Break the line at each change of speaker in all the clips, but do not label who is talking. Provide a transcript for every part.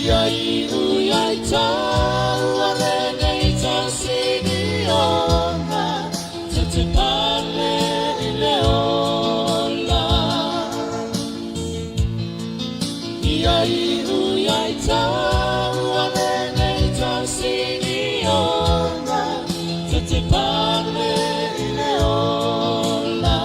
Ia iu ia i taua lenei tausinioga te te pale i le ola. Ia iu ia i taua lenei tausinioga te te pale i le ola.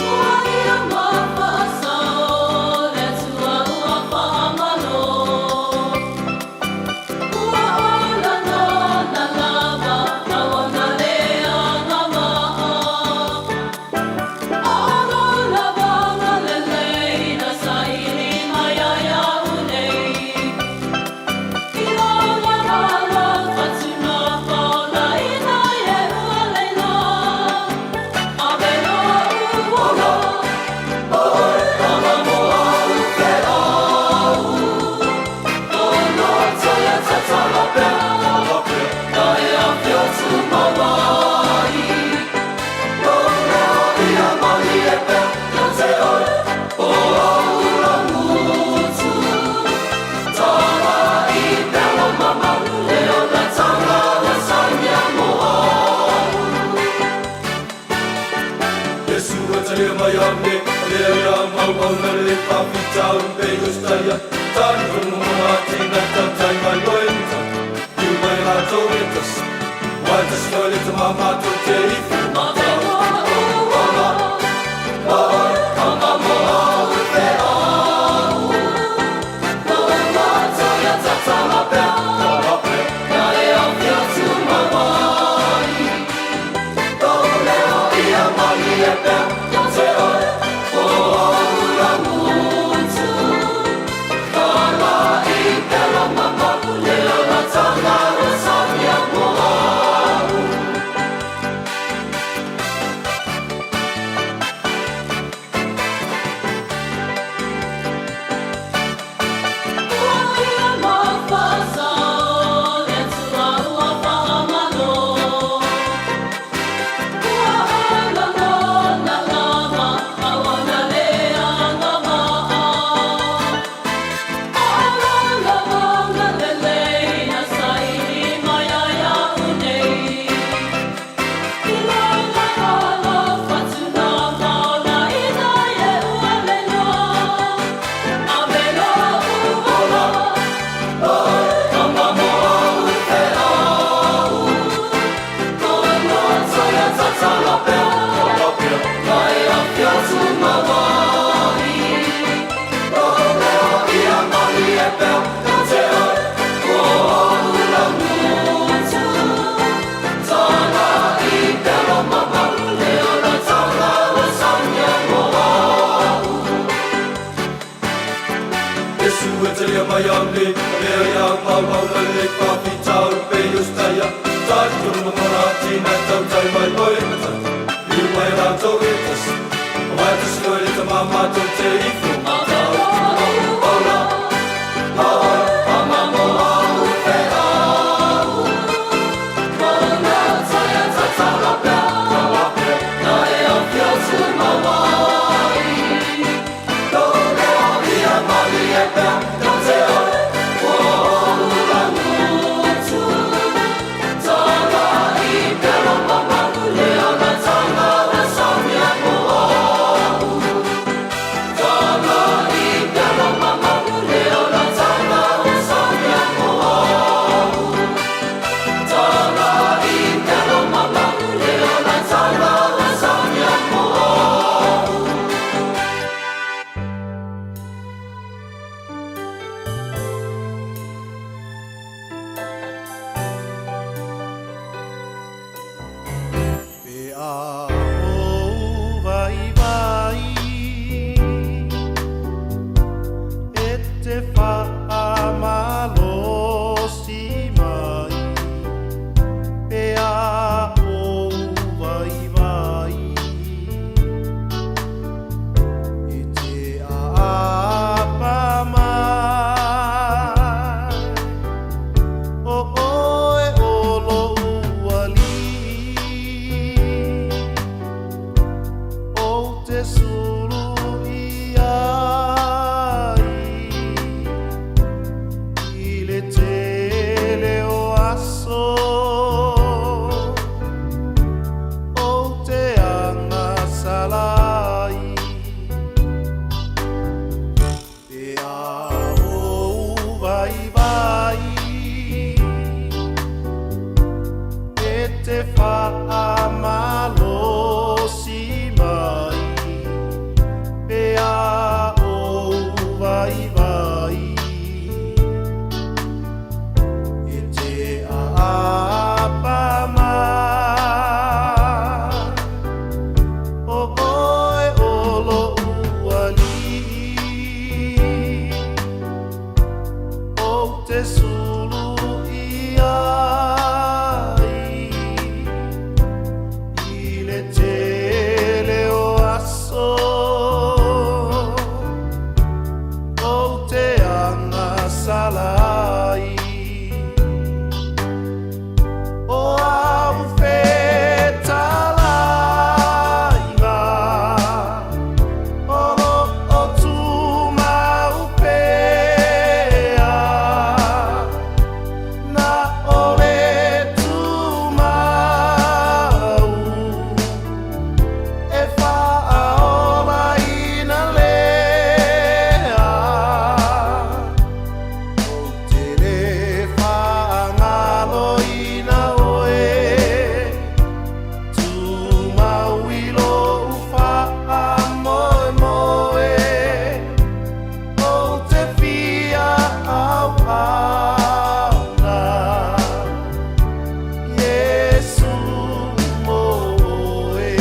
Ua ia mafasao le Atua ua faamalo. Ua ola nona lava ma ona leaga maa. O lo lava lelei na saili mai ai au nei. I lo lava fatuna faolaina e ua leila. Ave lou ola.
Iesu e talia mai ame, lea ia mau au na le whawhitau pe ustaia. Tani hono mona tina tautai mai loe mata. Iu mai rātou e tas. Wai tas loe le te māmātou te ifu matau. Ola, ola, ama mo au te au. Toia tatala pea, tala pea, na e awhia tu mawai. Tō leo ia mai e pea, te oe, o au mutu. Tala i pera mama, leo na tanga o sania mo au.
Ua ia mafasao le Atua ua faamalo. Ua ola lona lava ma ona leaga maa. O lo lava lelei na saili mai ai au nei. I lo lava fatuna faolaina e ua leila. Ave lou ola.
Ama mo au te au. Toia tatala pea, tala pea, na e awhia tu mawai. Tō leo ia mai e pea, te oe, o au la mutu. Tala i pera mama, leo na tanga o sania mo au. Iesu e talia mai ame, lea ia mau au na le whawhitau pe ustaia. Tani tonu mamana tina tautai mai loe mata. Iu mai rātou e tas. Wai tas loe le te māmātou te ifu
Ave
matau.
lou
Ola,
ola.
ola, ama mo au te au. Toia tatala pea, tala pea, na e awhia tu mawai. Tō leo ia mai e pea, te oe, o au la mutu. Tala i pera mama, leo na tanga o sania mo au.
te sulu i ai i le tele o aso ou te agasala ai. O au fetalaiga o lo o tumau pea, na o le tumau e faaolaina lea. Ou te le faagaloina oe, tumau i lou faamoemoe, ou te fia auauna, Iesu mo oe.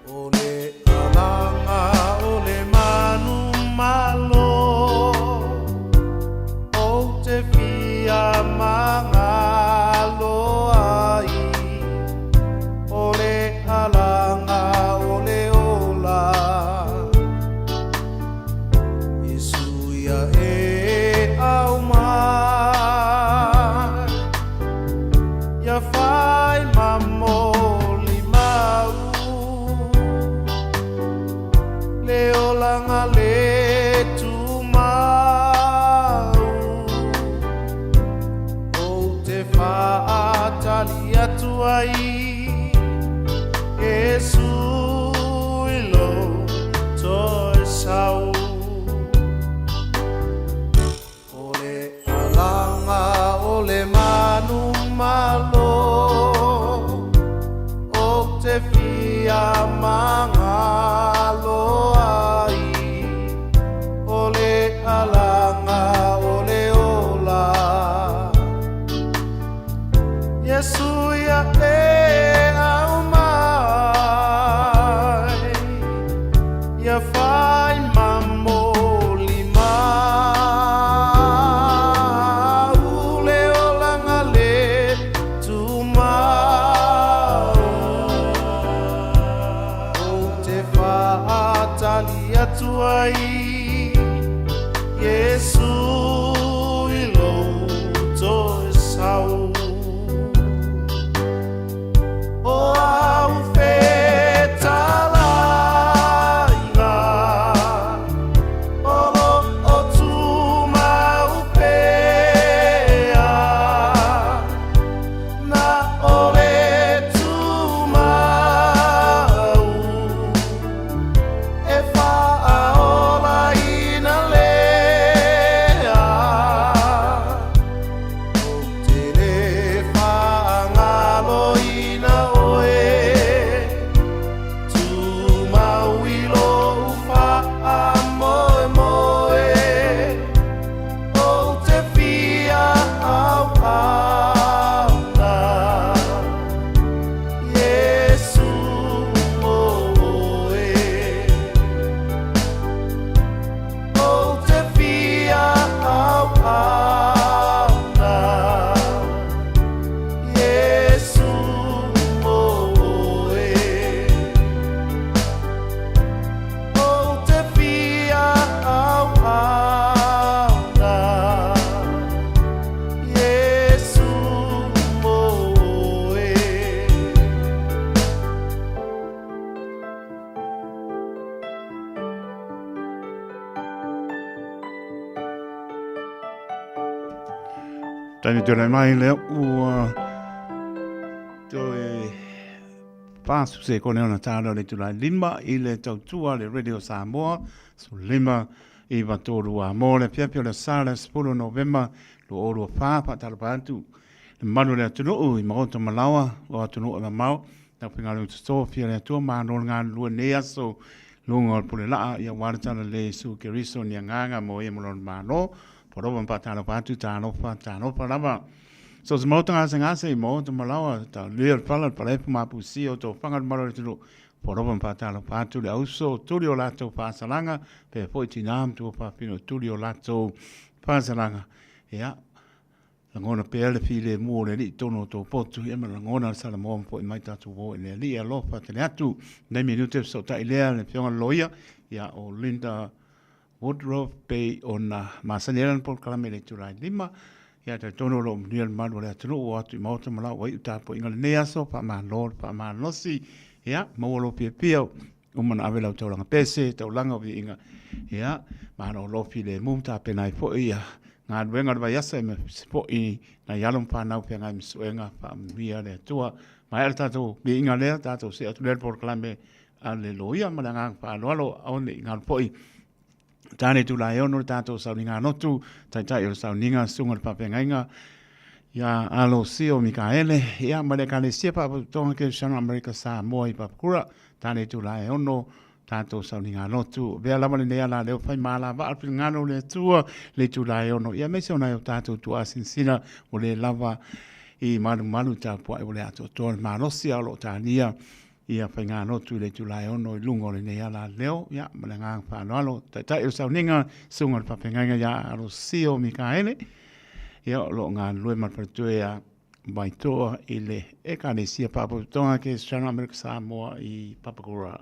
O le alaga o le manumalo, ou te fia magalo ai. O le alaga o le ola, Iesu ia e aumai, ia fai ma molimau, le olaga le tumau. Ou te faatali atu ai, Iesu i lou toe sau. O le alaga o le manumalo, ou te fia magalo ai. O le alaga o le ola, Iesu ia e aumai, ia fai ma molimau, le olaga le tumau. Ou te faatali atu ai, Iesu i lou toe sau. O au fetalaiga o lo o tumau pea, na o le tumau e faaolaina lea. Ou te le faagaloina oe, tumau i lou faamoemoe, ou te fia auauna, Iesu mo oe. Ou te fia auauna, Iesu mo oe. Ou te fia auauna, Iesu mo oe.
Taimi tulai mai lea ua toe 40 sekone ona tala o le itula e 5 i le tautua le Radio Samoa 15 9 3 a mo le afiafi o le aso Sa le 10 Novema 2024. Faatalofa atu le mamalu o le atunuu i maota ma laoa o atunuu e mamao, aufaigaluega totofi a le Atua, malo le galulue i lenei aso luga o le pule laa ia aua le talalelei Iesu Keriso ni agaga mo ia ma lona Malo. Polofa ma faatalofa atu, talofa, talofa lava. So se maota gasegase i maota ma laoa, taulelea le fala, le falaefu ma apusia o tofaga le mamalu o le atunuu, Polopa ma faatalofa atu le auso tuli o latou faasalaga, pea foi tinā ma tuafafine o tuli o latou faasalaga. Ia, lagona pea le filemu o le Alii i totonu o tou potu, ia ma lagona le Salamoa ma foi mai tatou uo i le Alii. Alofa tele atu. Nei minute fesootai lea le Afioga i le Loia, ia o Linda Woodruff pei ona masani ai lana polokalame i le itula e 5. Ia, talitonu o lo o manuia le malu o le atunuu o atu i maota ma lau ai tapuaiga lenei aso, faamalo le faamalosi. Ia, maua lou fiafia uma na ave lau taulaga pese, taulaga o viiga. Ia, malolo filemu ma tapena ai foi ia galuega o le vaiaso e foi nai alo ma fanau feagai ma suega faamanuia le Atua. Maea le tatou viiga lea, tatou see atu lea le polokalame a le loia ma le agaga faaaloalo aua ne i galo foi tane itula e 6 le tatou sauniga lotu, taitai o le sauniga, susuga i le faafeagaiga ia Alosio Mikaele, ia ma le Ekalesia Faalapotopotoga Kerisiano Amerika Samoa i Papakura, tane itula e 6 tatou sauniga lotu. Avea lava lenei ala leo fai malavaa le finagalo o le Atua le itula e 6, ia aemaise o nai o tatou tuasinsina ua le lava i malumalu tapuai ua le atoatoa le malosi a o lo o talia ia faigalotu i le itula e 6 i luga o lenei ala leo, ia, ma le agaga faaaloalo. Taitai o le sauniga, susuga i le faafeagaiga ia Alosio Mikaele, ia, o lo o galulue ma le faletua ia Vaitoa i le Ekalesia Faalapotopotoga Kerisiano Amerika Samoa i Papakura.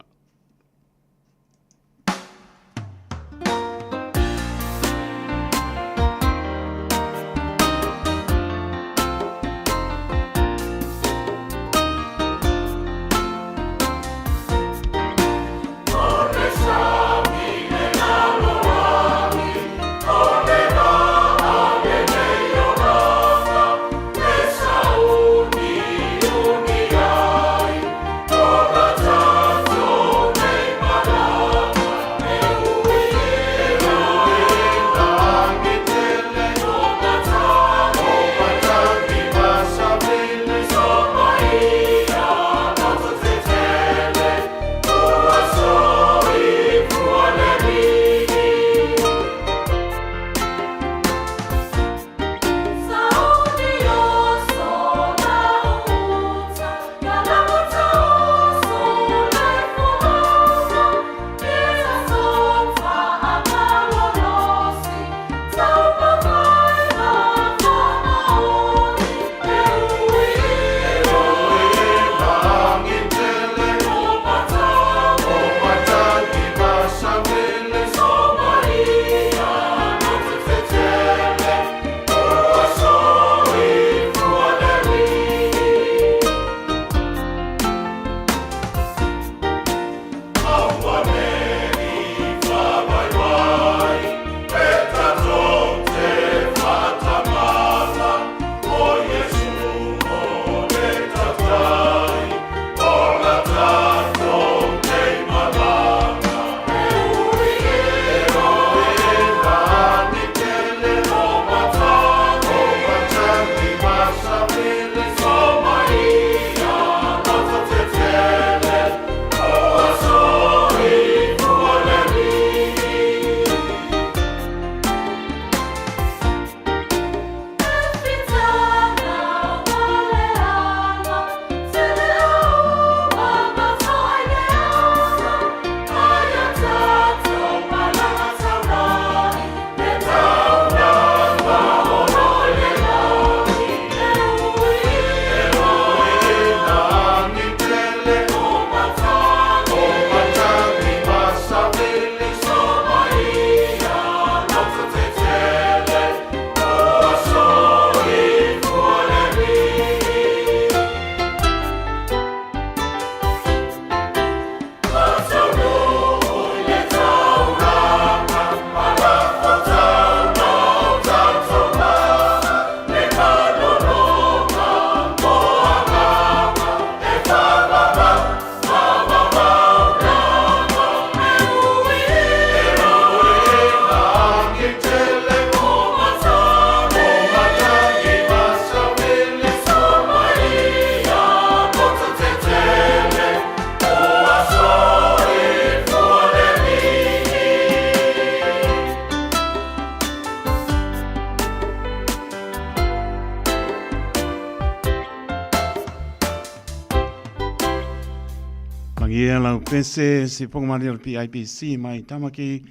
Lagia lau pese si pongmali o le PIPC mai Tamaki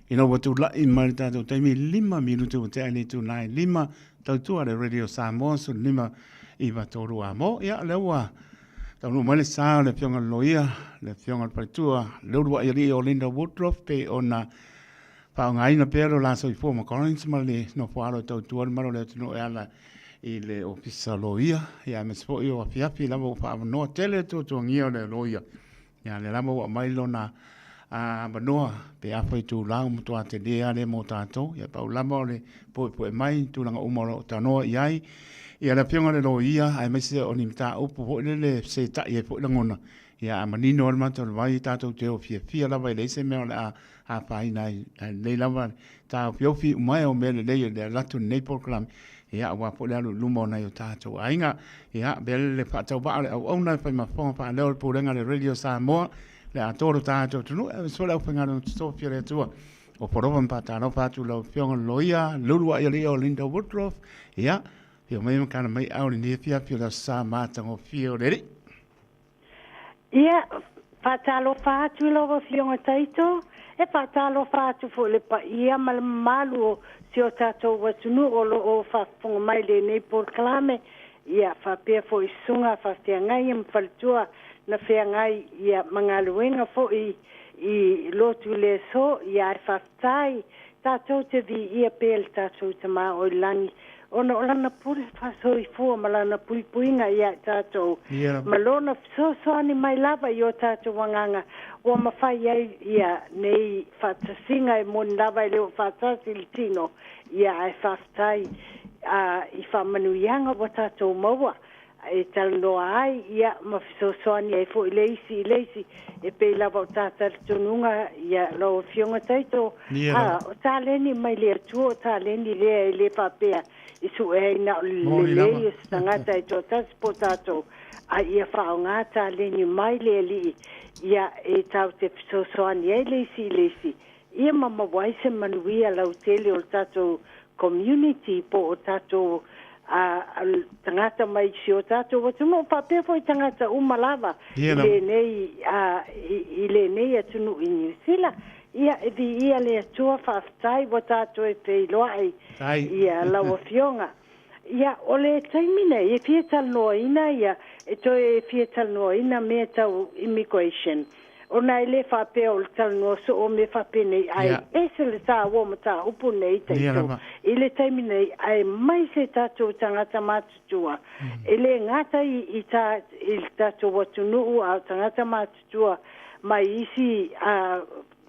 ina ua tula'i mai le tatou taimi 5 minute ua tea i le itula e 5 tautua le Radio Samoa 15 9 3 a mo ia lea ua taunuu mai le sa o le afioga i le loia le afioga i le faletua le uluai alii o Linda Woodruff pe ona faaaogaina pea lo la soifua ma Collins ma le nofoalo e tautua le malo o le atunuu e ala i le ofisa loia ia aemaise foi o afiafi lava ua faaavanoa tele le tuatuagia o le loia ia lea lava ua aumai lona avanoa pe afa itula ua matua tele lava lea mo tatou ia pau lava o le poepoe mai tulaga uma o lo o tanoa i ai ia le afioga i le loia aemaise o ni mataupu foi lele seta'i ai foi lagona ia a manino lava le mata o le vai tatou te o fiafia lava e leai se mea o le a afaina ai lelei lava taofiofi uma e o mea lelei o le alu atu lenei polokalame ia aua foi le alu i luma o nai o tatou aiga. Ia, avea le faatauvaa o le auauna e fai ma fofoga faaleo o le Pulega a le Radio Samoa, le atoa o lo tatou atunuu, aemaise foi le aufaigaluega totofi a le Atua. O Polofa ma faatalofa atu i lau Afioga i le Loia, Lulu Aialii o Linda Woodruff, ia, afio mai ma kana mai au i lenei afiafi o le Aso Sa matagofie o le Alii.
Ia, faatalofa atu i lau Afioga Taito, e faatalofa atu foi i le paia ma le mamalu o si o tatou atunuu o lo o faafofoga mai i lenei polokalame, ia faapea foi i susuga faafeagai ma faletua na feagai ia ma galuega foi i lotu i le aso, ia ae faafetai tatou te viia pea le tatou Tama o i lagi ona o lana pule faasoifua ma lana puipuiga ia i tatou ma lona fesoasoani mai lava i o tatou agaga ua mafai ai ia nei faatasiga e moni lava e le o faatasi le tino ia ae faafetai a i faamanuiaga ua tatou maua e talanoa ai ia ma fesoasoani ai foi le isi i le isi e pei lava o ta talitonuga ia lau Afioga Taito a o taleni mai le Atua o taleni lea e le faapea e sue ai na o le lelei o se tagata e toatasi po o tatou a ia faaaoga taleni mai le Alii ia e tatou te fesoasoani ai le isi i le isi ia ma maua ai se manuia lautele o le tatou community po o tatou tagata mai si o tatou atunuu faapea foi tagata uma lava i lenei i lenei atunuu i Niu Sila. Ia e viia le Atua faafetai ua tatou e feiloai ia lau Afioga. Ia o le taimi nei e fia talanoaina ia e toe fia talanoaina mea tau immigration ona e le faapea o le talanoa soo o mea faapenei ae ese le taua o mataupu nei taito i le taimi nei aemaise tatou tagata matutua e le gata i i ta i le tatou atunuu a o tagata matutua mai isi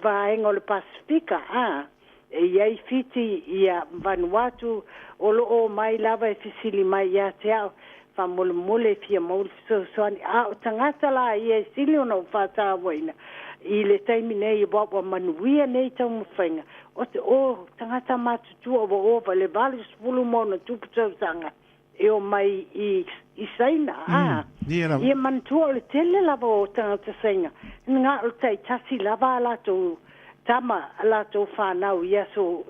vaega o le Pasefika a E i ai Fiti, ia, Vanuatu, o lo o omai lava e fesili mai ia te au, faamolemole e fia maua le fesoasoani. A o tagata la ia e sili ona ou faatauaina i le taimi nei aua ua manuia nei taumafaiga, o te o tagata matutua ua ova i le 80 ma ona tupu tausaga e omai i i Saina, a. Ia manatua o le tele lava o tagata Saina, na o le taitasi lava a latou tama, a latou fanau i aso,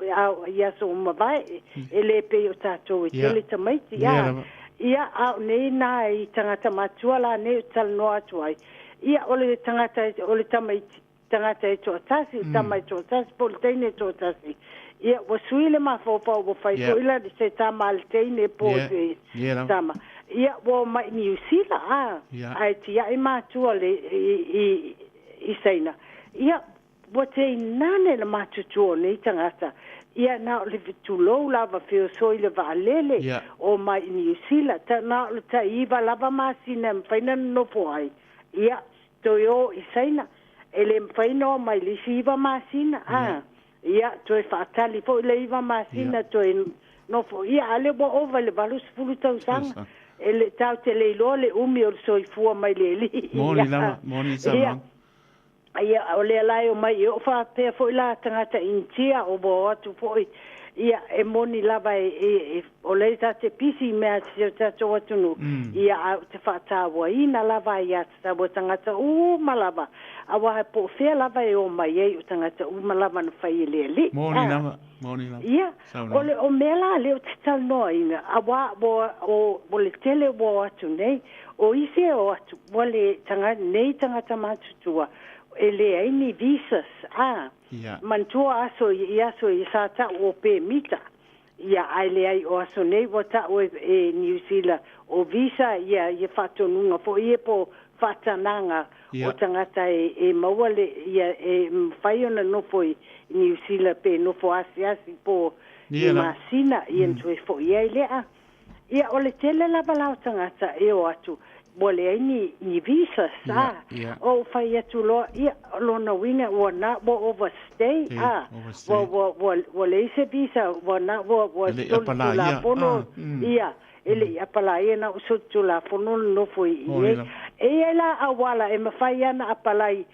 i aso ua mavae, e le pei o tatou e tele tamaiti, a. Ia, a o nei na i tagata matua la nei ou te talanoa atu ai, ia, o le tagata, o le tamaiti, tagata e toatasi, o tama e toatasi, po o le teine e toatasi. Ia, ua sui le mafaufau, ua fai foi la se tama a le teine po o se tama. Ia, ua omai i Niu Sila, a, ae tiai matua le, i, i, i Saina. Ia, ua teinane le matutua o nei tagata. Ia, na o le tulou lava feosoi le vaalele omai i Niu Sila. Ta, na o le tai-iva lava masina e mafai ona nonofo ai. Ia, toe o i Saina, e le mafai ona omai le isi 9 masina, a, ia, toe faatali foi le 9 masina, toe nofo, ia, a lea ua ova i le 80 tausaga, e le, tatou te le iloa le umi o le soifua mai le Alii.
Moni lava, moni
saunoaga. Ia, o lea la e omai, e oo faapea foi la tagata Initia o ua o atu foi, ia, e moni lava e, e, e o lea ta te pisi i mea a si o tatou atunuu, ia, ae ou te faatauaina lava ia tatau a tagata uma lava, aua po o fea lava e omai ai o tagata uma lava na fai e le Alii.
Moni lava, moni lava.
Ia, o le o mea la lea ou te talanoaina, aua ua, o, o le tele ua o atu nei, O isi e o atu ua le nei tagata matutua e leai ni visas a. Manatua aso i aso i sa ta'u o pemita ia ae leai o aso nei ua ta'u e Niu Sila o visa ia ia faatonuga fo'i ia po o faatanaga o tagata e maua le ia e mafai ona nofo i Niu Sila pe nofo asiasi po o ni masina ia ona toe fo'i ai lea. Ia o le tele lava la o tagata e o atu ua leai ni ni visas a o ou fai atu loa ia o lona uiga ua na ua overstay a ua ua ua ua leai se visa ua na ua ua solitulafono ia e le i apalaia na o solitulafono le nofo i i e i ai la auala e mafai ana apalai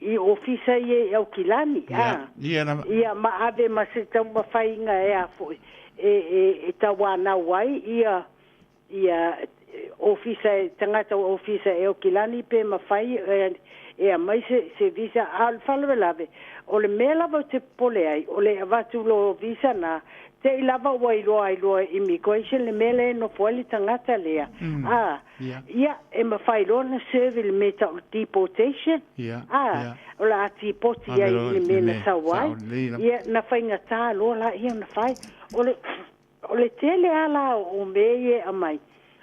i ofisa ia i Aukilani a ia ma ave ma se taumafaiga e a foi e e e tauanau ai ia ia ofisa e tagata o ofisa e Aukilani pe mafai e aumai se se visa. A o le faalavelave o le mea lava ou te popole ai o le avatu loa o visa na te i lava ua iloa ai loa e immigration le mea lea e nofo ai le tagata lea a ia e mafai loa ona serve i le mea tau o le deportation a o le a tipoti ai i le mea na sau ai ia na faigata loa laia ona fai. O le O le tele a la o mea ia e aumai,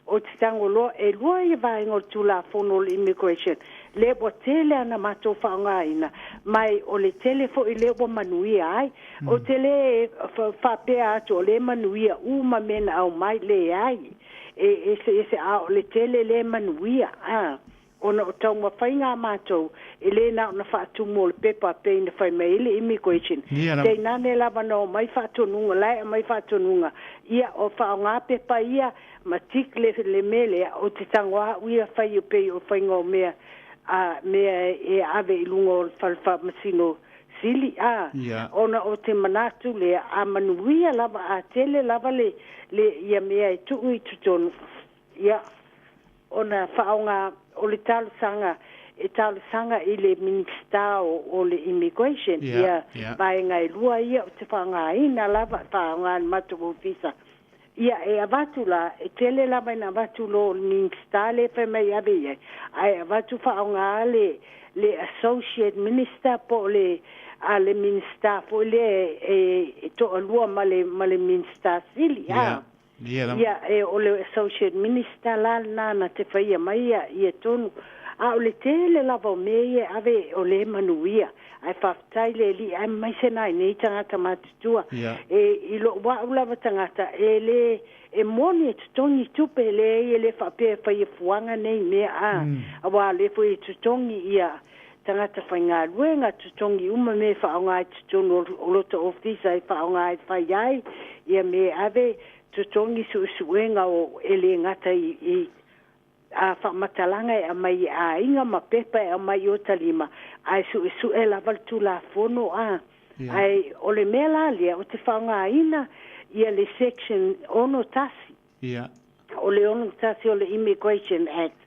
o te tago loa, e lua ia vaega o le Tulafono o le Immigration, lea ua tele ana matou faaaogaina, ma o le tele foi lea ua manuia ai. Ou te le faapea atu o lea e manuia uma mea na aumai, leai, e eseese, a o le tele lea e manuia. A. Ona o taumafaiga a matou, e le na ona faatumu o le pepa pei na fai mai ai le Immigration, tainane lava na omai faatonuga, la e aumai faatonuga, ia o faaaoga pepa ia ma tick le le mea lea, ou te tago lava au ia fai pei o faiga o mea a mea e ave i luga o le fale faamasino sili, a ona o te manatu lea, a manuia lava, a tele lava le le ia mea e tuu i totonu, ia ona faaaoga o le talosaga e talosaga i le Minisita o le Immigration ia vaega e lua ia ou te faaaogaina lava faaaoga e le matou ofisa ia e avatu la e tele lava ina avatu loa o le Minisita lea fai mai e ave i ai ae avatu faaaoga le le Associate Minister po o le a le Minisita foi lea e toalua ma le ma le Minisita Sili a Ia, e o le Associate Minister la lena na te faia mai ia, ia tonu. A o le tele lava o mea ia e ave o lea e manuia. Ae faafetai le Alii aemaise nai nei tagata matutua. E, i lou au lava tagata, e le, e moni e totogi tupe, leai e le faapea e faia fuaga nei mea, a, aua o lea foi e totogi ia tagata faigaluega, totogi uma mea e faaaoga i totonu o lota ofisa e faaaoga e fai ai ia mea e ave, totogi suesuega o e le gata i, i a faamatalaga e aumai e aiga ma pepa e aumai i ota lima, ae suesue lava le Tulafono a. Ae o le mea la lea ou te faaaogaina ia le section 61. O le 61 o le Immigration Act,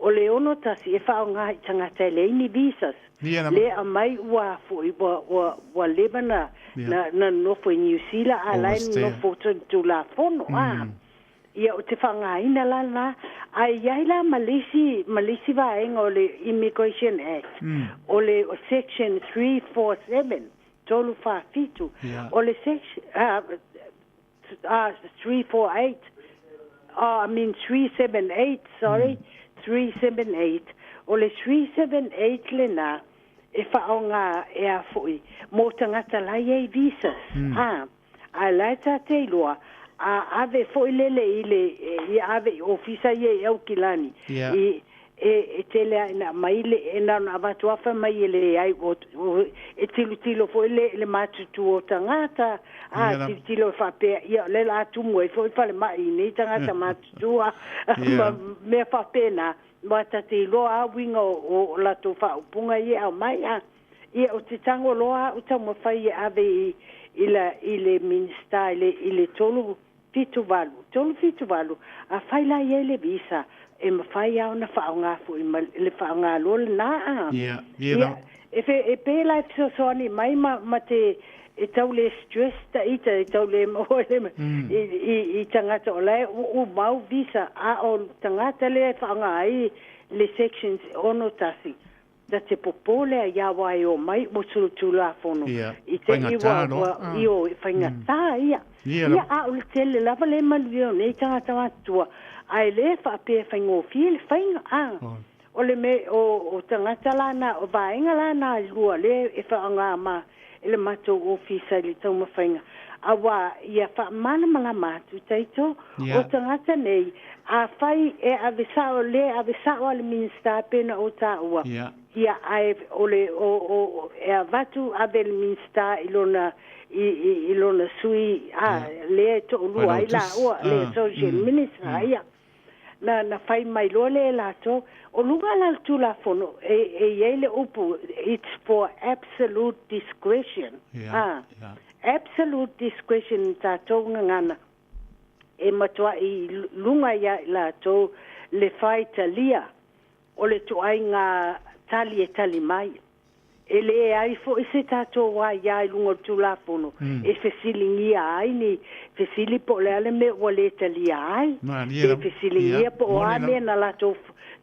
o le 61 e faaaoga i tagata e leai ni visas, le aumai ua foi ua ua ua leva na na na nonofo i Niu Sila a la e nonofo solitulafono a. Ia ou te faaaogaina la lena, ae i ai la ma le isi ma le isi vaega o le Immigration Act, o le section 347, 347, o le section 348, oh, I mean 378, sorry, 378. O le 378 lena e whaonga e a foi mō tangata la i ai visas. A, a la e tātei loa, a ave foi lele i le, i ave i ofisa ia i Aukilani. I, e, e tele a ina aumai le, e na ona avatu afa mai e leai, o, o, e tilotilo foi le, le matutu o tagata, a tilotilo e faapea, ia, o lea la a tumu ai foi falemai i nei tagata matutua, ma mea faapena, ma ta te iloa a uiga o, o, o latou faaupuga ia e aumai, a. Ia, o te tago loa au taumafai e ave i, i la, i le Minisita i le, i le 3 7 8, 3 7 8, afai la i ai le visa, e mafai lava ona faaaoga foi ma le faaaoga loa lena a.
Ia, ia
Ia, e fe, e pei la e fesoasoani mai ma, ma te e tau le stress ta ita e tau le maua le i tagata o la e uumau visa a o tagata lea e faaaoga ai le sections 61 ta te popole ai aua e omai ua tulutulafono i te i ua ua ioe faigatā ia. Ia a o le tele lava le manuia o nei tagata matutua ae le faapea e faigofie le faiga a o le me o o tagata la na o vaega la na e lua lea e faaaoga ma e le matou ofisa i le taumafaiga auā ia faamalamalama atu taito o tagata nei afai e ave sao le ave sao a le Minista pe na o taua ia ae o le o o e avatu ave i le Minista i lona i i i lona sui a lea e toalua ai laua le Associate Minister ia na na fai mai loa lea e latou o luga la o le Tulafono e e i ai le upu it's for absolute discretion a absolute discretion tatou gagana e matuai luga ia i latou le fai talia o le ituaiga tali e tali mai. E leai foi se tatou aia i luga o le Tulafono e fesiligia ai ni fesili po o le a le mea ua le talia ai, pe fesiligia po o a mea na latou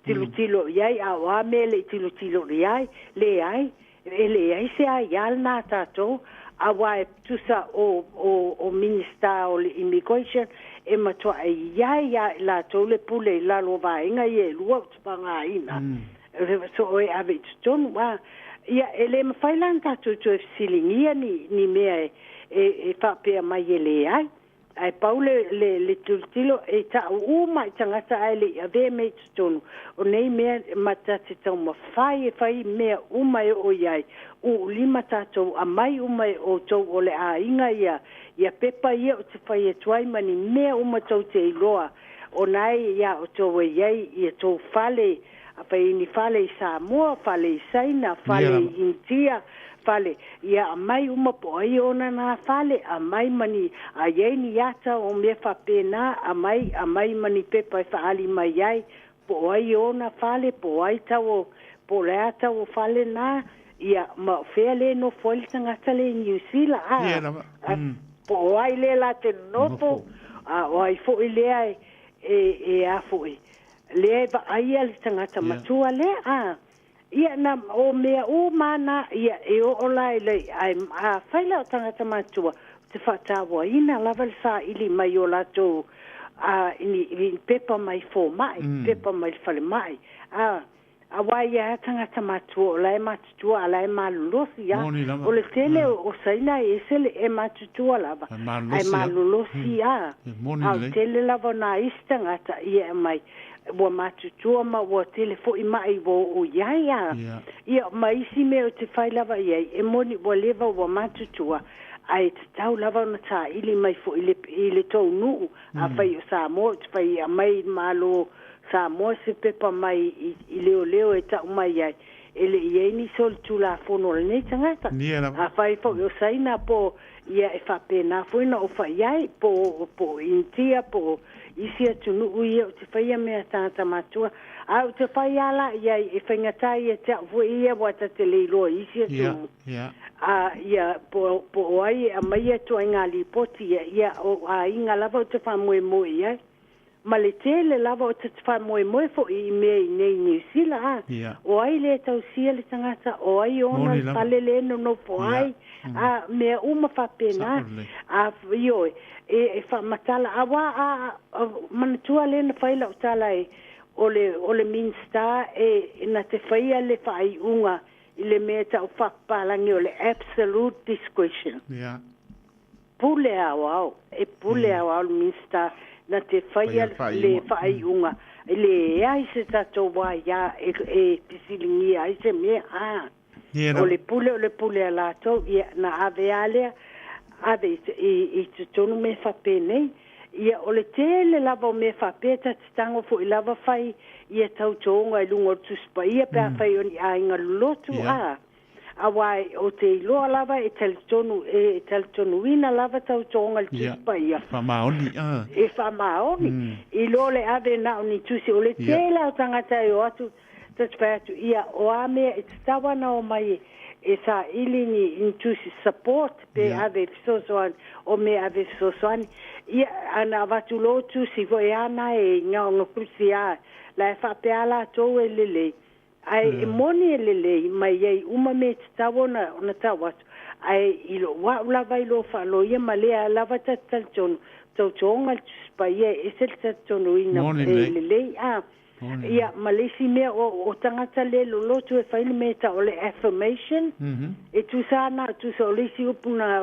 tilotilo i ai a o a mea e le i tilotilo i ai. Leai, e leai se aia lena a tatou, aua e tusa o, o, o Minisita o le Immigration e matuai i ai lava i latou le pule i lalo o vaega ia e lua ou te pagaina. So o e ave i totonu a ia e le mafai la ona tatou toe fesiligia ni ni mea e e, e faapea mai e leai. Ae pau le, le, le tilotilo e ta'u uma i tagata ae le i avea mea i totonu o nei mea ma ta te taumafai e fai mea uma e oo i ai uulima tatou amai uma e outou o le aiga ia ia pepa ia ou te fai atu ai ma ni mea uma tou te iloa ona e iā outou e i ai ia tou fale afai ni fale i Samoa, fale i Saina, fale i Initia, fale, ia aumai uma po o ai ona nā fale, aumai ma ni, a i ai ni ata o mea faapena, aumai, aumai ma ni pepa e faaali mai ai, po o ai ona fale, po o ai tau o, po o le a tau o fale na, ia, ma o fea le nofo ai le tagata le i Niu Sila, a, a, po o ai lea la te nonofo, a o ai foi lea e, e, e a foi, lea e vaaia le tagata matua lea, a, ia na, o mea uma na, ia, e oo la i le, ae afai la o tagata matua, ou te faatauaina lava le saili mai o latou, a, ni, ni pepa mai fomai, pepa mai le falemai, a, auā ia tagata matua o la e matutua a la e malolosi a. O le tele o Saina e ese le e matutua lava ae malolosi a. A o le tele lava o nā isi tagata ia e aumai ua matutua ma ua tele foi ma'i ua oo i ai a. Ia ma isi mea ou te fai lava i ai e moni ua leva ua matutua ae tatau lava ona saili mai foi i le i le tou nuu afai o Samoa ou te fai e aumai i le Malo Samoa se pepa mai i, i leoleo e ta'u mai ai e le i ai ni solitulafono a lenei tagata. Afai foi o Saina po ia e faapena foi ona ou fai ai, po po Initia po o isi atunuu ia ou te faia mea tagata matua, ae ou te fai lava la i ai e faigata ia te au foi ia aua ta te le iloa i isi atunuu. A ia po po o ai e aumaia ituaiga lipoti ia, ia o aiga lava ou te faamoemoe i ai. Ma le tele lava o te faamoemoe foi i mea i nei Niu Sila, a o ai le tausia le tagata, o ai ona le fale le nonofo ai, a mea uma faapena, a ioe, e, e faamatala, auā a, a, manatua lea na fai lau tala e, o le, o le Minista e, na te faia le faaiuga i le mea e tau faapapalagi o le absolute discretion. Pule aoao, e pule aoao le Minista na te faia le faaiuga e leai se tatou aia e, e fesiligia ai se mea. A, o le pule o le pule a latou, ia na ave a lea, ave i, i, i totonu mea faapenei. Ia o le tele lava o mea faapea ta te tago foi lava fai ia tautoga i luga o le Tusi Paia pe afai o ni aiga lolotu, a. Auā ou te iloa lava e talitonu, e talitonuina lava tautoga i le Tusi Paia.
Faamaoni, a.
E faamaoni. I lo le ave na o ni tusi, o le tele lava o tagata e o atu, ta te fai atu, ia, o a mea e tatau ana omai e saili ni tusi support pe ave fesoasoani o mea ave fesoasoani. Ia ana avatu loa tusi foi ana e gaoga kusi a la e faapea latou e lelei. Ae e moni e lelei ma e iai uma mea e tatau ona tau atu. Ae i lou a'u lava i lou faaloia ma lea lava ta te talitonu, tautoga le Tusi Paia e ese le talitonuina e lelei. A ia ma le isi mea o tagata le lolotu e fai le mea e tau o le affirmation, e tusa ana tusa o le isi upu na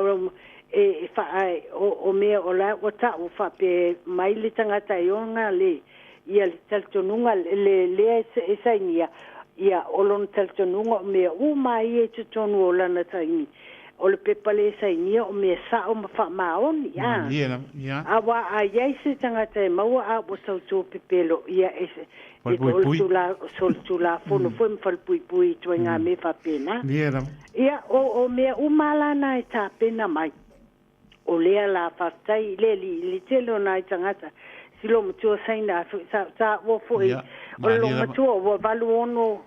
e faa o mea o la ua ta'u faapea mai le tagata e ona le ia le talitonuga le lea e sainia ia o lona talitonuga o mea uma ia i totonu o lana saini o le pepa le sainia o mea sa'o ma faamaoni a auā a i ai se tagata e maua a ua tautō pepelo ia e e solitulafono foi ma falepuipui i ituaiga mea faapena. Ia o mea uma lana e tapena mai. O lea la faafetai i le Alii i le tele o nai tagata si lou matua Saina sa ua foi o le lou matua ua 86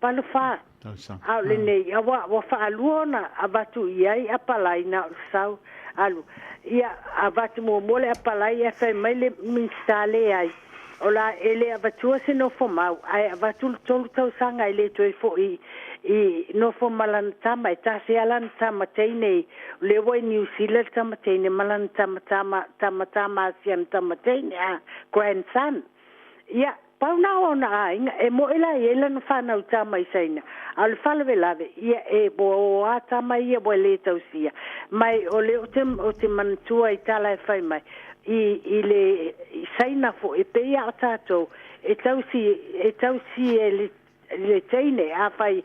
84 a o lenei auā ua faalua ona avatu i ai apalai na o le sau alu. Ia avatu muamua le apalai ae fai mai le Minisita leai o la e le avatua se nofo mau ae avatu le 3 tausaga e le toe fo'i i nofo ma lana tama e tasi a lana tama teine lea ua i Niu Sila le tama teine ma lana tama tama tama tama a siana tama teine a grandson. Ia pau na o ona aiga e moe la i ai lana fanau tama i Saina a o le faalavelave ia e ua o a tama ia ua le tausia mai o le o te manatua i tala e fai mai i le i Saina fo'i e pei a o tatou e tausi e tausi e le teine afai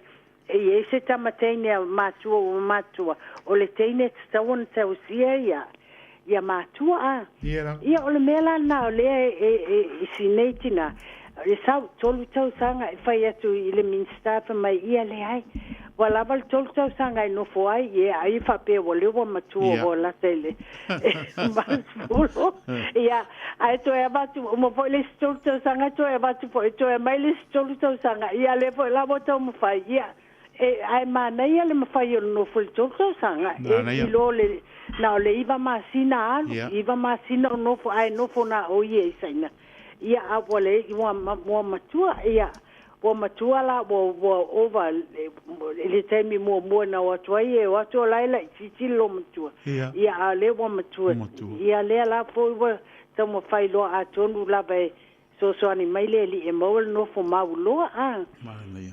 e i ai se tama teine a matua ua matua o le teine e tatau ona tausia ia matua a. Ia o le mea la lena o lea e i sinei tina e sau 3 tausaga e fai atu i le Minisita fai mai ia leai ua lava le 3 tausaga e nofo ai ia ai faapea ua lea ua matua ua lata i le 80 ia ae toe avatu uma foi le isi 3 tausaga toe avatu foi toe aumai le isi 3 tausaga ia lea foi la ua taumafai ia e ae manaia le mafai o le nofo i le 3 tausaga e i lo le na o le 9 masina alu 9 masina o nofo ae nofo na o ia i Saina ia a ua le ua matua ia ua matua la ua ova i le taimi muamua na o atu ai e o atu o la e laitiiti le loomatua ia a o lea ua matua ia lea la foi ua taumafai loa atonu lava e fesoasoani mai le Alii e maua le nofo mauloa a.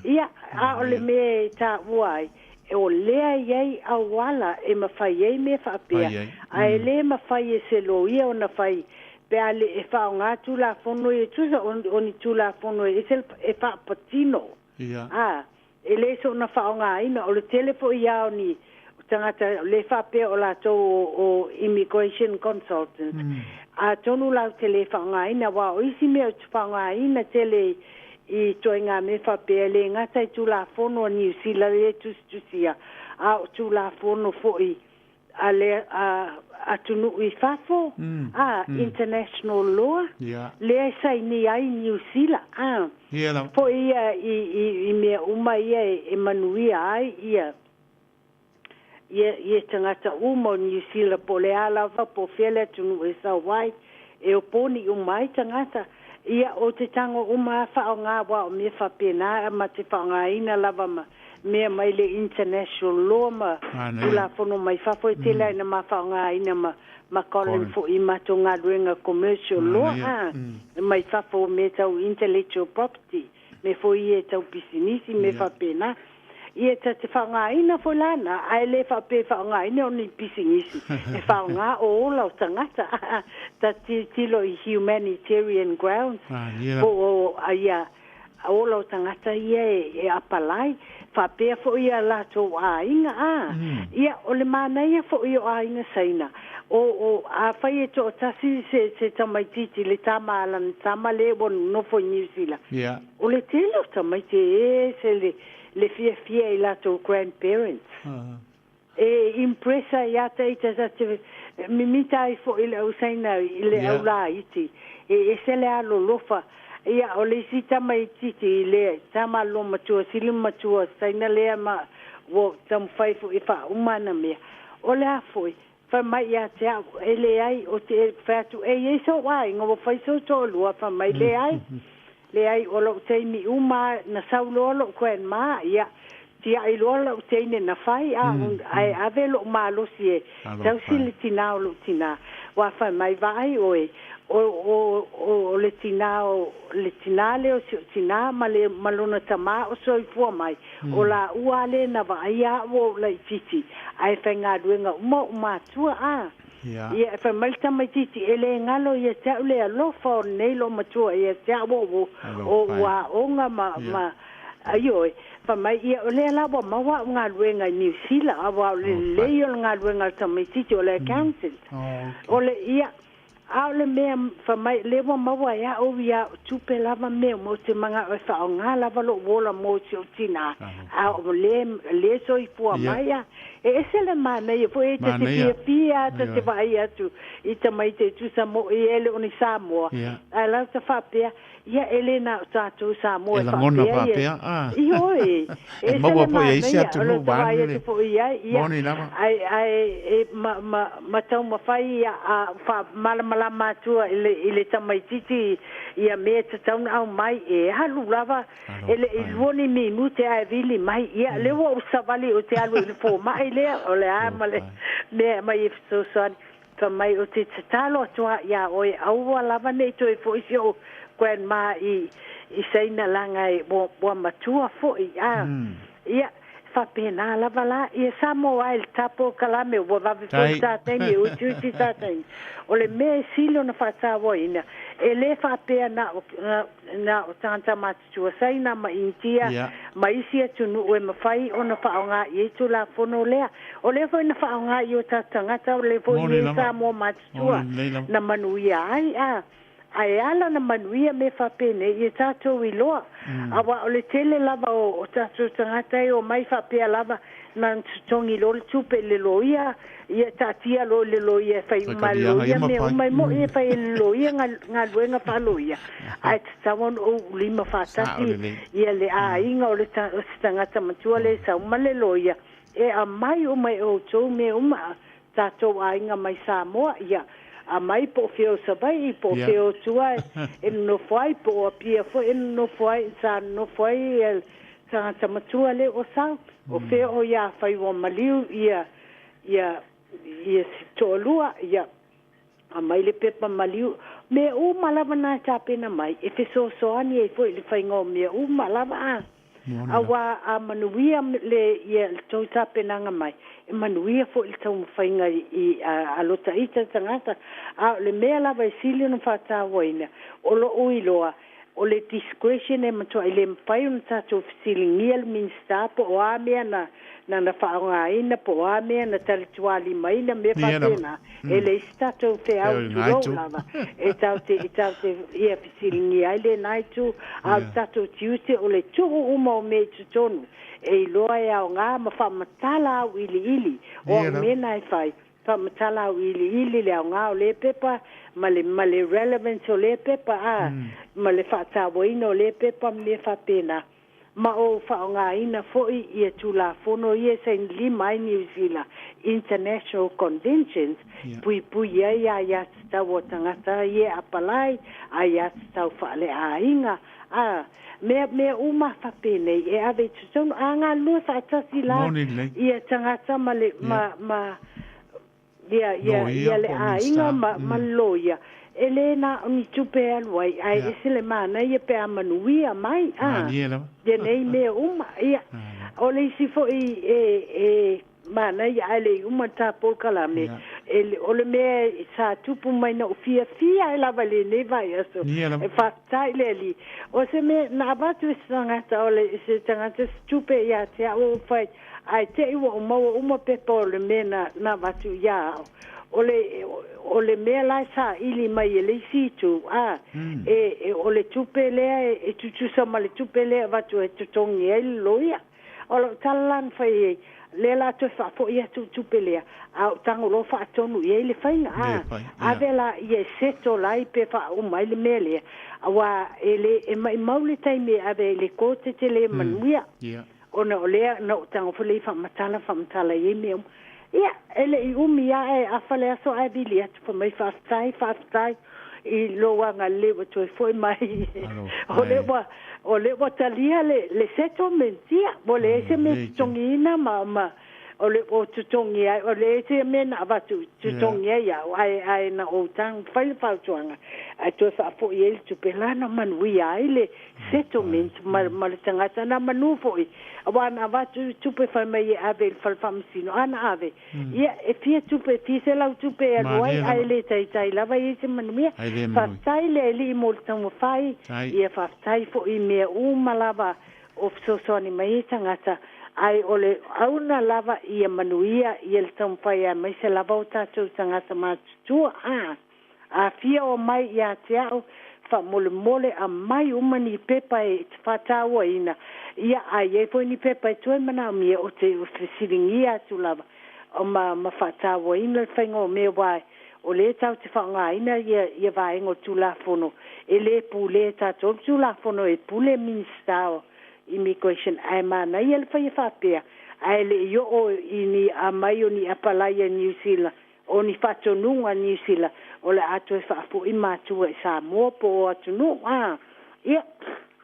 Ia a o le mea e taua ai o lea e i ai auala e mafai ai mea faapea ae le mafai e se loia ona fai pe a le e faaaoga Tulafono ia tusa o ni Tulafono e ese e faapatino a e le soona faaaogaina o le tele foi ia o ni tagata le faapea o latou o immigration consultants atonu latou te le faaaogaina aua o isi mea ou te faaaogaina tele i ituaiga mea faapea e le gata i Tulafono a Niu Sila lea e tusitusia a o Tulafono foi a le atunuu i fafo a international law lea e sainia ai Niu Sila a foi ia i mea uma ia e manuia ai ia ia tagata uma o Niu Sila po o le a lava po o fea le atunuu e sau ai e oponi uma ai tagata. Ia o te tago uma a faaaoga aua o mea faapena ma te faaaogaina lava ma mea mai le international law ma Tulafono mai fafo e tele ai na ma faaaogaina ma Colin foi i matou galuega commercial law a mai fafo mea tau intellectual property mea foi ia e tau pisinisi mea faapena. Ia ta te faaaogaina foi lana ae le faapea e faaaogaina o ni pisinisi e faaaoga o ola o tagata ta tilotilo i humanitarian grounds po o ia ola o tagata ia e apalai faapea foi ia latou aiga a. Ia o le manaia foi o aiga Saina o afai e toatasi se tamaitiiti le tama a lana tama lea ua nonofo i Niu Sila o le tele o tamaiti e ese le fiafia i latou grandparents e impress ai ia te ita ta te mimita ai foi le au Saina i le au laiti e ese le alolofa. Ia o le isi tamaitiiti le tama lo matua sili matua Saina lea ma Ua taumafai foi e faauma ana mea. O le a foi, fai mai ia te au, e leai, ou te fai atu, e i ai sou aiga ua fai sou toalua, fai mai, leai, leai, o lou taimi uma na sau loa lou grandma, ia, tiai loa lou teine na fai, a, ae ave lou malosi e tausi le tinā o lou tinā. Ua fai mai, vaai oe, o, o, o, o le tinā o, le tinā lea o si ou tinā ma le, ma lona tamā o soifua mai, o laua lea na vaaia a'u ua ou laitiiti, ae faigaluega uma o'u matua, a. Ia, e fai mai le tamaitiiti, E le galo ia te a'u le alofa o lenei loomatua ia te a'u o o'u aoga ma, ma, ioe, fai mai, ia, o lea la ua maua a'u galuega i Niu Sila, auā o le lelei o le galuega a le tamaitiiti o le accountant. O le, ia, A o le mea, fai mai, lea ua maua e a'u ia a'u tupe lava mea uma, ou te mana'o e fa'aaogā lava lo'u ola mo si o'u tinā, a o lē, lē soifua mai a. E ese le manaia foi, e ta te fiafia a ta te vaai atu i tamaiti e tusa mo'i e le o ni Samoa, ae lau ta faapea, Ia, e le na o tatou Samoa
E
e
lagona
faapea ia.
faapea, a.
Ioe,
E
e ese
maua
le
foi e isi
manaia, o
atunuu
lou vaai
vaeane
atu
le
foi i ai, ia,
moni lava.
ae, ae e ma, ma, ma taumafai ia a faamalamalama atua i le, i le tamaitiiti ia mea e tatau ona aumai, e alu lava, e le i
Talofa e.
lua ni minute ae vili mai. Ia, lea ua ou savali ou te alu i le fomai lea, o le a ma le
Talofa e.
mea e aumai e fesoasoani. Fai mai, Ou te tatalo atu lava iā oe, aua lava ne i toe foi si ou grandma i, i Saina laga e ua, ua matua foi, a. Ia, e faapena lava la. Ia Samoa ai le tapo o kalame, ua vave foi le
Tai.
ta taimi, e utiuti ta taimi. O le mea e sili ona faatauaina, e lē faapea na o, na, na o tagata matutua Saina ma Initia ma isi atunuu e mafai ona faaaoga i ai Tulafono lea. O lea foi na faaaoga i o tatou tagata, o lea foi
Moni
i e
lava.
Samoa matutua
Moni lelei lava.
na manuia ai, a. Ae ala ona manuia mea faapenei ia tatou iloa, auā o le tele lava o, o tatou tagata e omai faapea lava, na ona totogi loa le tupe i le loia, ia taatia loa i le loia e fai
Fai
uma e le
kaliaga ia
loia
ma
mea
fai.
uma, e mo'i e fai e le loia galuega faaloia, ae tatau ona ou ulima
Sa'o
faatasi
lelei.
ia le aiga o le o se tagata matua lea e sau ma le loia, e aumai uma e outou mea uma tatou aiga mai Samoa, ia aumai po o fea o Savai'i, po o fea o tua e nonofo ai, po o Apia foi e nonofo ai, sa nonofo ai ia tagata matua lea ua sau, o fea o ia afai ua maliu ia ia ia si toalua, ia aumai le pepa maliu, mea uma lava na e tapena mai, e fesoasoani ai foi i le faiga o mea uma lava a.
Moni lava.
Auā a manuia le ia le tou tapenaga mai, e manuia foi le taumafaiga i i a a lota ita tagata. A o le mea lava e sili ona faatauaina, o lo'u iloa, o le discretion e matuai le mafai ona tatou fesiligia le Minisita po o a mea na na na faaaogaina po o a mea na talitualimaina mea
Ia lava.
faapena, e leai se tatou
Feau
feau
i lena
tulou
itu.
lava e tatou te e tatou te ia fesiligia ai lena itu, a o le tatou tiute o le tuu uma o mea i totonu e iloa e aoga ma faamatala auiliili o
Ia
au
lava.
mea na e fai, faamatala auiliili le aoga o lea pepa ma le ma le relevance o lea pepa a ma le faatauaina o lea pepa ma mea faapena ma ou faaaogaina foi ia Tulafono ia e sainilima ai Niu Sila, International Conventions, puipui ai aiatatau a tagata ia e apalai, aiatatau faaleaiga, a mea, mea uma faapenei e ave i totonu, a galulue faatasi la
Moni lelei.
ia tagata ma le, ma, ma, ia, ia,
Loia
ia le
po o
aiga
Minisita.
ma, ma le loia, e lē na o ni tupe e alu ai, ae ese le manaia pe a manuia mai, a,
Malie lava.
ia nei mea uma, ia. O le isi foi e, e manaia ae le i uma le ta polokalame, e le, o le mea sa tupu mai na ou fiafia ai lava i lenei vaiaso,
Ia lava.
e faafetai i le Alii. O se mea na avatu e se tagata, o le, se tagata se tupe ia te au ou fai, ae te i ua ou maua uma pepa o le mea na, na avatu iā au. O le, o le mea la e saili mai e le isi itu, a, e, e, o le tupe lea e, e tutusa ma le tupe lea e avatu e totogi ai le loia. O lau tala la na fai ai, lea la toe faafoi atu le tupe lea, a o tago loa faatonu i ai le faiga, a,
Le fai, ia.
ave la ia e settle ai pe faauma ai le mea lea, auā e le, e maʻimau le taimi e ave ai i le kote te le manuia.
Ia.
Ona o lea na ou tago foi lea i faamatala faamatala i ai mea uma. Ia, e le i umi lava e afa le aso ae vili atu fai mai faafetai, faafetai i lou agalelei ua toe foi mai. O lea ua o lea ua talia le le settlement, ia, ua leai se mea e totogiina ma ma o le ua totogi ai, o leai se mea na avatu totogi ai au, ae ae na ou tago fai le fautuaga ae toe faafoi ai le tupe la na manuia ai le settlement ma ma le tagata na manu foi aua na avatu tupe fai mai e ave i le fale faamasino a na ave ia e fia tupe e fia selau tupe e alu ai ae le taitai lava i ai se manuia. Faafetai le Alii mo le taumafai ia faafetai foi i mea uma lava o fesoasoani mai ai tagata ae o le auna lava ia manuia ia le taumafai aemaise lava o tatou tagata matutua a A fia oo mai ia te au, faamolemole aumai uma ni pepa e te faatauaina, ia, a i ai foi ni pepa e toe manaomia, ou te fesiligia atu lava ma, ma faatauaina le faiga o mea, aua o lea tatou te faaaogaina ia, ia vaega o le Tulafono, e le pulea e tatou le Tulafono, e pule Minisita o Immigration, ae manaia le faia faapea, ae le i oo i ni aumai o ni apalai a Niu Sila, O ni faatonuga a Niu Sila o le a toe faafoi matua i Samoa po o atunuu a. Ia,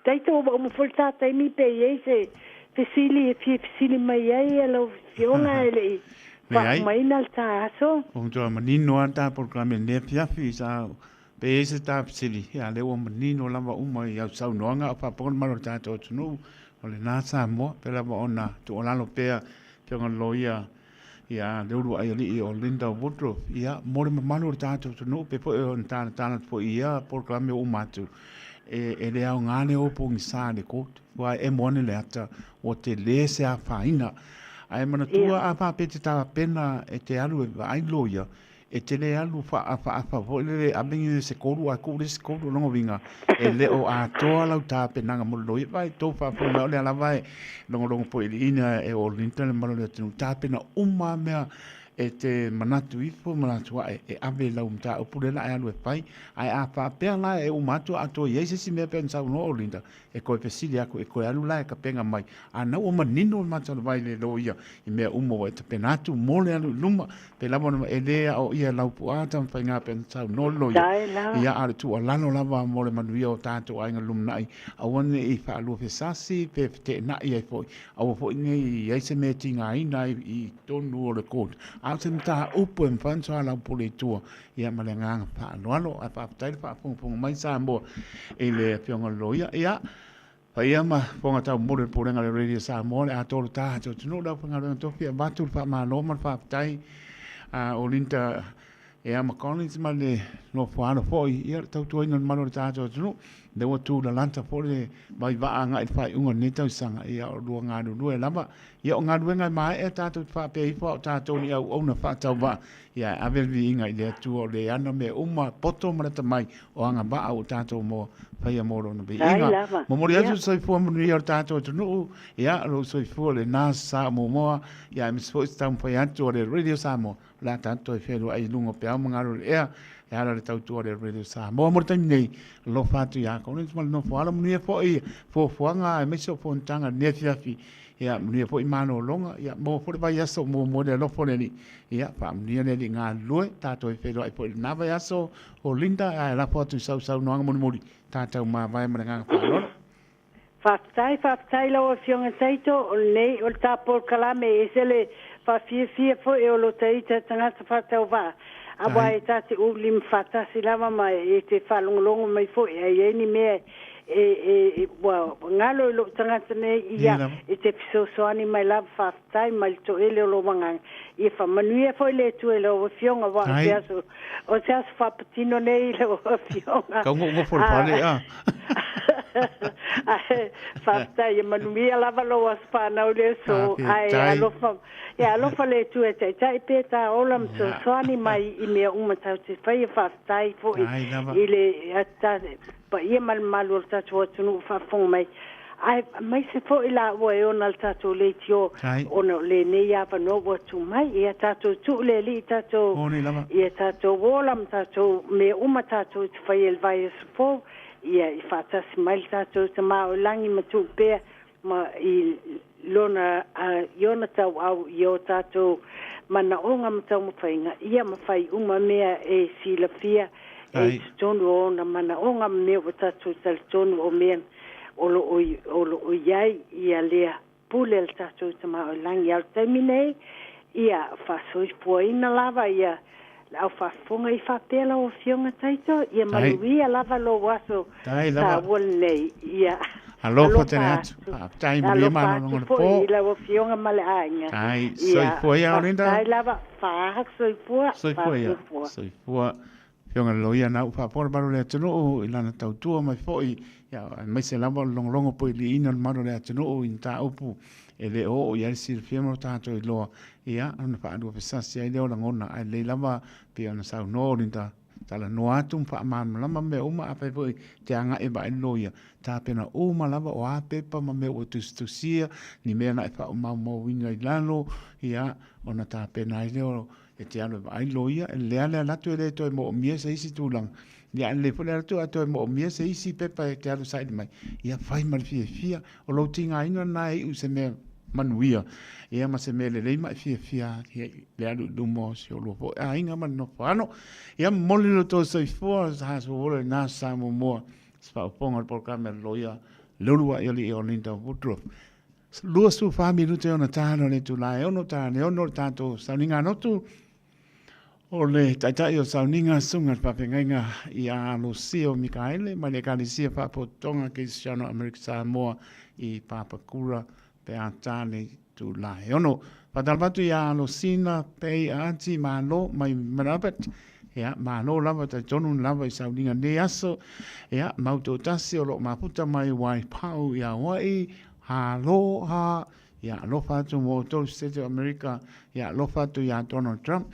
taita ua uma foi le ta taimi pe i ai se fesili e fia fesili mai ai lau Afioga e le i faaumaina le ta aso.
Ua matua manino lava le ta polokalame i lenei afiafi sa pe i ai se ta fesili, ia lea ua manino lava uma i au saunoaga a o faafofoga le mamalu o le tatou atunuu, o lena Samoa, pei lava ona tuualalo pea Afioga i le Loia Ia le uluai alii o Linda Woodruff, ia, mo le mamalu o le tatou atunuu, pei foi ona talatala atu foi i ia polokalame ua uma atu, e, e le aoga le o pogisa i le court, aua e emo ane le ata, ua tele se afaina. Ae manatua a faapea e te tapena e te alu e vaai loia, E te le alu faaafaafa foi lele ave ni se kolu ae tuu le isi kolu. O lona uiga, e le o atoa lau tapenaga mo le loia. Vaai, tou faafofoga mai, o lea lava e logologo poiliina e Olinda le mamalu o le atunuu, tapena uma lava mea e te manatu ifo, manatu ae e ave i lau mataupu lea la e alu e fai. Ae a faapea la e uma atu a toe i ai se isi mea pei ona saunoa Olinda, e toe fesili atu, e toe alu la e tapena mai. A na ua manino le matalawai le loia i mea uma ua e tapena atu mo le alu i luma, pei lava ona e le aoaia e Laupua Tamafaiga pei ona saunoa le loia, ia a o le tuualalo lava mo le manuia o tatou aiga lumanai, aua ne i faaluafesasi pe feteenai ai foi, aua foi ne i i ai se mea e tigaina ai i totonu o le court, a o se mataupu e mafai ona soalaupule i tua, ia ma le agaga faaaloalo. Ae faafetai le faafogafoga mai Samoa i le Afioga i le Loia. Ia, paia ma fofoga taumoli o le Pulega a le Radio Samoa, le atoa o le tatou atunuu, le aufaigaluega tofi, e avatu le faamalo ma le faafetai a Olinda ia ma Collins ma le nofoalo foi, ia le tautuaina o le mamalu o le tatou atunuu. Lea ua tulalata foi le vaivaa agai i le faaiuga o lenei tausaga, ia o lua galulue lava. Ia o galuega e maea tatou te faapea ifo a o tatou ni auauna faatauvaa, ia e ave le viiga i le Atua o le ana mea uma, poto ma le atamai, o agavaa ua tatou moa faia mo lona viiga. Momoli atu le soifua manuia o le tatou atunuu, ia lou soifua lena sa muamua, ia aemaise foi se taumafai atu a le Radio Samoa, o le a tatou toe feiloai i luga o peau ma galu o le ea, e ala i le tautua a le Radio Samoa. Mo le taimi nei, alofa atu ia Collins ma le nofo alo, manuia foi fuafuaga aemaise o fonotaga i lenei afiafi. Ia, manuia foi malologa, ia, maua foi le vaiaso muamua i le alofa o le Alii. Ia, faamanuia le Alii galulue, tatou e feiloai foi i lena vaiaso o Linda, ae lafo atu i sau saunoaga mulimuli, tatou mavae ma le agaga faaaloalo.
Faafetai, faafetai lau Afioga Taito, o lenei o le ta polokalame e ese le faafiafia foi o lo ta ita tagata faatauvaa, aua e ta te ulima faatasi lava ma e te faalogologo mai foi a i ai ni mea e, e, ua galo i lou tagata nei, ia, e te fesoasoani mai lava, faafetai mai le toele o lou agaga. Ia faamanuia foi le Atua i lau Afioga, aua o se aso, o se aso faapatino nei i lau Afioga.
Kau ngofo le fale, a.
Ae, faafetai, ia manuia lava lou aso fanau i le aso, ae alofa, ia alofa le Atua e taitai pea ta ola ma fesoasoani mai i mea uma tatou te faia, faafetai foi i le paia ma le mamalu o le tatou atunuu o faafofoga mai, ae aemaise foi laua e ona le tatou leitio ona o lenei avanoa ua tuu mai. Ia tatou tuu le Alii tatou, ia tatou ola ma tatou mea uma tatou te faia i le vaiaso fou, ia i faatasi mai le tatou Tama o i Lagi ma tuu pea ma i. lona i ona tauau i o tatou manaoga ma taumafaiga, ia ma fai uma mea e silafia e i totonu o ona manaoga ma mea ua tatou talitonu o mea o lo o, o lo o i ai ia lea pule a le tatou Tama o i Lagi. A o le taimi nei, ia faasoifuaina lava ia le au faafofoga i faapea lau Afioga Taito, ia manuia lava lou aso taua lenei. Ia
alofa tele atu. Faafetai, manuia malologa o le po.
I lau Afioga ma le aiga.
Tai, soifua ia Olinda.
Faafetai lava, faasoifua.
Soifua ia. Soifua. Afioga i le Loia na faafofoga le malu o le atunuu i lana tautua mai foi, ia, aemaise lava o le logologo poiliina o le malu o le atunuu i mataupu e le o oo i ai le silafia ma lo tatou iloa, ia, ona faaluafesasi ai lea o lagona, ae lelei lava pei ona saunoa Olinda, talanoa atu ma faamalamalama mea uma, afai foi te agai e vaai le loia, tapena uma lava o a pepa ma mea ua tusitusia, ni mea na e faaumaumauina i lalo, ia, ona tapena ai lea o e te alu e vaai loia, e lea le alu atu e le toe moomia se isi tulaga. Ia a lelei foi le alu atu ae toe moomia se isi pepa e te alu saili mai, ia fai ma le fiafia. O lou tigaina lena e iu i se mea manuia, ia ma se mea lelei ma e fiafia ai le alu i luma o si olua foi aiga ma le nofoano. Ia momoli lo outou soifua, sa sovola i lena sa muamua se faaopoopoga o le polokalame a le loia Leuluai Alii o Linda Woodruff. 24 minute ona ta le itula e 6 ta le 6 le tatou sauniga lotu o le taitai o sauniga susuga le faafeagaiga ia Alosio Mikaele mai le Ekalesia Faapotopotoga Kerisiano Amerika Samoa i Papakura pe a ta le itula e 6. Faatalofa atu ia Alosina Pei Aati Malo mai Mount Ia, malo lava, talitonu lava i sauniga nei aso. Ia, mau toatasi o lo o mafuta mai Waipau i Hawaii, aloha. Ia, alofa atu mo outou State of America. Ia, alofa atu ia Donald Trump.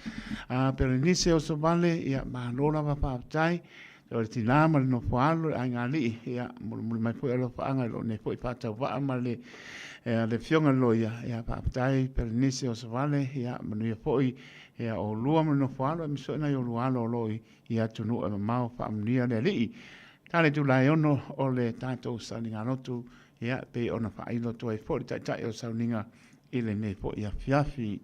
A, Perenise Osovale, ia, malo lava faafetai. O le tinā ma le nofo alo, le aiga alii, ia, mulimuli mai foi alofaaga i lou nei foi faatauvaa ma le, le afioga i le loia, ia, faafetai Perenise Osovale, ia, manuia foi Ia oulua ma le nofo alo, aemaise foi nai olua alo o lo o i atunuu e mamao, faamanuia le Alii. Ta le itula e 6 o le tatou sauniga lotu, ia, pei ona faailo atu ai foi le Taitai o sauniga i lenei foi afiafi.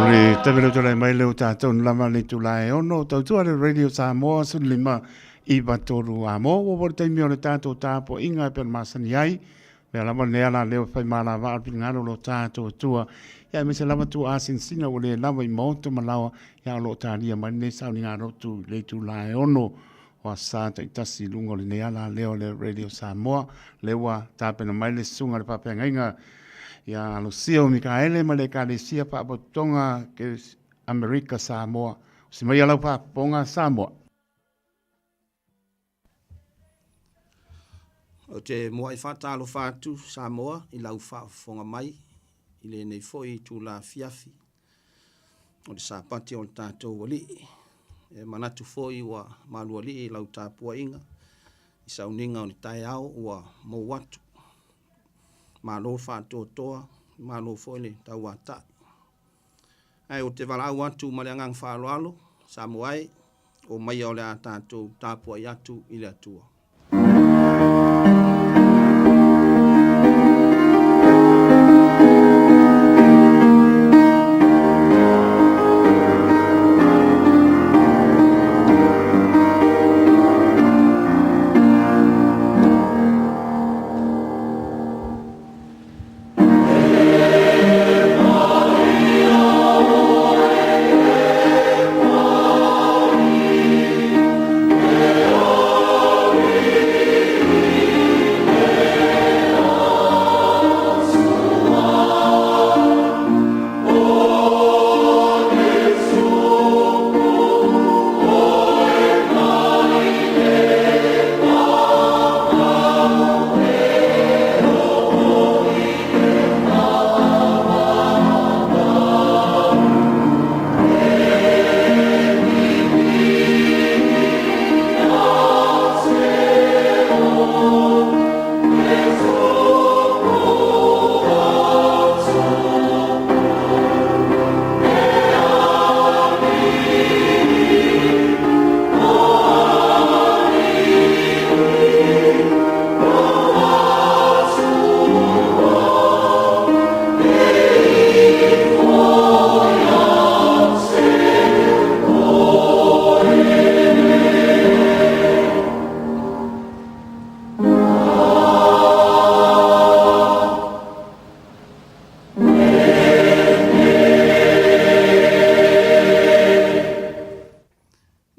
le tavelo tolai mai leo tātou na lama le itula e ono, tautua le Radio Samoa, 15 i 3 a mō, ua ua le taimi o le tātou tāpoiga e pei ona masani ai, mea lava lenei ala leo e whai māla vaa le finagalo lo tātou Atua. Ia aemaise lava tua asinsina ua le lava i maoto ma laoa, ia o lo o tālia mai lenei sauniga lotu i le itula e ono o asa taitasi i luga o lenei ala leo le Radio Samoa. Lea ua tapena mai le susuga i le faafeagaiga ia Lucia o Mikaele ma le Ekalesia Faapotopotoga Amerika Samoa. Usi mai lau faafofoga Samoa.
Ou te muai faatalofa atu Samoa i lau faafofoga mai i lenei foi itula afiafi o le Sapati o le tatou Alii. E manatu foi ua malualii i lau tapuaiga i sauniga o le taeao ua mou atu. Malo faatoatoa, malo foi le tauatai. Ae ou te valaau atu ma le agaga faaaloalo, Samoa e, omaia o le a tatou tapuai atu i le Atua.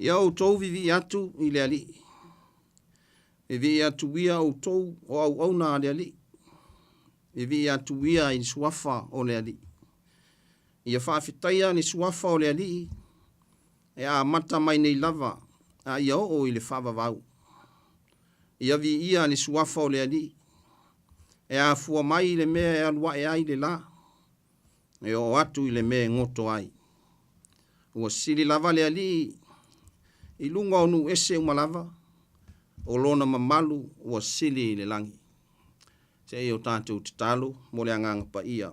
Ia outou vivii atu i le Alii. Vivii atu ia outou o auauna a le Alii. Vivii atu ia i le suafa o le Alii. Ia faafetaia le suafa o le Alii e amata mai nei lava a ia oo i le faavavau. Ia viia le suafa o le Alii e afua mai i le mea e alu ae ai le la, e oo atu i le mea e goto ai. Ua sili lava le Alii i luga o nuu ese uma lava, o lona mamalu ua sili i le lagi. Seia o tatou tatalo mo le Agaga Paia.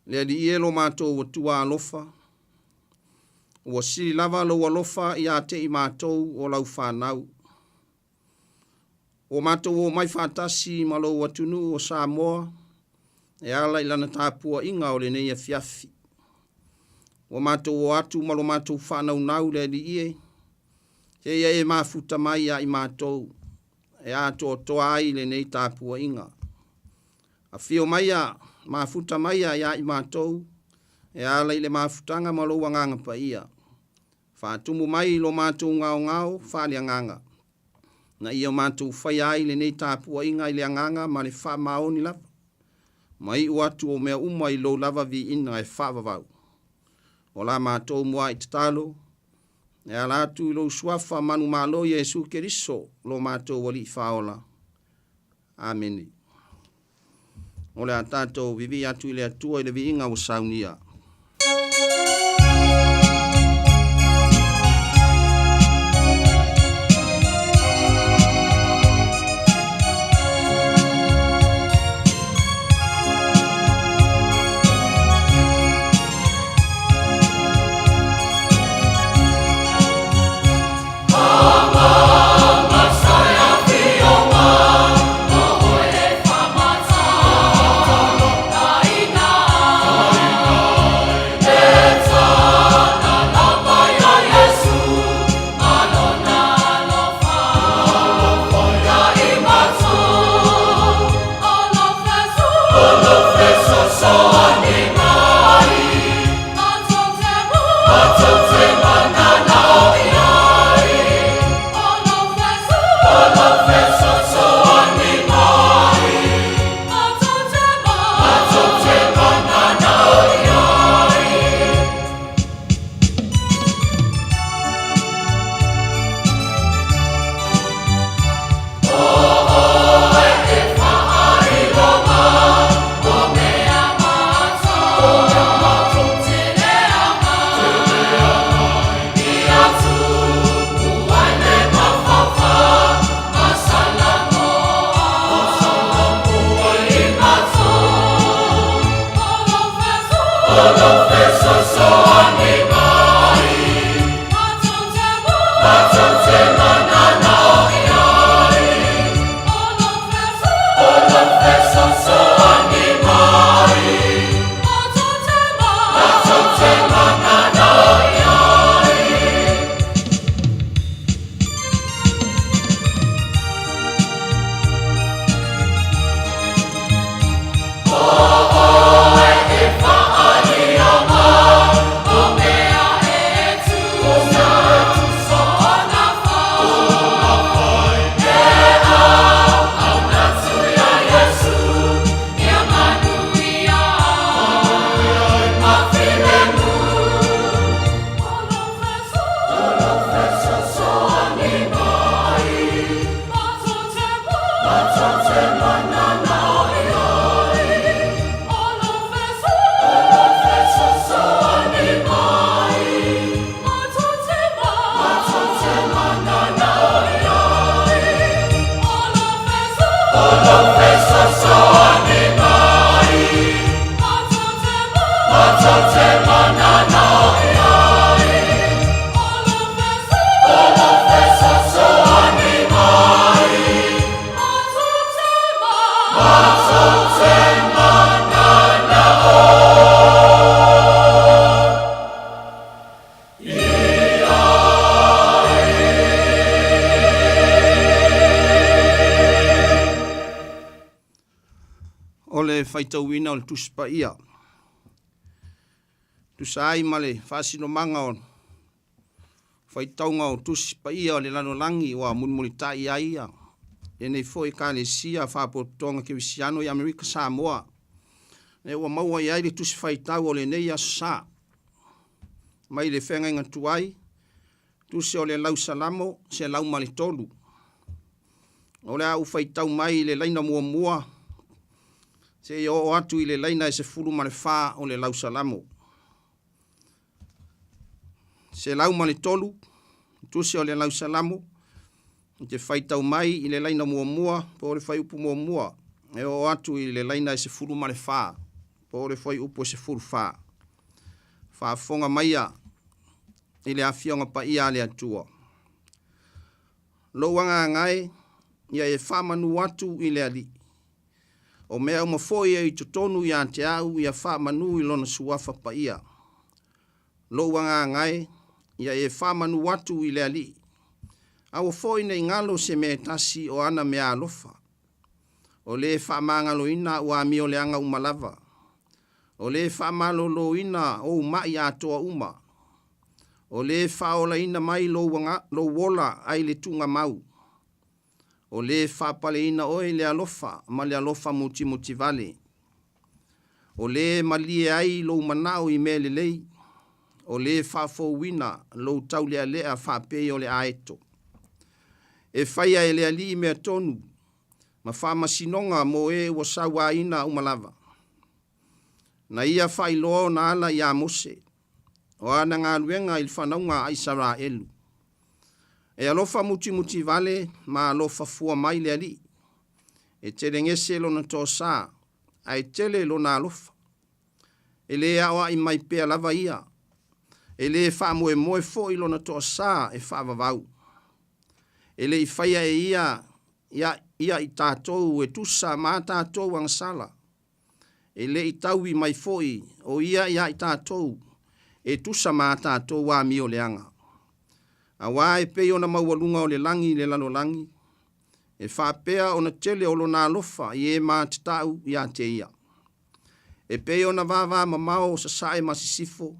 Le Alii e lo matou Atua alofa, ua sili lava lou alofa ia te i matou o lau fanau. Ua matou omai faatasi ma lou atunuu o Samoa e ala i lana tapuaiga o lenei afiafi. Ua matou o atu ma lo matou faanaunau le Alii e, seia e mafuta mai ia i matou e atoatoa ai lenei tapuaiga. Afio maia, mafuta maia ia i matou e ala i le mafutaga ma lou Agaga Paia. Faatumu mai lo matou gaogao faaleagaga, na ia matou faia ai lenei tapuaiga i le agaga ma le faamaoni lava, ma iu atu o mea uma i lou lava viiga e faavavau. O la matou muaai tatalo, e ala atu i lou Suafa manumalo Iesu Keriso, lo matou Alii Faaola. Amene. O le a tatou vivii atu i le Atua i le viiga ua saunia. O le faitauina o le Tusi Paia. Tusa ai ma le faasinomaga o faitauga o Tusi Paia o le lalolagi ua mulimulitai ai ia lenei foi Ekalesia Faapotopotoga Kerisiano i Amerika Samoa, lea ua maua i ai le Tusi Faitau o lenei Aso Sa. Mai le Feagaiga Tuai, Tusi o le Lausalamo 103. O le a ou faitau mai i le laina muamua seia oo atu i le laina e 14 o le Lausalamo. 103, Tusi o le Lausalamo, ou te faitau mai i le laina muamua po o le fuaiupu muamua e oo atu i le laina e 14 po o le fuaiupu e 14. Faafofoga maia i le Afioga Paia a le Atua. Lou agaga e, ia e faamanu atu i le Alii. O mea uma foi e i totonu ia te au ia faamanu i Lona Suafa Paia. Lou agaga e, ia e faamanu atu i le Alii. Aua foi ne i galo se mea e tasi o ana meaalofa. O le faamagaloina ua amioleaga uma lava. O le faamaloloina ou ma'i atoa uma. O le faaolaina mai lou lou ola ai le tuugamau. O le faapaleina oe i le alofa ma le alofa mutimutivale. O le malie ai lou manao i mea lelei. O le faafouina lou taulealea faapei o le aeto. E faia e le Alii mea tonu ma faamasinoga mo e ua sauaina uma lava. Na ia faailoa ona ala iā Mose, o ana galuega i le fanauga a Isaraelu. E alofa mutimutivale ma alofa fua mai le Alii. E telegese lona toasā, ae tele lona alofa. E lē aoaʻi mai pea lava ia. E lē faamoemoe foi lona toasā e faavavau. E le i faia e ia ia ia i tatou e tusa ma a tatou agasala. E le i taui mai foi o ia iā i tatou e tusa ma a tatou amioleaga. Auā e pei ona maualuga o le lagi i le lalolagi, e faapea ona tele o lona alofa i e matatau iā te ia. E pei ona vavamamao o sasae ma sisifo,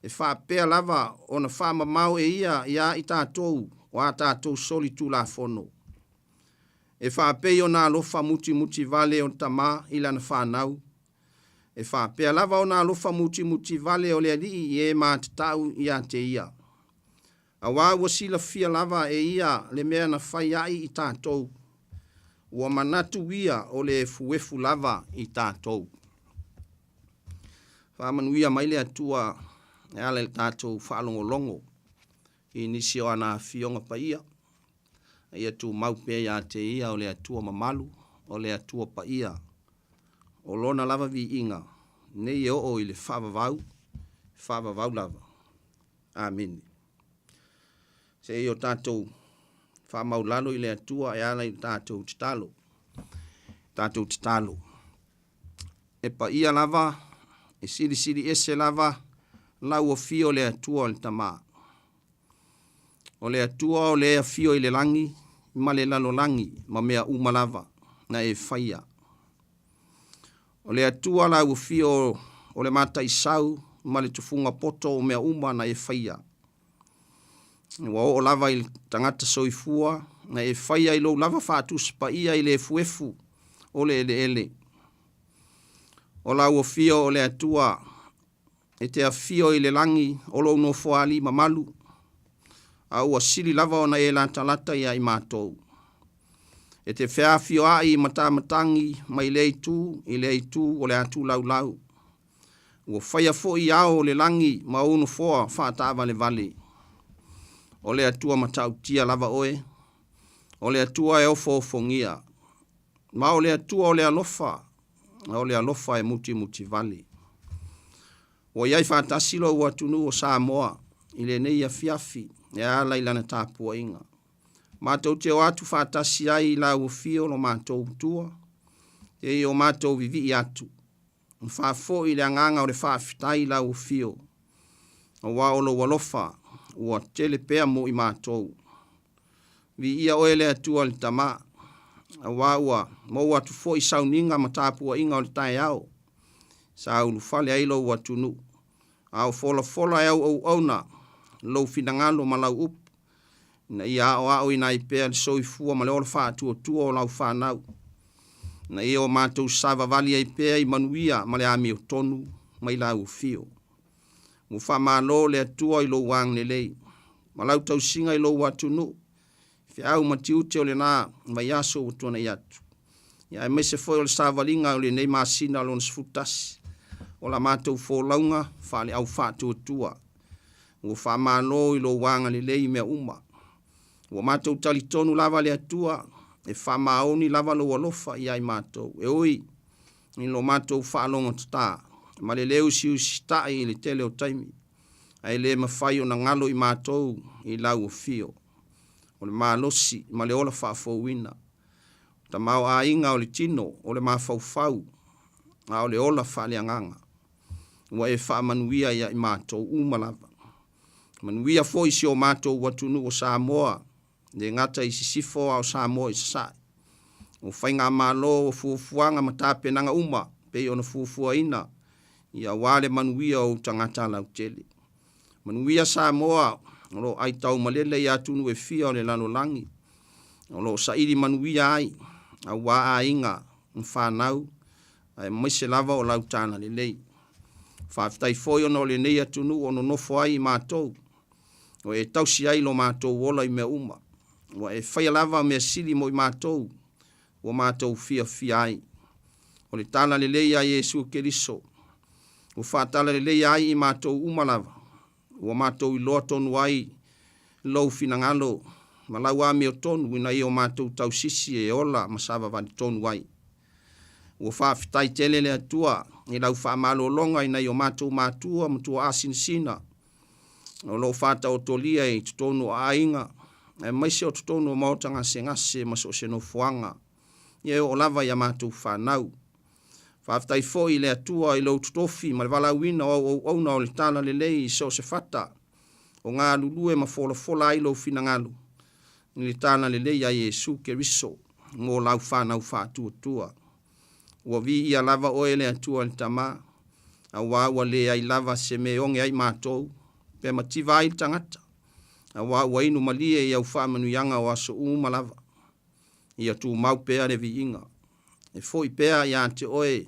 e faapea lava ona faamamao e ia iā i tatou o a tatou soli tulafono. E faapei ona alofa mutimutivale o le Tama i lana fanau, e faapea lava ona alofa mutimutivale o le Alii i e matatau iā te ia. Auā ua silafia lava e ia le mea na fai ai i tatou, ua manatu ia o le efuefu lava i tatou. Faamanuia mai le Atua e ala i le tatou faalogologo i nisi o ana Afioga Paia, a ia tumau pea iā te Ia o le Atua mamalu, o le Atua Paia, o Lona lava viiga nei e oo i le faavavau, faavavau lava. Amene. Se i o tatou faamaulalo i le Atua e ala i le tatou tatalo. Tatou tatalo. E paia lava, e silisili ese lava lau afio le Atua o le Tama. O le Atua o le afio i le lagi ma le lalolagi ma mea uma lava na e faia. O le Atua lau afio o le mataisau ma le tufuga poto o mea uma na e faia. Ua oo lava i le tagata soifua na e faia i lou lava faatusi paia i le efuefu o le eleele. O lau afio o le Atua e te afio i le lagi o lou nofoalii mamalu, a ua sili lava ona e latalata iā i matou. E te feafioaʻi i matamatagi mai lea itu i lea itu o le atulaulau. Ua faia foi ao o le lagi ma ou nofoa faataavalevale. O le Atua matautia lava oe, o le Atua e ofoofogia, ma o le Atua o le alofa, a o le alofa e mutimutivale. Ua i ai faatasi lou atunuu o Samoa i lenei afiafi e ala i lana tapuaiga. Matou te o atu faatasi ai i lau afio lo matou Atua, seia o matou vivii atu, ma faafoi le agaga o le faafetai i lau afio, auā o lou alofa ua tele pea mo i matou. Viia oe le Atua le Tama. Auā ua maua atu foi sauniga ma tapuaiga o le taeao sa ulufale ai lou atunuu, a o folafola e auauauna lou finagalo ma lau upu, ina ia aoaoina ai pea le soifua ma le ola faatuatua o lau fanau, ina ia o matou savavali ai pea i manuia ma le amiotonu mai lau afio. Ua faamalo le Atua i lou agalelei ma lau tausiga i lou atunuu, feau ma tiute o lena vaiaso ua tuanai atu, ia aemaise foi o le savaliga o lenei masina lona 11 o la matou folauga faale-au faatuatua. Ua faamalo i lou agalelei i mea uma. Ua matou talitonu lava le Atua e faamaoni lava lou alofa ia i matou, e ui i lo matou faalogotatā ma le le usiusita'i i le tele o taimi, ae le mafai ona galo i matou i lau afio. O le malosi ma le ola faafouina, o tamaoaiga o le tino, o le mafaufau, a o le ola faaleagaga, ua e faamanuia ia i matou uma lava. Manuia foi si o matou atunuu o Samoa, le gata i sisifo a o Samoa i sasae. O faigamalo o fuafuaga ma tapenaga uma pei ona fuafuaina ia aua le manuia o ou tagata lautele. Manuia Samoa o lo o aitaumalele i atunuu e fia o le lalolagi, o lo o saili manuia ai auā aiga ma fanau aemaise lava o lau talalelei. Faafetai foi ona o lenei atunuu o nonofo ai i matou, ua e tausi ai lo matou ola i mea uma, ua e faia lava mea sili mo i matou ua matou fiafia ai. O le talalelei a Iesu Keriso ua faatalaleia ai i matou uma lava, ua matou iloa tonu ai lou finagalo ma lau amiotonu ina ia o matou tausisi e ola ma savavali tonu ai. Ua faafetai tele le Atua i lau faamalologa i nai o matou matua ma tuaa sinasina o lo o faataotolia i totonu o aiga, aemaise o totonu o maota gasegase ma so o se nofoaga, ia e oo lava i a matou fanau. Faafetai foi i le Atua i lou totofi ma le valaauina o au auauna o le talalelei i so o se fata o galulue ma folafola ai lou finagalo i le talalelei a Iesu Keriso mo lau fanau faatuatua. Ua viia lava oe le Atua le Tama, auā ua leai lava se mea e oge ai matou, pe mativa ai le tagata, auā ua inu malie i au faamanuiaga o aso uma lava. Ia tumau pea le viiga, e foi pea ia te oe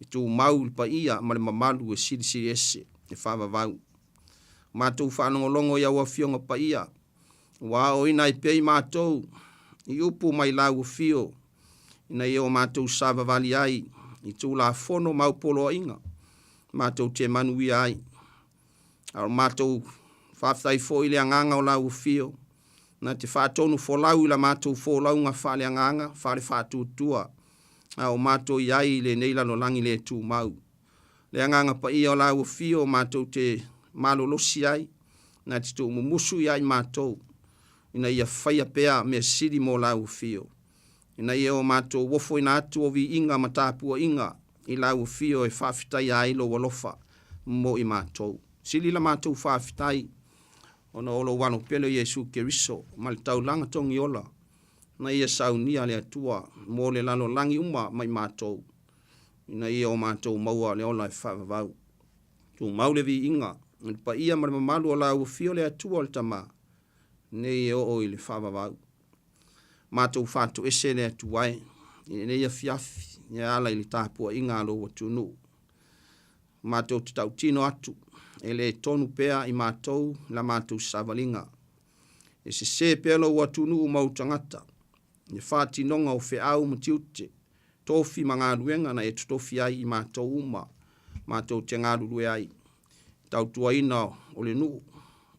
e tumau le paia ma le mamalu e silisili ese e faavavau. Matou faalogologo i au Afioga Paia, ua aoina ai pea i matou i upu mai lau afio ina ia o matou savavali ai i Tulafono ma au poloaiga matou te manuia ai. A o matou faafetai foi i le agaga o lau afio na te faatonu folau i la matou folauga faaleagaga faalefaatuatua a o matou i ai i lenei lalolagi le tumau. Le agaga paia o lau afio matou te malolosi ai na te tuumumusu ia i matou ina ia faia pea mea sili mo lau afio, ina ia o matou ofoina atu o viiga ma tapuaiga i lau afio e faafetaia ai lou alofa mo i matou. Sili la matou faafetai ona o lou Alo pele o Iesu Keriso ma le taulaga togiola na ia saunia le Atua mo le lalolagi uma ma i matou, ina ia o matou maua le ola e faavavau. Tumau le viiga i le paia ma le mamalu o lau afio le Atua o le Tama, nei e oo i le faavavau. Matou faatoese le Atua e i lenei afiafi e ala i le tapuaiga a lou atunuu. Matou te tautino atu e le tonu pea i matou la matou savaliga. E sesē pea lou atunuu ma ou tagata i le faatinoga o feau ma tiute, tofi ma galuega na e totofi ai i matou uma matou te galulue ai, tautuaina o le nuu,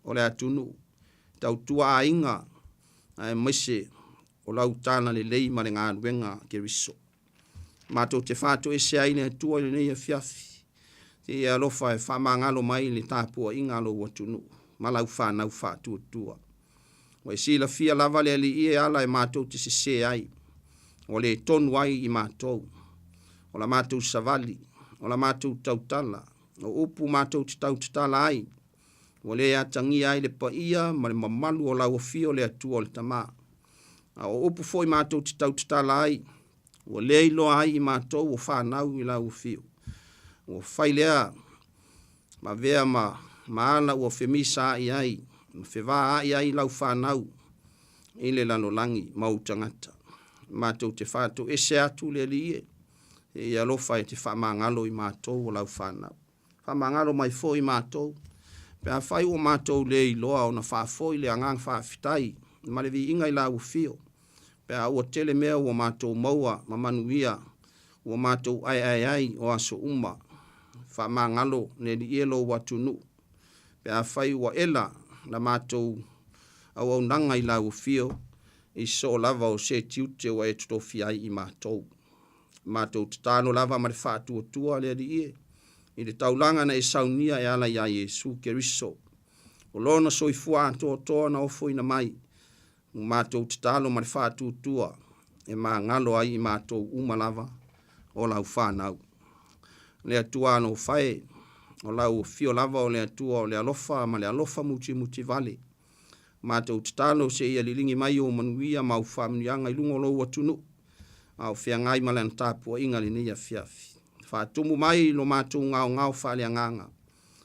o le atunuu, tautua aiga, aemaise o lau talalelei ma le galuega a Keriso. Matou te faatoese ai le Atua i lenei afiafi, seia alofa e faamagalo mai le tapuaiga a lou atunuu ma lau fanau faatuatua. Ua e silafia lava le Alii e ala e matou te sesē ai, ua le tonu ai i matou. O la matou savali, o la matou tautala, o upu matou te tautatala ai, ua le atagia ai le paia ma le mamalu o lau afio le Atua o le Tama. A o upu foi matou te tautatala ai, ua le iloa ai i matou o fanau i lau afio. Ua fai lea ma avea ma ma ala ua femisaai ai ma fevaai ai lau fanau i le lalolagi ma ou tagata. Matou te faatoese atu le Alii e, se i alofa e te faamagalo i matou o lau fanau. Faamagalo mai foi matou, pe afai ua matou le iloa ona faafoi le agaga faafetai ma le viiga i lau afio, pe a ua tele mea ua matou maua ma manuia ua matou aeae ai o aso uma. Faamagalo le Alii e lou atunuu, pe afai ua ela la matou auaunaga i lau afio i soo lava o se tiute ua e totofia ai i matou. Matou tatalo lava ma le faatuatua le Alii e, i le taulaga na e saunia e ala iā Iesu Keriso, o Lona soifua atoatoa na ofoina mai, ua matou tatalo ma le faatuatua e magalo ai i matou uma lava o lau fanau. Le Atua alofa e, o lau afio lava o le Atua o le alofa ma le alofa mutimutivale. Matou tatalo seia liligi mai ou manuia ma au faamanuiaga i luga o lou atunuu, a o feagai ma lana tapuaiga lenei afiafi. Faatumu mai lo matou gaogao faaleagaga,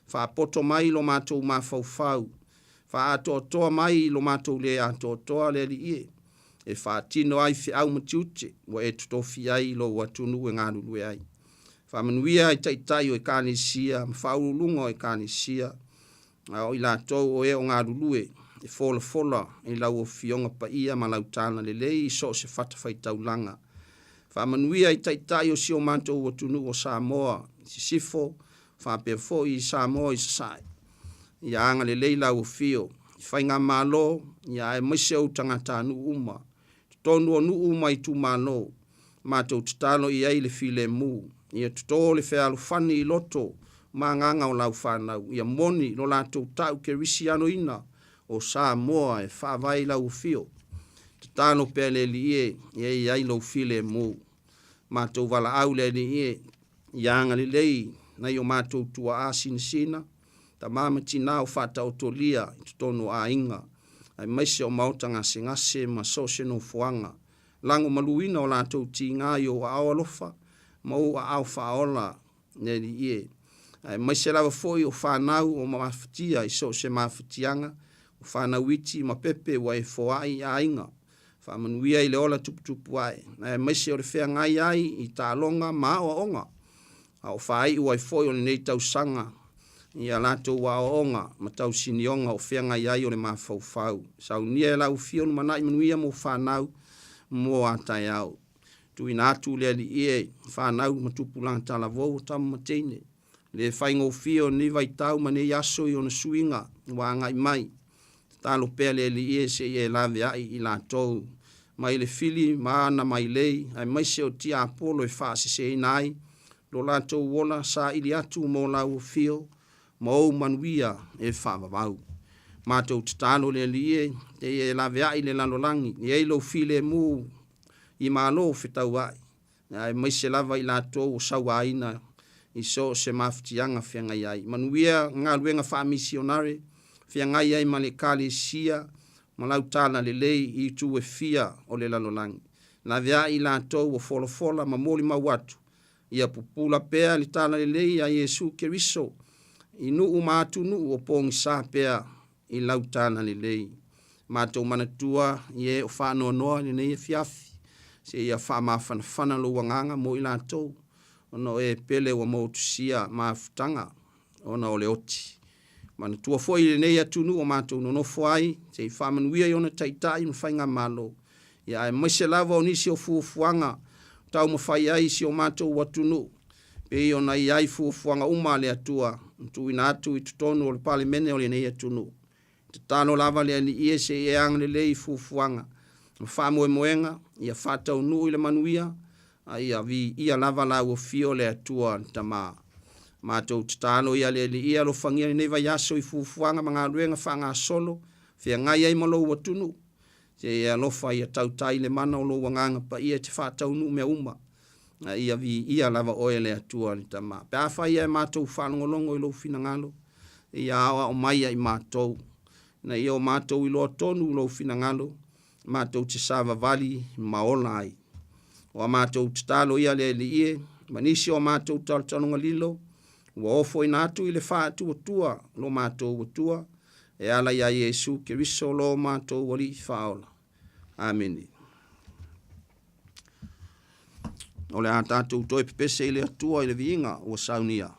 faapoto mai lo matou mafaufau, faaatoatoa mai lo matou le atoatoa le Alii e, e faatino ai feau ma tiute ua e totofi ai i lou atunuu e galulue ai. Faamanuia i taitai o Ekalesia ma faauluuluga o Ekalesia, a o i latou o e o galulue e folafola i lau Afioga paia ma lau talalelei i so o se fatafaitaulaga. Faamanuia i taitai o si o matou atunuu o Samoa i sisifo, faapea foi i Samoa i sasae. Ia agalelei lau afio i faigamalo, ia aemaise ou tagatanuu uma, totonu o nuu ma itumalo, matou tatalo i ai le filemu, ia toto le fealofani i loto ma agaga o lau fanau, ia moni lo latou tau kerisianoina o Samoa e faavae i lau afio. Tatalo pea le Alii e, ia i ai lou filemu. Matou valaau le Alii e, ia agalelei nai o matou tuaa sinasina, tama ma tina o faataotolia i totonu o aiga, aemaise o maota gasegase ma so o se nofoaga, lagomaluina o latou tiga i ou aao alofa ma ou aao faaola, le Alii e, aemaise lava foi o fanau o mafatia i so o se mafatiaga, o fanau iti ma pepe ua e foai i aiga, faamanuia i le ola tuputupu ae, aemaise o le feagai ai i taaloga ma aoaoga, a o faaiu ai foi o lenei tausaga i a latou aoaoga ma tausinioga o feagai ai o le mafaufau. Saunia e lau Afio lumanai manuia mo fanau mo a taeao. Tuuina atu le Alii e, fanau ma tupulaga talavou o tama ma teine, le faigofie o lenei vaitau ma nei aso i ona suiga ua agai mai. Tatalo pea le Alii e se i e laveai i latou mai le fili ma ana mailei aemaise o tiapolo e faaseseina ai lo latou ola saili atu mo lau afio ma ou manuia e faavavau. Matou tatalo le Alii e, se i e laveai le lalolagi, i ai lou filemu i malo fetauai, aemaise lava i latou o sauaina i so o se mafatiaga feagai ai. Manuia galuega faamisionare feagai ai ma le Ekalesia ma lau talalelei i itu e fia o le lalolagi. Laveai i latou o folafola ma molimau atu, ia pupula pea le talalelei a Iesu Keriso i nuu ma atunuu o pogisa pea i lau talalelei. Matou manatua i e o faanoanoa i lenei afiafi, seia faamafanafana lou agaga mo i latou, ona o e pele ua motusia mafutaga ona o le oti. Manatua foi i lenei atunuu o matou nonofo ai, se i faamanuia i ona taitai ma faigamalo, ia aemaise lava o nisi o fuafuaga taumafai ai i si o matou atunuu, pei ona i ai fuafuaga uma a le Atua na tuuina atu i totonu o le Palemene o lenei atunuu. Tatalo lava le Alii e se i e agalelei i fuafuaga ma faamoemoega, ia faataunuu i le manuia, a ia viia lava lau afio le Atua le Tama. Matou tatalo ia le Alii e alofagia lenei vaiaso i fuafuaga ma galuega faagasolo, feagai ai ma lou atunuu, se i e alofa ia tautai le mana o lou Agaga Paia e te faataunuu mea uma, a ia viia lava oe le Atua le Tama. Pe afai ia e matou faalogologo i lou finagalo, ia aoao mai ia i matou, ina ia o matou iloa tonu lou finagalo, matou te savavali ma ola ai. O a matou tatalo ia le Alii e, ma nisi o a matou talotaloga lilo, ua ofoina atu i le faatuatua lo matou Atua, e ala iā Iesu Keriso lo matou Alii Faaola. Amene. O le a tatou toe pepese i le Atua i le viiga ua saunia.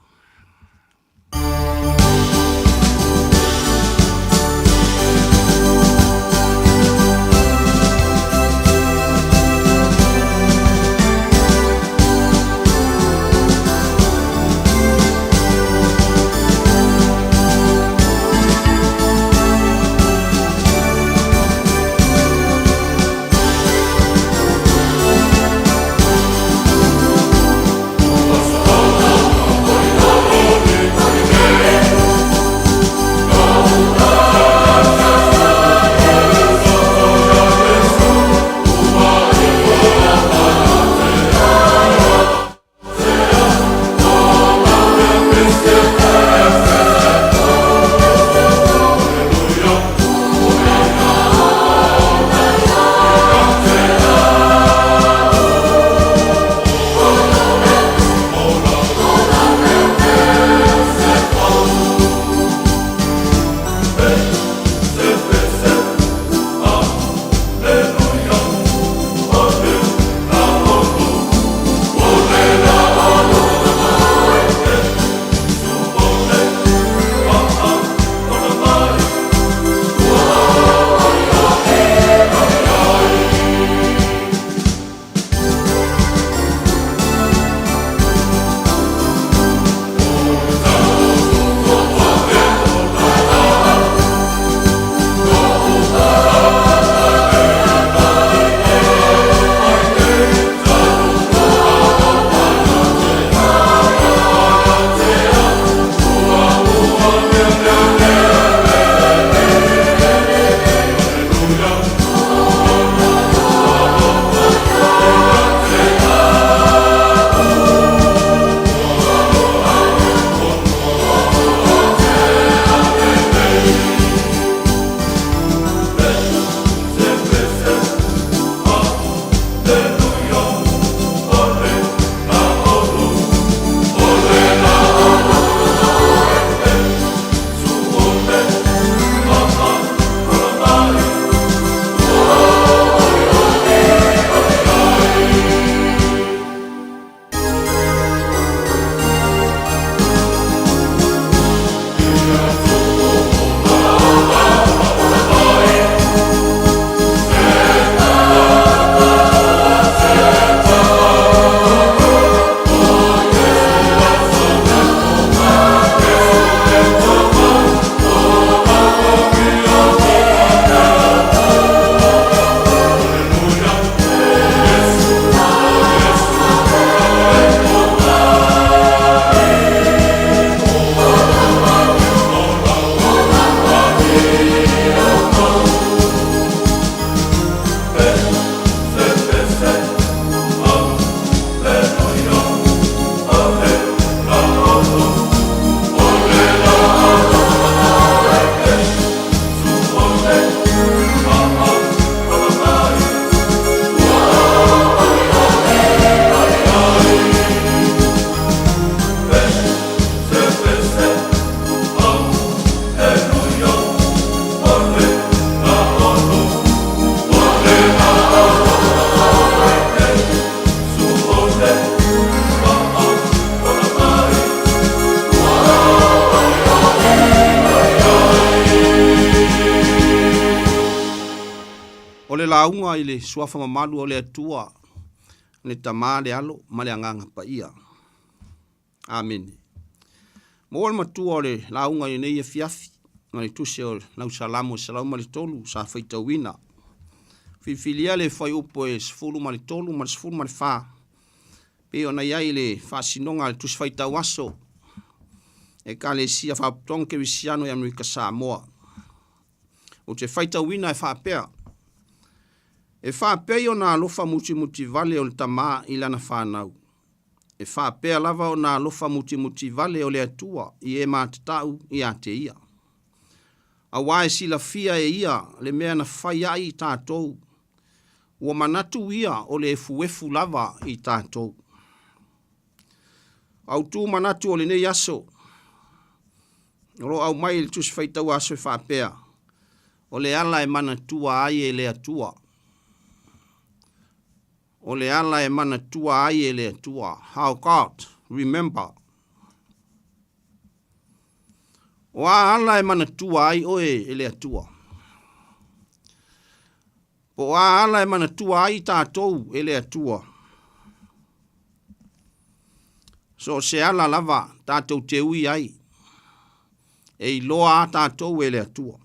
O le lauga i le suafa mamalu o le Atua, le Tama, le Alo ma le Agaga Paia. Amene. Maua le matua o le lauga i lenei afiafi, ma le tusi o lau Salamo 103 sa faitauina. Filifilia le fuaiupu e 13 ma le 14, pei ona i ai le faasinoga a le tusi faitau aso Ekalesia Faapotopotoga Kerisiano i Amerika Samoa. Ou te faitauina e faapea, E faapei ona alofa mutimutivale o le tama i lana fanau, e faapea lava ona alofa mutimutivale o le Atua i e matatau ia te ia. Auā e silafia e ia le mea na fai ai i tatou Ua manatu ia o le efuefu lava i tatou. Autu manatu o lenei aso, o lo o aumai i le Tusi Faitau Aso e faapea, O le ala e manatua ai e le Atua. O le ala e manatua ai e le Atua. How God remember. O a ala e manatua ai oe e le Atua? Po o a ala e manatua ai tatou e le Atua? So o se ala lava tatou te ui ai, e iloa a tatou e le Atua.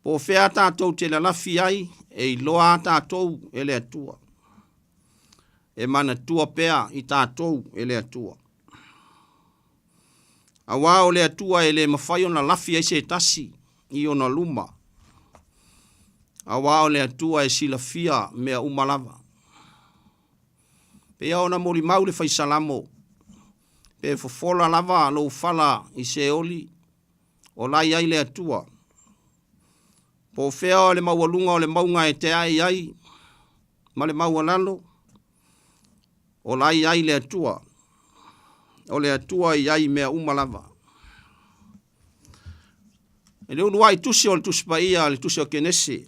Po o fea tatou te lalafi ai, e iloa a tatou e le Atua. E manatua pea i tatou e le Atua. Auā o le Atua e le mafai ona lafi ai se tasi i ona luma, auā o le Atua e silafia mea uma lava. Pei ona molimau le fai Salamo, Pe fofola lava lou fala i Seoli, o la i ai le Atua. Po o fea o le maualuga o le mauga e teae i ai ma le maualalo, o la i ai le Atua. O le Atua e i ai mea uma lava. E le uluai tusi o le Tusi Paia, le Tusi o Kenese,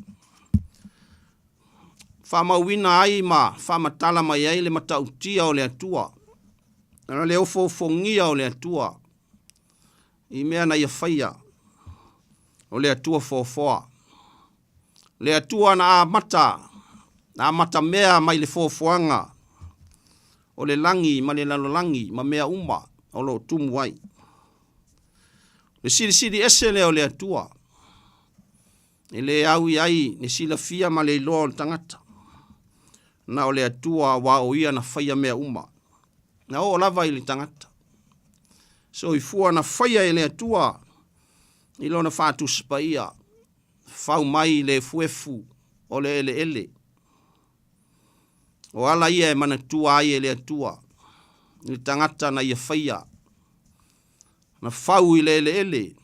faamauina ai ma faamatala mai ai le matautia o le Atua, le ofoofogia o le Atua i mea na ia faia, o le Atua foafoa. Le Atua na amata, na amatamea mai le foafoaga o le lagi ma le lalolagi ma mea uma o lo o tumu ai. Le silisili ese lea o le Atua, e le au i ai le silafia ma le iloa o le tagata. Na o le Atua aua o ia na faia mea uma, na oo lava i le tagata. Soifua na faia e le Atua i lona faatusi paia, fau mai le efuefu o le eleele. O ala ia e manatua ai e le Atua i le tagata na ia faia, na fau i le eleele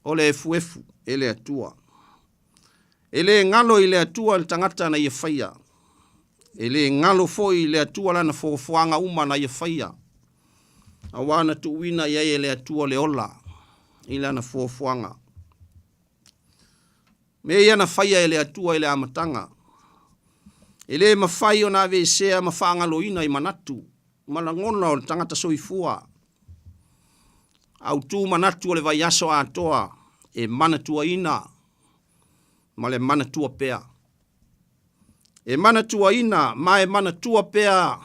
o le efuefu e le Atua. E le galo i le Atua le tagata na ia faia. E le galo foi i le Atua lana foafoaga uma na ia faia, auā na tuuina i ai e le Atua le ola i lana foafoaga. Mea ia na faia e le Atua i le amataga, e le mafai ona aveesea ma faagaloina i manatu ma lagona o le tagata soifua. Autu manatu o le vaiaso atoa e manatuaina ma le manatua pea. E manatuaina ma e manatua pea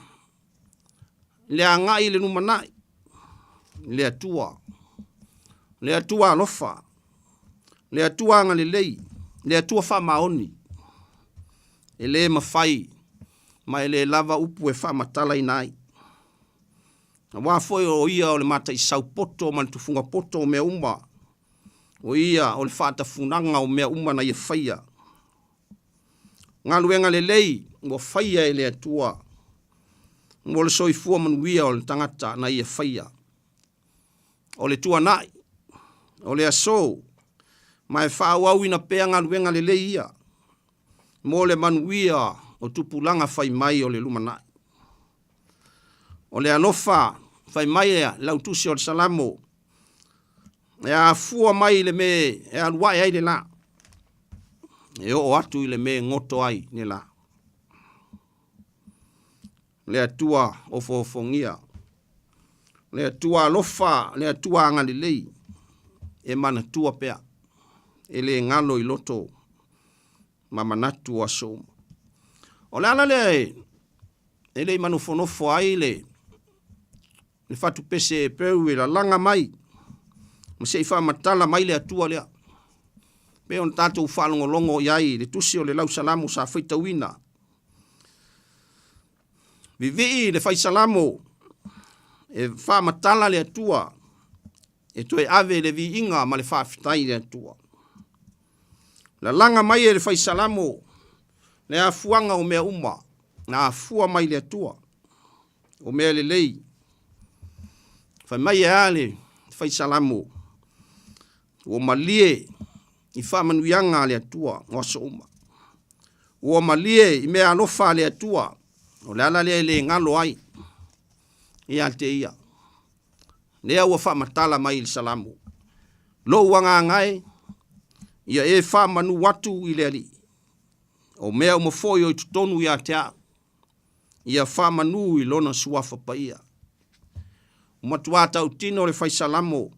le agai i le lumanai, le Atua, le Atua alofa, le Atua agalelei, le Atua faamaoni. E le mafai ma e le lava upu e faamatalaina ai. Aua foi o ia o le mataisau poto ma le tufuga poto o mea uma, o ia o le faatafunaga o mea uma na ia faia. Galuega lelei ua faia e le Atua mo le soifua manuia o le tagata na ia faia. O le tuanai, o le aso, ma e faaauauina pea galuega lelei ia mo le manuia o tupulaga fai mai o le lumanai. O le alofa fai mai le lautusi o le Salamo, e afua mai i le mea e alu ae ai le la, e oo atu i le mea e goto ai le la. Le Atua ofoofogia, le Atua alofa, le Atua agalelei, e manatua pea, e le galo i loto ma manatu o aso uma. O le ala lea e le i manofonofo ai le le fatupese e peu e lalaga mai ma se i faamatala mai le Atua lea. Pei ona tatou faalogologo i ai i le tusi o le Lausalamo sa faitauina. Vivii le faisalamo e faamatala le Atua e toe ave le viiga ma le faafetai i le Atua. Lalaga mai e le faisalamo le afuaga o mea uma na afua mai le Atua. O mea lelei. Fai mai e a le faisalamo, ua malie i faamanuiaga a le Atua o aso uma. Ua malie i mea alofa a le Atua, o le ala lea e le galo ai ia te ia. Lea ua faamatala mai i le Salamo, Lou agaga e, ia e faamanu atu i le Alii, o mea uma foi o i totonu ia te au, ia faamanu i lona suafa paia. Ua matuā tautino le fai Salamo,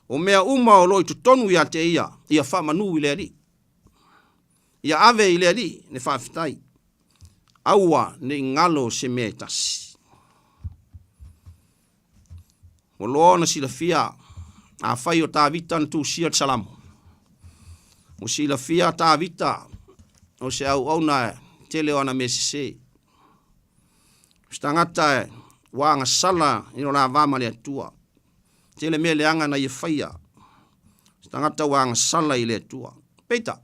o mea uma o lo o i totonu ia te ia, ia faamanu i le Alii. Ia ave i le Alii le faafetai, aua ne i galo se mea e tasi. Ua loa ona silafia, afai o Tavita na tusia le Salamo, ua silafia Tavita o se auauna e tele o ana mea sese. O se tagata ua agasala i lo la va ma le Atua. Tele mea leaga na ia faia. Se tagata ua agasala i le Atua. Peita,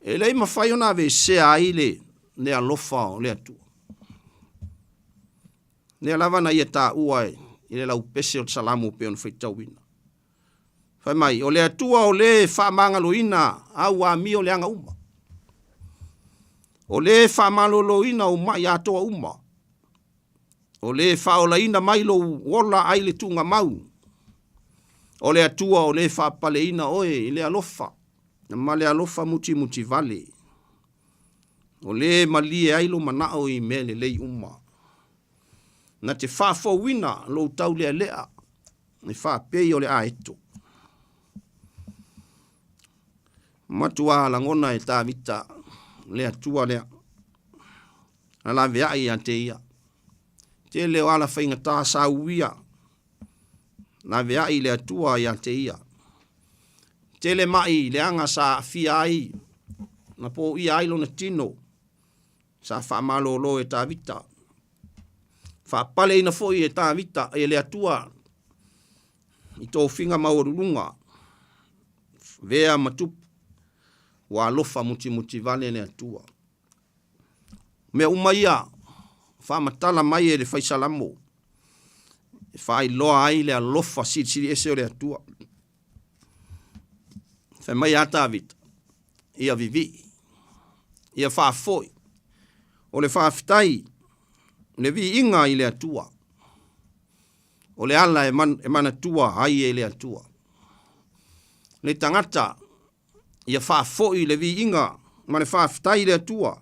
e le i mafai ona aveesea ai le, le alofa o le Atua. Lea lava na ia taua i le laupese o le Salamo pei ona faitauina. Fai mai, o le Atua o lē e faamagaloina au amio leaga uma. O lē e faamaloloina ou ma'i atoa uma. O lē e faaolaina mai lou ola ai le tuugamau. O le Atua o lē e faapaleina oe i le alofa ma le alofa mutimutivale. O lē e malie ai lou manao i mea lelei uma. Na te faafouina lou taulealea e faapei o le aeto. Matuā lagona e Tavita le Atua lea, na laveai ia te ia. Tele o ala faigata sa uia, laveai le Atua ia te ia. Tele maʻi leaga sa aafia ai, na poia ai lona tino, sa faamalolo e Tavita. Faapaleina foi e Tavita e le Atua i tofiga maualuluga, vea ma tupu, ua alofa mutimutivale le Atua. Mea uma ia faamatala mai e le fai Salamo e faailoa ai le alofa silisili ese o le Atua. Fai mai a Tavita, ia vivii, ia faafoi, o le faafetai, le viiga i le Atua, o le ala e, man, e manatua ai e le Atua. Le tagata ia faafoi le viiga ma le faafetai i le Atua,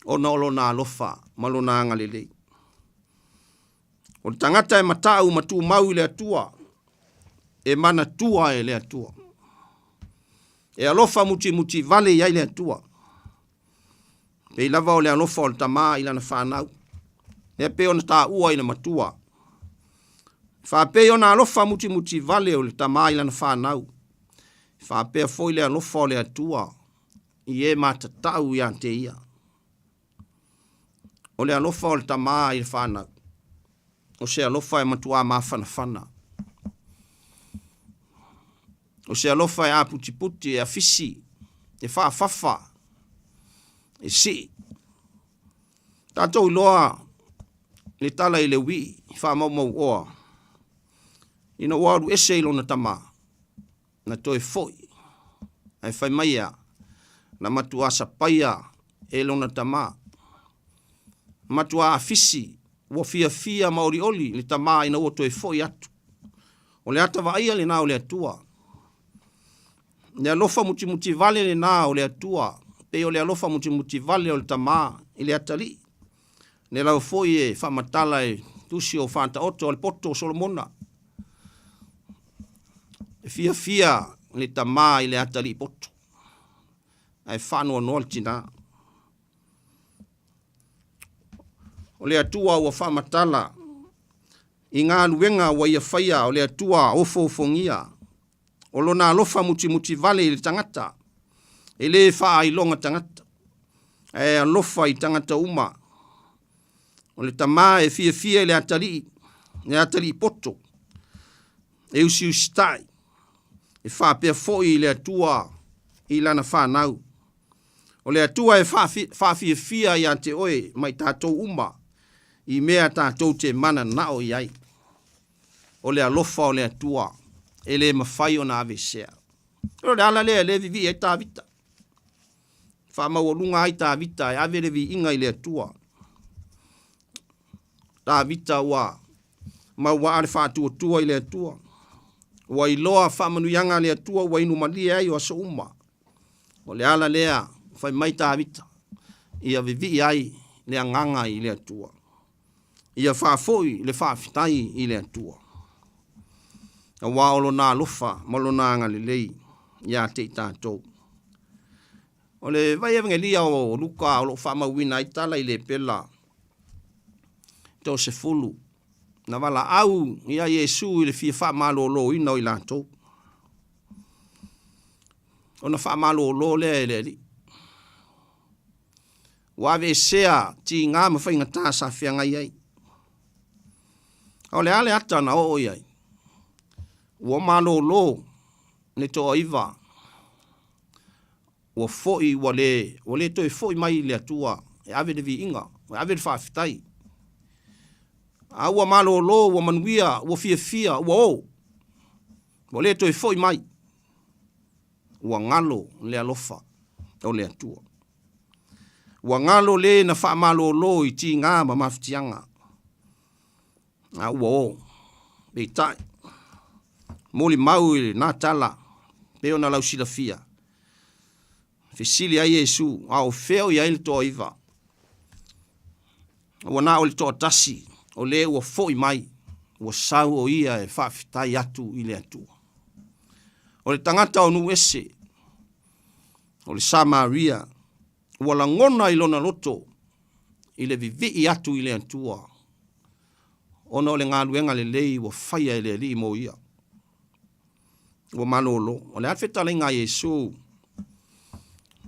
ona o lona alofa ma lona agalelei. O le tagata e matau ma tumau i le Atua, e manatua e le Atua. E alofa mutimuti vale i ai le Atua. Pei lava o le alofa o le tamā i lana fanau. Lea pei ona taua i le matua. Faapei ona alofa mutimuti vale o le tamā i lana fanau. Faapea foi le alofa o le Atua i e matatau ia te ia. O le alofa o le tamā i le fanau, o se alofa e matuā mafanafana. O se alofa e aputiputi, e afisi, e faafafa, e sii. Tatou iloa le tala i le uii faamaumauoa ina ua alu ese i lona tamā, na toe foi, ae fai mai ea, na matuā sapaia e lona tamā. Na matuā afisi, ua fiafia ma olioli le tamā ina ua toe foi atu. O le ata vaaia lenā o le Atua. Le alofa mutimutivale lenā o le Atua, pei o le alofa mutimutivale o le tamā i le atalii. Lea lava foi e faamatala e tusi o Faataoto a le poto o Solomona. E fiafia le tamā i le atalii poto, ae faanoanoa le tinā. O le Atua ua faamatala i galuega ua ia faia, o le Atua ofoofogia, o lona alofa mutimutivale i le tagata, e lē faailoga tagata, ae alofa i tagata uma. O le tamā e fiafia i le atalii, le atalii poto, e usiusitai, e faapea foi i le Atua i lana fanau. O le Atua e faafiafia iā te oe ma i tatou uma i mea tatou te mananao i ai. O le alofa o le Atua e le mafai ona aveesea. O le ala lea e lē vivii ai Tavita. Faamaualuga ai Tavita e ave le viiga i le Atua. Tavita ua mauaa le faatuatua i le Atua. Ua iloa faamanuiaga a le Atua ua inu malie ai o aso uma. O le ala lea fai mai Tavita, ia vivii ai le agaga i le Atua. Ia faafoi le faafetai i le Atua, aua o Lona alofa ma Lona agalelei ia te i tatou. O le vai Evagelia o Luka o lo o faamauina ai tala i lepela toasefulu na valaau ia Iesu i le fia faamaloloina o i latou. Ona faamalolo lea e le Alii. Ua aveesea tiga ma faigata sa feagai ai. A o le a le ata na oo i ai? Ua malolo le toaiva, ua foi ua le, ua le toe foi mai i le Atua e ave le viiga, e ave le faafetai. A ua malolo, ua manuia, ua fiafia, ua o, ua le toe foi mai. Ua galo le alofa o le Atua. Ua galo le na faamalolo i tiga ma mafatiaga, a ua o. Peitai, molimau i lena tala, pei ona lau silafia, fesili ai Iesu, a o fea o i ai le toaiva? Ua na o le toatasi o le ua foi mai, ua sau o ia e faafetai atu i le Atua. O le tagata o nuu ese, o le Samaria, ua lagona i lona loto i le vivii atu i le Atua, ona o le galuega lelei ua faia e le Alii mo ia. Ua malolo. O le a le fetalaiga a Iesu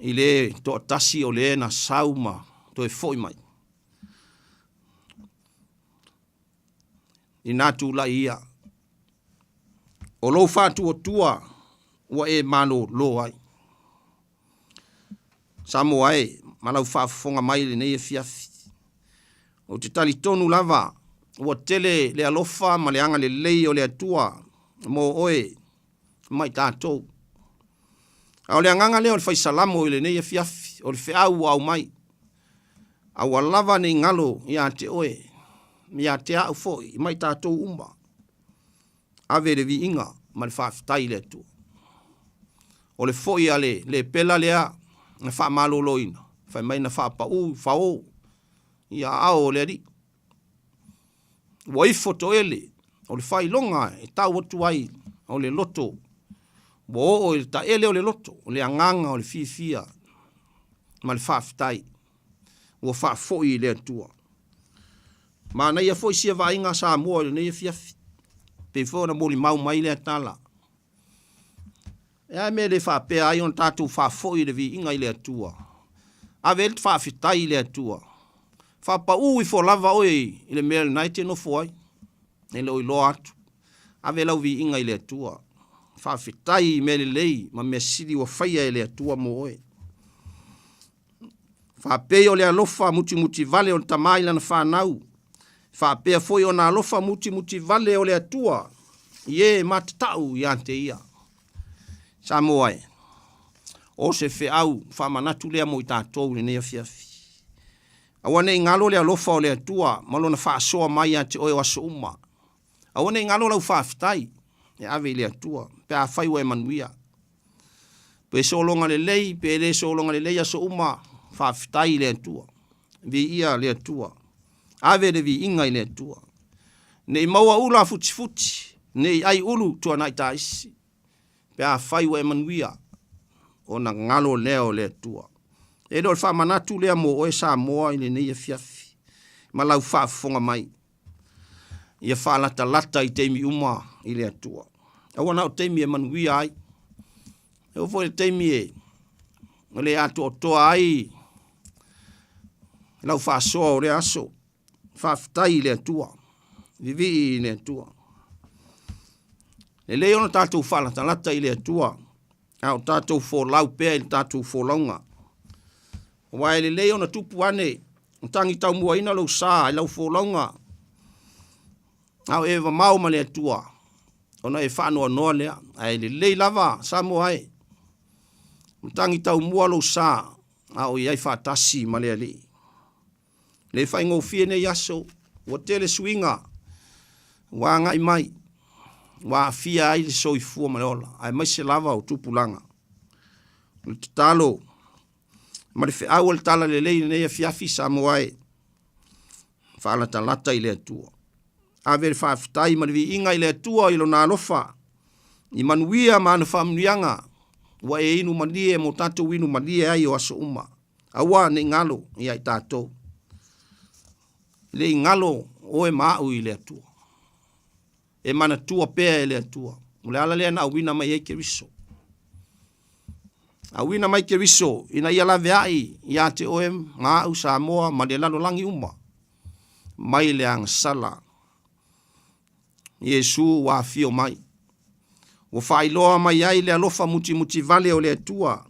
i le toatasi o le na sau ma toe foi mai? Inā tulai ia, o lou faatuatua ua e malolo ai. Samoa e, ma lau faafofoga mai i lenei afiafi, ou te talitonu lava ua tele le alofa ma le agalelei o le Atua mo oe ma i tatou. A o le agaga lea o le fai Salamo i lenei afiafi, o le feau ua aumai, aua lava ne i galo ia te oe, ia te au foi ma i tatou uma. Ave le viiga ma le faafetai i le Atua. O le foi a le lepela lea na faamaloloina, fai mai na faapaū fao i aao o le Alii. Ua ifo toele, o le faailoga e tau atu ai o le loto, ua oo i le taele o le loto, o le agaga o le fiafia ma le faafetai ua faafoi i le Atua. Manaia foi sia vaaiga a Samoa i lenei afiafi, pei foi ona molimau mai lea tala. E a mea e le faapea ai ona tatou faafoi le viiga i le Atua? Ave ai le faafetai i le Atua. Faapaū ifo lava oe i le mea lena e te nofo ai, e le o iloa atu. Ave lau viiga i le Atua. Faafetai i mea lelei ma mea sili ua faia e le Atua mo oe. Faapei o le alofa mutimutivale o le tama i lana fanau, faapea foi ona alofa mutimutivale o le Atua i e matatau ia te ia. Samoa e, o se feau faamanatu lea mo i tatou i lenei afiafi. Aua ne i galo le alofa o le Atua ma lona faasoa mai ia te oe o aso uma. Aua ne i galo lau faafetai e ave i le Atua pe afai ua e manuia. Pe sologa lelei pe le sologa lelei aso uma, faafetai i le Atua. Viia le Atua. Ave le viiga i le Atua. Ne i maua ula futifuti, ne i ai ulu tuanai taisi. Pe afai ua e manuia, ona galo lea o le Atua. E le o le faamanatu lea mo oe Samoa i lenei afiafi ma lau faafofoga mai. Ia faalatalata i taimi uma i le Atua. Aua na o taimi e manuia ai. E oo foi i le taimi e le atoatoa ai lau faasoa o lea aso. Faafetai i le Atua. Vivii i le Atua. Lelei ona tatou faalatalata i le Atua, a o tatou folau pea i le tatou folauga. Aua e lelei ona tupu ane, tagi taumuaina lou sa i lau folauga, a o e mamao ma le Atua. Ona e faanoanoa lea, ae lelei lava Samoa e. Matagi taumua lou sa, a o i ai faatasi ma le Alii. Le faigofie nei aso, ua tele suiga ua agai mai, ua aafia ai le soifua ma le ola, aemaise lava o tupulaga. O le tatalo ma le feau o le Talalelei i lenei afiafi Samoa e, faalatalata i le Atua. Ave le faafetai ma le viiga i le Atua i Lona alofa, i manuia ma ana faamanuiaga ua e inu malie mo tatou inu malie ai o aso uma. Aua ne i galo ia i tatou. Le i galo oe ma au i le Atua. E manatua pea e le Atua. O le ala lea na auina mai ai Keriso. Auina mai Keriso ina ia laveai ia te oe ma au Samoa ma le lalolagi uma mai le agasala. Iesu ua afio mai. Ua faailoa mai ai le alofa mutimutivale o le Atua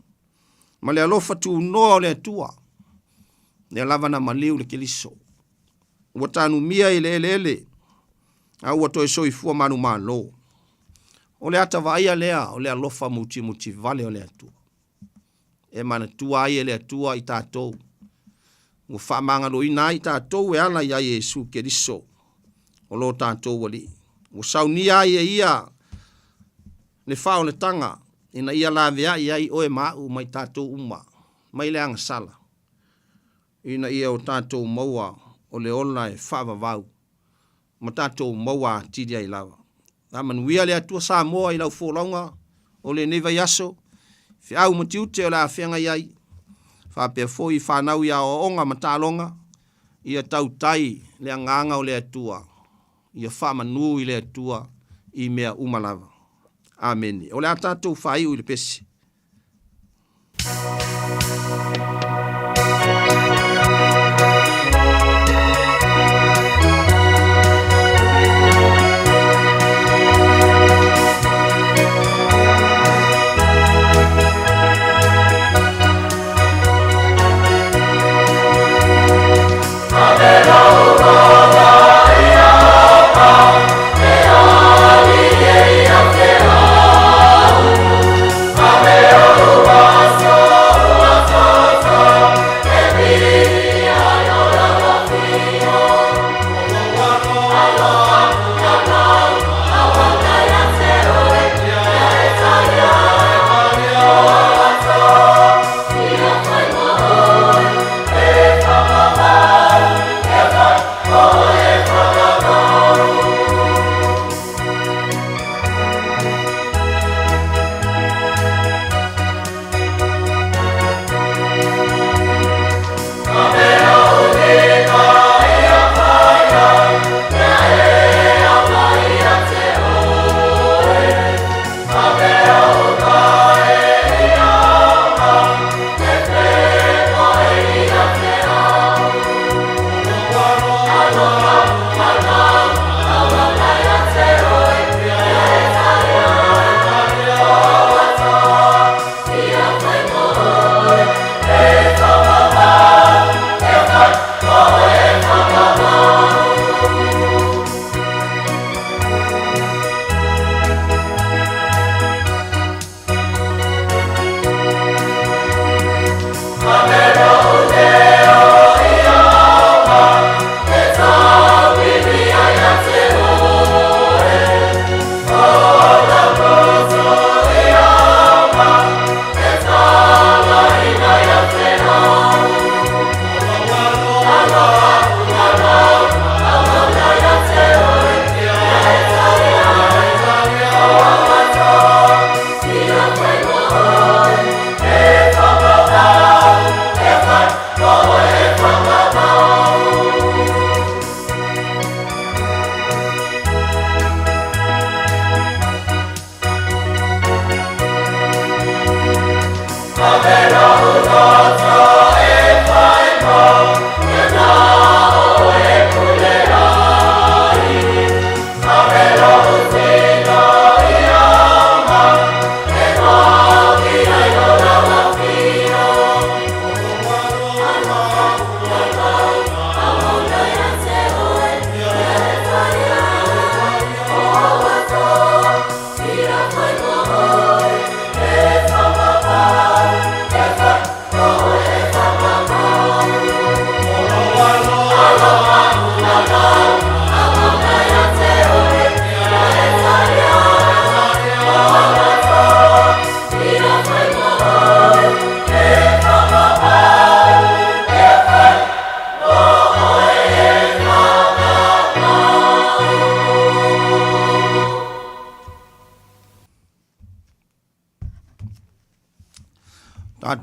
ma le alofa tunoa o le Atua, lea lava na maliu le Keriso. Ua tanumia i le eleele, a ua toe soifua manumalo. O le ata vaaia lea o le alofa mutimutivale o le Atua. E manatua ai e le Atua i tatou, ua faamagaloina ai tatou e ala ia Iesu Keriso o lo tatou Alii. Ua saunia ai e ia le faaolataga ina ia laveai ai oe ma au ma i tatou uma mai le agasala, ina ia o tatou maua o le ola e faavavau ma tatou maua atili ai lava. Faamanuia le Atua Samoa i lau folauga o lenei vaiaso, feau ma tiute o le a feagai ai, faapea foi i fanau i aoaoga ma taaloga, ia tautai le agaga o le Atua, ia faamanu i le Atua i mea uma lava. Amene. O le a tatou faaiu i le pese.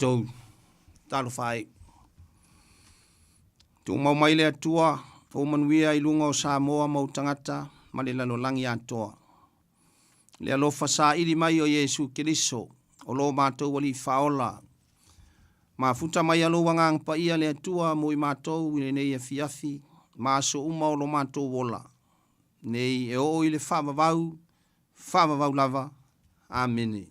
matou, talofa e. Tuumau mai le Atua ou manuia i luga o Samoa ma ou tagata ma le lalolagi atoa. Le alofa saili mai o Iesu Keriso, o lo matou Alii Faaola, mafuta mai a lou Agaga Paia le Atua mo i matou i lenei afiafi ma aso uma o lo matou ola nei e oo i le faavavau, faavavau lava. Amene.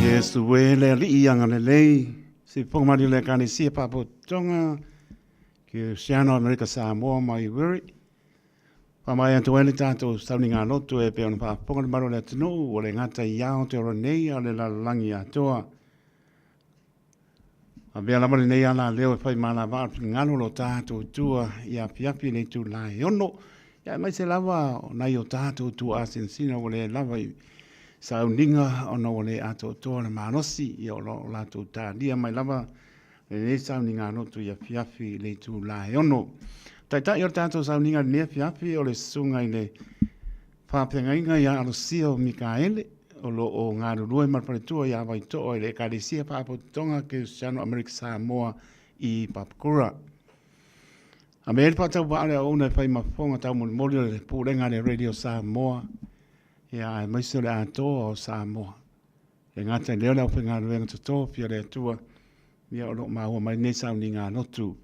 Iesu e le Alii agalelei, se fofoga malie o le Ekalesia Faapotopotoga Kerisiano Amerika Samoa mai Wiri. Faamaea atu ai le tatou sauniga lotu e pei ona faafofoga le mamalu o le atunuu, ua le gata i Aotearoa nei a o le lalolagi atoa. Avea lava lenei alaleo e fai malavaa o le finagalo o lo tatou Atua i afiafi i le itula e 6, ia aemaise lava o nai o tatou tuaasinasina ua le lava i sauniga ona ua le atoatoa le malosi, ia o lo o latou talia mai lava lenei sauniga lotu i afiafi i le itula e 6. Taitai o le tatou sauniga i lenei afiafi o le susuga i le Faafeagaiga ia Alosio Mikaele, o lo o galulue ma le faletua ia Vaitoa i le Ekalesia Faapotopotoga Kerisiano Amerika Samoa i Papakura. Avea ai le faatauvaa o le auauna e fai ma fofoga taumolimoli o le Pulega a le Radio Samoa, ia aemaise o le atoa o Samoa. E gata i lea o le aufaigaluega totofi a le Atua, ia o lo o maua mai lenei sauniga lotu.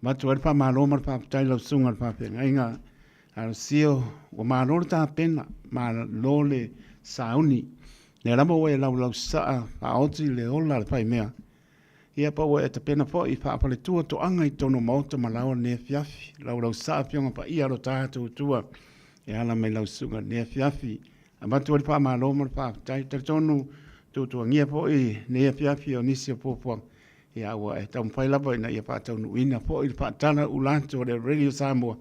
Avatu ai le faamalo ma le faafetai i lau susuga i le faafeagaiga Alosio, ua malo le tapena, malo le sauni. Lea lava ua e laulausasaa faaoti le ola a le faimea. Ia pa ua e tapena foi faafaletua toaga i totonu o maota ma laoa lenei afiafi. Laulausasaa Afioga Paia a lo tatou Atua e ala mai lau susuga i lenei afiafi. Avatu ai le faamalo ma le faafetai. Talitonu tuatuagia foi lenei afiafi o nisi o fuafuaga, ia ua e taumafai lava ina ia faataunuuina foi le faatala ula atu o le Radio Samoa,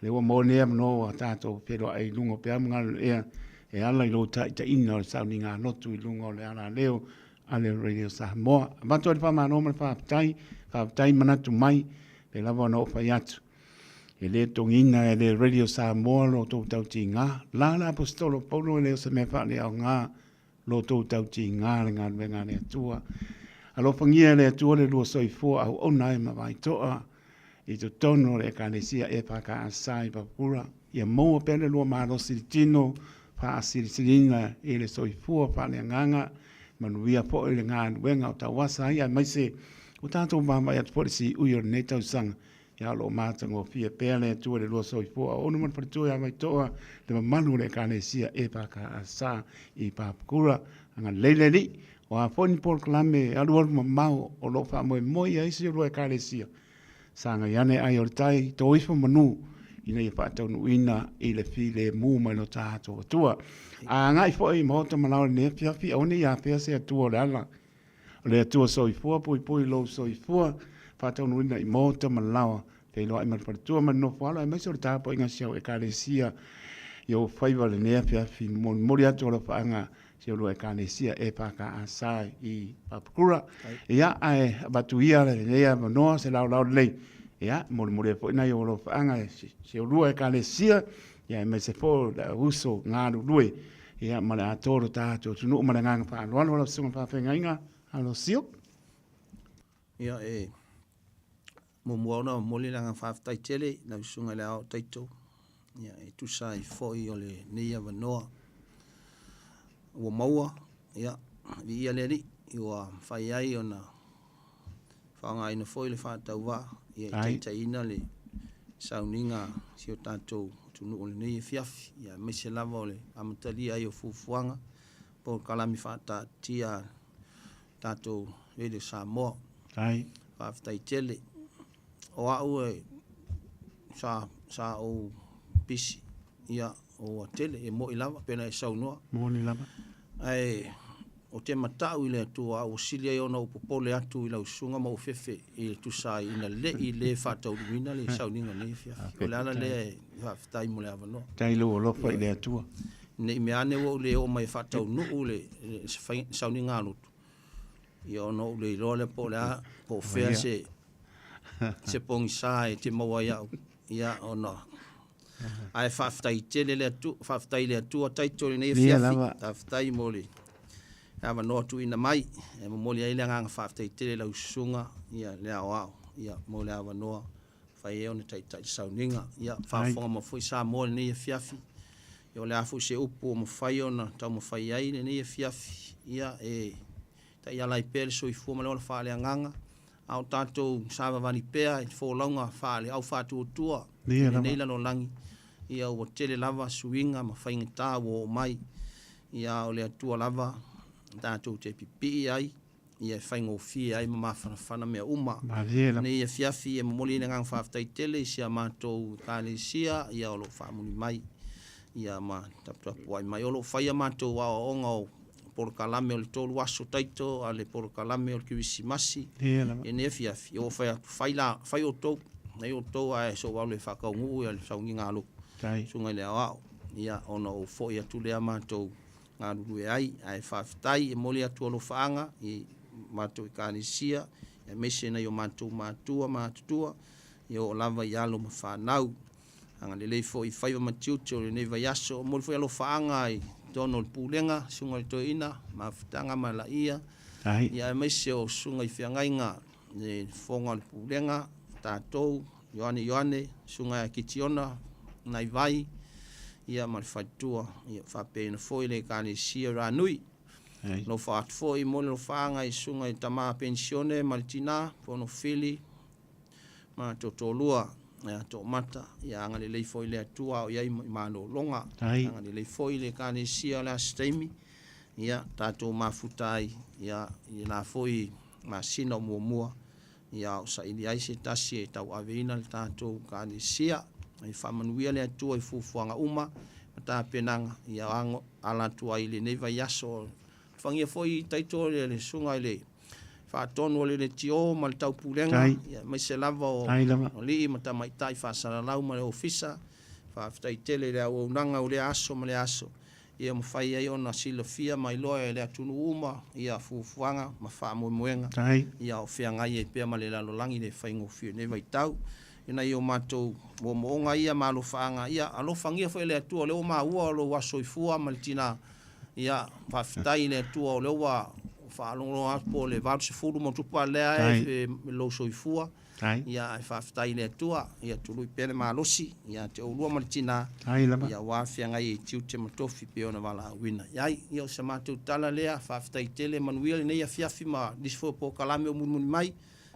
lea ua maua lenei avanoa ua tatou feiloai i luga o peau ma galulue e ala i lou taitaiina o le sauniga lotu i luga o le alaleo a le Radio Samoa. Avatu ai le faamalo ma le faafetai, faafetai manatu mai, pei lava ona ou fai atu. E le togiina e le Radio Samoa lo outou tautiga. La le Aposetolo Paulo e le o se mea faaleaoga lo outou tautiga le galuega a le Atua. Alofagia e le Atua le lua soifua auauna ai ma Vaitoa i totonu o le Ekalesia EFKS i Papakura. Ia maua pea le lua malosi i le tino, faasilisiliina i le soifua faaleagaga, manuia foi le galuega o tauasa ai aemaise o tatou vaavaai atu foi i le siui o lenei tausaga. Ia o lo o matagofie pea le Atua i le lua soifua auauna ma le faletua ia Vaitoa, le mamalu o le Ekalesia EFKS i Papakura. Agalelei le Alii, o a foi ni polokalame alualu mamao o lo o faamoemoe i ai si o lua Ekalesia, sagai ane ai o le tai, to ifo manu, ina ia faataunuuina i le filemu mai lo tatou Atua. A agai foi i maota ma lao i lenei afiafi, aua ne i afea se Atua o le ala. O le Atua soifua, puipui lou soifua, faataunuuina i maota ma laoa, feiloai ma le faletua ma le nofoalo, aemaise o le tapuaiga si au Ekalesia i ou faiva i lenei afiafi. Molimoli atu alofaaga si au lua Ekalesia EFKS i Papakura. Ia, ae avatu ia lenei avanoa se laolao lelei. Ia, molimoli ai foi nai ou alofaaga si au lua Ekalesia, ia aemaise foi o le uso galulue ia ma le atoa o lo tatou atunuu ma le agaga faaaloalo lau susuga faafeagaiga Alosio.
Ia e muamua ona momoli le agaga faafetai tele i lau susuga i le Ao Taito ia e tusa ai foi o lenei avanoa ua maua ia viia le Alii ua mafai ai ona faaaogaina foi le faatauvaa ia i taitaiina le sauniga a si o tatou atunuu i lenei afiafi, ia aemaise lava o le amatalia ai o fuafuaga polokalame faataatia a le tatou Radio Samoa. Faafetai tele. O au e sa, sa ou pisi, ia, ua tele, e moi lava, pei ona e saunoa.
Moni lava.
Ae ou te matau i le Atua, ua sili ai ona ou popole atu i lau susuga ma ou fefe i le tusa ai ina le i le faataunuuina le sauniga o lenei afiafi. O le ala lea e faafetai mo le avanoa.
Faafetai i lou alofa i le Atua.
Ne i mea ane ua ou le oo mai e faataunuu le sauniga a lotu, ia ona ou le iloa lea po o le a, po o fea se se pogisa e te maua ai au, ia ona Ae faafetai tele le Atua, faafetai i le Atua taito i lenei afiafi. Faafetai mo le avanoa tuuina mai. E momoli ai le agaga faafetai tele i lau susuga ia le aoao ia mo le avanoa fai ai ona taitai le sauniga. Ia faafofoga mai foi Samoa i lenei afiafi. Ia o le a foi se upu ua mafai ona taumafai ai lenei afiafi, ia e taiala ai pea le soifua ma le ola faaleagaga, a o tatou savavali pea i folauga faale au faatuatua i lenei lalolagi, ia ua tele lava suiga ma faigata ua oo mai, ia a o le Atua lava tatou te pipii ai. Ia e faigofie ai ma mafanafana mea uma.
Malie lava.
Nei afiafi e momoli ai le agaga faafetai tele i si a matou Ekalesia ia o lo o faamuli mai ia ma taputapuai mai. O lo o faia matou aoaoga o polokalame o le tolu aso taito a le polokalame o le Kerisimasi
Malie lava.
I lenei afiafi, ia ua fai atu, fai la, fai outou, fai outou ae sou alu e faataunuu ia le sauniga a lou
Tai.
susuga i le aoao, ia ona ou foi atu lea matou galulue ai. Ae faafetai, e momoli atu alofaaga i matou Ekalesia, aemaise nai o matou matua ma atutua, ia oo lava i alo ma fanau. Agalelei foi i faiva ma tiute o lenei vaiaso. E momoli foi alofaaga i totonu o le Pulega, Susuga i le Toeaina, Mafutaga ma Laia, ia aemaise o Susuga i Feagaiga i le Fofoga o le Pulega, tatou, Ioane Ioane, Susuga ia Kitiona, Naivai, ia ma le faletua, ia faapena foi le Ekalesia Ranui. Alofa atu foi mo le alofaaga i Susuga i Tama Penisione ma le Tina, Fonofili ma Totolua, ia Toomata, ia agalelei foi le Atua a o i ai i malologa. Agalelei foi le Ekalesia o le a se taimi, ia tatou mafuta ai, ia i lena foi masina o muamua, ia o saili ai se tasi e tauaveina le tatou Ekalesia. Ia faamanuia le Atua i fuafuaga uma ma tapenaga ia ago ala atu ai i lenei vaiaso. Alofagia foi taito le susuga i le faatonu o le leitio ma le taupulega, ia aemaise lava o alii ma tamaitai faasalalau ma le ofisa. Faafetai tele i le auaunaga o lea aso ma lea aso, ia mafai ai ona silafia ma iloa e le atunuu uma ia fuafuaga ma faamoemoega ia o feagai ai pea ma le lalolagi le faigofie i lenei vaitau. I nai o matou moomooga ia ma alofaaga, ia alofagia foi e le Atua o lea ua maua o lou aso soifua ma le tina, ia faafetai i le Atua o lea ua faalogologo atu po o le 80 ma tupu a lea e lou soifua. Ia ae faafetai i le Atua, ia tului pea le malosi ia te oulua ma le tina, ia aua feagai ai tiute ma tofi pei ona valaauina i ai. Ia o se matou tala lea, faafetai tele, manuia lenei afiafi ma nisi foi o polokalame o mulimuli mai,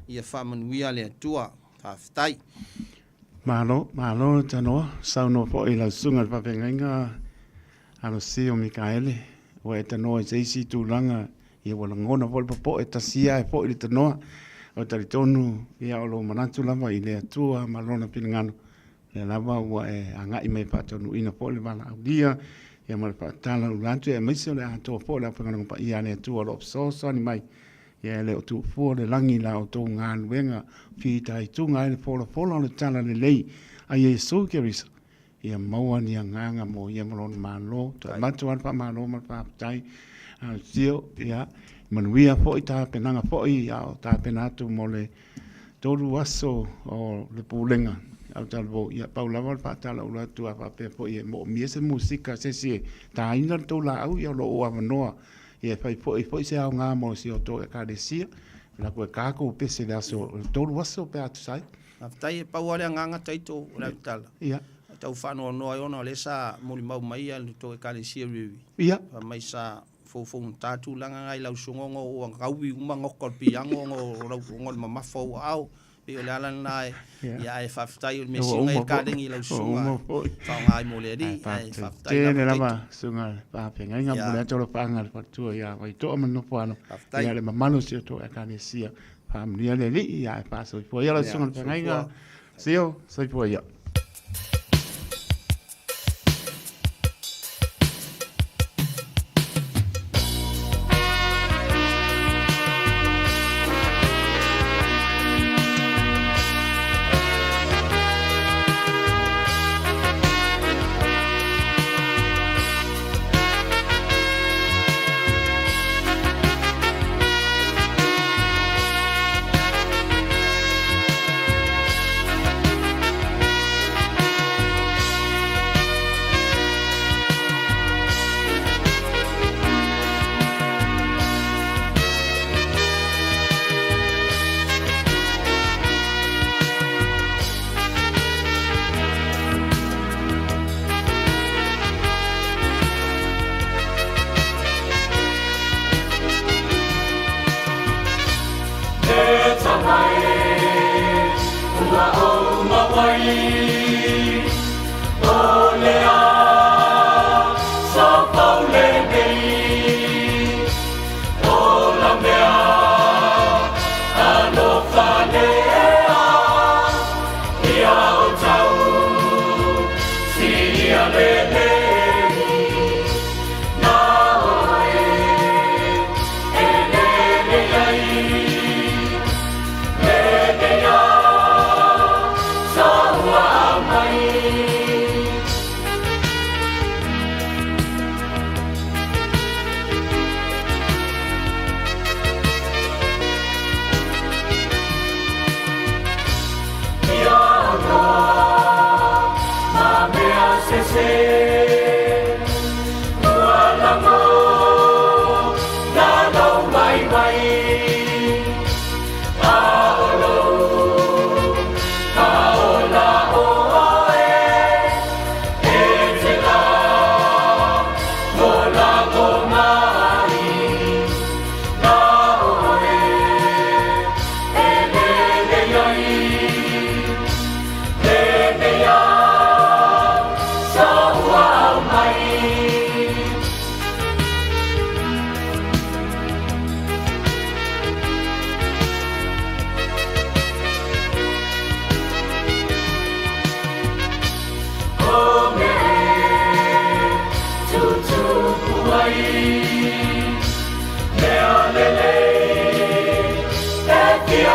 ia faamanuia le Atua. Faafetai.
Malo, malo le tanoa, saunoa foi i lau susuga i le faafeagaiga Alosio Mikaele, ua e tanoa i se isi tulaga, ia ua lagona foi le popoe, tasi ia ae foi le tanoa. O talitonu, ia o lou manatu lava i le Atua ma Lona finagalo, lea lava ua e agai mai e faataunuuina foi le valaaulia, ia ma le faatalaula atu, aemaise o le atoa foi o le aufaigaluega paia a le Atua o lo o fesoasoani mai. Ia e le o tuufua le lagi i la outou galuega fitaituga ai le folafola o le talalelei a Iesu Keriso, ia maua ni agaga mo ia ma lona Malo. Toe avatu lava le faamalo ma le faafetai. Afifio, ia, manuia foi tapenaga foi a o tapena atu mo le tolu aso o le pulega au talavou. Ia, pau lava le faatalaula atu a faapea foi e moomia se musika a se isi e taina le tou laau, ia o lo o avanoa ia e fai foi foi se aoga mo si o tou ekalesia. Lako e kākou pese le aso, le tolu aso pe a tusa ai.
Faafetai, e pau lava le agaga taito o le autala.
Ia.
E tau faanoanoa ai ona o lea sa molimau mai ia le tou ekalesia Riri.
Ia.
Fai mai sa foufougata tulaga na i lau susuga ona ua gaui uma goka o le piano ona o lau ona o le mamafa o ou aao. Pei o le ala lena e ia ae faafetai o le mea sili ona e kalegi i lau susuga faaaoga ai mo le Alii. Ae faafetai
lava taito. Tele lava susuga i le faafeagaiga mo le atu alofaaga i le faletua ia Vaitoa ma le Nofoalo. Ia le mamalu o si o tou ekalesia. Faamanuia le Alii ae faasoifua ia lau susuga i le feagaiga. Sio, soifua ia.
E tamai, ua ou mawai, o le a sa pau lenei, o la mea.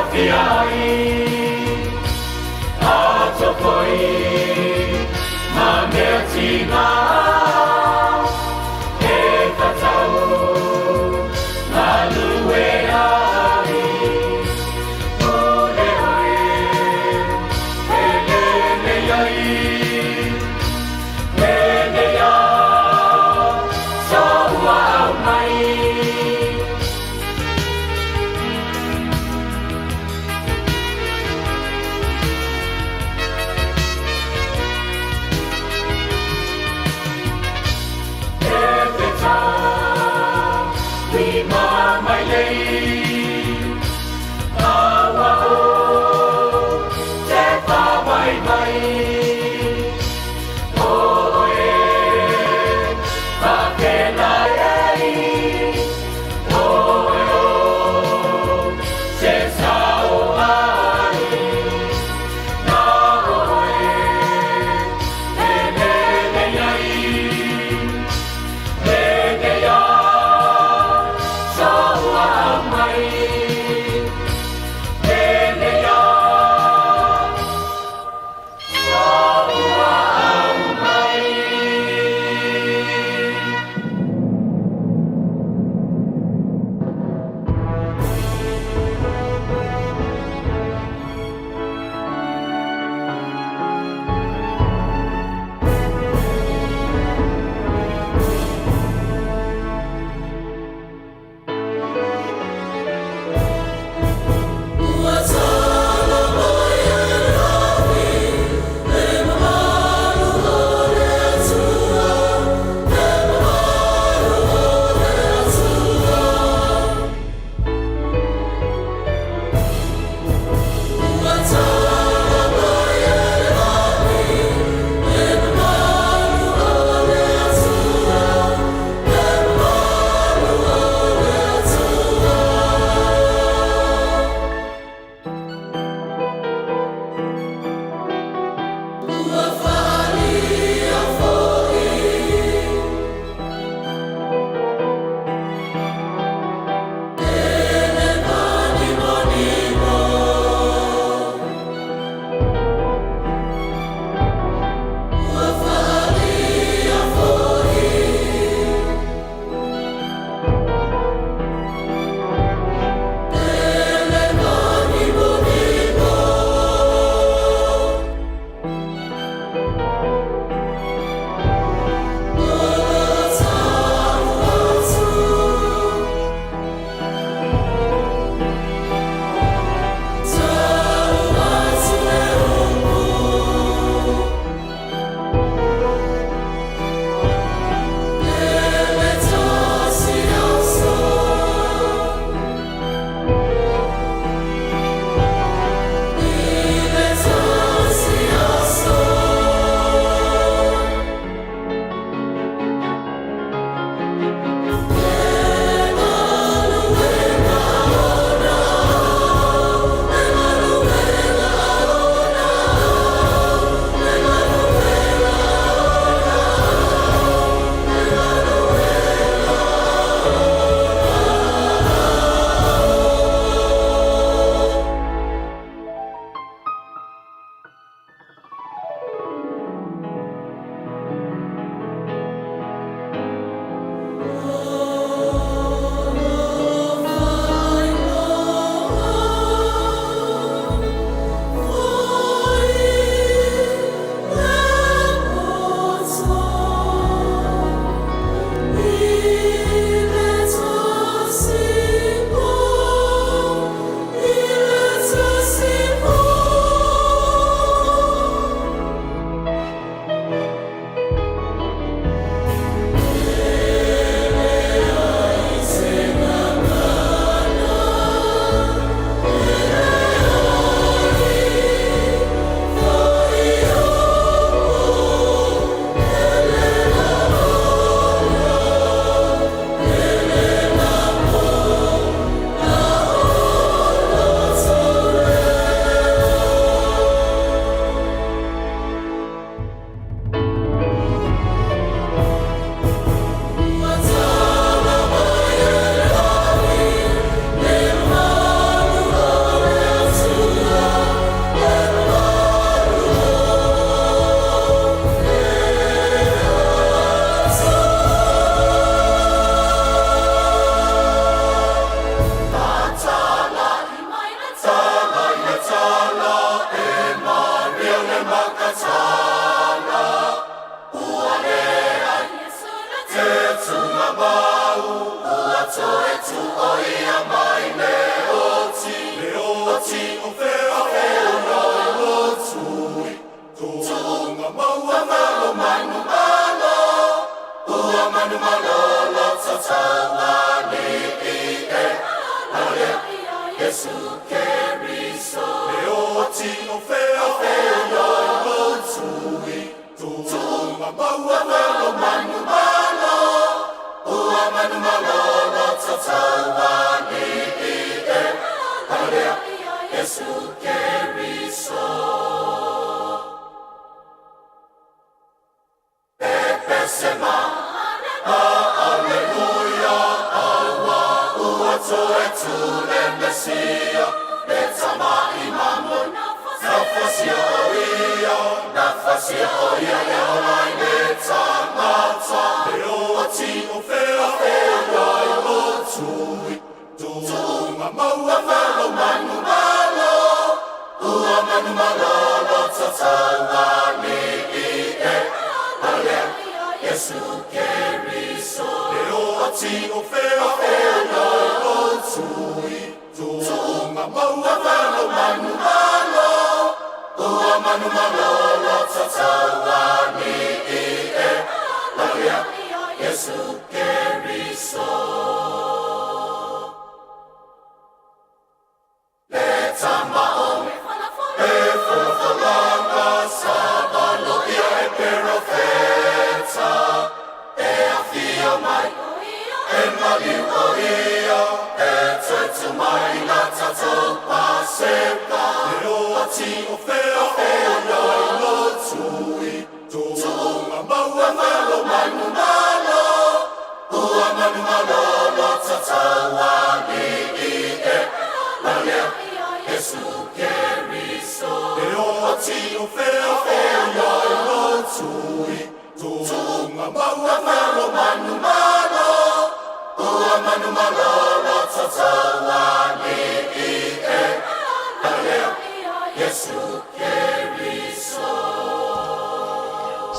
tofia ai Ato foi ma mea tina E whatau Malue ai Pule oi Hele nei ai Hele ia So ua au mai.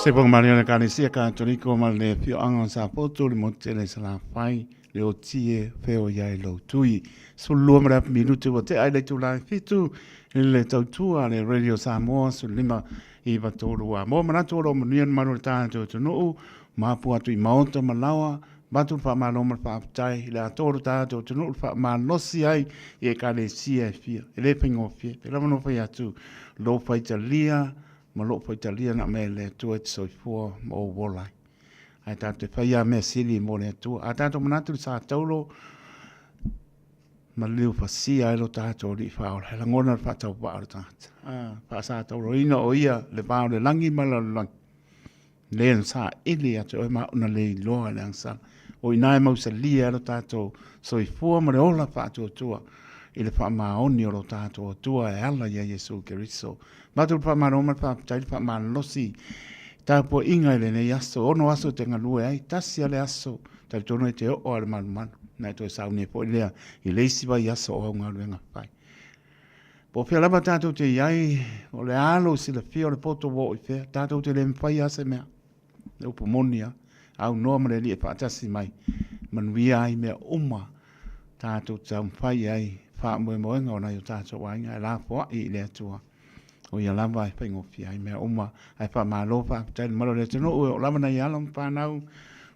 Se pong maria le Ekalesia Katoliko ma le Afioaga o Sapoto le motu tele i Salafai le otie feo ia i lou tui. 12 ma le apu minute ua tea i le itula e 7 i le tautua le Radio Samoa 15 9 3 a. Mo manatu o lo manuia le malu o le tatou atunuu, mapu atu i maota ma laoa, avatu le faamalo ma le faafetai i le atoa o le tatou atunuu le faamalosi ai i Ekalesia e fia. E le faigofie, pei lava ona fai atu, lou faitalia ma lou faitalia na mea i le Atua e te soifua ma ou ola ai. Ae tatou te fai lava mea sili mo le Atua. A tatou manatu i le sa taulo, ma liufasia ai lo tatou Alii Faaola, e lagona le faatauvaa o le tagata. Faasatauloina o ia le va o le lagi ma le lalolagi. Le na saili ia te oe ma au na le iloa le agasala. O i ina e mausalia ai lo tatou soifua ma le ola faatuatua i le faamaoni o lo tatou Atua e ala ia Iesu Keriso. Matou le faamalo ma le faafetai le faamalosi tapuaiga i lenei aso. Ono aso te galue ai, tasi a le aso, talitonu e te oo a le malumalu. Na e toe sauni ai foi lea i le isi vai aso o au galuega fai. Po o fea lava tatou te i ai, o le a lou silafia o le poto ua oo i fea, tatou te le mafai lava se mea. Le upu moni lava, aunoa ma le Alii e faatasi mai, manuia ai mea uma tatou te taumafai ai faamoemoega o nai o tatou aiga e lafoai i le Atua. O ia lava e faigofie ai mea uma. Ae faamalo faafetai i le mamalu o le atunuu e oo lava nai alo ma fanau,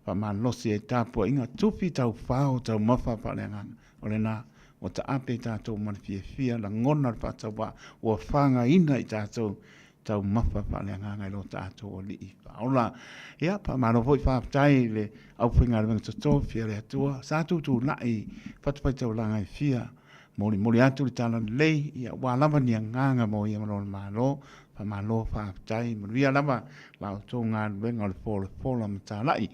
faamalosi ai tapuaiga, tufi taufao taumafa faaleagaga. O lena, ua taape i tatou ma le fiafia, lagona le faatauvaa, ua fagaina i tatou taumafa faaleagaga i lo tatou Alii Faaola. Ia, faamalo foi faafetai i le aufaigaluega totofi a le Atua, sa tutulai i fatafaitaulaga e fia molimoli atu le tala lelei, ia, ua lava ni agaga mo ia ma lona Malo. Faamalo faafetai, manuia lava la outou galuega o le folafola matalai.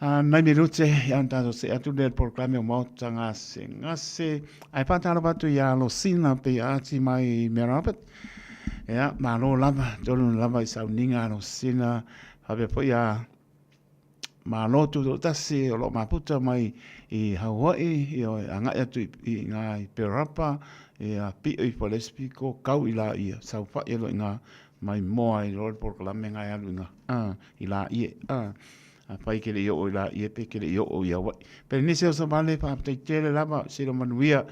Nai minute ia ona tatou see atu lea i le polokalame o Maota Gasegase. Ae faatalofa atu ia Losina pe ati mai i Mary Robert. Ia, malo lava, tonu lava i sauniga a Losina. Faapea foi ia Malo Tutoatasi o lo o maputa mai i Hawaii, ia agai atu i ngā i Perapa, ia pio i Falespiko, kau i la ia, saofai e lo i ngā. maimoa ai loa le polokalame lena e alu i ina i Laie. Afai e te le i oo i Laie pe te le i oo i Hawaii. Pelenise o Savale, faafetai tele lava, silo manuia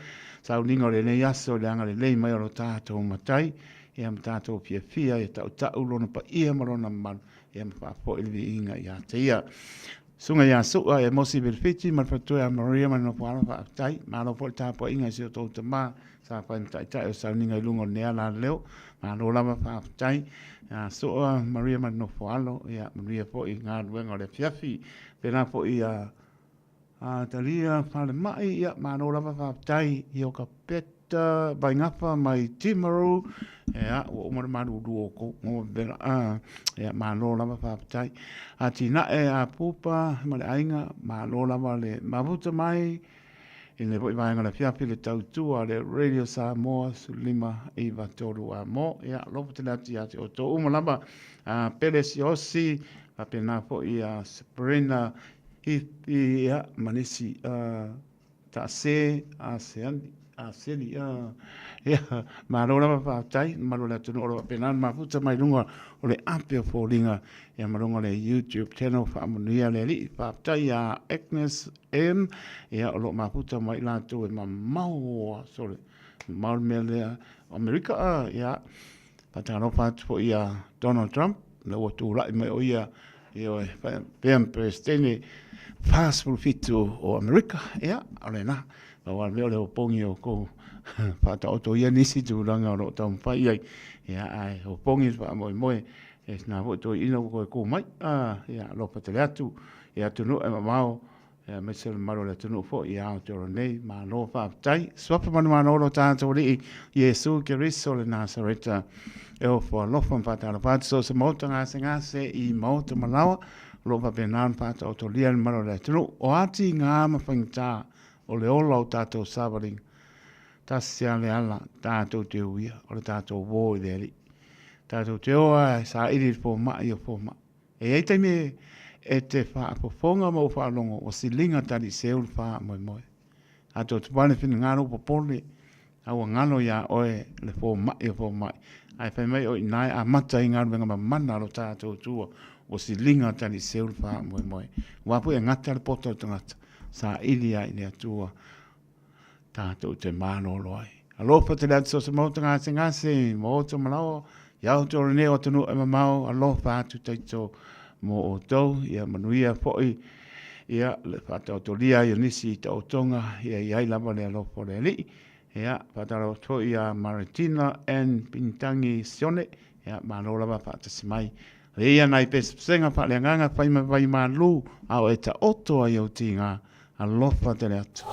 sauniga o lenei aso i le agalelei mai o lo tatou Matai, ia ma tatou fiafia ia tautau lona paia ma lona mamalu, ia ma faafoi le viiga ia te ia. Susuga ia Su'a e Mosi Vilifiti ma le faletua ia Maria ma le nofoalo, faafetai. Malo foi le tapuaiga i si o tou tama sa fai ma taitai o sauniga i luga o lenei alaleo. Malo lava faafetai. Ia Su'a, Maria ma le nofoalo, ia manuia foi galuega o le afiafi. Pēlā foi ia a Talia Falemai, ia malo lava faafetai i o ka peta Vaingafa mai Timaru, ia ua uma le malulu o kou ngo vela, ia malo lava faafetai. Atinae a Pupa ma le aiga, malo lava le mafuta mai i lenei foi vaega o le afiafi le tautua a le Radio Samoa 1593 a mo, ia alofa tele atu ia te outou uma lava, a Pele Siaosi, faapena foi ia Sabrina Hipi, ia, ma nisi taase, aseani, aseni, ia, malo lava faafetai, mamalu o le atunuu o lo o faapena ona mafuta mai luga o le ape o foliga, ia ma luga o le YouTube channel, faamanuia le Alii. Faafetai ia Agnes M, ia, o lo o mafuta mai latou e mamao, sole, mamao le mea lea, o Amerika, ia, faatalofa atu foi ia Donald Trump, lea ua tulai mai o ia, ioe, faapea ma Peresetene 47 o Amerika, ia, o lena, pau lava le mea o le opogi o kou faataoto ia nisi tulaga o lo o taumafai i ai, ia, ae opogi le faamoemoe, e sina foi toeaina ua toe tu mai, ia, alofa tele atu i atunuu e mamao, aemaise o le mamalu o le atunuu foi i Aotearoa nei. Malo faafetai. Suafa manumalo lo tatou Alii Iesu Keriso o le Nasareta. E ofo alofa ma faatalofa atu so o se maota gasegase i maota malaoa o lo o faapena ona faataotolia le mamalu o le atunuu. O a tiga ma faigata o le ola o tatou savaliga, tasi lava le ala tatou te uia, o le tatou uo i le Alii. Tatou te o lava e saili i le fomai o fomai. E i ai taimi e te faafofoga ma ou faalogo ua siliga tali seu le faamoemoe. A tou te pale finagalo popole, a ua galo iā oe le fomai o fomai, ae fai mai o i ina e amata ai galuega mamana a lo tatou Atua, ua siliga tali seu le faamoemoe. Aua foi e gata le poto o le tagata, saili lava i le Atua tatou te malolo ai. Alofa tele atu so o se maota gasegase, maota malaoa, i Aotearoa nei o atunuu e mamao, alofa atu taito mo outou, ia manuia foi, ia le faataotolia ai o nisi i taotoga, ia i ai lava le alofa o le Alii. Ia, faatalofa atu foi ia Maritina Ann Pintangi Sione, ia malo lava faatasi mai. E ia nai pesepesega faaleagaga fai ma vai malu, a o e taoto ai ou tiga, Alofa tele atu.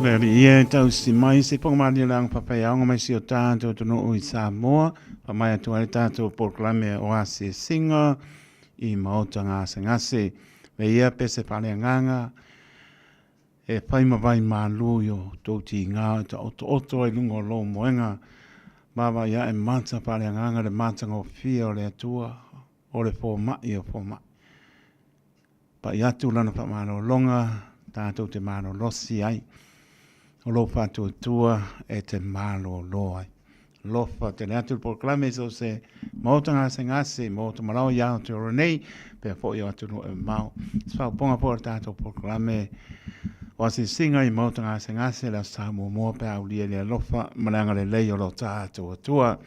Le alii ia e tausi mai se pogamalie le agafafaiaoga mai si o tatou atunuu i Samoa, faamai atu ai le tatou polokalame o asiasiga i maota gasegase. Me ia pe se faaleagaga e fai ma vai malu i o tou tiga e taotooto ai luga o lou moega, vaavaai ae mata faaleagaga le matagofie o le Atua o le fomai o fomai. Pai atu lana faamalologa tatou te malolosi ai. o lou faatuatua e te malōlō ai. Alofa tele atu le polokalame so se maota gasegase, maota malao i Aotearoa nei, pea foi o atunuu e mamao. Se faaopoopoga foi o le tatou polokalame o asiasiga i maota gasegase le Aso Sa muamua pe a aulia i le alofa ma le agalelei o lo tatou Atua.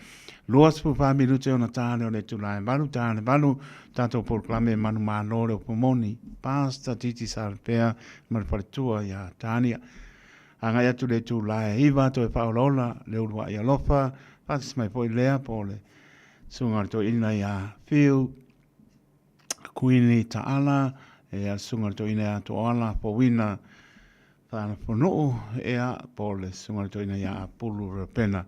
24 minute ona ta lea o le itula e 8, ta le 8, tatou polokalame manumalo le upu moni, Pastor Titi Salapea ma le faletua ia Tania. Agai atu le itula e 9 toe faaolaola le uluai alofa, faatasi mai foi lea po o le susuga o le toeaina ia Phil Kuini Taala, ia susuga o le toeaina ia Toala Fouina Faalafonuu, ia po o le susuga o le toeaina ia Apulu Rapena.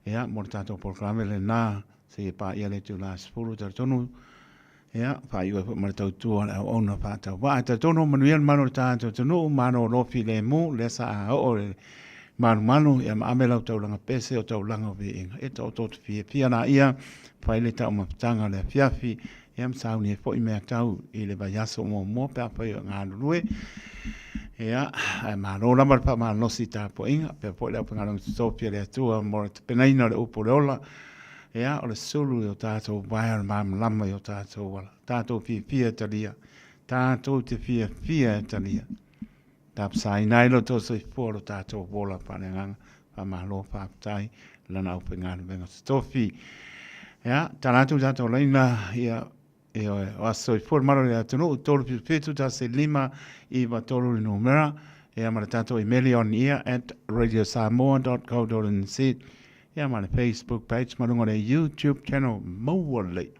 Ia mo le tatou polokalame lena seia paia le itula e 10 talitonu Ia, faaiu ai foi ma le tautua a le auauna faatauvaa. E talitonu o manuia le malu o le tatou atunuu, malolo filemu, lea sa a oo le malumalu, ia ma ave lau taulaga pese o taulaga o viiga. Ia taoto fiafia laia, fai le taumafataga o le afiafi, ia ma sauni ai foi mea tau i le vaiaso muamua pe afai o galulue. Ia, ae malo lava le faamalosi i tapuaiga, pea foi le aufaigaluega totofi a le Atua mo le tapenaina o le upu o le ola. Ia, o le sulu i o tātou waea o le malamalama i o tātou ala. Tātou fiafia e talia. Tātou te fiafia e talia. Tapasaina ai lo tō soifua lo tātou ola faaleagaga. Faamalo, faafetai, lana aufaigaluega totofi. Ia, tala atu tātou laina, ia, Ioe, o aso soifua le malo i le atunuu, 377 1 5 9 3 le numera, ia ma le tatou imeli on ear at radiosamoa.co.nz, ia ma le Facebook page ma luga o le YouTube channel maua lelei.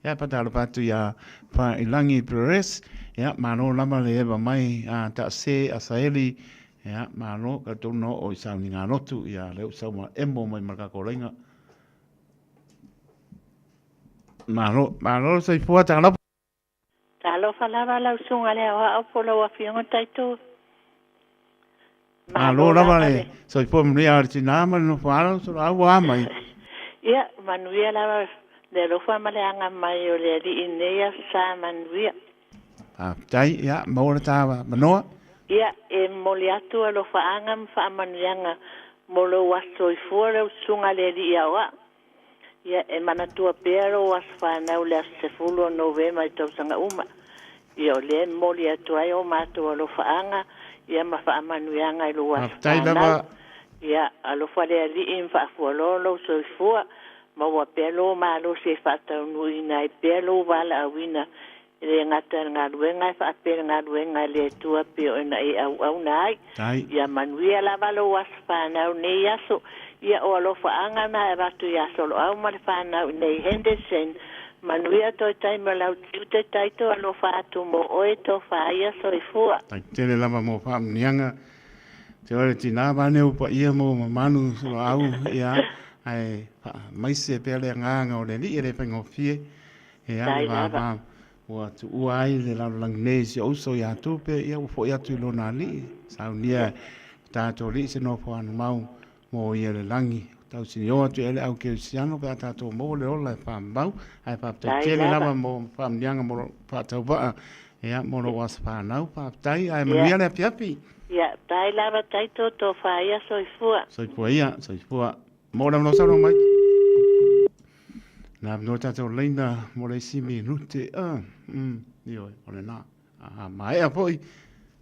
Ia faatalofa atu ia Failangi Perez, ia malo lava le eva mai a Taase Asaeli, ia malo ka tonu na oo i sauniga lotu, ia lea ua sau ma emo mai ma le kakou laina. Malo, malo le soifua talofa.
Talofa lava lau susuga le aoao po lau afioga Taito.
Malo lava le soifua manuia o le tinā ma le nofo alo soloau ua a mai.
Ia, manuia lava le alofa ma le aga mai o le Alii i lenei aso sa manuia.
Faafetai, ia, maua le ta manoa.
Ia, e momoli atu alofaaga ma faamanuiaga mo lou aso soifua lau susuga le Alii Aoao. Ia, e manatua pea lou aso fanau le aso 10 o Novema i tausaga uma. Ia, o lea e momoli atu ai o matou alofaaga, ia ma faamanuiaga i lou aso
Faafetai
fanau.
lava.
Ia, alofa le Alii ma faafualoa lou soifua, maua pea lou malosi e faataunuuina ai pea lou valaauina E le gata i le galuega e faapea le galuega a le Atua pei ona e auauna ai.
Tai.
Ia manuia lava lou aso fanau nei aso. Ia o alofaaga na e avatu ia Soloau ma le fanau i nei Henderson. Manuia toe taimi o lau tiute taito alofa atu mo oe tofa ia soifua.
Tai tele lava mo faamuniaga. Te oe le tinā vane u paia mo mamalu Soloau ia ae faamaise pea le agaga o le Alii e le faigofie. He
Tai
ale
lava.
vāvā ua tuua ai le lalolagi nei i si ou uso iā Tupe, ia ua foʻi atu i lona alii, saunia e ko tātou alii se nofoano mau mō ia le lagi. Tausinio atu e le au kerisiano pe a tātou maua le ola e whāmau, ae whāpitai
Tai
tele
lava.
lava mō whāmunianga mō lo whātauvaa, ia, mō lou aso whānau, whāpitai, ae
Ia.
manuia le apiapi.
Ia, tai lava taito tō whāia soifua.
Soifua ia, soifua. Mo le avanoa saunoa mai. Nā avanoa tātou leina mo le isi minute. Ioe, o lena. A maea foi,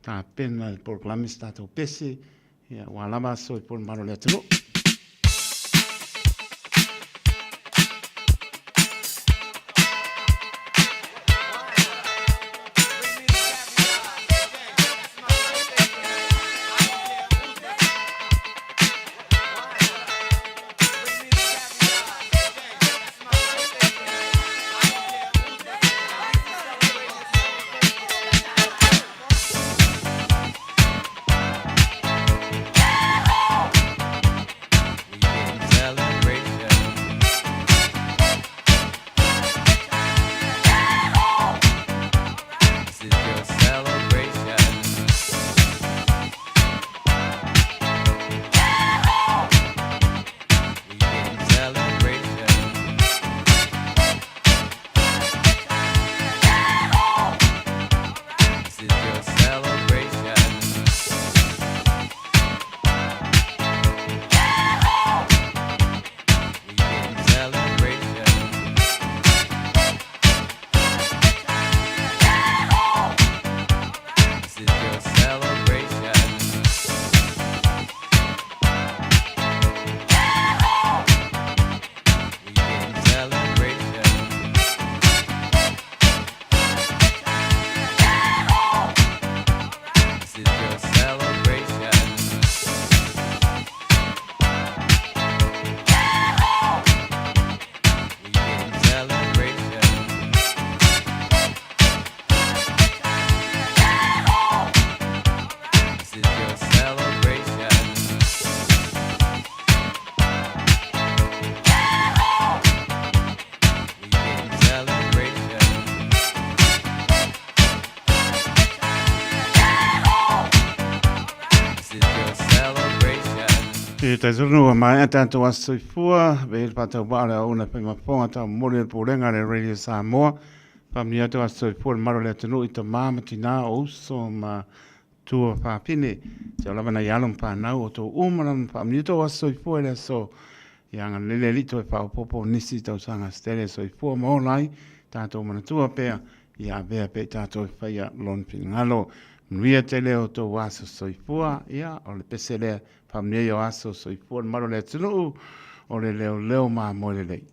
tapena le polokalame se tātou pese, ia, ua lava aso i polo malo le atunuu. Te talitonu ua maea tatou aso soifua, vei le faatauvaa o le auauna e fai ma fofoga taumomoli o le Pulega a le Radio Samoa. Faamanuia atu aso soifua i le malu o le atunuu i tama ma tina, o uso ma tua fafine. Seia lava nai alo ma fanau o outou uma lava ma faamanuia tou aso soifua i le aso ia agalelei le Alii toe faaopoopo nisi tausaga se tele soifua ma ola ai tatou manatua pea ia avea pea i tatou e faia Lona finagalo. Manuia tele o outou aso soifua, ia o le pese lea faamanuia ia o aso soifua le mamalu o le atunuu o le leoleo mamoe lelei.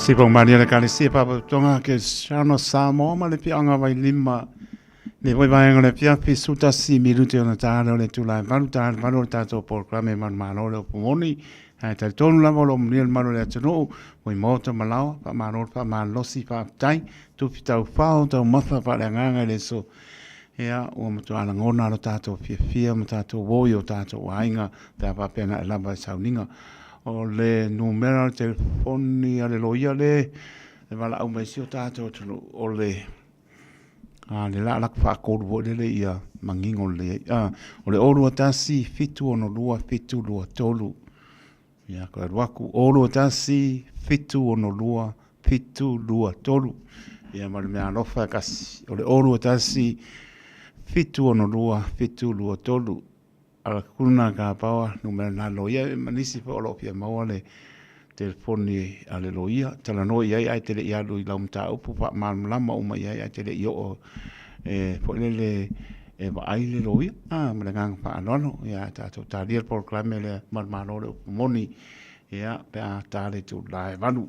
Sipaumalia le Ekalesia Faalapotopotoga Kerisiano Samoa ma le Afioaga Vailima. Lenei foi vaega o le afiafi, 11 minute ona ta lea o le itula e 8, ta le 8 o le tatou polokalame manumalo le upu moni. Ae talitonu lava o lo o manuia le malu o le atunuu, mui maota ma laoa, faamalo le faamalolosi, faafetai, tufi taufao, taumafa faaleagaga i le aso. Ia, ua matua lagona lo tatou fiafia ma tatou o i o tatou aiga pe a faapea na e lava i sauniga. O le numera o le telefoni a le loia le e valaau mai si o tatou atunuu, o le a le la laku faatolu foi lele ia manino lelei ai. A, o le 021 762 723. Ia, toe alu atu, 021 762 723. Ia, ma le mea alofa e kasi, o le 021 762 723. Alakuna Kapawa, numera na loia, e ma nisi foi o lo o fia maua le telefoni a le loia, talanoa i ai ae te le i alu i lau mataupu, faamalamalama uma i ai ae te le i oo e foi lele e vaai le loia. A, ma le agaga faaaloalo, ia tatou talia le polokalame lea manumalo le upu moni, ia, pe a ta le itula e 8.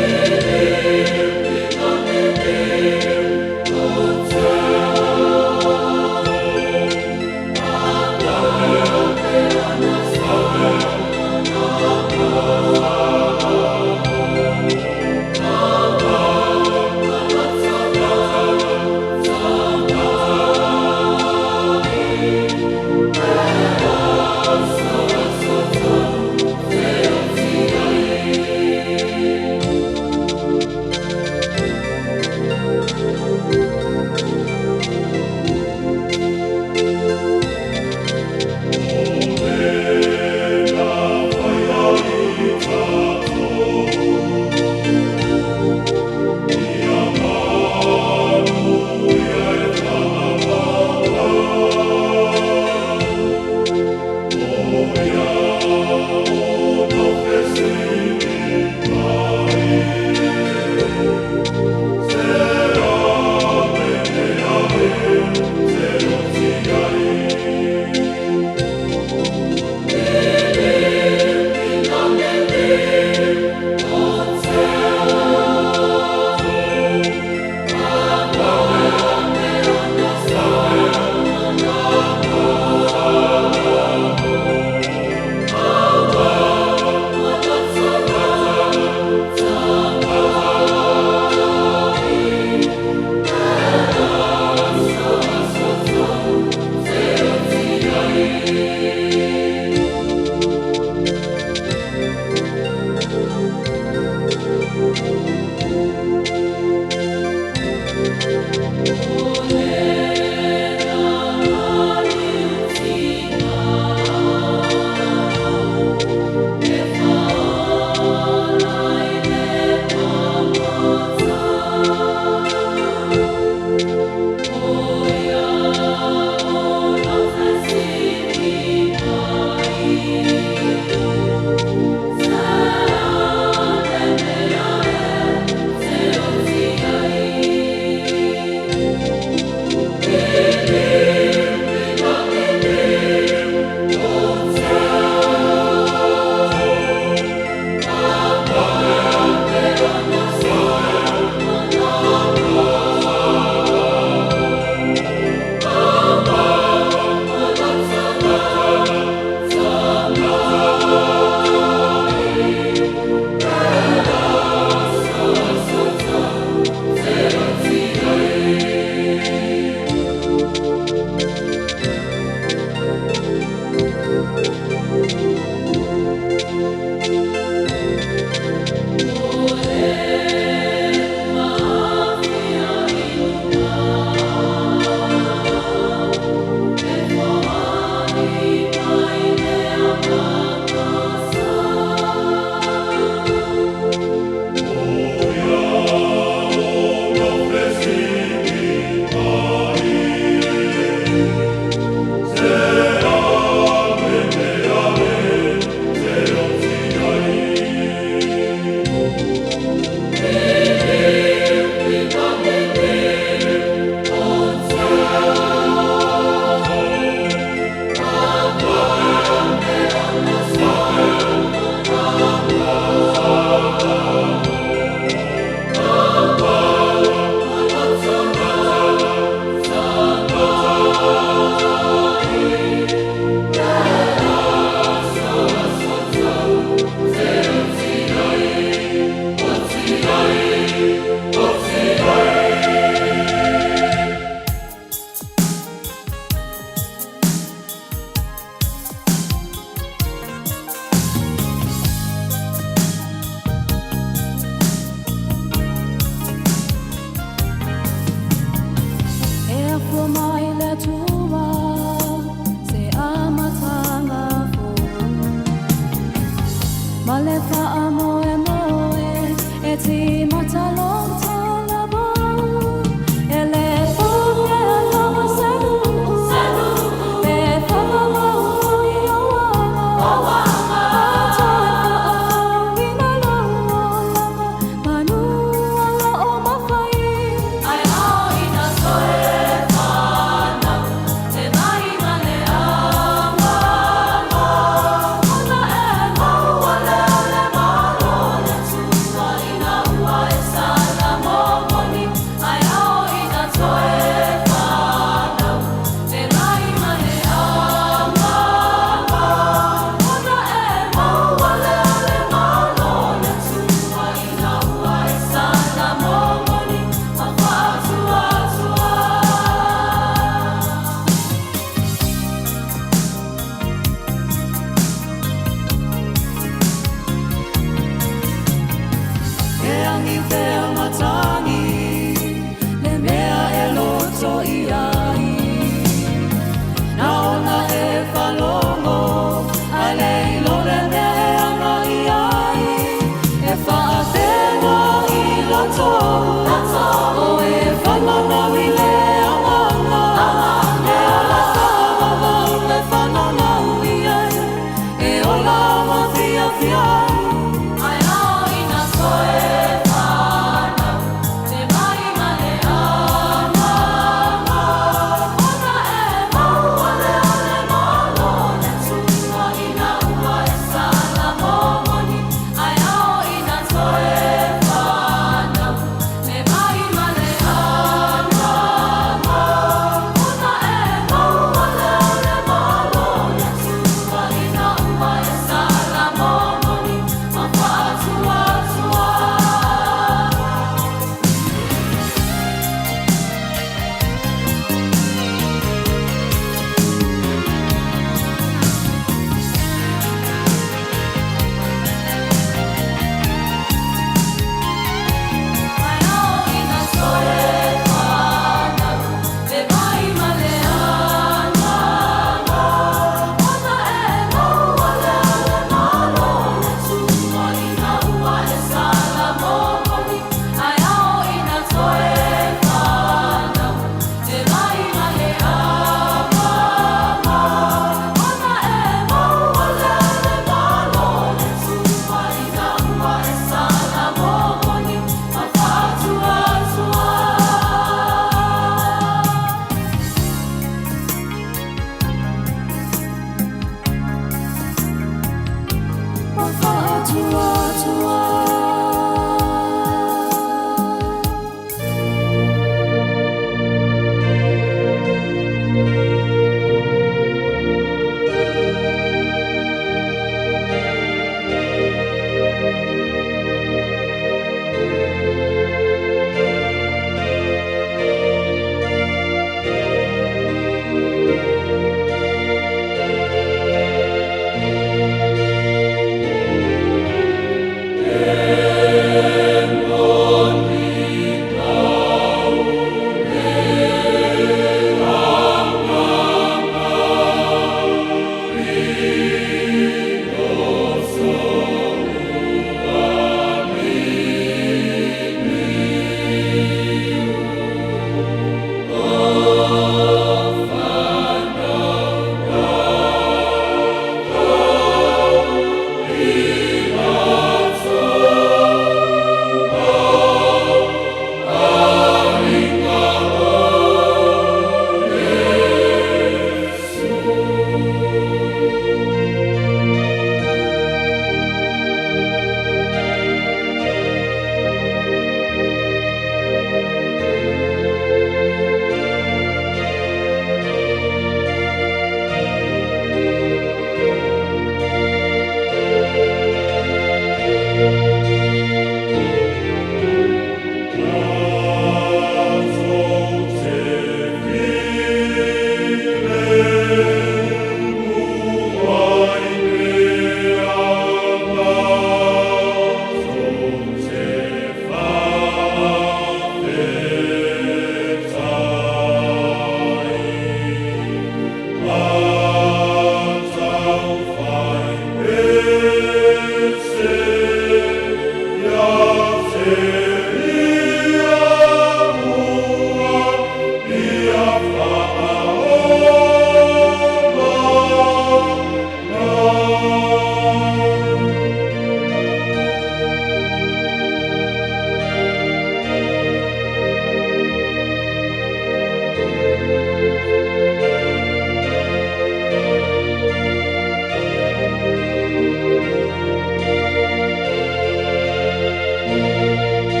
Thank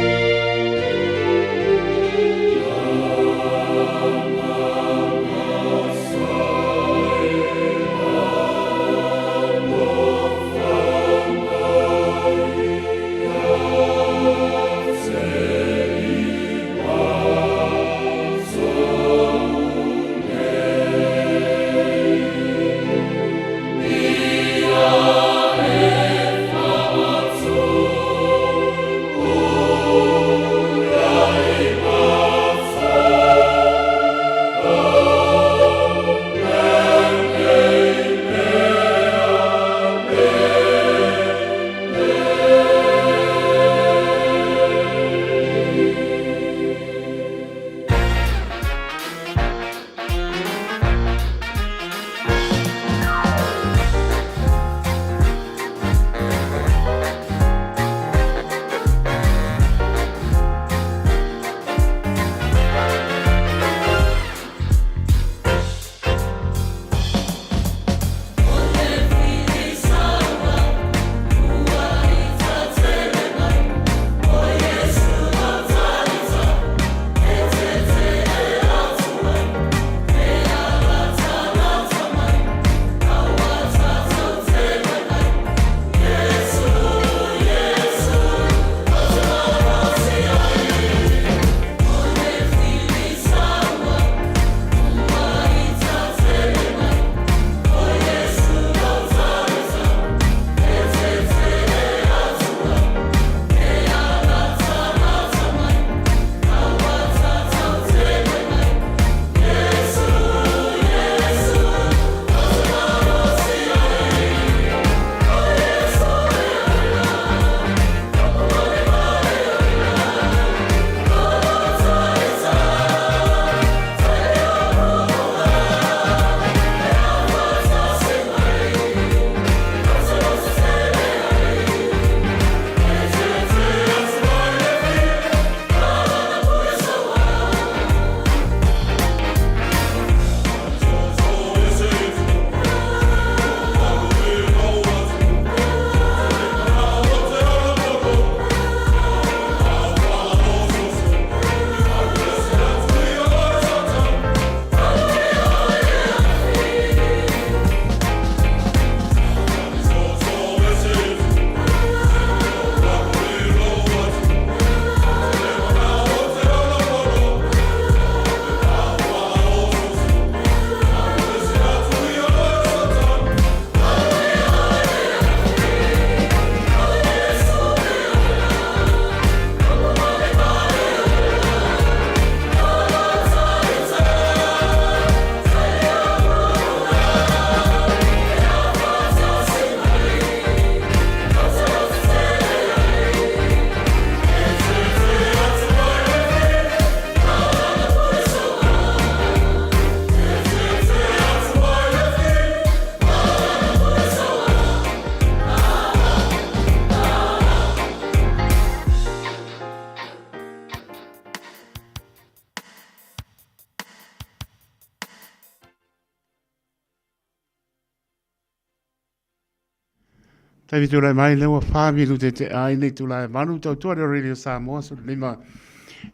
Taimi tulai mai lea ua 4 minute te ai le itula e 8 tautua le Radio Samoa 15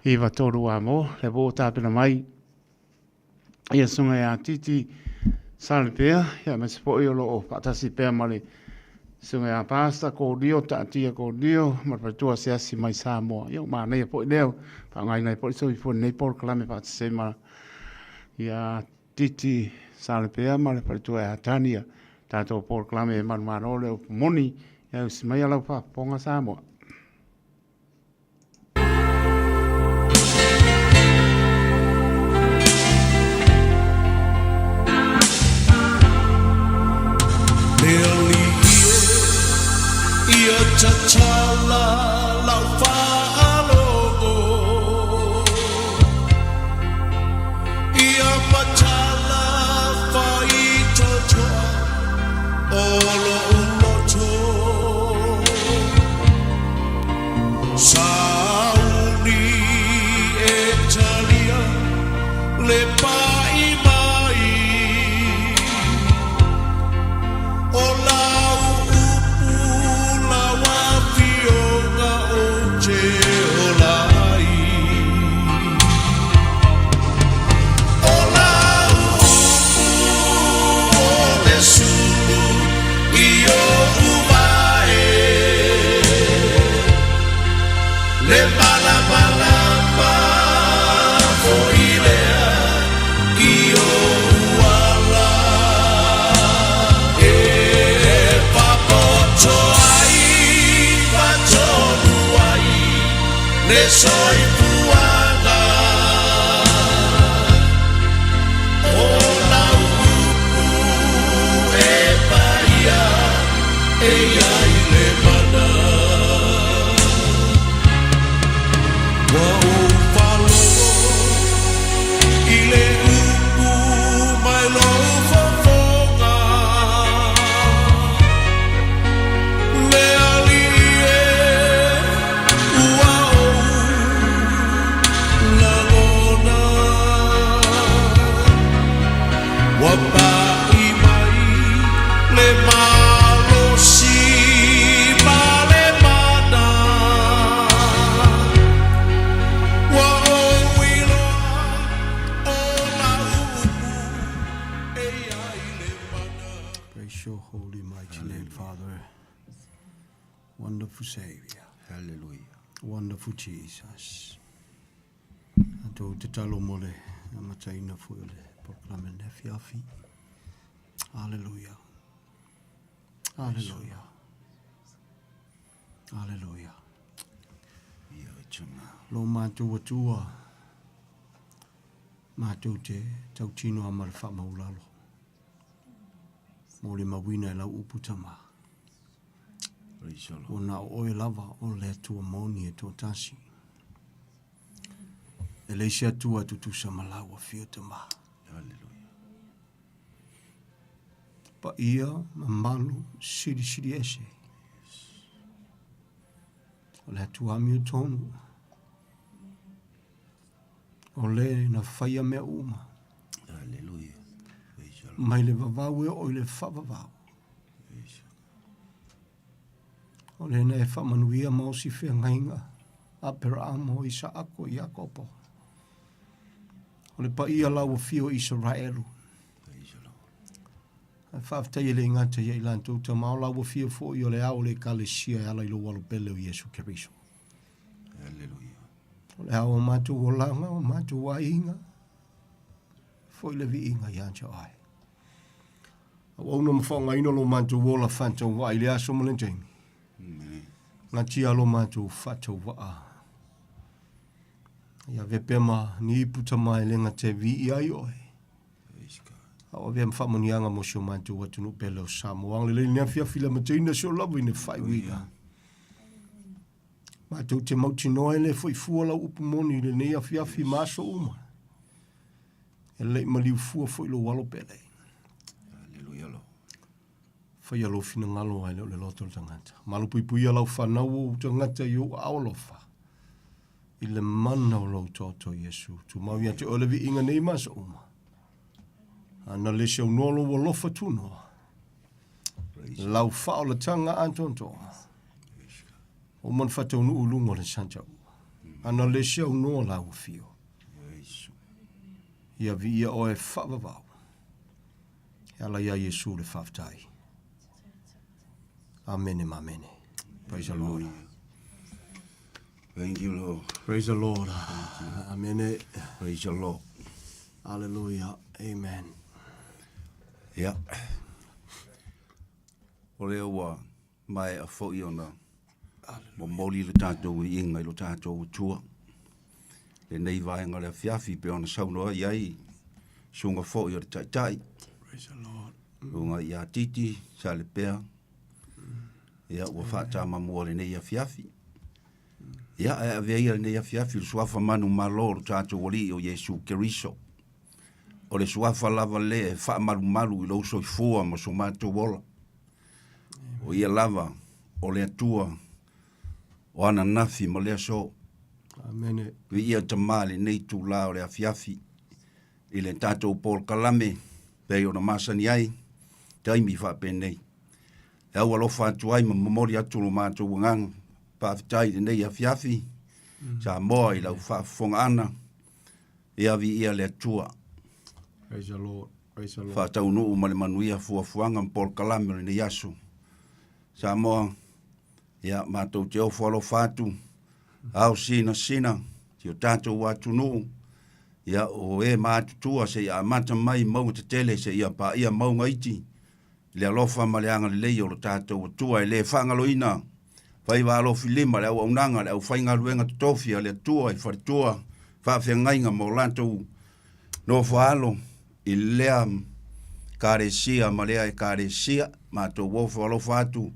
9 3 a mo le po tapena mai ia susuga ia Titi Salepea ia aemaise foi o lo o faatasi pea ma le susuga ia Pastor Kodio Taatia Kodio ma le faletua asiasi mai Samoa. Ia ua manaia foi lea faaaogaina ai foi le soifua i lenei polokalame faatasi ai ma ia Titi Salepea ma le faletua ia Tania. Tatou polokalame e manumalo le upu moni ia usi mai lau faafofoga Samoa.
Le alii e ia tatala lau faalogo Ia matala faitotoa o lo'u loto Sauni e talia le pa'i mai O lau upu lau afioga ou te ola ai O lau upu o le sulu i o'u vae Le malamalama foi lea i o'u ala E papoto ai ma tonu ai le soifuaga O lau upu e paia e i ai le mana Ua ou faalogo i le upu mai lou fofoga Le Alii e ua ou lagona Ua pa'i mai le malosi ma le mana Ua ou iloa o lau upu e i ai le mana
Praise your holy mighty name, Father. Wonderful Savior.
Hallelujah.
Wonderful Jesus. Atou tatalo mo le amataina foi o le polokalame le afiafi. Hallelujah. Hallelujah. Hallelujah.
Ia tuna.
Lo matou Atua, matou te tautino a ma le faamaulalo. Mo le mauina e lau upu tama.
Praise the Lord.
Ua na o oe lava o le Atua moni e toatasi. E leai se Atua e tutusa ma lau afio tama.
Hallelujah.
Paia, mamalu, silisili ese. O le Atua amiotonu. O le na faia mea uma.
Hallelujah. Praise the Lord.
Mai le vavau e oo i le faavavau.
Praise
O le na e faamanuia ma osi feagaiga. Aperaamo, Isaako, Iakopo. O le paia lau afio Isaraelu.
Praise the Lord.
Ae faafetai e le gata ia i latou tama o lau afio foi o le ao o le ekalesia e ala i lou alo pele o Iesu Keriso.
Hallelujah.
O le ao o matou olaga, o matou aiga, foi le viiga ia te oe. Auauna ma faaaogaina lo matou ola faatauvaa i le aso ma le taimi. Gatia lo matou faatauvaa. Ia avea pea ma ni ipu tama e le gata e viia ai oe.
Praise God.
A o avea ma faamanuiaga mo si o matou atunuu pele o Samoa. Agalelei i lenei afiafi le amataina se o lava i le faaiuina. Matou te mautinoa e le foi fua lau upu moni i lenei afiafi ma aso uma. E lei maliu fua foi lou alo pele.
Hallelujah, Lord.
Faia lou finagalo ae le o le loto o le tagata. Malupuipuia lau fanau o ou tagata i ou aao alofa. I le mana o lou toto Iesu. Tumau ia te oe le viiga nei ma aso uma. Ana le se aunoa lou alofa tunoa. Lau faaolataga atoatoa. Ua uma ona faataunuu i luga o le Santa Ua. Ana le se aunoa lau afio. Ia viia oe faavavau. E ala ia Iesu le faafetai. Amene ma amene. Praise the Lord.
Thank you, Lord.
Praise the Lord. Amene.
Praise the Lord.
Hallelujah. Amen.
Ia. O lea ua maea foi ona momoli le tatou iiga i lo tatou Atua. Lenei vaega o le afiafi pei ona saunoa i ai susuga foi o le Taitai.
Praise the Lord.
Susuga ia Titi Salepea. Ia ua faatamamua lenei afiafi. Ia ae avea ia lenei afiafi le suafa manumalo o lo tatou Alii o Iesu Keriso. O le suafa lava lea e faamalumalu i lou soifua ma so matou ola. O ia lava o le Atua o ananafi ma le aso.
Amene.
Viia Tama i lenei itula o le afiafi i le tatou polokalame pei ona masani ai taimi faapenei. E au alofa atu ai ma momoli atu lo matou agaga faafetai i lenei afiafi Samoa i lau faafofogaaga. Ia viia le Atua.
Praise the Lord. Praise the Lord.
Faataunuu ma le manuia fuafuaga ma polokalame o lenei aso. Samoa, ia matou te ofo alofa atu, ao sinasina, si o tatou atunuu, ia o e matutua seia amata mai mauga tetele seia paia mauga iti, i le alofa ma le agalelei o lo tatou Atua e le faagaloina faiva alofi lima le auaunaga le aufaigaluega totofi a le Atua i faletua faafeagaiga ma o latou nofoaalo i lea Ekalesia ma lea Ekalesia. Matou ofo alofa atu,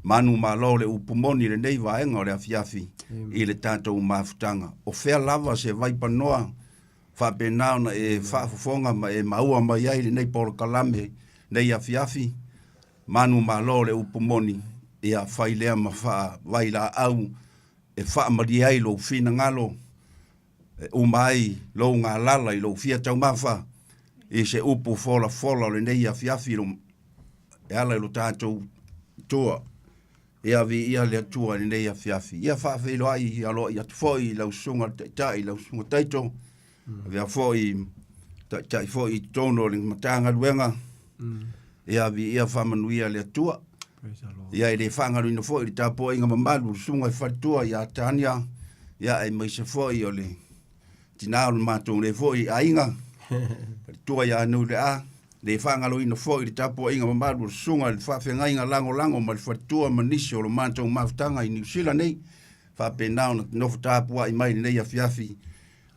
manu malo le upu moni i lenei vaega o le afiafi i le tatou mafutaga. O fea lava se vaipanoa faapena ona e faafofoga ma e maua mai ai lenei polokalame nei afiafi, manu malo le upu moni, ia fai lea ma faavailaau e faamalie ai lou finagalo, e uma ai lou galala i lou fia taumafa i se upu folafola o lenei afiafi e ala i lo tatou Atua. Ia viia le Atua i lenei afiafi. Ia faafeiloai aloaia atu foi i lau susuga i le Taitai, lau susuga Taito, avea foi Taitai foi i totonu o le Matagaluega. Ia viia faamanuia le Atua. Ia e le faagaloina foi le tapuaiga mamalu le susuga i faletua ia Tania, ia aemaise foi o le tinā o le matou nei foi aiga, faletua ia Nuulea, le faagaloina foi le tapuaiga mamalu o le susuga i le faafeagaiga lagolago ma le faletua ma nisi o le matou mafutaga i Niu Sila nei, faapena ona nofo tapuai mai lenei afiafi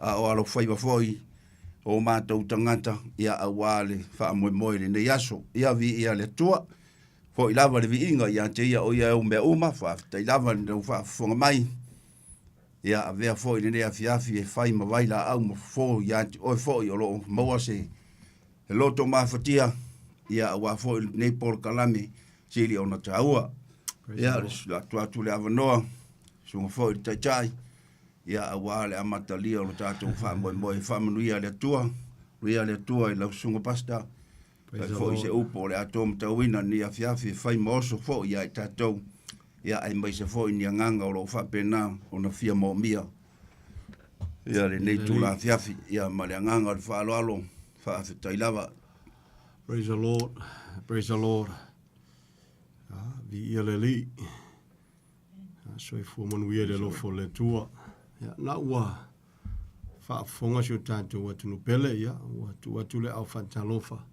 a o alofaiva foi o matou tagata, ia aua le faamoemoe i lenei aso. Ia viia le Atua. Foi lava le viiga ia te ia o ia e ou mea uma, faafetai lava i lau faafofoga mai. Ia avea foi lenei afiafi e fai ma vailaau ma fofo ia te oe foi o lo o maua se loto mafatia, ia aua foi lenei polokalame sili ona taua. Ia, atu atu le avanoa, susuga foi i le Taitai, ia aua le amatalia o lo tatou faamoemoe. Faamanuia le Atua, manuia le Atua i lau susuga Pastor. Fai foi se upu o le atoa matauina ni afiafi e fai ma oso foi ia i tatou, ia aemaise foi ni agaga o lo o faapena ona fia moomia ia lenei tula afiafi, ia ma le agaga o le faaaloalo, faafetai lava.
Praise the Lord, praise the Lord. Ah, viia le Alii. Ah, soifua manuia i le alofa o le Atua. Ia, na ua faafofoga si o tatou atunuu pele, ia, ua tuu atu le au faatalofa.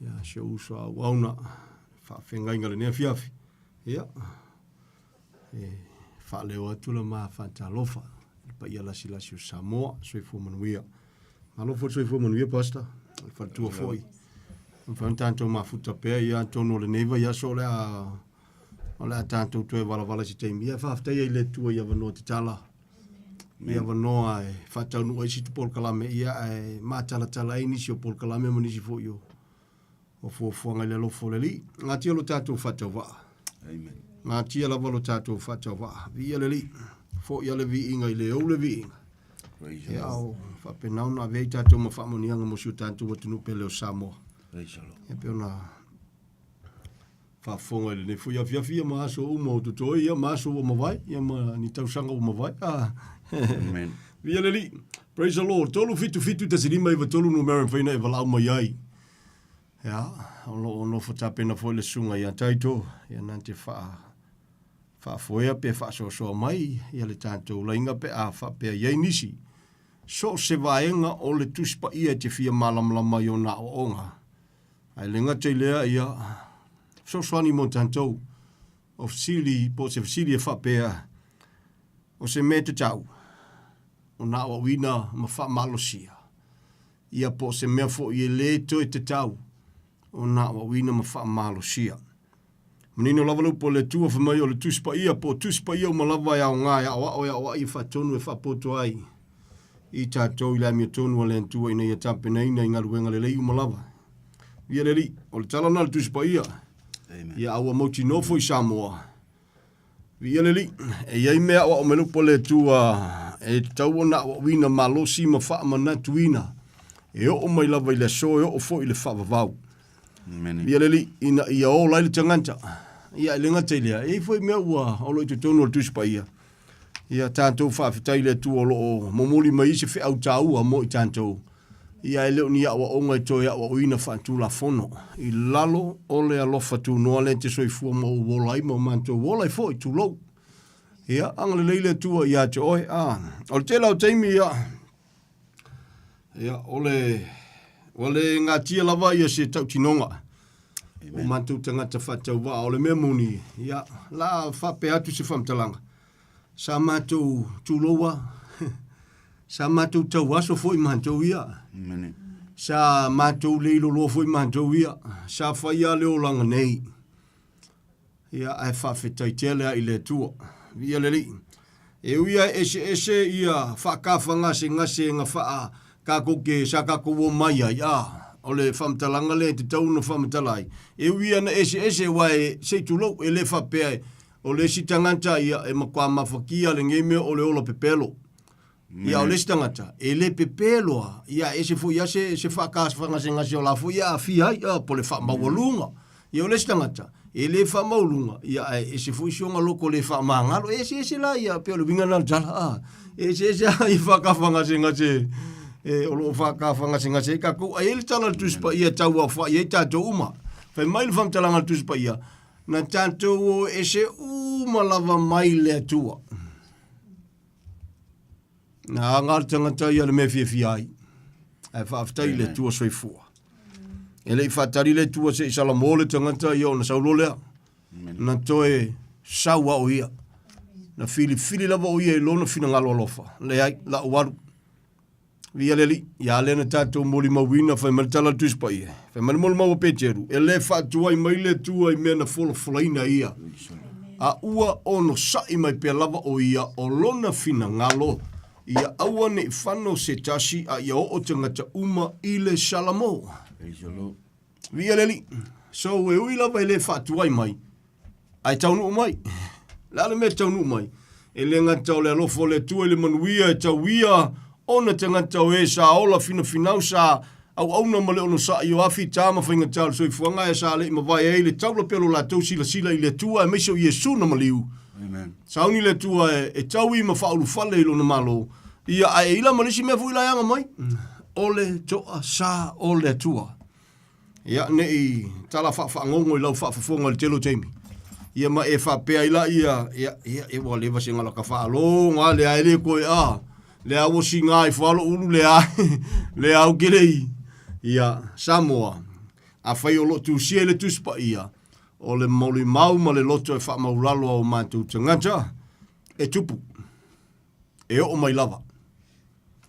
Ia, si ou uso a auauna, faafegaiga lenei afiafi. Ia, e faaleo atu la ma faatalofa i le paia lasilasi o Samoa, soifua manuia. Malo foi le soifua manuia, Pastor, le faletua foi. Mafai ona tatou mafuta pea, ia, atonu o lenei vaiaso o le a o le a tatou toe valavala i se taimi. Ia, faafetai ai i le Atua i avanoa tatala, i avanoa e faataunuu ai si polokalame, ia, ae matalatala ai nisi o polokalame ma nisi foi o o fuafuaga i le alofa o le Alii. Gatia lo tatou faatauvaa.
Amen.
Gatia lava lo tatou faatauvaa. Viia le Alii. Foi a le viiga i le ou le viiga.
Praise the
Ia,
Lord.
o faapena ona ave ai tatou ma faamanuiaga mo si o tatou atunuu pele o Samoa.
Praise the Lord.
Ia, pei ona faafofoga i lenei foi afiafi ia ma aso uma o totoe ia ma aso ua mavae ia ma ni tausaga ua mavae. Ah.
Amen.
Via le Alii. Praise the Lord. 3 7 7 1 5 9 3 numera e mafai ona e valaau mai ai. Ia, o lo o nofo tapena foi le susuga ia Taito, ia na te faa faafoea pe faasoasoa mai ia le tatou laina pe a faapea i ai nisi. So o se vaega o le Tusi Paia e te fia malamalama i ona aoaoga. Ae le gata i lea, ia, fesoasoani mo tatou. O fesili, po o se fesili e faapea, o se mea tatau ona aoaoina ma faamalosia, ia po o se mea foi e lē toe tatau ona aoaoina ma faamalosia. Manino lava le upu a le Atua fai mai o le Tusi Paia po o Tusi Paia uma lava e aoga e aoao e aoai e faatonu e faapoto ai i tatou i le amiotonu a le Atua ina ia tapenaina i galuega lelei uma lava. Ia le Alii, o le tala lena a le Tusi Paia. Ia a ua mautinoa foi Samoa. Viia le Alii, e i ai mea aoao mai le upu a le Atua e tatau ona aoaoina malosi ma faamanatuina e oo mai lava i le aso e oo foi i le faavavau. Viia le Alii, ina ia ola ai le tagata. Ia e le gata i lea, e i ai foi mea ua o lo o i totonu o le Tusi Paia. Ia tatou faafetai i le Atua o lo o momoli mai ai se feau taua mo i tatou. Ia e le o ni aoaoga e toe aoaoina faatulafono i lalo o le alofa tunoa lea e te soifua ma ou ola ai ma o matou ola ai foi, tulou. Ia, agalelei le Atua ia te oe. Ah, o le tele o taimi, ia, ia, o le, ua le gatia lava ia se tautinoga o matou tagata faatauvaa. O le mea moni, ia, la faapea atu se faamatalaga, sa matou tuloua, sa matou tauaso foi matou ia.
Amen.
Sa matou leiloloa foi matou ia. Sa faia le olaga nei. Ia, ae faafetai tele lava i le Atua. Viia le Alii. E ui lava e eseese ia faakafagasegase na faa tatou te, sa tatou omai ai, a, o le faamatalaga lea e tatau ona faamatala ai. E ui lava na eseese, aua e, se i tulou, e le faapea e, o le isi tagata ia e matua mafatia lenei mea o le ola pepelo. Ia o le isi tagata, e le pepelo lava, ia e ese foi lava se, se faakafagasegase o la foi e aafia ai, a, po o le faamaualuga. Ia o le isi tagata, e le faamaualuga, ia ae ese foi si ona loto le faamagalo. E eseese la ia, pei o le uiga lena o le tala, a. E eseese lava ia faakafagasegase e, o lo o faakafagasegase ai tatou. Ae i ai le tala a le Tusi Paia e tauaofai ai tatou uma. Fai mai le faamatalaga a le Tusi Paia, na tatou o ese uma lava mai le Atua. Na aga le tagata ia le mea e fiafia ai. Ae faafetai i le Atua soifua. E le i faatali le Atua se i salamo le tagata ia ona sau loa lea. Na toe sau a o ia. Na filifili lava o ia i lona finagalo alofa. Leai, la ou alu. Viia le Alii, ia lea na tatou molimauina fai mai le tala a le Tusi Paia. Fai mai le molimau a Peteru, e le faatuai mai le Atua i mea na folafolaina e ia. A ua onosai mai pea lava o ia o lona finagalo, ia aua ne i fano se tasi a ia oo tagata uma i le salamo. Viia le Alii. So e ui lava e le faatuai mai, ae taunuu mai. Le a le mea e taunuu mai? E le gata o le alofa o le Atua i le manuia e tauia ona tagata o e sa ola finafinau sa auauna ma le onosai o afi ta ma faigata o le soifuaga ae sa le i mavae ai le taula pea o lo latou silasila i le Atua aemaise o Iesu na maliu.
Amen.
Sauni le Atua e, e taui ma faaulufale i lona Malo. Ia, ae e ila ma le isi mea foi la e aga mai, o le toa sa o le Atua. Ia, ne i tala faafagogo i lau faafofoga i le tele o taimi. Ia ma e faapea ai laia, ia, ia, e ua leva se gala ka faalogo a lea e le koe a, lea ua siga ifo a lou ulu lea, lea au ke le i. Ia, Samoa, afai o lo o tusia i le Tusi Paia, o le molimau ma le loto e faamaulalo a o matou tagata, e tupu. E oo mai lava.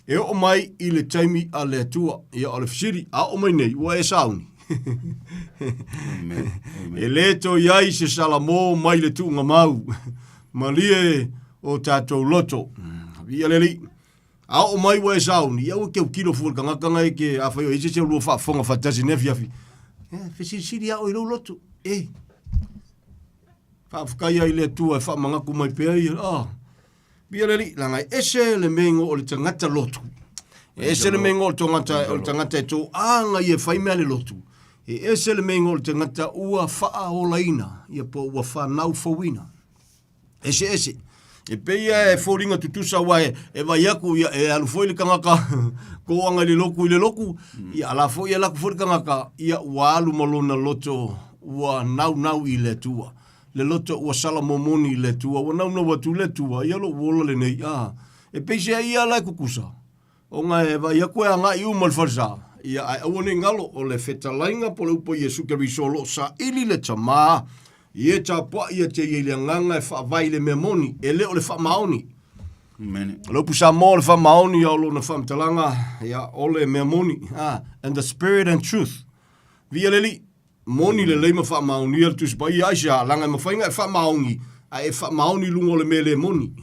E oo mai i le taimi a le Atua. Ia, o le fesili, a oo mai nei, ua e sauni?
Amen. Amen.
E le toe i ai se salamo mai le tuugamau. Malie o tatou loto. Viia le Alii. A oo mai ua e sauni, ia ua keukilo fua le tagata na e ke afai o i se se o lua faafofoga faatasi i lenei afiafi. Ia, fesilisili lava oe i lou loto. E, faafetai ai i le Atua e faamanatu mai pea ia. Ah, Viia le Alii, leaga e ese le meigo o le tagata lotu. E ese le meigo o le tagata, o le tagata e toaga ia e fai mea le lotu. E ese le meinga o le tagata ua faaolaina, ia po ua fanau fouina. Eseese. E pei ia e foliga tutusa aua e, e vai aku ia e alu foi le tagata koaga i le loku i le loku, ia ala foi e alu atu foi le tagata, ia ua alu ma lona loto ua naunau i le Atua. Le loto ua sala momoni i le Atua, ua naunau atu i le Atua, ia lou ola lenei, a. E peisea ia la e kukusa. Ona e vaai atu e agai uma i le falesa, ia ae aua ne i galo, o le fetalaiga po o le upu a Iesu Keriso o lo o saili le Tama i e tapuai ia te ia i le agaga e faavae i le mea moni, e le o le faamaoni.
Amen.
O le upu Samoa o le faamaoni a o lona faamatalaga, ia, o le mea moni. Ah, and the spirit and truth. Viia le Alii, moni lelei ma faamaonia le Tusi Paia, aisea, leaga e mafai ona e faamaoni, ae e faamaoni i luga o le mea le moni.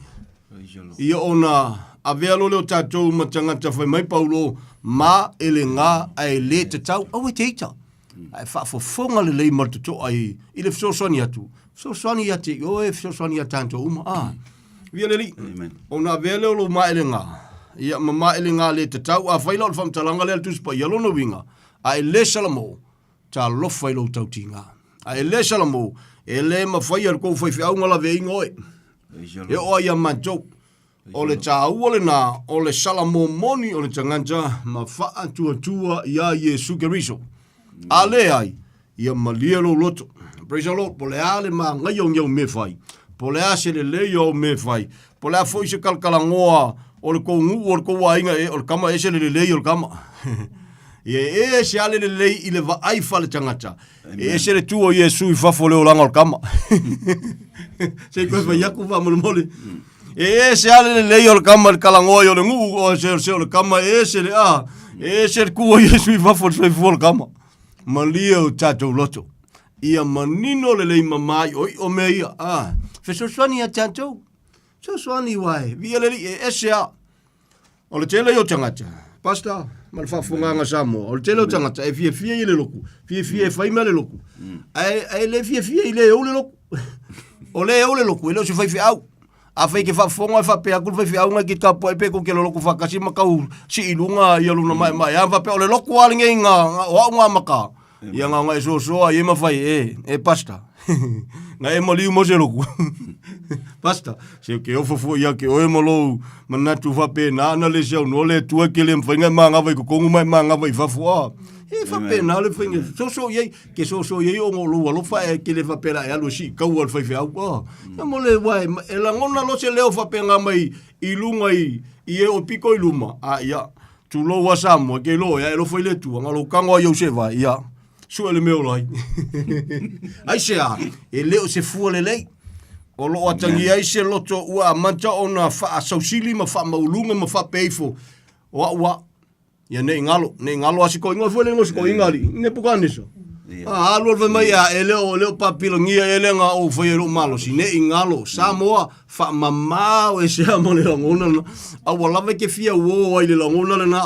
Ia ona avea loa lea o tatou ma tagata fai mai Paulo, ma e le gā ae le tatau, aua e te ita. Ae faafofoga lelei ma le totoa i, i le fesoasoani atu, fesoasoani ia te i oe, fesoasoani ia tatou uma. Ah, via le Alii, ona avea lea o lou maelega, ia ma maelega le tatau, afai la o le faamatalaga lea a le Tusi Paia, lona uiga, a e le salamo, Talofa i lou tautiga. A e le salamo, e le mafai e le kou faifeau ona laveaiina oe. E oo ai ia matou. O le taua lena o le salamo moni o le tagata ma faatuatua iā Iesu Keriso. A leai, ia malie lou loto. Praise the Lord, po o le a le manaia o ni au mea e fai, po o le a se lelei o au mea e fai, po o le a foi se kalakalanoa o le tou nuu o le tou aiga, e, o le tama e ese le lelei o le tama. Ia e ese lava le lelei i le vaai faaletagata, e ese le tu o Iesu i fafo o le olaga o le tama. Se i toe fai atu faamolemole. E ese lava le lelei o le tama i le kalagoa i o le nuu, o se, se o le tama e ese le a, e ese le tu o Iesu i fafo o le soifua o le tama. Malie o tatou loto. Ia manino lelei ma maioio mea ia. A, fesoasoani ia tatou. Fesoasoani uae, viia le Alii, e ese lava. O le tele ia o tagata, Pastor, ma le faafofogaaga Samoa, o le tele o tagata e fiafia i le loku, fiafia e fai mea le loku, ae, ae le fiafia i le ou le loku. O le ou le loku, e le o se faifeau. Afai e te faafofoga e faapea atu le faifeau na e te tapuai pe tou te lolotu faatasi ma tau sii i luga ia lona maemae a faapea o le lotu lava lenei na, na o au na amata. Ia na ona e soasoa ai e ma fai e, e pastor. Na e maliu mo se lotu. Pastor, se ke ofo foi ia ke oe ma lou manatu faapena na le saunoa le Atua ke le mafai ona e manava i totonu ma e manava i fafo a. E faapena le faiga. Soso i ai, ke soso i ai ona o lou alofa e ke le faapea la e alu e sii kaua le faifeau a. Ia mo le uae, e lagona loa se leo faapena mai i luga i, i e o pito i luma, a ia, tulou a Samoa, ke iloa ia e alofa i le Atua, na lou tago ai ou sevae, ia, sue le mea ola ai. Aisea, e le o se fua lelei. O lo o atagia ai se loto ua amata ona faasausili ma faamaualuga ma faapea ifo, o au a, Ia nei galo, nei galo a se toeaina foi le igoa o se toeaina alii, Nepukanesa. A alu alu fai mai a e le o le o papilagia ea lea na ou faia i lou malosi, nei galo, Samoa, faamamao e sea ma le lagona lena. Aua lava e te fia uo ai i le lagona lena.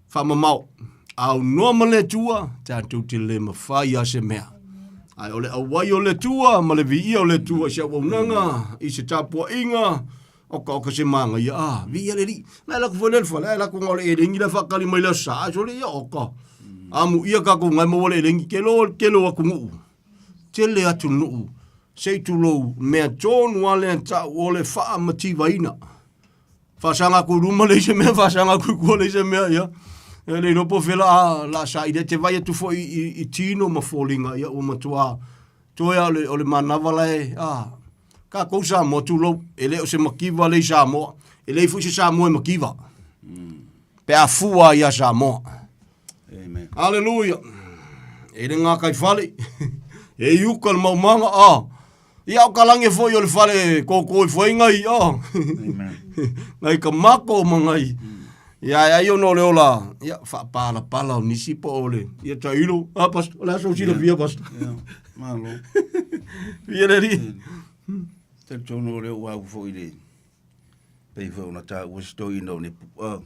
Faamamao. Aunoa ma le Atua, tatou te le mafai a se mea. Ae o le auai o le Atua ma le viia o le Atua i se auaunaga, i se tapuaiga, Oka oka se māngaia, ah, viia le Alii. Na e lako foi lea i le fale, ae lako nga o le elengi la e faakali mai le aso Sa, ae sole ia oka. Amuia kākou ngai maua le elengi, ke loa le tele o atunuu. Tele atunuu, se i tulou, mea tonu a lea ta'u o le faamativaina. Faasaga atu i luma leai se mea, faasaga atu i tua leai se mea, ia. E le iloa po o fea la a, la saili ai. Te vaai atu foi i, i tino ma foliga, ia ua matua toe lava o le, o le manava la e, a, Tatou Samoa, tulou, e le o se mativa lea i Samoa. E leai foi se Samoa e mativa. Pe a fua ia Samoa.
Amen.
Aleluia. E le ngā kai fale. E i uka le maumaga, a. Ia o ka langi foi o le fale kōkō i foi ngai, a.
Amen.
Ngai ka mako ma ngai. Ia ai ai ona o le ola, ia faapalapala o nisi po o le, ia tailo. A, pastor, o le a sou silafia, pastor.
Yeah. Malo.
Ia le alii.
Talitonu o lea ua au foi le pei foi ona taua se toeaina o Nepu, uh,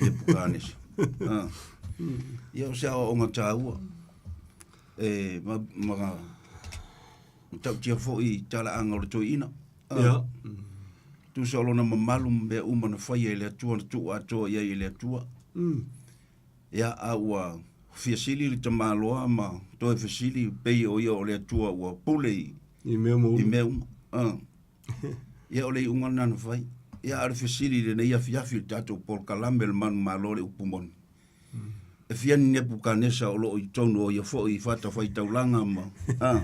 Nepukanesa. Uh. Ia o se aoaoga taua. E ma, ma, ma tautia foi i talaaga o le toeaina. Uh.
Ia.
Tusa o lona mamalu ma mea uma na faia e le Atua na tuu atoa i ai e le Atua. Ia, a ua Fia sili le tamaloa ma toe fesili pei o ia o le Atua ua pule i,
I mea uma
i mea uma. Ah. Ia o le iuga lena na fai. Ia a o le fesili i lenei afiafi i le tatou polokalame le manumalo le upu moni. E fia ni Nepukanesa o loo i totonu o ia foi fatafaitaulaga ma ah.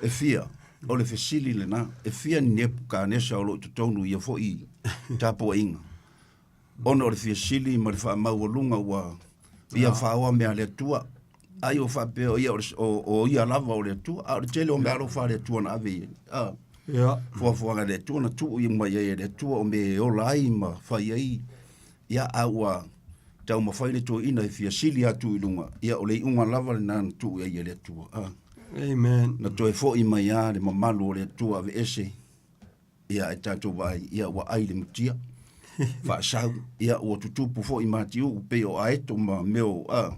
E fia, o le fesili lena, e fia ni Nepukanesa o loo i totonu o ia foi tapuaiga. Ona o le fia sili ma le faamaualuga ua ia faoa mea a le Atua. Ai ua faapea o ia o, le, o, o ia lava o le Atua, a o le tele o mea alofa a le Atua na ave i ai. Ah.
Ia.
Fuafuaga a le Atua na tuu i mai ai e le Atua o mea e ola ai ma fai ai. Ia, a ua taumafai le toeaina e fia sili atu i luga, ia o le iuga lava lena na tuu i ai e le Atua. Ah.
Amen.
Na toe foi mai lava le mamalu o le Atua aveese ia e tatou vaai, ia ua ai le mutia, faasau, ia ua tutupu foi matiuu pei o aeto ma mea o, a,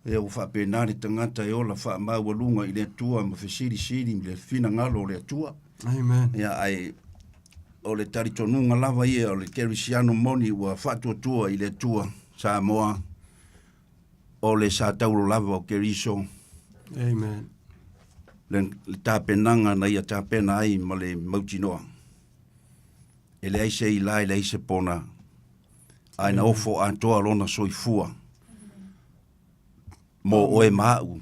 ia ua faapena le tagata e ola faamaualuga i le Atua ma fesilisili i le finagalo o le Atua.
Amen.
Ia, ae o le talitonuga lava ia o le kerisiano moni ua faatuatua i le Atua Samoa, o le sataulo lava o Keriso.
Amen.
Le, le tapenaga na ia tapena ai ma le mautinoa. E leai se ila, e leai se pona, ae na ofo atoa lona soifua mo oe ma au,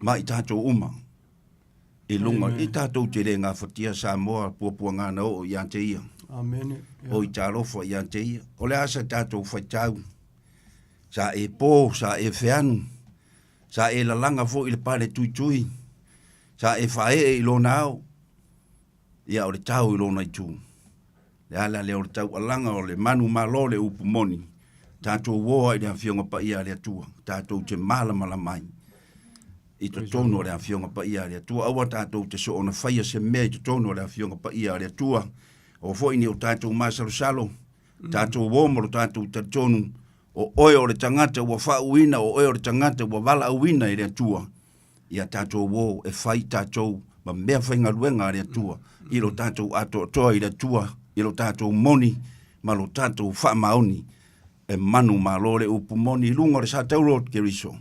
ma i tatou uma. I luga, i tatou te le gafatia Samoa puapuaga na oo ia te ia.
Amene.
O i talofa ia te ia. O le a sa tatou faitau, sa e po, sa e feanu, sa e lalaga foi i le pale tuitui, sa e faaee i lona ao, ia o le tau i lona itu. Le ala lea o le taualaga o le manumalo le upu moni, tatou oa i le Afioga Paia a le Atua, tatou te malamalama ai i totonu o le Afioga Paia a le Atua. Aua tatou te soona faia se mea i totonu o le Afioga Paia a le Atua, aua foi ne i o tatou masalosalo, tatou o ma lo tatou talitonu, o oe o le tagata ua faauuina, o oe o le tagata ua valaauina e le Atua, ia tatou o e fai tatou ma mea faigaluega a le Atua i lo tatou atoatoa i le Atua, i lo tatou moni ma lo tatou faamaoni e manumalo le upu moni i luga o le satauro o Keriso.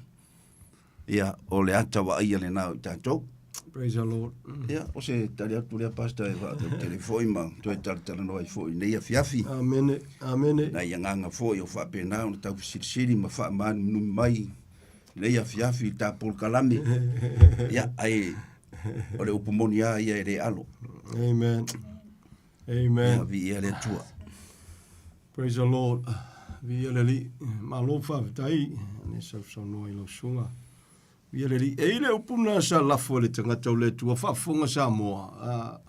Ia, o le ata vaaia lena o i tatou.
Praise the Lord.
Ia, o se tali atu lea, Pastor, e faatautele foi ma toe talatalanoa ai foi i lenei afiafi.
Amene, amene.
Nai agaga foi o faapena ona taufesilisili ma faamanumunumi mai lenei afiafi i ta polokalame. Ia, ae o le upu moni lava ia e le alo.
Amen. Amen.
Ia, viia le Atua.
Praise the Lord. Viia le Alii. Malo faafetai ne sausaunoa i lau susuga. Viia le Alii. E i le upu na sa lafo e le tagata o le Atua faafofoga Samoa. A,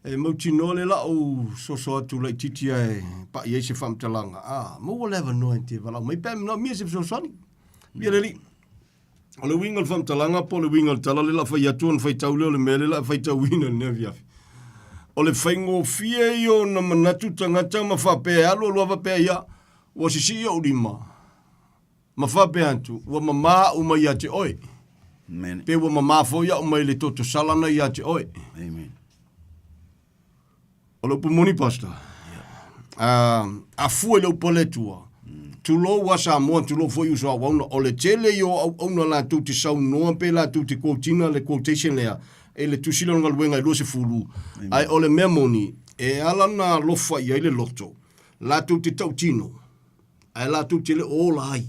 e mautinoa le lau soso atu laitiiti ae pai ai se faamatalaga. A, maua le avanoa e te valaau mai pe a manaomia se fesoasoani. Viia le Alii. O le uiga o le faamatalaga po o le uiga o le tala lea o le a fai atu ona faitau lea o le mea lea o le a faitauina i lenei afiafi. O le faigofie ia ona manatu tagata ma faapea e alu alu lava faapea ia, ua sisii ou lima ma faapea atu, ua mama au mai ia te oe.
Amen.
Pe ua mama foi au mai le toto salana ia te oe.
Amen.
O le upu moni, Pastor. Yeah. A fua i le upu a le Atua, tulou a Samoa, tulou foi uso auauna, o le tele ia o auauna latou te saunoa pe latou te quote-ina le quotation lea, e le tusi lea o le galuega e 20, ae o le mea moni, e ala na alofa i ai le loto, latou te tautino, ae latou te le o ola ai.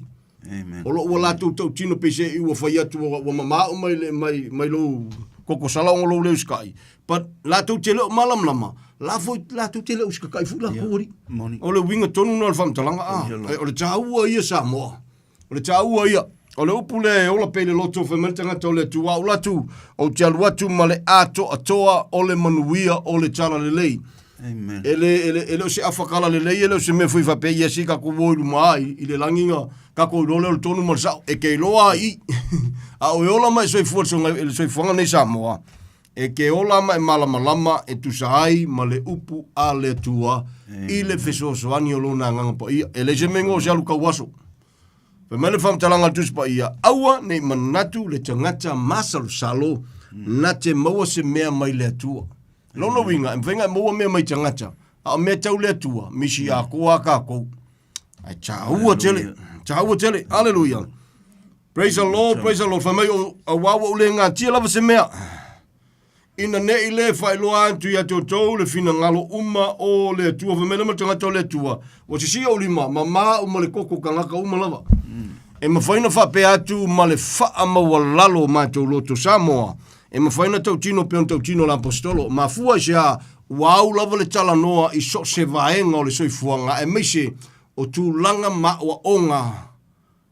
Amen.
O lo o ua latou tautino peiseai ua fai atu ua, ua mamao mai, le, mai, mai lou kokosala ona lou le usikai. But latou te le o malamalama, la foi latou te le o usikakai foi latou alii.
Moni.
O le uiga tonu lena o le faamatalaga, ah, o le taua ia Samoa. O le taua ia. O le upu lea e ola pea i le loto fai mai le tagata o le Atua, au latu, ou te alu atu ma le atoatoa o le manuia o le talalelei.
Amen.
E le, e le, e le o se afa talalelei, e le o se mea foi faapea, ia se tatou o i luma ai, i le lagi na tatou iloa lea o le tonu ma le sao, e te iloa ai i. A o e ola ma e soifua i le soifuaga nei Samoa, e te ola ma e malamalama e tusa ai ma le upu a le Atua i le fesoasoani o Lona Agaga Paia. E leai se mea igoa o se alu tauaso. Fai mai le faamatalaga a le Tusi Paia, Aua ne i manatu le tagata masalosalo na te maua se mea mai le Atua. Lona uiga, e mafai ona e maua mea mai tagata, a o mea tau le Atua, misi atoa a tatou. Ae taua tele, taua tele. Aleluia. Praise the Lord, praise the Lord. Fai mai o auā ua ou le gatia lava se mea. Ina ne i le faailoa atu ia te outou le finagalo uma o le Atua. Fai mai le ma le tagata o le Atua, ua sisi ou lima, mamā uma le koko kangaka uma lava. E mafai ona faapea atu ma le faamaualalo o matou loto Samoa, e mafai ona tautino pei ona tautino le Aposetolo. Mafua i se a? Ua au lava le talanoa i so o se vaega o le soifuaga aemaise o tulaga ma aoaoga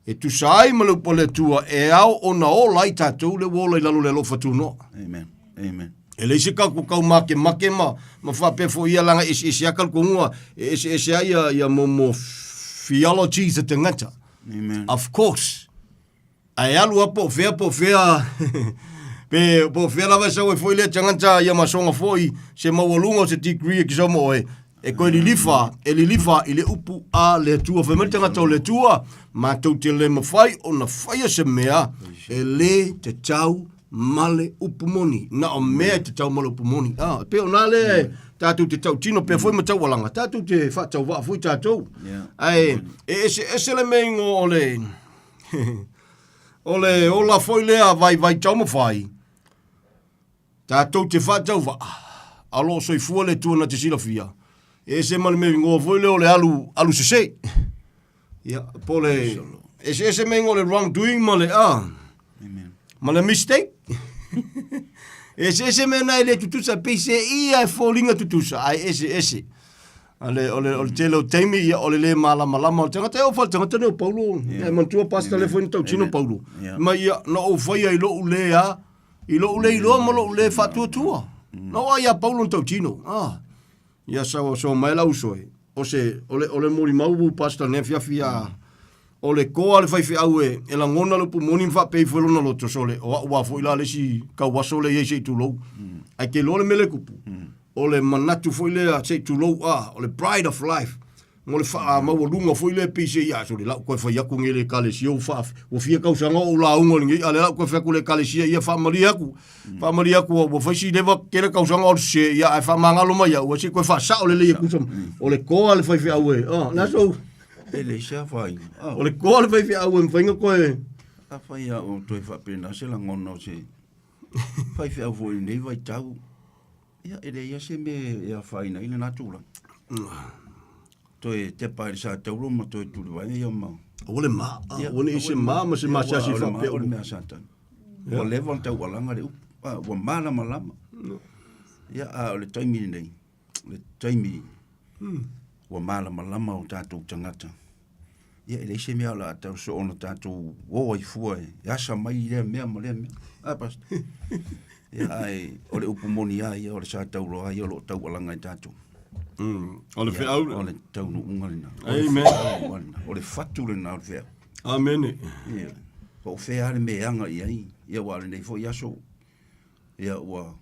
E tusa ai ma le upu a le Atua, e ao ona ola ai tatou lea ua ola i lalo o le alofa tunoa.
Amen. Amen.
E leai se tatou tau makemake ma, ma faapea foi ia leaga e eseese lava talitonuga, e eseese ai ia, ia mo, mo theologies a tagata.
Amen.
Of course. Ae alu lava po o fea, po o fea, pe po o fea lava e sau ai foi lea tagata ia masoga foi se maualuga o se degree e kisau ma oe, E koe lilifa, e lilifa i le upu a le Atua. Fai mai le tagata o le Atua, matou te le mafai ona faia se mea e le tatau ma le upu moni. Na o mea e tatau ma le upu moni. Ah, e pei o nā lea e tatou te tautino pea foi ma taualaga, tatou te faatauvaa foi tatou. Ae e eseese le meingo o le o le ola foi lea vaivai taumafai, Tatou te faatauvaa, a o lo o soifua le Atua na te silafia, e ese ma le mea ingoa foi lea o le alu, alu sese. Ia, po o le, eseese mea ingoa o le wrong doing ma le, ah, ma le mistake. Eseese mea na e le tutusa, pei se ia e foliga tutusa, ae eseese. O le, o le, o le tele o taimi, ia, o le le malamalama o le tagata. E oo foi le tagata lea o Paulo, yeah. E manatua pastor lea foi na tautino Paulo. Yeah. Ma ia, na ou faia i lou le a, I lou le iloa ma lou le faatuatua. Na oo ia Paulo na tautino. Ah. Ia sau so mai la uso e. O se o le o le molimau wu pastor ne fiafi a o le koa le faifeau e e lagona le upu moni ma faapea ifo i lona loto sole o a'u lava foi la le isi kauaso lea i ai se i tulou. Ae te iloa le mea lea e tupu, o le manatu foi lea se i tulou a, o le pride of life. Mo le faamaualuga foi lea pei se i a sole lau toe fai atu nei le ekalesia ua faa ua fia tausaga o ou lauga lenei a lea lau toe fai atu le ekalesia ia faamalie atu faamalie atu ua fai si leva tele tausaga o le sese ia ae faamagalo mai au se toe faasao lelei e tusa o le toa le faifeau e ah na so
E leai se afaina.
O le toa le faifeau e mafai ona toe
Afai lava o toe faapena se lagona o se faifeau foi i lenei vaitau, Ia, e leai lava se mea e afaina ai lena tulaga. Toe tepa i le satauro ma toe tulivae ia ma...
Aua le ma, aua ne i se ma ma se masiasi faapea.
O le mea a Satani. Ua leva ona taualaga le upu, ua malamalama. Ia, a o le taimi lenei, le taimi ua malamalama o tatou tagata. Ia, e leai se mea o le a tau soona tatou o ai fua e asa mai lea mea ma lea mea. A, Pastor? Ia, ae o le upu moni lava ia, o le sa tauloa ia o lo o taualaga i tatou.
O le feau.
O le taunuuga lena.
Amen.
O le fatu lena o le feau.
Amene.
Ia, po o fea lava le mea e aga i ai, ia aua o lenei foi aso, ia ua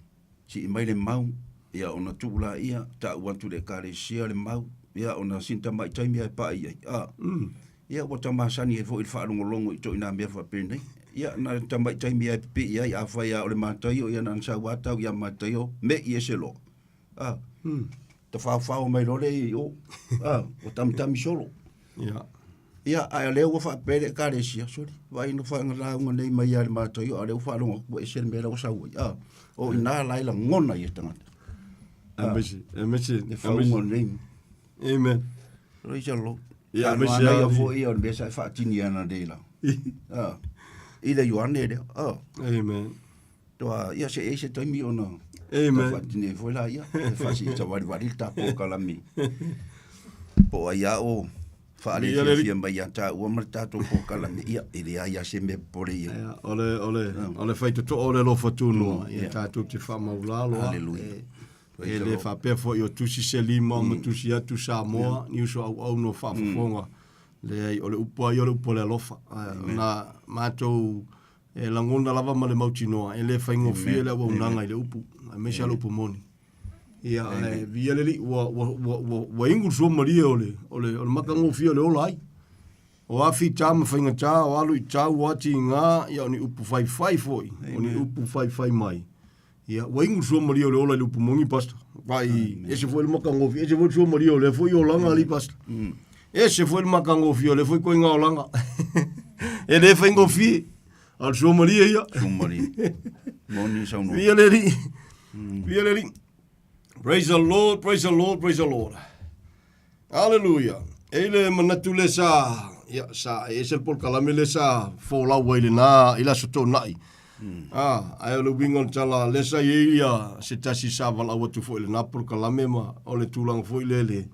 sii mai le mau, ia ona tuu laia, tau atu i le Ekalesia le mau, ia ona sina tamai taimi lava e pai ai, a, ia ua ta masani ai foi i le faalogologo i ituaiga mea faapenei. Ia na tamai taimi lava e pipii ai, afai lava o le Mataio, ia na ona sau lava tau ia Mataio, mei ese loa, a, tafaofao mai loa lea i o, a, ua tamitami solo.
Ia.
Ia, ae o lea ua faapea le Ekalesia, sole, vaai na faalauga nei mai ia le Mataio, a o lea ua faalogo atu ua ese le mea la ua sau ai. A, o i ina la e lagona ai e tagata.
Aemaise, aemaise,
Le faauga o lenei.
Amen.
Praise the Lord.
Ia,
A
aemaise
no ana
lava
ia
i-
foi o le mea sa e faatini ana nei la. A, i le Ioane lea. A,
Amen.
toa, ia se i ai se taimi ona
Amen.
faatini ai foi la ia. E faasii savalivali le tatou kalami. Po o ai a o faalefiafia mai ia taua ma le tatou polokalame, ia, e leai lava se mea popole i ai.
Ia, o le, o le, o le faitotoa o le alofa tunoa, ia tatou te faamaulalo lava.
Hallelujah.
E, e le faapea foi o tusi se lima ma tusi atu Samoa, ni uso auauna o faafofoga. Leai, o le upu lava ia o le upu o le alofa. Ae, na matou e lagona lava ma le mautinoa, e le faigofie le auaunaga i le upu, aemaise lava le upu moni. Ia, ae viia le Alii, ua, ua, ua, ua, ua ingu le suamalie o le, o le, o le matagofie o le ola ai. O a fita ma faigata, o a luitau, o a tiga, ia o ni upu faifai foi, o ni upu faifai mai. Ia, ua ingu le suamalie o le ola i le upu moni, Pastor. Vai, ese foi le matagofie, ese foi le suamalie o lea foi olaga, alii Pastor. Ese foi le matagofie o lea foi koiga olaga. E le faigofie. A o le suamalie ia.
Suamalie. Moni saunoa.
Via le alii. Via le alii. Praise the Lord, praise the Lord, praise the Lord. Hallelujah. E i le manatu le sa, ia, sa e ese le polokalame le sa folau ai lena i le aso toonai. Ah, ae o le uiga o le tala, le sa i ai ia se tasi sa valaau atu foi i lena polokalame ma o le tulaga foi lea le,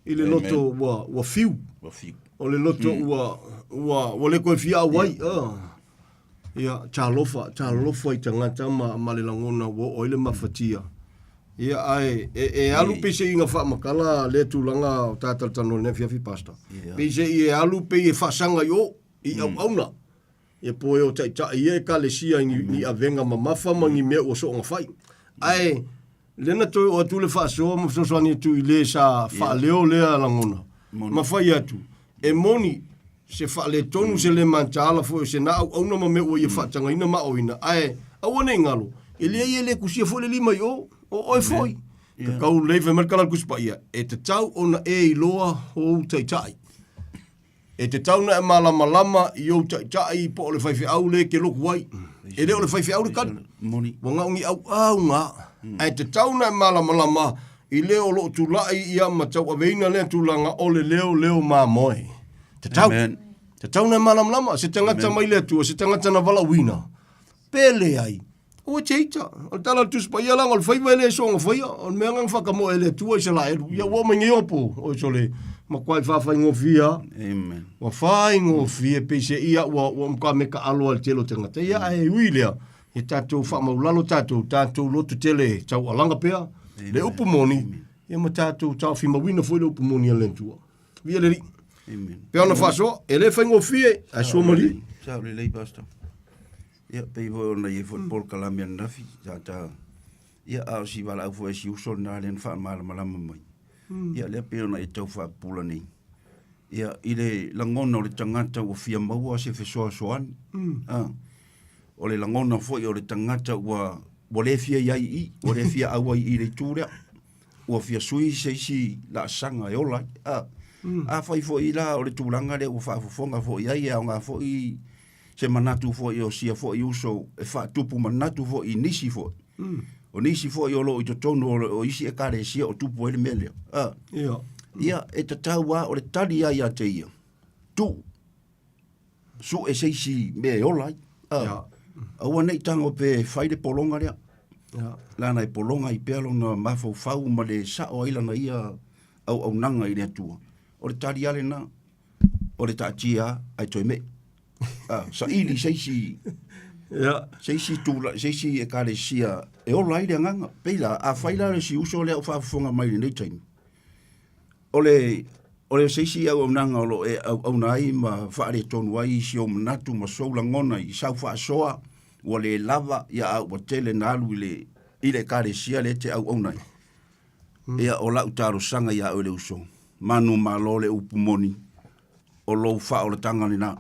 i le loto ua, ua fiu.
Ua fiu.
O le loto ua, ua, ua le toe fia auai. Ah. Ia, talofa, talofa i tagata ma, ma le lagona ua oo ai le mafatia. Ia, ae, e, e alu pei se iga faamatala lea tulaga o ta talatalanoa i lenei afiafi, Pastor.
Ia.
Pei se i e alu pei e faasaga i o, i auauna. Ia po e o taitai ia ekalesia i ni, ni avega mamafa ma ni mea ua soonga fai. Ae, lea na toe oo atu le faasoa ma fesoasoani atu i le sa faaleo lea lagona. Ma fai atu, e moni, se faaletonu se le mataala foi o se na auauna ma mea ua ia faatagaina ma aoina, ae aua ne i galo, e leai e le kusia foi le lima i o, o oe foi. Tatau lelei fai mai le tala a le Tusi Paia, e tatau ona e iloa ou taitai. E tatau ona e malamalama i ou taitai po o le faifeau le e te lotu ai. E le o le faifeau le tali. Ua na o ni auauga, ae tatau ona e malamalama i le o lo o tulai ia ma tauaveina lea tulaga o le leo leo mamoe. Tatau.
Amen.
Tatau ona e malamalama, se tagata mai le Atua, se tagata na valaauina. Pe leai, aua e te ita. O le tala a le Tusi Paia leaga o le faiva e le soona faia, o le mea lena na whakamoe e le Atua i Isaraelu. Ia ua oo mai nei ona po, oi sole, makuai whawhaingofie a.
Amen.
Ua whaingofie pei se ia ua, ua mka me ka aloa le tele o tagata. Ia ae ui lea, he tātou whaamaulalo tātou, tātou loto tele taualaga pea, le upu moni, ia ma tātou taofimauina foi le upu moni a le Atua. Via le Alii.
Amen.
Pea ona faasoa, e le faigofie, ae sua malie.
Sao lelei, Pastor. Ia, pei foi ona i ai foi le polokalame ananafi, sa ta, ia, a o si valaau foi a si uso lena lea na faamalamalama mai. Ia, lea pei ona e tau faapupula nei. Ia, i le lagona o le tagata ua fia maua se fesoasoani, a, o le lagona foi o le tagata ua, ua le fia i ai i i, ua le fia auai i i le itu lea. Ua fia sui se isi laasaga e ola ai. A, afai foi la o le tulaga lea ua faafofoga foi i ai, e aoga foi se manatu foi o sia foi uso e faatupu manatu foi i nisi foi. O nisi foi o lo o i totonu o, o isi ekalesia o tupu ai le mea lea. A,
Ia.
ia, e tatau lava o le tali lava ia te ia, tuu, sue se isi mea e ola ai. A,
Ia.
aua ne i tago pe fai le pologa lea.
Ia.
Lana e pologa ai pea lona mafaufau ma le sao ai lana ia auaunaga i le Atua. O le tali lava lena, o le taatia ae toe me'i. Ah, saili se isi
Ia.
se isi tula, se isi ekalesia e ola ai le agaga. Pei la, afai la le isi uso lea o faafofoga mai i lenei taimi, o le, o le se isi auaunaga o lo o e auauna ai ma faaletonu ai si ou manatu ma sou lagona i sau faasoa, ua le lava, ia a ua tele na alu i le, i le ekalesia lea e te auauna ai. Ia, o lau talosaga ia oe le uso, manu malo le upu moni, o lou faaolataga lena.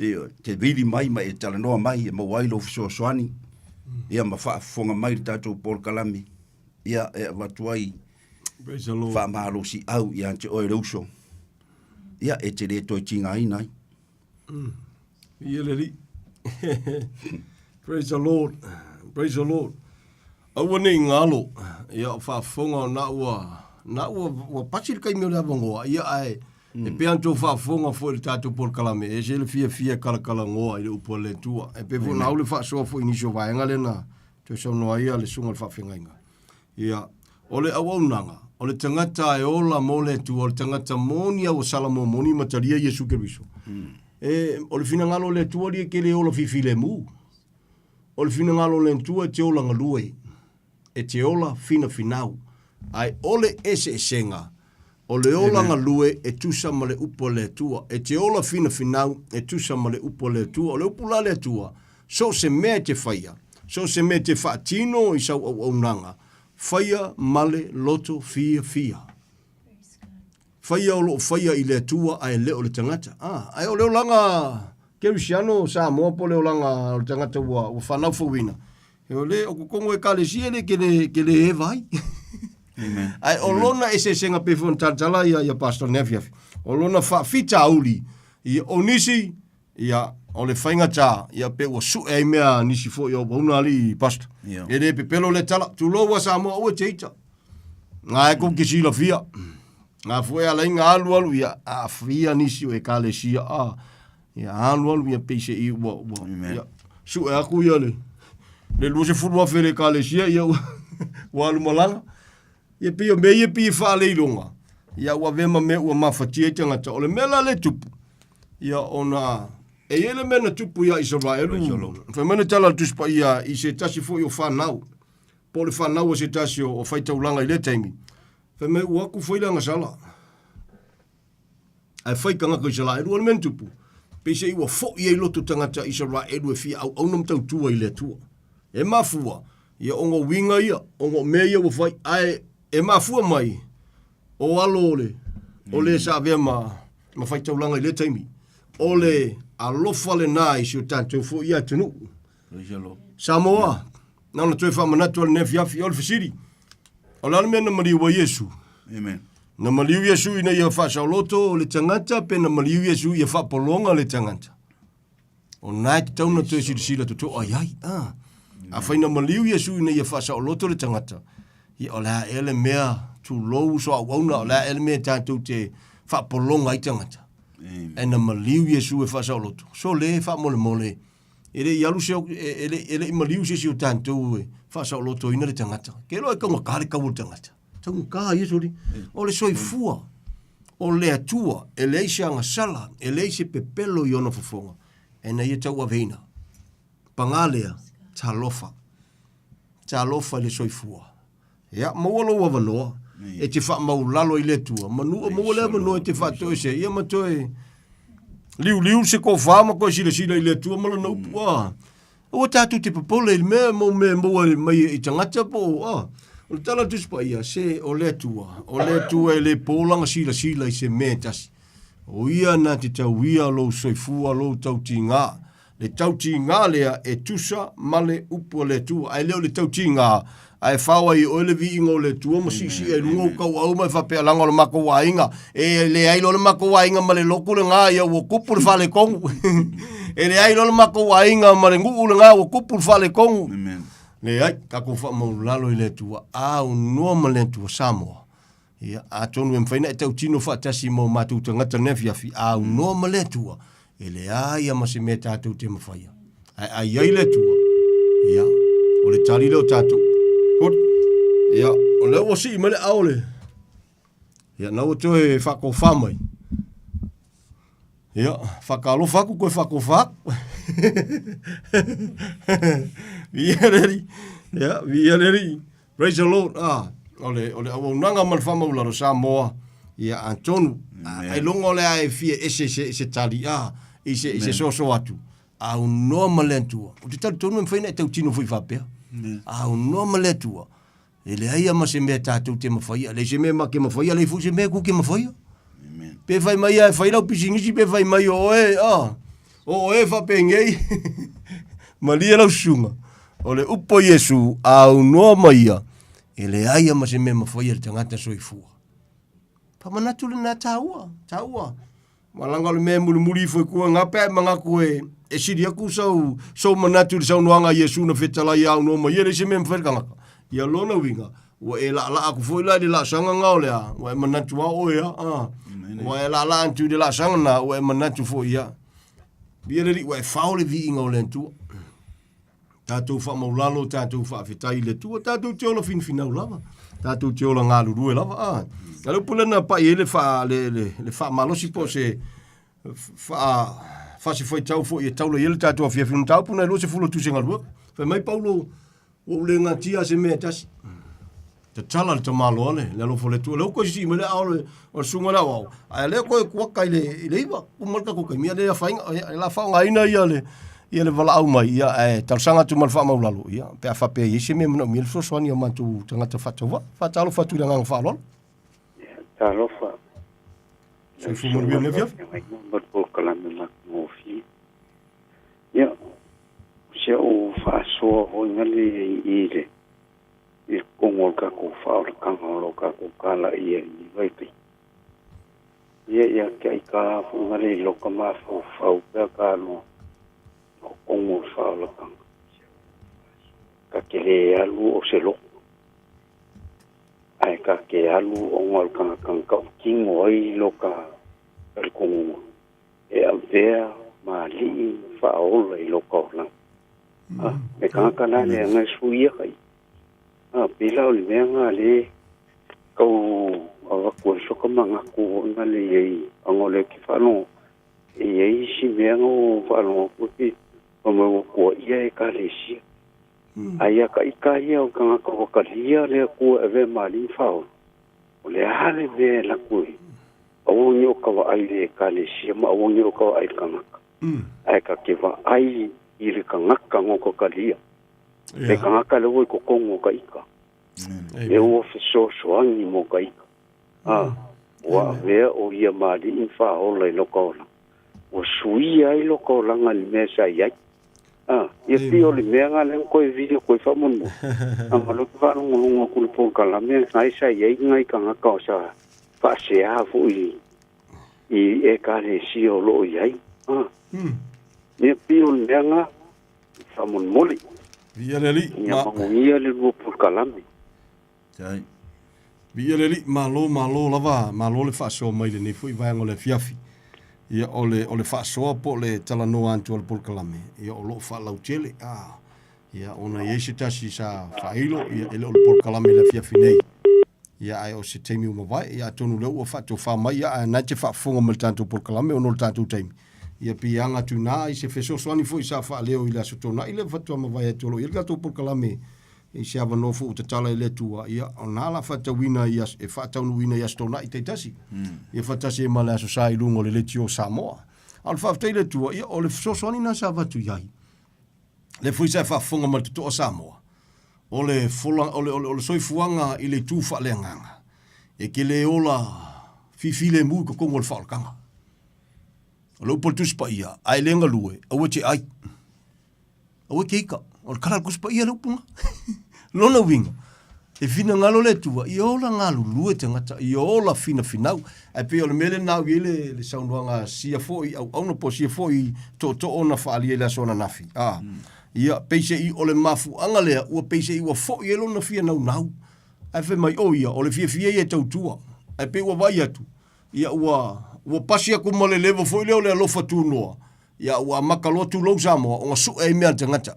Ioe, te vili mai ma e talanoa mai e maua ai lou fesoasoani, ia ma faafofoga mai le tatou polokalame, ia e avatu ai
Praise the Lord.
faamalosiau ia te oe le uso, ia e te le toe tigaina ai.
Ia le Alii. Praise the Lord. Praise the Lord. Aua ne i galo, ia o faafofoga o na ua, na ua, ua pasi le taimi o le avanoa, ia ae, e pei ona outou faafofoga foi i le tatou polokalame, e ese le fiafia e kalakalanoa i le upu a le Atua. E pei foi ona au le faasoa foi i nisi o vaega lea na toe saunoa ai le susuga i le faafeagaiga. Ia, o le auaunaga, o le tagata e ola mo le Atua, o le tagata moni a ua salamo moni ma talia Iesu Keriso. E, o le finagalo o le Atua lia e te le ola fifilemu. O le finagalo o le Atua e te ola galue, e te ola finafinau, ae o le eseesega, o le ola galue e tusa ma le upu a le Atua, e te ola finafinau e tusa ma le upu a le Atua. O le upu la a le Atua, so o se mea e te faia, so o se mea e te faatino i sau auaunaga, faia ma le loto fiafia. Faia o lo o faia i le Atua ae le o le tagata. Ah, ae o le olaga Kerisiano o Samoa po o le olaga o le tagata ua, ua fanau fouina, e o le, o totonu o ekalesia le ke le, ke le eva ai.
Amen.
Ae o lona eseesega pei foi ona talatala ia, ia pastor nei afiafi. O lona faafitauli, ia, o nisi, ia, O le faigatā, ia pe ua suʻe ai mea a nisi foi o auauna alii pastor.
Ia.
E lē pepelo lea tala, tulou a Samoa aua e te ita. Gā e kou te silafia. Gā foi ala ai ga alualu, ia aafia nisi o ekalesia a. Ia alualu ia peiseʻi ua ua
Amen.
ia suʻe aku ia le le 20,000 i le ekalesia ia ua ua alu malaga. Ia pei o mea ia pei e faaleiloga, ia ua avea ma mea ua mafatia ai tagata. O le mea la lea e tupu, ia ona e i ai le mea na tupu iā Isaraelu, fai mai le tala a le Tusi Paia i se tasi foi o fanau, po o le fanau a se tasi o faitaulaga i lea taimi, fai mai ua aku foi le agasala. Ae fai tagata Isaraelu, o le mea na tupu, peiseai ua foʻi ai loto tagata Isaraelu e fia auauna ma tautua i le Atua. E mafua, ia ona o uiga ia, ona o mea ia ua fai, ae e mafua mai, o alo o le, o le sa avea ma, ma faitaulaga i lea taimi. O le alofa lenā i si o tatou foi atunuu.
Praise the Lord.
Samoa, na ona toe faamanatu a lenei afiafi, o le fesili, o le a le mea na maliu ai Iesu?
Amen.
Na maliu Iesu ina ia faasaoloto le tagata pe na maliu Iesu ia faapologa le tagata? O na e tatau ona toe silasila totoa i ai. Ah. Afai na maliu Iesu ina ia faasaoloto le tagata, ia o le a ea le mea tulou so auauna, o le a ea le mea tatou te faapologa ai tagata.
Amen.
Ae na maliu Iesu e faasaoloto. So le faamolemole, e le i alu se e, e, le, e le i maliu se isi o tatou e faasaolotoina le tagata. Ke loa e taugata le tau o le tagata. Taugata ia soli. O le soifua o le Atua, e leai se agasala, e leai se pepelo i ona fofoga, e na ia tauaveina. Pagā lea, talofa. Talofa i le soifua. Ia, maua lou avanoa e te faamaulalo i le Atua, manua maua le avanoa e te faatoesea ia ma toe liuliu se tofa ma toe silasila i le Atua ma lana upu. Ah, aua tatou te popole i le mea mo mea e maua mai i tagata po o ah. O le tala a le Tusi Paia, se o le Atua, o le Atua e le po lana silasila i se mea e tasi. O ia na te tauia lou soifua, lou tautiga, Le tautiga lea e tusa ma le upu a le Atua, ae le o le tautiga ae fao ai e oe le viiga o le Atua ma siisii ai luga ou tauau ma e faapea, Leaga o le matou aiga, e leai loa le matou aiga ma le lotu lena, ia ua tupu le faaletonu. E leai loa le matou aiga ma le nuu lena, ua tupu le faaletonu. Leai, tatou faamaulalo i le Atua, aunoa ma le Atua Samoa. Ia, atonu e mafai ona e tautino faatasi ma o matou tagata i lenei afiafi, aunoa ma le Atua, e leai lava ma se mea tatou te mafaia. Ae a i ai le Atua, ia, o le tali lea o tatou. Hot. Ia, o lea ua sii mai le ao le. Ia, na ua toe faatofa mai. Ia, whakaalofa aku koe whakofa aku. Viia le Alii. Ia, viia le Alii. Praise the Lord. Ah, o le, o le auaunaga ma le faamaulalo Samoa. Ia, atonu, ailoga o le a e fia ese se, se tali, ah, i se, i se soso atu. Aunoa ma le Atua. Ou te talitonu e mafai ona e tautino foi faapea. Aunoa ma le Atua. E leai lava ma se mea tatou te mafaia. Leai se mea ma ke mafaia, leai foi se mea ku ke mafaia. Pe fai mai ia e fai lau pisinisi, pe fai mai o oe, ah, o oe faapenei. Malie lau susuga. O le upu a Iesu, aunoa mai ia, e leai lava ma se mea mafaia e le tagata soifua. Faamanatu lena taua, taua. Malaga o le mea e mulimuli ifo i kua ngā pea e manatu e, e sili aku sau, sou manatu i le saunoaga a Iesu na fetalai a aunoa mai ia leai se mea e mafai e le tagata. Ia lona uiga, ua e laalaa atu foi la i le laasaga nga o le a, ua e manatu a oe a, a. Ua e laalaa atu i le laasaga na, ua e manatu foi ia. Ia le Alii, ua e fao le viiga o le Atua. Tatou faamaulalo, tatou faafetai i le Atua, tatou te ola finafinau lava, tatou te ola galulue lava. A, a le upu lea na pai ai le, fa, le, le, le faamalosi po o se fa, faasifaitau foi e taula i ai le tatou afiafi o mataupu na e 20 o Tusi Galuega. Fai mai Paulo, ua ou le gatia se mea e tasi. Tatala le tamaloa le, le alofa o le Atua. Lea ua toe sisii mai le aao o le, o le susuga le aoao, ae lea toe kuaka i le, i le iva, uma le tatou taimi, ia le afaina, ia, la faaaogaina ia le, ia le valaau mai, ia, ae talosaga atu ma le faamaulalo, ia, pe a faapea e i ai se mea e manaomia le fesoasoani a matou tagata faatauvaa. Faatalofa atu i le agaga faaaloalo.
Ia, talofa.
Soifua manuia i lenei afiafi.
Ma le polokalame matagofie. Ia, o si au faasoa foi nale i i le i totonu o le tatou faaolataga o lo o tatou talai ai i vaitaimi. Ia, ia te ai ka foi nale i loka mafaufau pe a ka lua. kokogo o le faaolataga. Ka te lē alu o se loto, ae ka te alu ona o le tagata na tautino ai lo ta talitonuga e avea ma alii ma faaola i lo ta olaga. A, le tagata la lea na e suia kai. A, pei la o le mea na lē tau avatu ai soka manatu ona le iai ona o lea ou te faalogo e iai isi mea na ou faalogo atu e pei fai mai ua tuaia ekalesia. Ae ia taʻita ia o tagata ua talia le Atua e avea ma alii ma faaola, o le a le mea e alu atu ai, aua ne i o ta vaai i le ekalesia ma aua ne i o ta vaai i le tagata, ae ta te vaai i le tagata na ota talia, le tagata lea ua i totonu o taʻita, lea ua fesoasoani mo taʻita. A, ua avea o ia ma alii ma faaola i lota olaga. Ua suia ai lota olaga i le mea sa i ai. A, ia pei o le mea lena lea na toe vili atu ai faamolemole. A ma lea ou te faalogologo atu i le polokalame lena sa i ai nai tagata o sa faasea foi i Ekalesia o lo o i ai. A, ia pei o le mea lena faamolemole.
Viia le Alii.
Ia manuia le lua polokalame.
Viia le Alii, malo malo lava, malo le faasoa mai i lenei foi vaega o le afiafi. Ia o le o le faasoa po o le talanoa atu a le polokalame, ia o lo o faalautele, a ia ona e i ai se tasi sa faailo, ia e le o le polokalame i le afiafi nei. Ia ae o se taimi ua mavae, ia atonu o lea ua faatofa mai, ia ae na e te faafofoga mai i le tatou polokalame ona o le tatou taimi. Ia pei e aga atu i ina i se fesoasoani foi sa faaleo i le Aso Toonai lea faatoa mavae atu o lo o i ai le tatou polokalame i se avanoa foi ua tatala e le Atua, ia, o na la faatauina i aso, e faataunuuina i Aso Toonai taitasi. Ia faatasi ai ma le Aso Sa i luga o le Leitio o Samoa. A o le faafetai i le Atua, ia, o le fesoasoani na sa avatu i ai, lea foi sa e faafofoga ma le totoa Samoa, o le, fola, o le, o le, o le soifuaga i le itu faaleagaga, e te le ola fifilemu i totonu o le faaolataga. O le upu a le Tusi Paia, a e le galue, aua e te ai. Aua e te ika. O le tala a le Tusi Paia le upu lena. Lona uiga, e finagalo le Atua, ia ola galulue tagata, ia ola finafinau. Ae pei o le mea lena au i ai le, le saunoaga a sia foi auauna po o sia foi tootoo na faaalia i le aso ananafi. A, ia, peiseai o le mafuaaga lea, ua peiseai ua foi ai lona fia naunau. Ae fai mai, o ia, o le fiafia ia e tautua. Ae pei ua vaai atu, ia ua, ua pasi atu ma le level foi lea o le alofa tunoa, ia ua amata loa tulou Samoa ona sue ai mea a le tagata.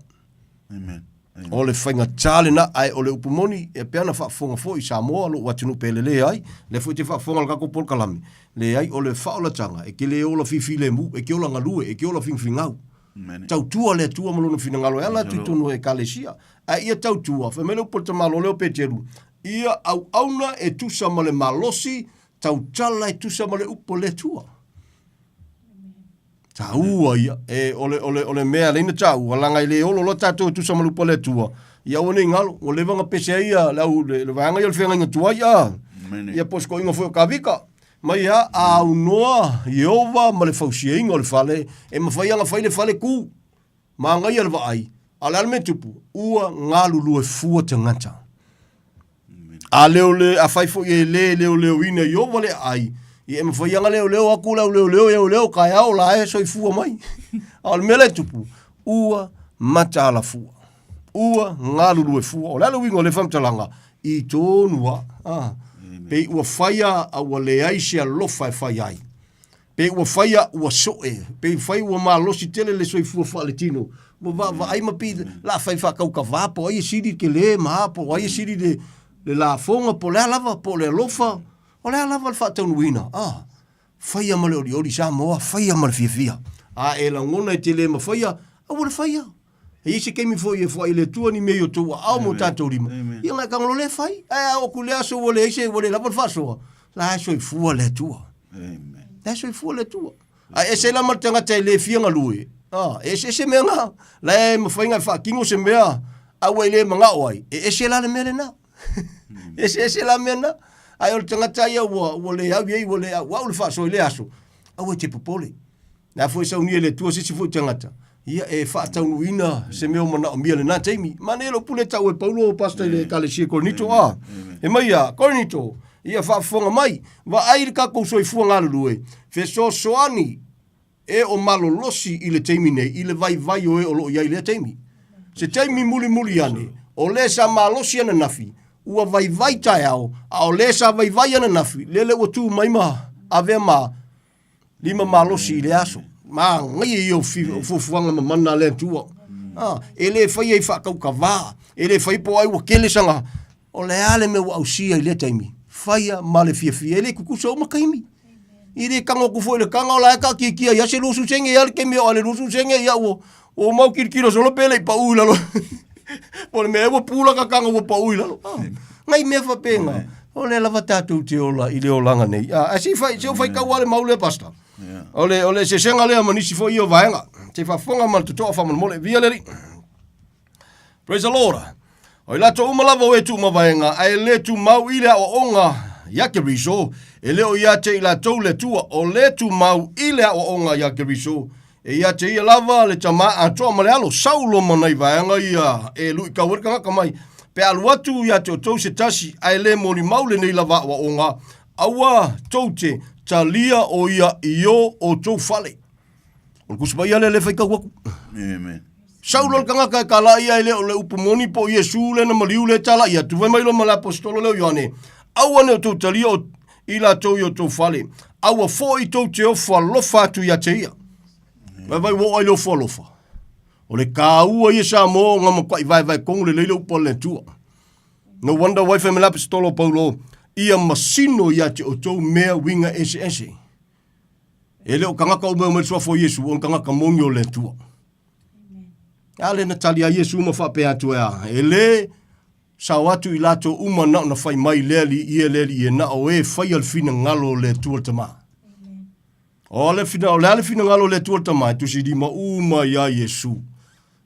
Amen. Amen.
O le faigata lena, ae o le upu moni, e pei ona faafofoga foi Samoa, lou atunuu pelele ai, lea foi te faafofoga le tatou polokalame, leai, o le faaolataga, e te le ola fifilemu, e te ola galue, e te ola figafigau.
Amen.
Tautua le Atua ma lona finagalo e ala atu i totonu o ekalesia. Ae ia tautua, fai mai le upu a le tamaloa lea o Peteru, ia auauna e tusa ma le malosi, tautala e tusa ma le upu a le Atua. Taua ia. E, o le, o le, o le mea leina taua, laga e le olo loa tatou e tusa ma le upu a le Atua. Ia aua nei galo, ua leva ona pese ai ia le au, le, le vaega ia o le feagaiga tuai, a. Ia po o se toeaina foi o Kavika. Mai a, a aunoa Ieova ma le fausiaina o le fale, e mafai ona fai le fale ku. Manaia le vaai, a o le a le mea e tupu? Ua galulue fua tagata. A leo le, afai foi e le leoleoina Ieova le aai, ia e mafai ona leoleo atu le au leoleo e leoleo taeao la e soifua mai. A o le mea lea e tupu, ua mataala fua. Ua galulue fua. O le a le uiga o lea faamatalaga? I tonu lava. Ah. Pei ua faia a ua leai se alofa e fai ai. Pe ua faia ua soe, pe fai ua malosi tele le soifua faaletino, ua vaavaai ma pei la fai faakaukavā po o ai e sili le tele ma a, po o ai e sili le, le lafoga, po o le a lava, po o le alofa, o le a lava le faataunuuina, a, faia ma le olioli Samoa, faia ma le fiafia. A e lagona e te le mafaia, aua le faia. E i ai se taimi foi e foai e le Atua ni mea i o outou aao ma o tatou lima, ia ona e tago loa lea e fai. Ae a oo atu i le aso ua leai se, ua le lava le faasoa, la e soifua le Atua. La e soifua le Atua. Ae ese la ma le tagata e le fia galue, a, e eseese mea na. La e mafai ona e faatino se mea a ua e le manao ai, e ese la le mea lena. Eseese la mea na. Ae o le tagata ia ua, ua le au i ai, ua le au, au le faasoa i lea aso, aua e te popole. Le a foi e saunia e le Atua se isi foi tagata, ia e faataunuuina se mea o manaomia i lena taimi. Manaia lou pule tau e Paulo pastor i le Ekalesia i Korinito, a. E mai ia, Korinito, ia faafofoga mai, vaai le tatou soifua galulue, fesoasoani. E o malolosi i le taimi nei i le vaivai o e o loo i ai i lea taimi. Se taimi mulimuli ane, o le sa malosi ananafi, ua vaivai taeao, a o le sa vaivai ananafi, lele ua tu mai ma avea ma lima malosi i le aso. Manaia ia o fuafuaga mamana a le Atua. Ah, e le faia i faataukavā, e le faia po o ai ua tele sana, o le a le mea ua ausia i lea taimi, faia ma le fiafia, e le tutusa uma taimi. I le tago atu foi i le taga o la e taatiatia ia se 20 sene ia le taimi e oo i le 20 sene ia ua ua mau tilotilo solo pe le i pau i lalo. Po o le mea ea ua pu lata taga ua pau i lalo. Ah, nai mea faapena. O lea lava tatou te ola i le olaga nei. Ah, ae se i fai, se i ou faitau lava le mau lea, Pastor. O le, o le eseesega lea ma nisi foi ia o vaega. Se i faafofoga ma le totoa faamolemole. Viia le Alii. Praise the Lord. O i latou uma lava o e tuumavaega, ae le tumau i le aoaoga ia Keriso, e le o ia te i latou le Atua, o le tumau i le aoaoga ia Keriso, e ia te ia lava le Tama atoa ma le Alo. Saulo ma nai vaega ia e luitau ai le tagata mai, pe alu atu ia te outou se tasi, ae le molimau lenei lava aoaoga, aua tou te talia o ia i o outou fale. O le Tusi Paia lea le faitau atu.
Amen.
Saulo le tagata e tala ia e le o le upu moni po o Iesu lea na maliu lea e tala ia atu. Fai mai loa ma le aposetolo lea o Ioane, Aua ne i outou talia o i latou i outou fale, aua foi tou te ofo alofa atu ia te ia. Vaivai ua oo ai le ofo alofa. O le taua ia Samoa ona matuai vaevae tonu lelei le upu a le Atua. No wonder why fai mai le aposetolo o Paulo, ia masino ia te outou mea uiga eseese. E le o tagata uma e omai i le suafa o Iesu, o ni tagata moni o le Atua. A lea na tali ai Iesu ma faapea atu e a, e le sao atu i latou uma na ona fai mai le Alii ie, le Alii ie, na o e faia le finagalo o le Atua le Tama. O le fina, o le a le finagalo o le Atua le Tama, e tusilima uma iā Iesu.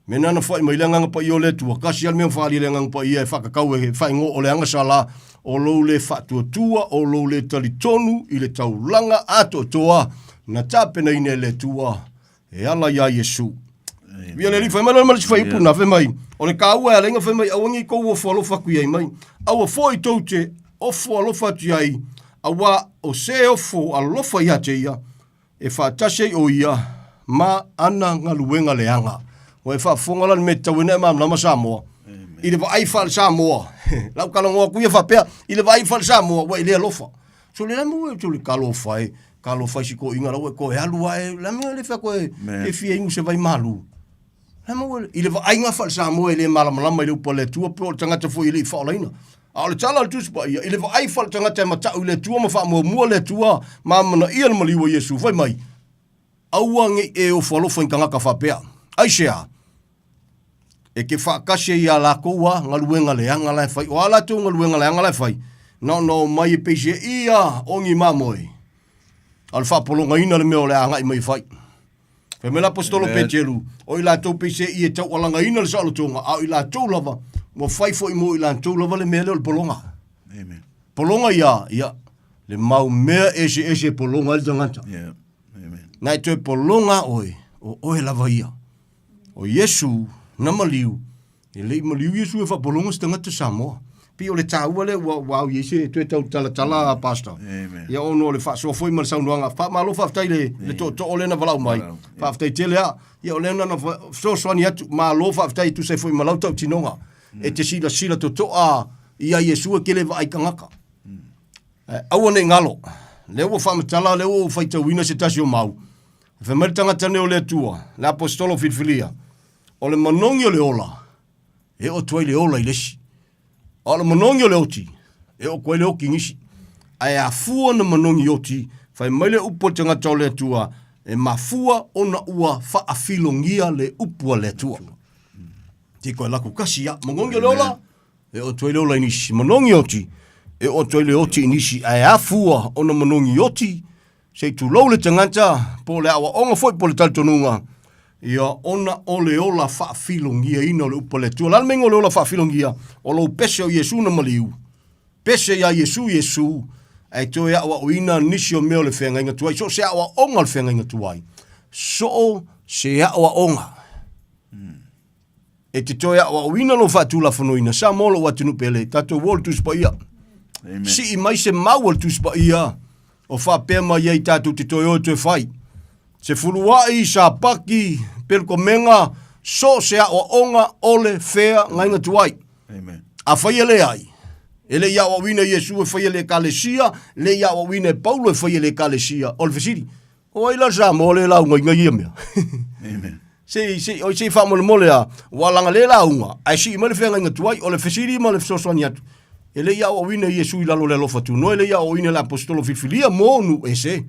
Me nana whai mai le anganga paia o le Atua, kasi a le mea whaali le anganga paia e whakakau e whaingo o le anga sala, o lou le whaatuatua, o lou le talitonu i le taulaga atoatoa, na tapenaina e le Atua e ala iā Iesu. Via le Alii, fai mai loa ma le isi fuaiupu na, fai mai, o le kāua e ala ai na fai mai, aua nei tou ofo alofa atu i ai mai, aua foi tou te ofo alofa atu i ai, auā o se ofo alofa ia te ia, e faatasi ai ʻo ia ma ana galuega leaga. Ua e faafofoga la le mea e tatau ai ona e malamalama Samoa. I le vaai faale-Samoa, lau talanoa atu ia faapea, i le vaai faale-Samoa, ua e le alofa. So le lama ua le talofa e, talofa i si toeaina la ua e toe alu lava e, la mea le fai atu e, e fia inu se vai malu. La ua, i le vaaiga faale-Samoa e le malamalama i le upu a le Atua, po o le tagata foi e le i faaolaina. A o le tala a le Tusi Paia, i le vaai faale-tagata e matau i le Atua ma faamuamua le Atua ma amanaia le maliu o Iesu, fai mai, Aua ne i e ofo alofa i ni tagata faapea. Aisea? E te faatasi ai iā lakou a galuega leaga la e fai. O a latou galuega leaga la e fai, na ona omai e peise ia o ni mamoe, a o le faapologaina le mea o le a agai mai e fai. Fai mai le aposetolo Peteru, o i latou peiseai e taualagaina le saolotoga, a o i latou lava, ua fai foi mo i latou lava le mea lea o le pologa.
Amen.
Pologa ia, ia, le mau mea eseese e pologa ai le tagata.
Yeah. Amen.
Na e toe pologa oe, o oe lava ia. O Iesu na maliu, E le i maliu Iesu e faapologa se tagata Samoa. Pei o le taua lea ua, ua au i ai se toe tau talatala, Pastor.
Amen.
Ia ona o le faasoa foi ma le saunoaga. Faamalo faafetai le, le tootoo lea na valaau mai.
Valaau,
Faafetai tele lava. Ia o lea na na fesoasoani atu, malo faafetai e tusa ai foi ma lau tautinoga. E te silasila totoa ia Iesu e kele vaai tagata. Ae aua ne i galo. Lea ua faamatala, lea ua ou faitauina se tasi o mau. Fai mai le tagata nei o le Atua, le aposetolo filifilia, O le manogi o le ola, e oo atu ai le ola i le isi. A o le manogi o le oti, e oo atu ai le oti i nisi. Ae afua ona manogi oti, fai mai le upu a le tagata o le Atua, e mafua ona ua faafilogia le upu a le Atua. Tiko e laku kasi ia. Manogi o le ola, e oo atu ai le ola i nisi. Manogi oti, e oo atu ai le oti i nisi. Ae afua ona manogi oti, Se i tulou le tagata, po o le aoaoga foi po o le talitonuga, ia, ona o le ola faafilogiaina o le upu a le Atua. O le a le meiga o le ola faafilogia? O lou pese o Iesu na maliu. Pese iā Iesu, Iesu, ae toe aoaoina nisi o mea o le feagaiga tuai. So o se aoaoga o le feagaiga tuai. So o se aoaoga. E te toe aoaoina lou faatulafonoina. Samoa lou atunuu pele, tatou o le Tusi Paia.
Amen.
Sii mai se mau o le Tusi Paia o faapea mai ai tatou te toe o e toe fai. Sefulua'i, Sapaki, Pelekomega, so o se aoaoga o le feagaiga tuai.
Amen.
Afai e leai, e le i aoaoina e Iesu e faia le Ekalesia, le i aoaoina e Paulo e faia le Ekalesia. O le fesili, o ai la le Samoa lea e lauga i ia mea?
Amen.
Se i, se, oi, se i faamolemole a, ua laga le lauga, ae sii mai le feagaiga tuai, o le fesili ma le fesoasoani atu. E le i aoaoina e Iesu i lalo o le alofa tunoa, e le i aoaoina e le aposetolo filifilia mo nuu ese.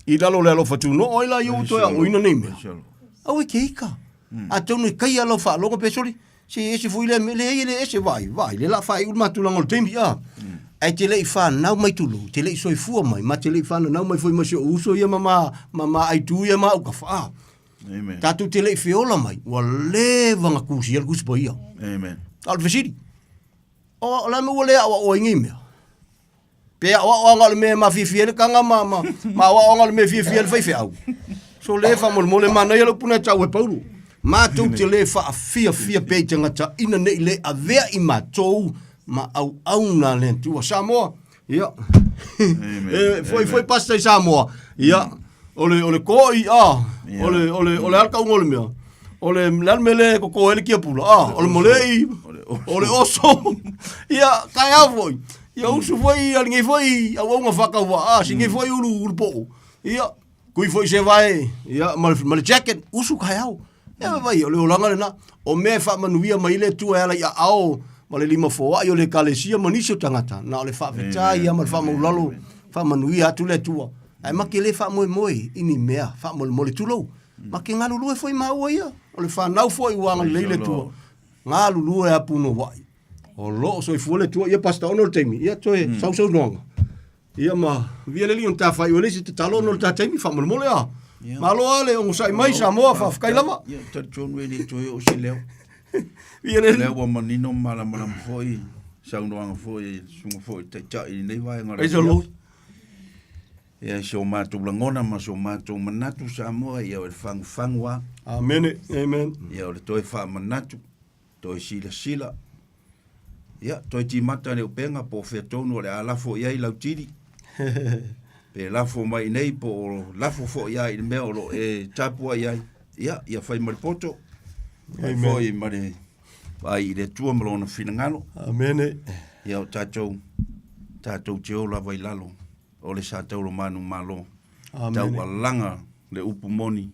I lalo o le alofa tunoa, o ai la ia ua toe aoaoina nei mea? Aua e te ika. Atonu e kaia lau faalogo pe soli, se ese foi lea mea, leai e le ese, vaai, vaai, lea o le a faaiu le matulaga o le taimi, a. Ae te le i fanau mai tulou, te le i soifua mai, ma te le i fananau mai foi ma si ou uso ia ma ma, ma ma aitu ia ma au kafa, a.
Amen.
Tatou te le i feola mai, ua leva ona tusia le Tusi Paia.
Amen.
A o le fesili, o le a le mea ua le aoaoa ai nei mea? Pe aoaoga o le mea e mafiafia ai le taga ma, ma, ma aoaoga o le mea e fiafia ai le faifeau. So le faamolemole manaia le upu na e tau e Paulo. Matou te le faafiafia pea i tagata ina ne i le avea i matou ma auauna a le Atua. Samoa, ia. E, foi foi pasta i Samoa. Ia, o le o le koi a, o le o le o le a le tauga o le mea. O le le a le mea lea e koko ai le kiapula a, o le molei, o le oso. Ia, taeao foi. Ia usu foi a lenei foi auauna faatauvaa, a si nei foi ulu ulu po'o. Ia, kui foi se vae, ia, ma le, ma le jacket, usu taeao. Ia vai, o le olaga lena. O mea e faamanuia mai le Atua e ala i aao ma le lima foai o le Ekalesia ma nisi o tagata, na o le faafetai ia ma le faamaulalo, faamanuia atu le Atua. Ae ma te le faamoemoe i ni mea faamolemole, tulou. Ma te galulue foi maua ia, o le fanau foi ua agalelei le Atua, galulue a punouai. O lo o soifua le Atua, ia Pastor ona o le taimi, ia toe sausaunoaga. Ia ma via le alii ona ta faaiu ai le isi tatalo ona o le ta taimi faamolemole a. Malo a le onosai mai Samoa, faafetai lava.
Ia, talitonu e le toe oo se leo.
Via le alii.
Lea ua manino ma malamalama foi saunoaga foi a le susuga foi i le Taitai i lenei vaega o le
Praise the Lord.
Ia, i so matou lagona ma so matou manatu Samoa, ia o le fagufagu lava.
Amene. Amen.
Ia o le toe faamanatu. Toe silasila. Ia, toe timata le upega po o fea tonu o le a lafo i ai lau tili. Pe lafo mai i nei po o lafo foi lava i le mea o lo o e tapuai ai. Ia, ia fai ma le poto. Fai foi ma le vaai i le Atua ma Lona finagalo.
Amene.
Ia, o tatou, tatou te o lava i lalo o le sa taulomanu malo.
Amene.
Taualaga le upu moni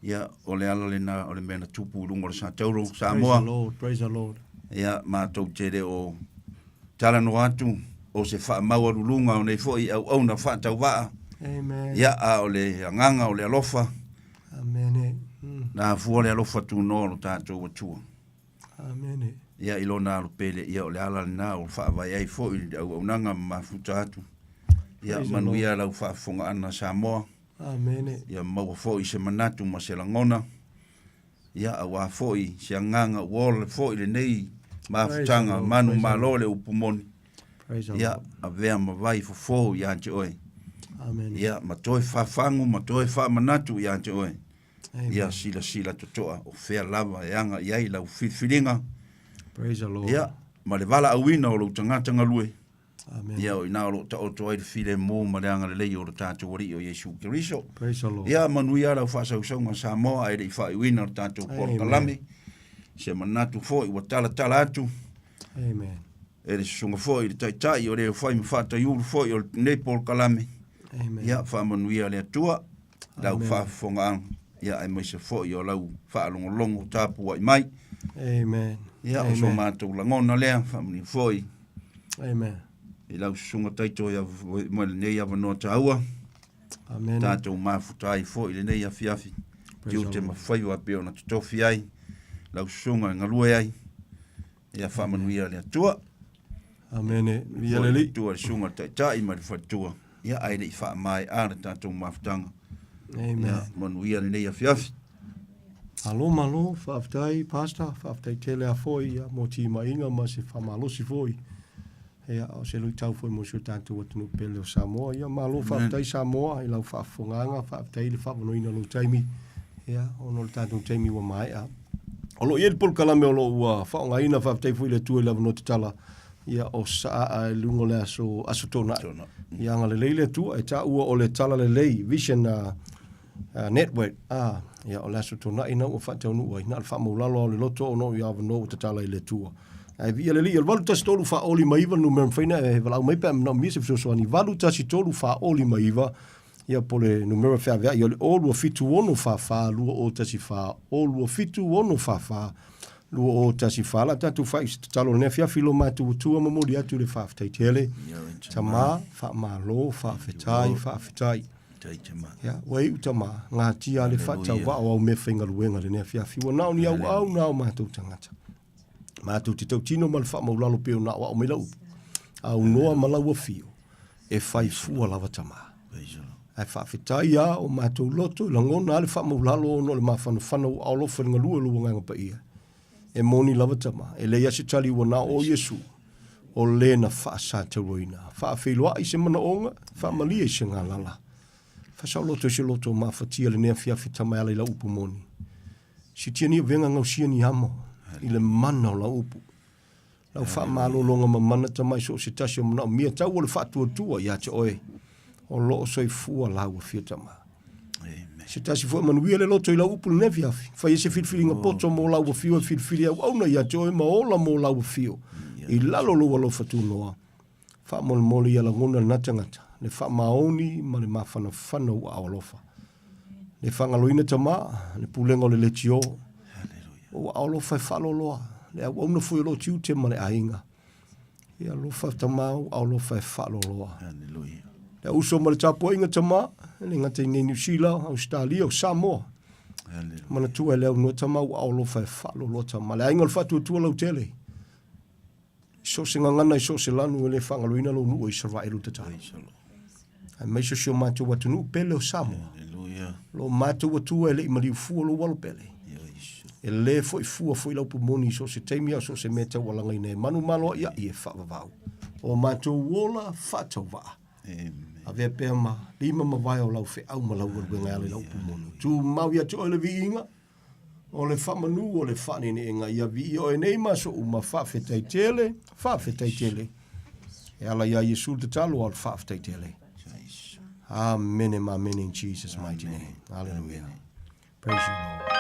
Ia, o le ala lena o le mea na tupu i luga o le Satauro, Samoa.
Praise the Lord, praise the Lord.
Ia, matou te le o talanoa atu o se faamaualuluga o nei foi auauna faatauvaa.
Amen.
Ia, a o le agaga o le alofa.
Amen. Mm.
Na afua le alofa tunoa o lo tatou Atua.
Amen.
Ia, i lona alo pele, ia, o le ala lena o faavae ai foi le auaunaga ma mafuta atu. Ia, manuia lau faafofogaaga Samoa.
Amene.
Ia maua foi se manatu ma se lagona, ia auā foi se agaga ua ola foi lenei mafutaga manumalo le upu moni. Ia avea ma vai fofo ia te oe.
Amen.
Ia ma toe fafagu ma toe faamanatu ia te oe. Ia silasila totoa o fea lava e aga i ai lau filifiliga.
Praise the Lord.
Ia ma le valaauina o lou tagata galue.
Amen.
Ia, o ina o lo o taoto ai le filemu ma le agalelei o lo tatou Alii o Iesu Keriso.
Praise the Lord.
Ia, manuia lau faasausauga Samoa ae le i faaiuina le tatou polokalame. Se manatu foi ua talatala atu.
Amen.
E le susuga foi i le Taitai o le fai ma faataiulu foi o lenei polokalame.
Amen.
Ia, faamanuia le Atua lau faafofogaaga, ia aemaise foi o lau faalogologo tapuai mai.
Amen.
Ia, o so matou lagona lea, faamanuia foi.
Amen.
I lau susuga Taito ia mai lenei avanoa taua.
Amen.
Tatou mafuta ai foi lenei afiafi. Tiute ma faiva pei ona totofi ai. Lau susuga e galue ai. Ia faamanuia le Atua.
Amene. Via le Alii.
Tua le susuga le Taitai ma le faletua. Ia ae le i faamaea le tatou mafutaga.
Amen.
Ia manuia lenei afiafi.
Malo malo, faafetai Pastor, faafetai tele a foi ia mo timaiga ma se faamalosi foi. Ia, o se luitau foi mo si o tatou atunuu pele o Samoa. Ia, malo faafetai Samoa i lau faafofogaaga, faafetai i le faavanoaina o lou taimi, ia, ona o le tatou taimi ua maea. O lo o i ai le polokalame o lo o ua faaaogaina, faafetai foi i le Atua i le avanoa tatala, ia, o Saaa i luga o le aso, Aso Toonai. Ia agalelei le Atua, e taua o le Talalelei Vision a. Network, a, ia, o le Aso Toonai na ua faataunuu ai, na o le faamaulalo lava o le loto ona o avanoa ua tatala i le Atua. Ae viia le Alii, o le 813 49 le numera mafai ona e valaau mai pe a manaomia se fesoasoani, 813 49, ia po o le numera feaveai o le 0 2 7 6 4 4 2 0 1 4, 0 2 7 6 4 4 2 0 1 4. La tatou faaiu se tatalo i lenei afiafi lo matou Atua, momoli atu le faafetai tele. Tamā, faamalo, faafetai, faafetai. Ia, ua iu tamā, gatia le faatauvaa o au meafaigaluega i lenei afiafi. Ua na o ni auau na o matou tagata. Matou te tautino ma le faamaulalo pei ona aoao mai lau upu. Aunoa ma lau afio, e fai fua lava tamā. Ae faafetai lava o matou loto i lagona lava le faamaulalo ona o le mafanafana ua alofa i le galue o lou Agaga Paia. E moni lava tamā, e leai lava se tali ua na o Iesu, o le na faasatauaina. Faafeiloai se manaoga, faamalie i se galala. Faasaoloto i se loto mafatia lenei afiafi tama e ala i lau upu moni. Sitia ni avega gausia ni amo i le mana o lau upu. Lau faamalologa mamana tama i so o se tasi o manaomia tau o le faatuatua ia te oe o lo o soifua lau afio tama. Se tasi foi manuia le loto i lau upu lenei afiafi. Fai e se filifiliga poto mo lau afio e filifili auauna ia te oe ma ola mo lau afio. I lalo lou alofa tunoa. Faamolemole ia lagona lena tagata, le faamaoni ma le mafanafana o aao alofa. Le faagaloina tama, le pulega o le leitio. O aao alofa e faaloaloa, le auauna foi o loo tiute ma le aiga. Ia alofa tama, o aao alofa e faaloaloa. Le uso ma le tapuaiga tama, e le gata i nei Niu Sila, Ausetalia, o Samoa. Manatua e le aunoa tama, o aao alofa e faaloaloa tama. Le aiga o le faatuatua lautele. I so o se gagana i so o se lanu e le faagaloina lou nuu o Isaraelu tatalo. Aemaise o si o matou atunuu pele o Samoa. Lo matou Atua e le i maliu fua lou alo pele. E le foi fua foi lau pumoni i so o se taimi a o so o se mea taualagaina e manumalo a'ia'i e faavavau. O matou ola faatauvaa. Avea pea ma lima ma vae o lau feau ma lau galuega e ala i lau pumoni. Tumau ia te oe le viiga. O le faamanu o le faaneeneega ia viia oe nei ma aso uma, faafetai tele, faafetai tele. E ala iā Iesu le tatalo a o le faafetai tele. Amene ma amene in Jesus mighty name. Hallelujah. Praise you, Lord.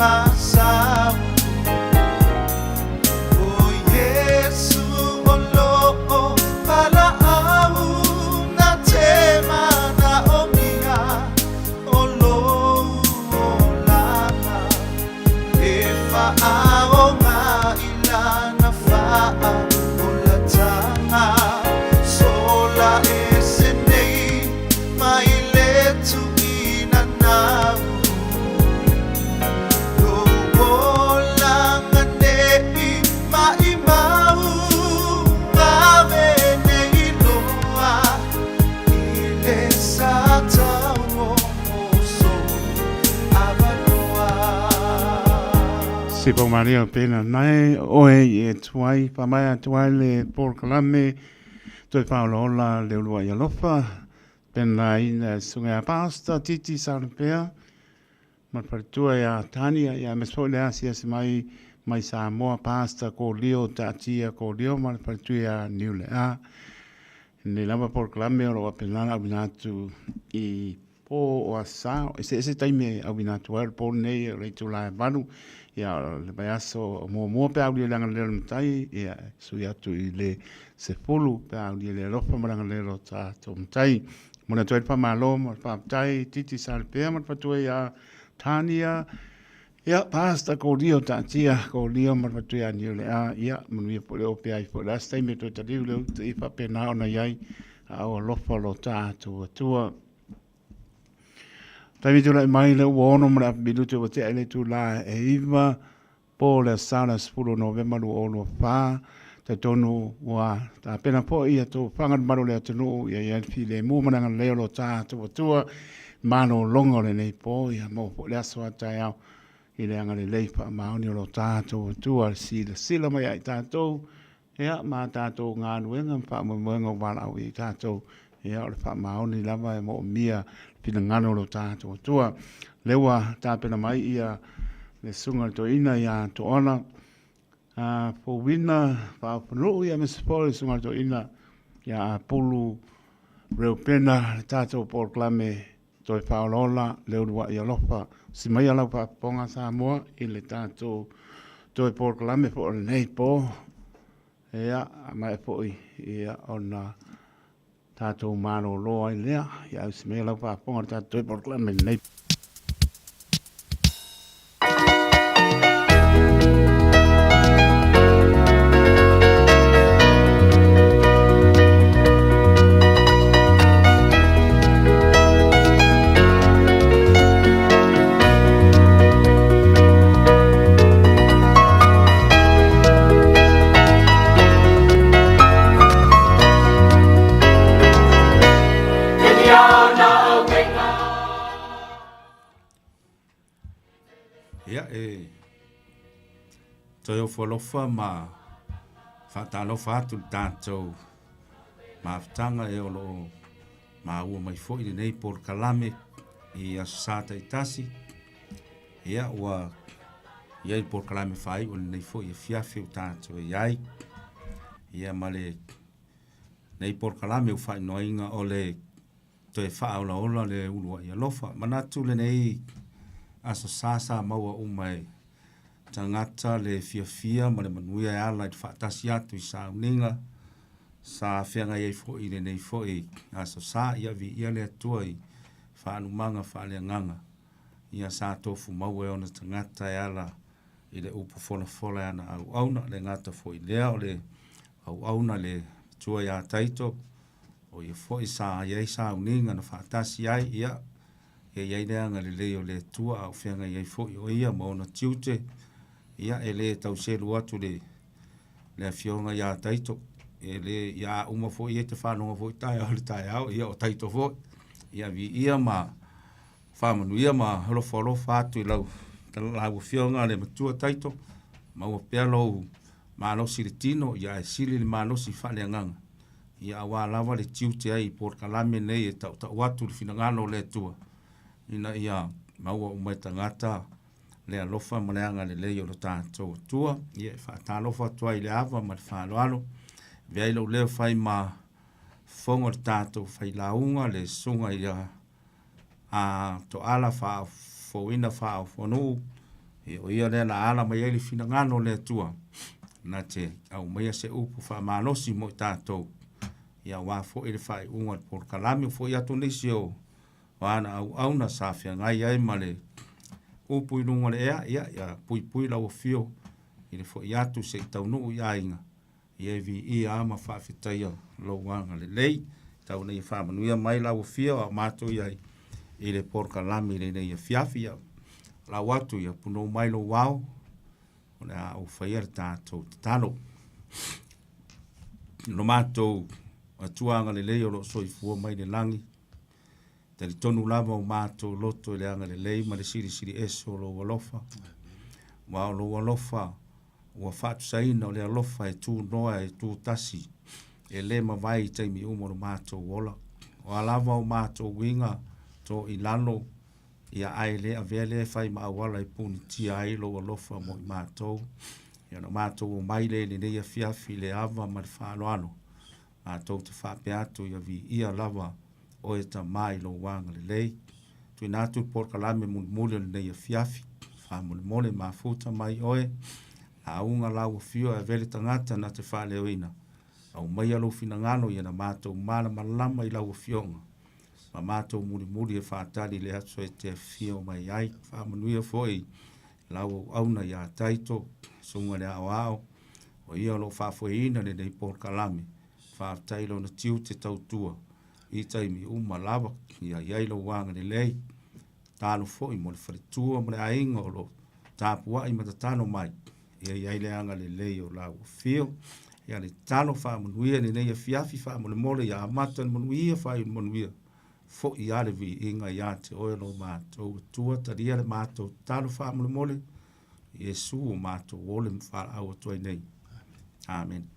masau O Iesu o lo'o valaau na te manaomia o lou olaga e faaoga i lana faaolataga sola ese nei mai le tuuina nau lou olaga nei maimau ave nei loa i le sa tauogo sou avanoa.
Se pau maria pena nae oe i e tuai, whamaya tuai le polokalame, toe whaolaola le uluai alofa, pena ina sunga a pasta titi salapea, ma le faletua ia Tania, ia aemaise foi le asiasi mai mai Samoa, Pastor Kolio Taatia Kolio ma le faletua ia Niulea. Lenei lava polokalame o lo o faapena ona auina atu i po o Aso Sa, eseese taimi e auina atu ai, o le po lenei o le itula e 8, ia o le vaiaso muamua pe a aulia i le agalelei o le Matai, ia e sui atu i le 10 pe a aulia i le alofa ma le agalelei o lo tatou Matai. Momoli atu ai le faamalo ma le faafetai Titi Salipea ma le faletua ia Tania, ia Pastor Kolio Taatia Kolio ma le faletua ia Niulea, ia manuia foi le opea ai foi le aso taimi e toe taliu le uta i faapena ona i ai a o alofa lo tatou Atua. Taimi tulai mai le ua 6 ma le afa minute ua tea i le itula e 9 po le aso Sa le 10 Novema 2024. Talitonu ua tapena foi ia tou fagalemalu o le atunuu ia i ai le filemu ma le agalelei o lo tatou Atua malologa o lenei po ia maua foi le aso a taeao i le agalelei faamaoni o lo tatou Atua silasila mai ia i tatou ia ma tatou galuega ma faamoemoega ua valaau i ai tatou ia o le faamaoni lava e moomia finagalo o lo tatou Atua. Lea ua tapena mai ia le susuga i le toeaina ia Toala Fouina Faafanuu ia aemaise foi le susuga i le toeaina ia Apulu Reupena le tatou polokalame toe faaolaola le uluai alofa. Si maia lau faafofoga Samoa i le tatou toe polokalame foi o lenei po. Ia, mae foi ia ona tatou malolo ai lea. Ia ausi maia lau faafofoga i le tatou toe polokalame lenei.
Ia e toe ofo alofa ma faatalofa atu i le tatou mafutaga e o lo o maua mai foi lenei polokalame i Aso Sa taitasi. Ia ua i ai le polokalame faaiu o lenei foi afiafi ua tatou i ai. Ia ma lenei polokalame ua faaigoaina o le toe faaolaola le uluai alofa. Manatu lenei Aso Sa sa maua uma e tagata le fiafia ma le manuia e ala i le faatasi atu i sauniga sa feagai ai foi i lenei foi Aso Sa. Ia viia le Atua i faalumaga faaleagaga ia sa tofu maua e ona tagata e ala i le upu folafola e ana auauna. Le gata foi lea o le auauna le Matua ia Taito, o ia foi sa i ai sauniga na faatasi ai, ia, ia i ai le agalelei o le Atua a o feagai ai foi o ia ma ona tiute, ia, e le tau selu atu le, le afioga ia Taito, e le, ia a uma foi ia e te faalogo foi taeao i le taeao, ia o Taito foi, ia viia ma faamanuia ma alofa alofa atu i lau, lau afioga le matua Taito, maua pea lou malosi i le tino, ia ae sili le malosi faaleagaga. Ia aua lava le tiute ai i polokalame nei e tautau atu le finagalo o le Atua, ina ia maua uma e tagata le alofa ma le agalelei o lo tatou Atua. Ia e faatalofa atu ai i le ava ma le faaaloalo, avea ai lou leo fai ma fofoga o le tatou failauga, le susuga ia a Toala Faafouina Faaofonuu.
Ia, o ia lea na ala mai ai le finagalo o le Atua na te aumaia se upu faamalosi mo i tatou, ia aua foi le faaiuga o le polokalame. Ua foi atu nisi o ana auauna sa feagai ai ma le upu i luga o le ea, ia, ia puipui lau afio i le foi atu se i taunuu i aiga, ia e viia lava ma faafetaia lou agalelei. Tau ina ia faamanuia mai lau afio a o matou i ai i le polokalame i lenei afiafi. Ia lau atu ia punou mai lou ao, o le a ou faia le tatou tatalo. Lo matou Atua agalelei o lo o soifua mai le lagi, talitonu lava o matou loto i le agalelei ma le silisili ese o lou alofa. Aua o lou alofa ua faatusaina o le alofa e tunoa e tutasi, e le mavae i taimi uma o lo matou ola. O a lava o matou uiga to i lalo, ia ae le avea lea e fai ma auala e punitia ai lou alofa mo i matou. Ia ona matou omai lea i lenei afiafi i le ava ma le faaaloalo, matou te faapea atu ia viia lava oe Tama i lou agalelei. Tuuina atu le polokalame mulimuli o lenei afiafi, faamolemole mafuta mai oe, lauga lau afio e avea le tagata na te faaleoina, aumaia lou finagalo ia na matou malamalama i lau afioga, ma matou mulimuli e faatali i le aso e te afio mai ai. Faamanuia foi lau auauna ia Taito, susuga i le Aoao, o ia o lo o faafoeina lenei polokalame. Faafetai i lona tiute tautua i taimi uma lava. Ia i ai lou agalelei. Tatalo foi mo le faletua ma le aiga o lo o tapuai ma tatalo mai. Ia i ai le agalelei o lau afio. Ia le tatalo faamanuia i lenei afiafi faamolemole ia amata i le manuia faaiu i le manuia. Foi lava le viiga ia te oe lo matou Atua. Talia le matou tatalo faamolemole. Iesu o matou ole ma faalaau atu ai nei. Amen.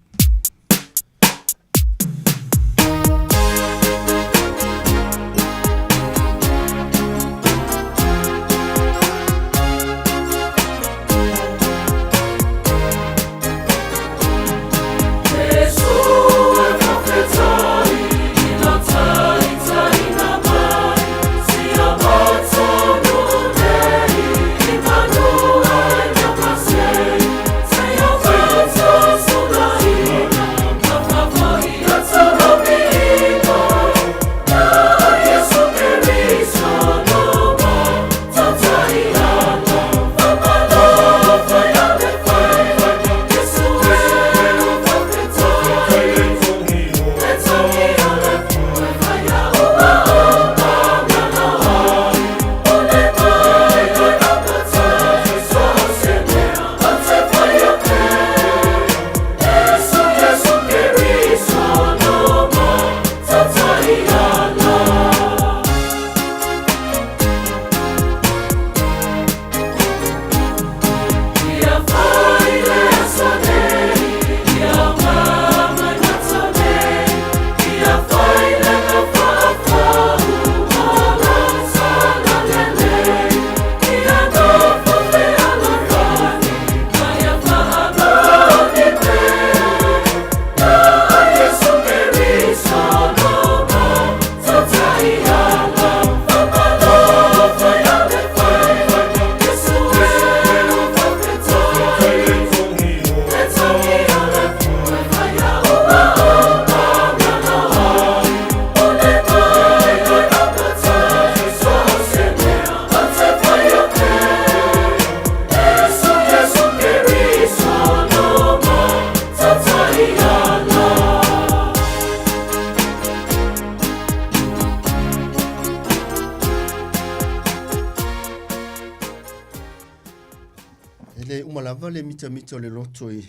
E le uma lava le mitamita o le loto i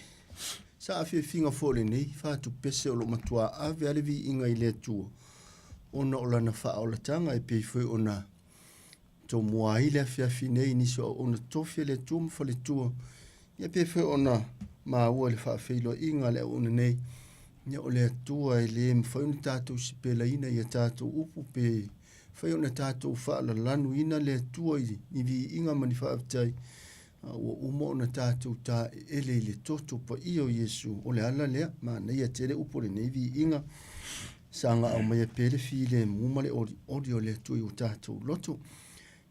saafiafiga foi o lenei fatupese o lo o matuā ave a le viiga i le Atua ona o lana faaolataga e pei foi ona tomua ai le afiafi nei i nisi o auauna tofi a le Atua ma faletua ia pei foi ona maua i le faafeiloaiga a le auauna nei ia o le Atua e le mafai ona tatou sipelaina i a tatou upu pe fai ona tatou faalalanuina le Atua i ni viiga ma ni faafetai ua uma ona tatou taeele i le toto paia o Iesu. O le ala lea, manaia tele upu o lenei viiga, saga aumaia pea le filemu ma le olioli o le Atua i o tatou loto.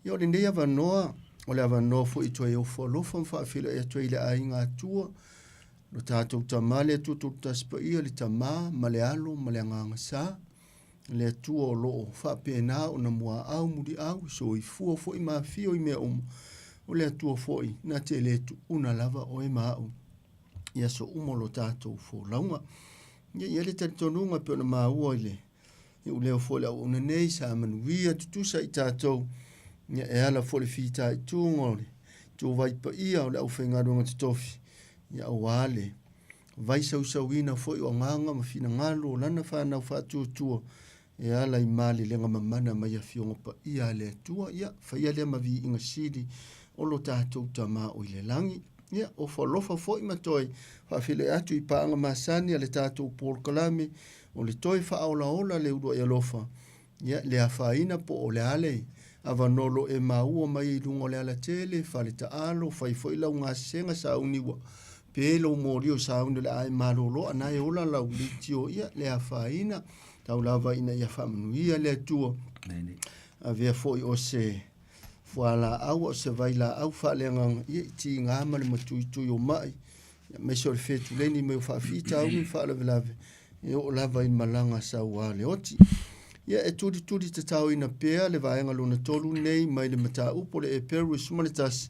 Ia o lenei avanoa o le avanoa foi toe ofo alofa ma faafeiloai atu ai i le aiga Atua, lo tatou Tama le Atua Tolutasi Paia, le Tama ma le Alo ma le Agaga Sa, le Atua o lo o faapena ona muaau muliau, soifua foi ma afio i mea uma, o le Atua foi na te le tuuna lava oe ma au i aso uma o lo tatou folauga. Ia, i ai le talitonuga e pei ona maua i le iuleo foi o le auauna nei, sa manuia tutusa i tatou, ia, e ala foi le fitaituga o le ituvai paia o le aufaigaluega totofi, ia, aua le vaisausauina foi o agaga ma finagalo o lana fanau faatuatua e ala i malelega mamana mai Afioga Paia a le Atua. Ia, faia lea ma viiga sili o lo tatou Tama o i le lagi. Ia, ofo alofa foi ma toe faafeiloai atu i paaga masani a le tatou polokalame o le toe faaolaola le uluai alofa, ia, le afaina po o le a le avanoa o lo o e maua mai i luga o le alatele, fale taalo, fai foi lau gasesega sauni ua pe lou molio sauni o le a e malolo a na e ola lau leitio, ia, le afaina, tau lava ina ia faamanuia le Atua. Avea foi o se fualaau o se vailaau faaleagaga, ia, i tiga ma le matuitui o mai, aemaise o le fetuleni mai o faafitauli ma faalavelave e oo lava i malaga saua le oti. Ia e tulituli tataoina pea le vaega lona tolu nei mai le mataupu o le Eperu e 11,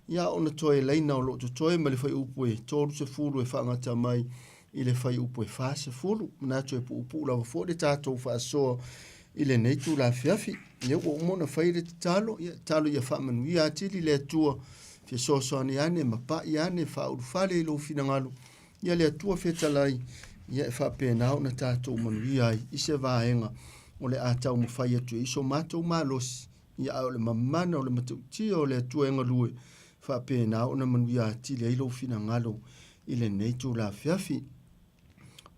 ia ona toe laina o lo o totoe mai le fuaiupu e 30 e faagata mai i le fuaiupu e 40. Manatu e puupuu lava foi le tatou faasoa i lenei itula afiafi. Ia ua uma ona fai le tatalo, ia tatalo ia faamanuia atili le Atua, fesoasoani ane ma pai ane, faaulufale i lou finagalo, ia le Atua fetalai, ia e faapena ona tatou manuia ai i se vaega o le a taumafai atu ai so matou malosi, ia a o le mamana o le matautia o le Atua e galue, faapena ona manuia atili ai lou finagalo i lenei itula afiafi.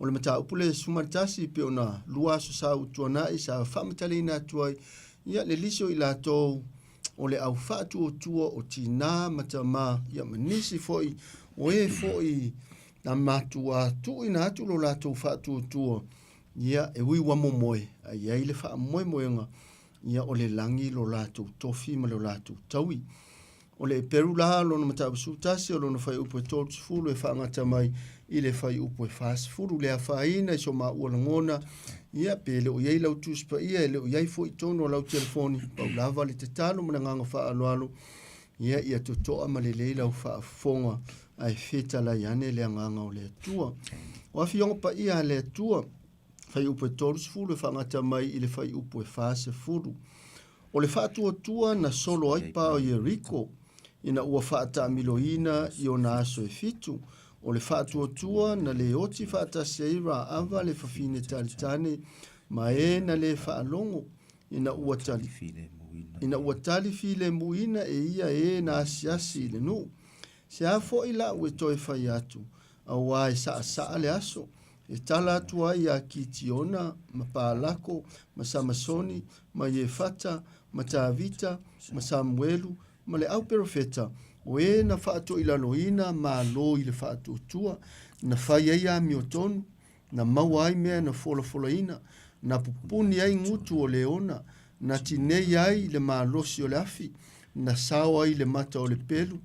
O le mataupu le 11 pei ona lua aso sa ua tuanai sa faamatalaina atu ai ia le lisi o i latou o le au faatuatua o tinā ma tamā ia ma nisi foi o e foi na matua tuuina atu lo latou faatuatua ia e ui ua momoe a i ai le faamoemoega ia o le lagi lo latou tofi ma lo latou taui. O le Eperu la lona mataupu 11 o lona fuaiupu e 30 e faagata mai i le fuaiupu e 40. Le afaina i so maua lagona, ia pe le o i ai lau Tusi Paia, e le o i ai foi i totonu o lau telefoni, pau lava le tatalo ma le agaga faaaloalo, ia ia totoa ma lelei lau faafofoga ae fetalai ane le agaga o le Atua. O Afioga Paia a le Atua, fuaiupu e 30 e faagata mai i le fuaiupu e 40. O le faatuatua na solo ai pa o Ieriko ina ua faataamiloina i ona aso e fitu, o le faatuatua na le oti faatasi ai Raava le fafine talitane ma e na le faalogo ina ua tali ina ua tali filemuina e ia e na asiasi i le nuu. Se a foi la'u e toe fai atu, auā e saasaa le aso, e tala atu ai iā Kitiona ma Palako ma Samasoni ma Iefata ma Tavita ma Samuelu ma le au perofeta, o e na faatoilaloina Malo i le faatuatua, na fai ai amiotonu, na maua ai mea na folafolaina, na pupuni ai gutu o leona, na tinei ai le malosi o le afi, na sao ai le mata o le pelu,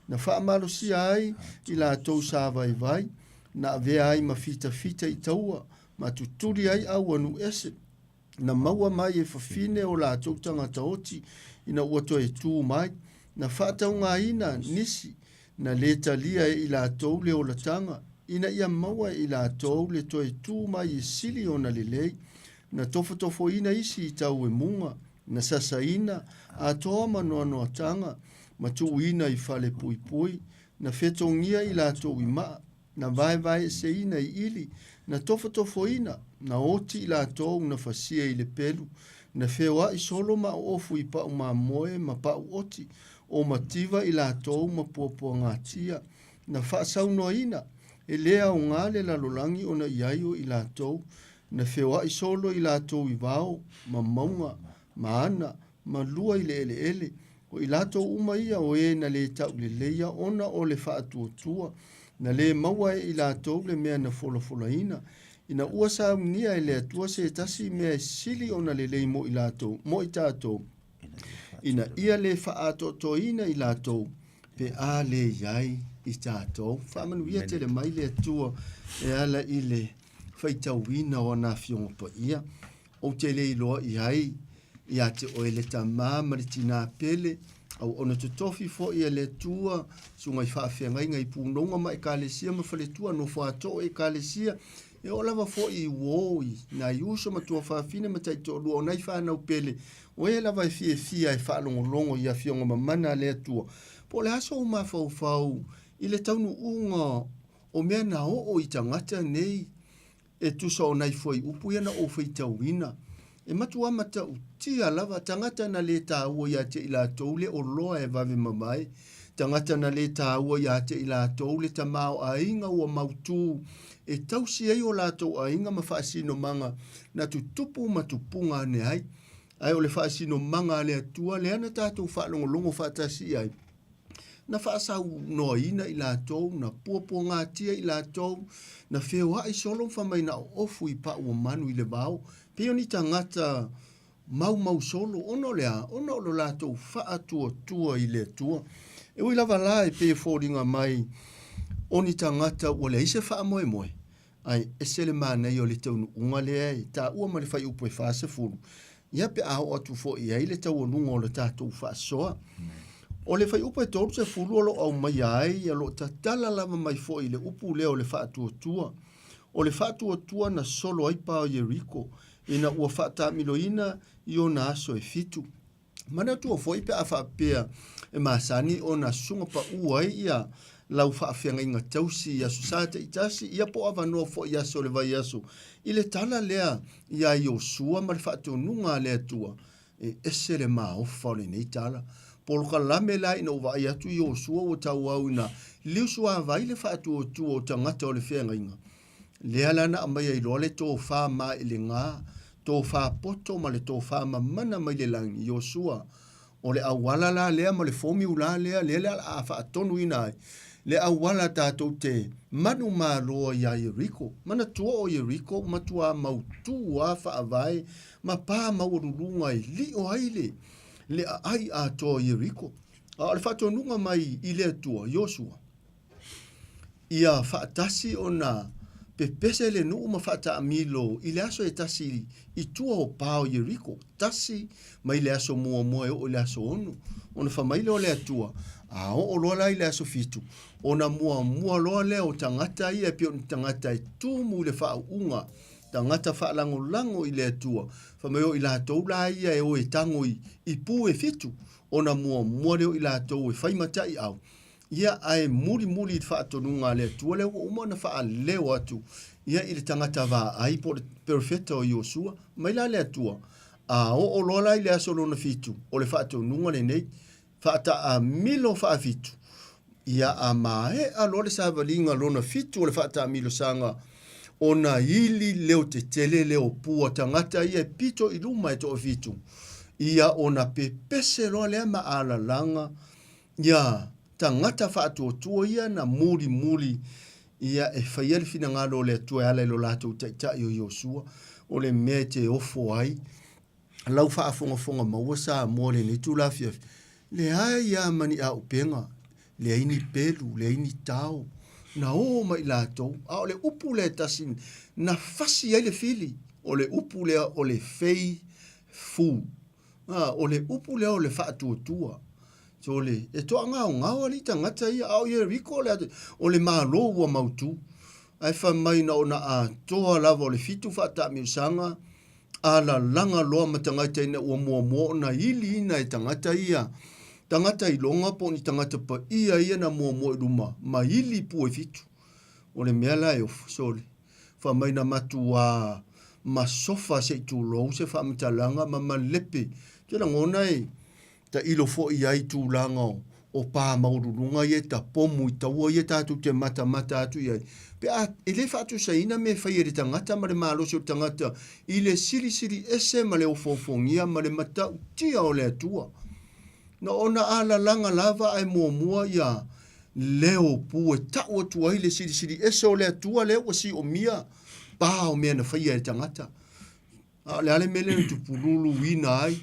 na faamalosia ai i latou sa vaivai, na avea ai ma fitafita i taua, ma tutuli ai auanu ese, na maua mai e fafine o latou tagata oti ina ua toe tu mai, na faataugaina nisi na lē talia e i latou le olataga, ina ia maua e i latou le toe tu mai e sili ona lelei, na tofotofoina isi i tauemuga, na sasaina atoa ma noanoataga, ma tuuina i fale puipui, na fetogia i latou i maa, na vaevaeseina i ili, na tofotofoina, na oti i latou na fasia i le pelu, na feoai solo ma oofu i pau mamoe ma pau oti, o mativa i latou ma puapuagatia, na faasaunoaina, e lē aoga le lalolagi ona i ai o i latou, na feoai solo i latou i vao, ma mauga, ma ana, ma lua i le eleele, O i latou uma ia o e na lē tauleleia ona o le faatuatua, na lē maua e i latou le mea na folafolaina, ina ua saunia e le Atua se tasi mea e sili ona lelei mo i latou, mo i tatou. Ina ia lē faaatoatoaina i latou pe a lē i ai i tatou. Faamanuia tele mai le Atua e ala i le faitauina o ana Afioga Paia. Ou te le iloa i ai ia te oe le tamā ma le tinā pele, auauna totofi foi a le Atua, susuga i faafeagaiga i punouga ma ekalesia ma faletua, nofo atoa o ekalesia, e oo lava foi i uō i nai uso ma tuafafine ma taitoalua o nai fanau pele, o e lava e fiafia e faalogologo i Afioga mamana a le Atua. Po o le a sou mafaufau i le taunuuga o mea na oo i tagata nei E tusa o nai fuaiupu ia na ou faitauina, e matua matautia lava tagata na lē taua ia te i latou le oloa e vave mavae, tagata na lē taua ia te i latou le tamaoaiga ua mautū e tausi ai o latou aiga ma faasinomaga na tutupu ma tupuga ane ai. Ae o le faasinomaga a le Atua lea na tatou faalogologo faatasi i ai, na faasaunoaina i latou, na puapuagatia i latou, na feoai solo ma fai mai na oofu i pau o manu i le vao, pei o ni tagata maumau solo, ona o le a? Ona o lo latou faatuatua i le Atua. E ui lava la e pei e foliga mai o ni tagata ua leai se faamoemoe, Ae ese le manaia o le taunuuga lea e taua ma le fuaiupu e 40, ia pe a oo atu foi i ai le taualuga o le tatou faasoa. O le fuaiupu e 30 o lo o aumaia ai, o lo o tatala lava mai foi i le upu lea o le faatuatua. O le faatuatua na solo ai pa o Ieriko ina ua faataamiloina i ona aso e fitu. Manatua foi pe a faapea e masani ona susuga pau ai ia lau faafeagaiga tausi i Aso Sa taitasi ia po o avanoa foi i aso o le vaiaso i le tala lea iā Iosua ma le faatonuga a le Atua, e ese le maofa o lenei tala. Polokalame la ina ua vaai atu Iosua ua tauau ina liusuavai le faatuatua o tagata o le feagaiga, Lea la na aumai ai loa le tofa maelega, tofa poto ma le tofa mamana mai le lagi, Iosua. O le auala la lea ma le formula lea, lea le a faatonuina ai le auala tatou te manumalo ai iā Ieriko. Manatua o Ieriko ua matuā mautū a faavae ma pā maualuluga e lio ai le, le aai atoa o Ieriko. A o le faatonuga mai i le Atua, Iosua, Ia faatasi ona pepese le nuu ma faataamilo i le aso e tasi i tua o pa o Ieriko, tasi mai le aso muamua e oo i le aso ono. Ona fai mai lea o le Atua, A oo loa la i le aso fitu, ona muamua loa lea o tagata ia e pei o ni tagata e tumu i le faauuga, tagata faalagolago i le Atua, fai mai o i latou la ia e o e tago i pu e fitu, ona muamua lea o i latou e fai mataiau. Ia, ae mulimuli i le faatonuga a le Atua lea ua uma ona faaleo atu ia i le tagata vaai po o le perofeta o Iosua, mai la le Atua, a oo loa la i le aso lona fitu, o le faatonuga lenei, faataamilo faafitu, ia a maea loa le savaliga lona fitu o le faataamilosaga, ona ili leo tetele lea o pua tagata ia e pito i luma e toafitu, ia ona pepese loa lea ma alalaga Ia tagata faatuatua ia na mulimuli ia e faia le finagalo o le Atua e ala i lo latou taitai o Iosua, o le mea e te ofo ai lau faafogafoga maua Samoa i lenei itula afiafi, leai lava ma ni aupega, leai ni pelu, leai ni tao, na o mai latou, a o le upu lea e tasi na fasi ai le fili, o le upu lea o le faithful. A, o le upu lea o le faatuatua. So le, e toagaogao alii tagata ia, a o Ieriko le, o le Malo ua mautu. Ae fai mai na ona atoa lava o le fitu faataamiusaga, alalaga loa ma tagata ina ua muamua ona iliina e tagata ia, tagata iloga po o ni tagata paia ia na muamua i luma ma ili pue fitu. O le mea la e ofo, sole. Fai mai na matuā masofa se i tulou se faamatalaga ma malepe. Ou te lagona e tailo foi i ai i tulaga o pa maualuluga ia e tapomu i taua ia tatou te matamata atu i ai. Pe a, e le faatusaina mea e fai e le tagata ma le malosi o le tagata i le silisili ese ma le ofoofogia ma le matautia o le Atua. Na ona alalaga lava ae muamua ia leo pu e tau atu ai le silisili ese o le Atua lea ua siomia pa o mea na faia e le tagata. A o le a le mea lea na tupululuina ai?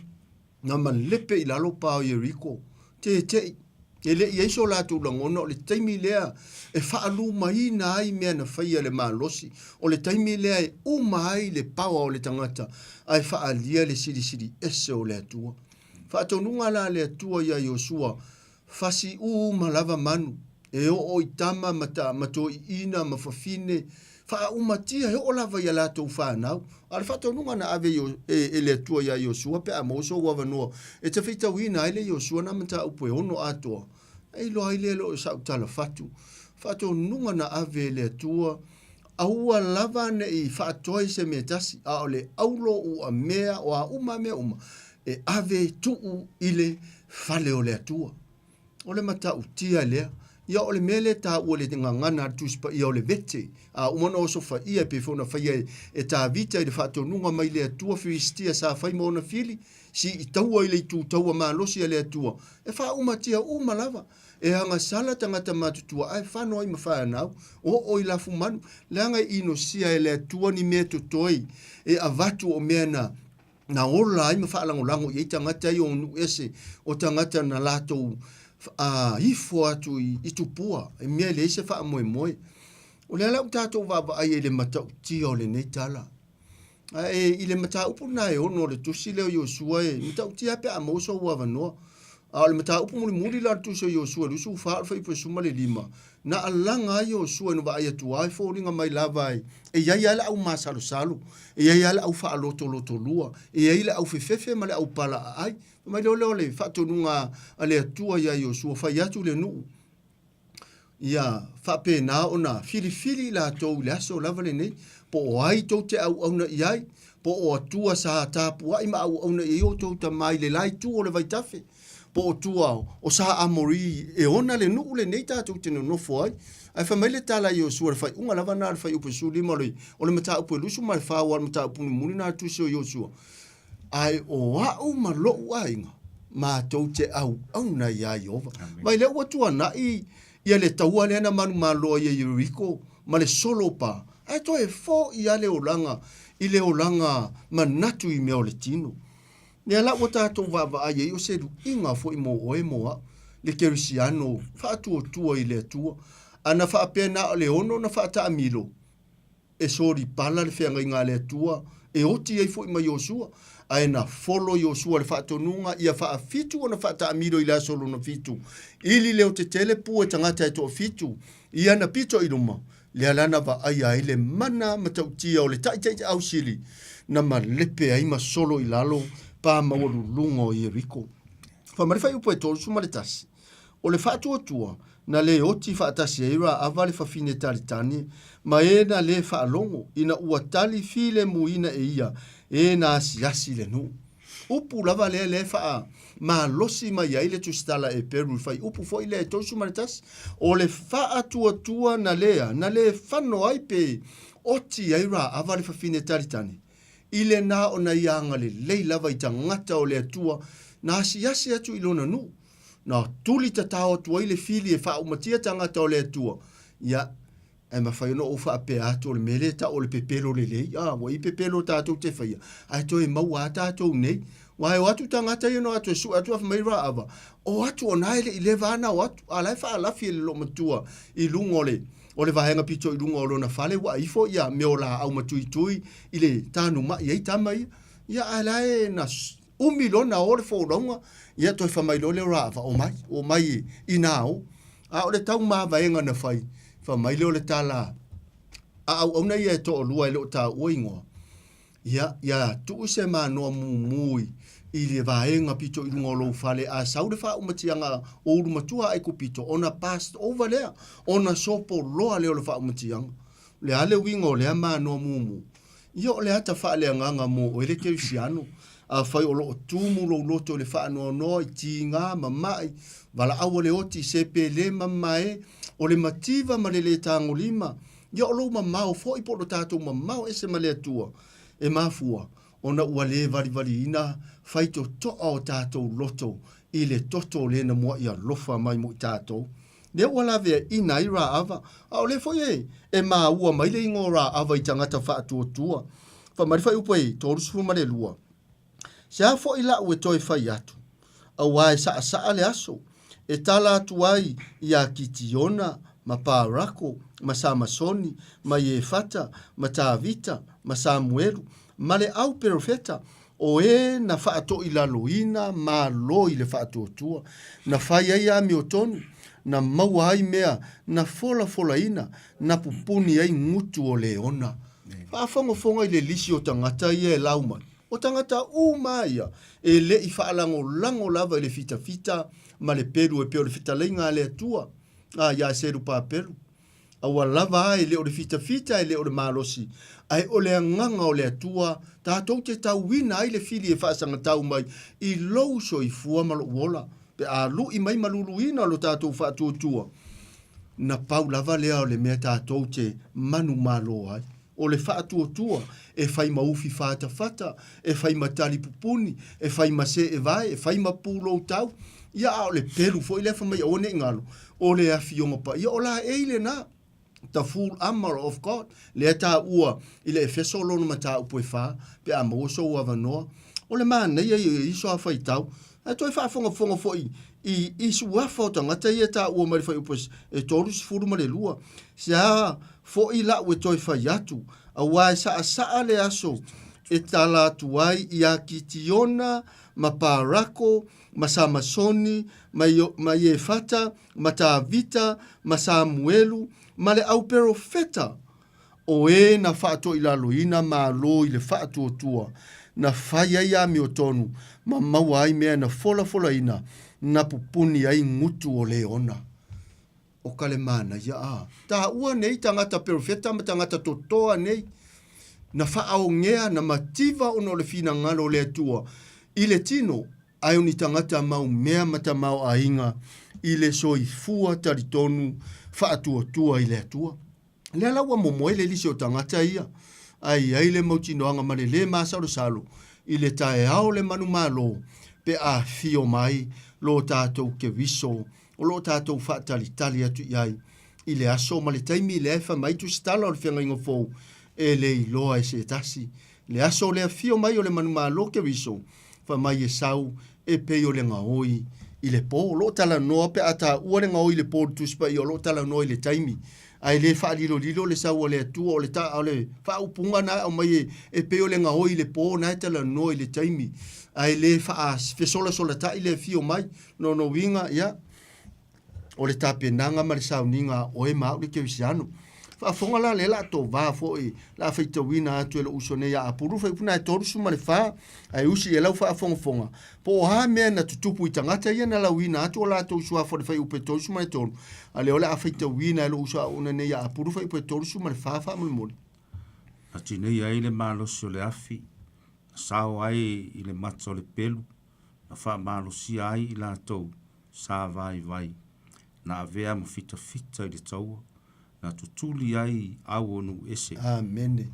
Na malepe i lalo pa o Ieriko, teteʻi, e le i ai so latou lagona o le taimi lea e faalumaina ai mea na faia e le malosi, o le taimi lea e uma ai le paoa o le tagata ae faaalia le silisili ese o le Atua. Faatonuga la a le Atua iā Iosua, Fasi uma lava manu, e oo i tama ma ta, ma toeaiina ma fafine, faaumatia e oo lava i a latou fanau. A o le faatonuga na ave i e, e le Atua iā Iosua pe a maua sou avanoa e te faitauina ai le Iosua na mataupu e ono atoa, e iloa ai lea e le o sau tala fatu. Faatonuga na ave e le Atua, aua lava ne i faatoe se mea tasi, a o le aulo ua mea, o a uma mea uma, e ave tuu i le fale o le Atua. O le matautia lea. Ia o le mea lea e taua i le gagana a le Tusi Paia o le vete, a uma ona osofaia e pei foi ona faia e, e Tavita i le faatonuga mai le Atua Filistia sa fai ma ona fili, sii taua i le itu taua malosi a le Atua, e faaumatia uma lava. E agasala tagata matutua ae fano ai ma fanau, oo i lafumanu, leaga e inosia e le Atua ni mea totoe e avatu o mea na na ola ai ma faalagolago i ai tagata ia o nuu ese, o tagata na latou ifo atu i, i tupua, i mea e leai se faamoemoe. O lea la ua tatou vaavaai ai i le matautia o lenei tala. Ae i le mataupu lena e ono o le tusi lea o Iosua e matautia pe a maua sou avanoa. A o le mataupu mulimuli la o le tusi o Iosua 24 o le fuaiupu e 15, Na alaga ai Iosua ina vaai atu lava e foliga mai lava e i ai lava le au masalosalo, e i ai lava le au faalotolotolua, e i ai le au fefefe ma le au palaaai. Fai mai lea o le faatonuga a le Atua iā Iosua, fai atu le nuu, ia faapena ona filifili i latou i le aso lava lenei, po o ai tou te auauna i ai, po o Atua sa tapuai ma auauna i ai outou tama i le la itu o le vaitafe. po o tua o Sa Amori e ona le nuu lenei tatou te nonofo ai. Ae fai mai le tala i Iosua, le faaiuga lava lena o le fuaiupu 15 o le, o le mataupu e 24 aua o le mataupu mulimuli lena a le tusi o Iosua. Ae o au ma lou aiga, matou te auauna iā Ieova. Mai lea ua tuanai ia le taua lea na manumalo ai e Ieriko ma le solo pa, ae toe fo'i lava le olaga i le olaga manatu i mea o le tino. Lea la ua tatou vaavaai ai o se luiga foi mo oe mo au, le kerisiano faatuatua i le Atua. A na faapea na o le ono na faataamilo, e solipala le feagaiga a le Atua e oti ai foi ma Iosua, ae na folo Iosua le faatonuga ia faafitu ona faataamilo i le aso lona fitu, ili leotetele pu e tagata e toafitu, ia na pito i luma, Lea la na vaaia ai le mana matautia o le taʻitaʻitaʻau sili na malepe ai ma solo i lalo pa maualuluga o Ieriko. Fai mai le fuaiupu e 31, O le faatuatua na lē oti faatasi ai Raava le fafine talitane ma e na lē faalogo ina ua tali filemuina e ia e na asiasi i le nuu. Upu lava lea lea e faamalosi mai ai le tusitala e Peru i fuaiupu foi lea e 31, o le faatuatua na lea na le fano ai pe oti ai Raava le fafine talitane, i lena ona ia agalelei lava i tagata o le Atua na asiasi atu i lona nuu, na tuli tatao atu ai le fili e faaumatia tagata o le Atua, ia, Ae mafai ona ou faapea atu o le mea lea e tau o le pepelo lelei, a, ua i pepelo tatou te faia, ae toe maua a tatou nei. Ua e o atu tagata ia na o atu e sue atu afa mai Raava, o atu o na e le i leva ana o atu, a la e faalafi e le loomatua i luga o le o le vaega pito i luga o lona fale ua ifo ia mea o laau matuitui i le tanuma'i ai tama ia. Ia ae la e na umi loa na o le folauga, ia toe fai mai loa lea o Raava, omai, omai i na o. A o le tau mavaega na fai, fai mai lea o le tala a auauna ia e toalua e le o taua igoa, ia, ia tuu se manoa mumu i le vaega pito i luga o lou fale, a sau le faaumatiaga o ulumatua a Aikupito, ona passed over lea, ona sopoloa lea o le faaumatiaga. O le a le uiga o lea manoa mumu? Ia o le ata faaleagaga mo oe le kerisiano, afai o lo o tumu lou loto i le faanoanoa i tiga ma maʻi, valaau a le oti, se pe le mamae, o le mativa ma le le tagolima, ia o lou mamao foi po o lo tatou mamao ese ma le Atua, e mafua ona ua le valivaliina faitotoa o tatou loto i le toto o le na muaʻi alofa mai mo i tatou. Lea ua laveaina ai Raava, a o lea foi e, e maua mai le igoa o Raava i tagata faatuatua. Fai mai le fuaiupu e 32.
Se a foʻi laʻu e toe fai atu, auā e saʻasaʻa le aso, e tala atu ai iā Kitiona ma Parako ma Samasoni ma Iefata ma Tavita ma Samuelu ma le au perofeta, o e na faatoʻilaloina malo i le faatuatua, na fai ai amiotonu, na maua ai mea na folafolaina, na pupuni ai gutu o leona. Faafogafoga i le lisi o tagata ia e lau mai. O tagata uma ia e le i faalagolago lava i le fitafita ma le pelu e pei o le fetalaiga a le Atua, a iā Serupapelu. A ua lava a e le o le fitafita e le o le malosi, ae o le agaga o le Atua tatou te tauina ai le fili e faasagatau mai i lou soifua ma lou ola, pe a luʻi mai ma luluina lo tatou faatuatua. Na pau lava lea o le mea tatou te manumalo ai. O le faatuatua e fai ma ufi fatafata, e fai ma tali pupuni, e fai ma see vae, e fai ma pulou tau, ia a o le pelu foi lea fai mai aua ne i galo, o le Afioga Paia o laei lena, the full armour of God, lea e taua i le Efeso lona mataupu e fa, pe a maua sou avanoa. O le manaia ia i iso a faitau, ae toe faafogafoga foi i, i suafa o tagata ia e taua mai le fuaiupu e 32. Se a foʻi laʻu e toe fai atu, auā e saʻasaʻa le aso e tala atu ai iā Kitiona ma Parako ma Samasoni ma, ma Iefata ma Tavita ma Samuelu ma le au perofeta, o e na faatoʻilaloina malo i le faatuatua, na fai ai amiotonu ma maua ai mea na folafolaina, na pupuni ai gutu o leona. O ka le manaia a taua nei tagata perofeta ma tagata totoa nei, na faaogea, na mativa ona o le finagalo o le Atua i le tino, ae o ni tagata mau mea ma tamaoaiga i le soifua talitonu faatuatua i le Atua. Lea la ua momoe le lisi o tagata ia, ae i ai le mautinoaga ma le lē masalosalo i le taeao le manumalo pe a afio mai lo tatou Keriso o lo o tatou faatalitali atu i ai i le aso ma le taimi lea e fai mai tusitala o le feagaiga fou e le iloa e se tasi. Le aso o le afio mai o le manumalo Keriso, fai mai e sau e pei o le gaoi i le po. O lo o talanoa pe a taua le gaoi i le po i le Tusi Paia, o lo o talanoa i le taimi. Ae le faalilolilo le sau a le Atua, o le, ta, o le faaupuga na e aumai e, e pei o le gaoi i le po na e talanoa i le taimi. Ae le faafesolasolataʻi le afio mai. Lona uiga, ia, o le tapenaga ma le sauniga a oe ma au le kerisiano. Faafofoga la lea la tovā foi la faitauina atu e lou uso nei a Apulu fuaiupu na e 34 ae usi e lau faafogafoga po o a mea na tutupu i tagata ia na lauina atu o latou suafa o le fuaiupu e 33 a lea o le a faitauina e lou uso auna nei a Apulu fuaiupu e 34 faamolemole.
Na tinei ai le malosi o le afi, na sao ai i le mata o le pelu, na faamalosia ai i latou sa vaivai, na avea ma fitafita i le taua, na tutuli ai au o nuu ese.
Amene.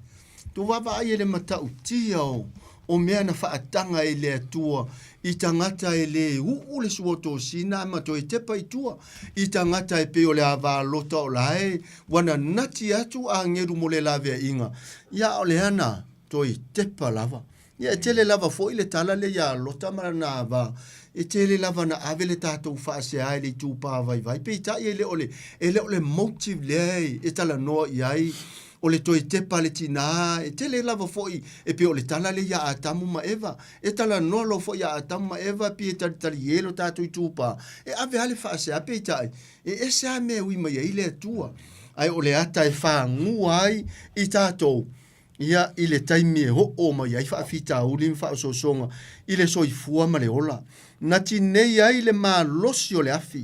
Tou vaavaai e le matautia o, o mea na faataga e le Atua i tagata e lē uʻu le suotosina ma toe tepa i tua, i tagata e pei o le ava lota o lae ua nanati atu agelu mo le laveaiga, ia a o le ana toe tepa lava. Ia, e tele lava foi le tala lea iā Lota ma lana ava, e tele lava na ave le tatou faasea i le itupa vaivai, peitai e le o le, e le o le motive lea e talanoa i ai, o le toe tepa a le tinā, e tele lava foi e pei o le tala lea iā Atamu ma Eva, e talanoa loa foi iā Atamu ma Eva pei e talitali e lo tatou itupa, e ave lava le faasea, peitai, e ese lava mea e ui mai ai le Atua, ae o le ata e fagua ai i tatou, Ia, i le taimi e oo mai ai faafitauli ma faaosoosoga i le soifua ma le ola, na tinei ai le malosi o le afi,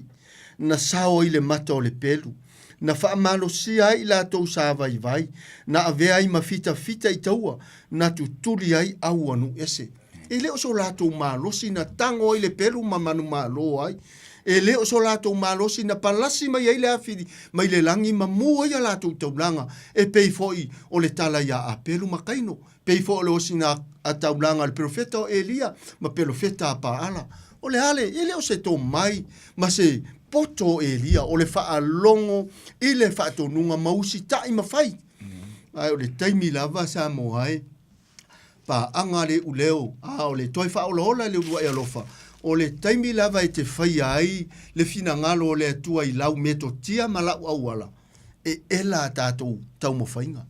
na sao ai le mata o le pelu, na faamalosia ai i latou sa vaivai, na avea ai ma fitafita i taua, na tutuli ai auanu ese. E le o so latou malosi na tago ai le pelu ma manumalo ai. E le o so latou malosi na palasi mai ai le afi mai le lagi ma mu ai a latou taulaga, e pei foi o le tala iā Apelu ma Kaino, pei foi o le osina a taulaga a le perofeta o Elia ma perofeta a Paala. O le a le, e le o se tomai ma se poto o Elia, o le faalogo i le faatonuga ma usitai ma fai. Ae o le taimi lava Samoa e. Paaga a le iuleo, a o le toe faaolaola i le uluai alofa, o le taimi lava e te faia ai le finagalo o le Atua i lau metotia ma lau auala, e ela a tatou taumafaiga.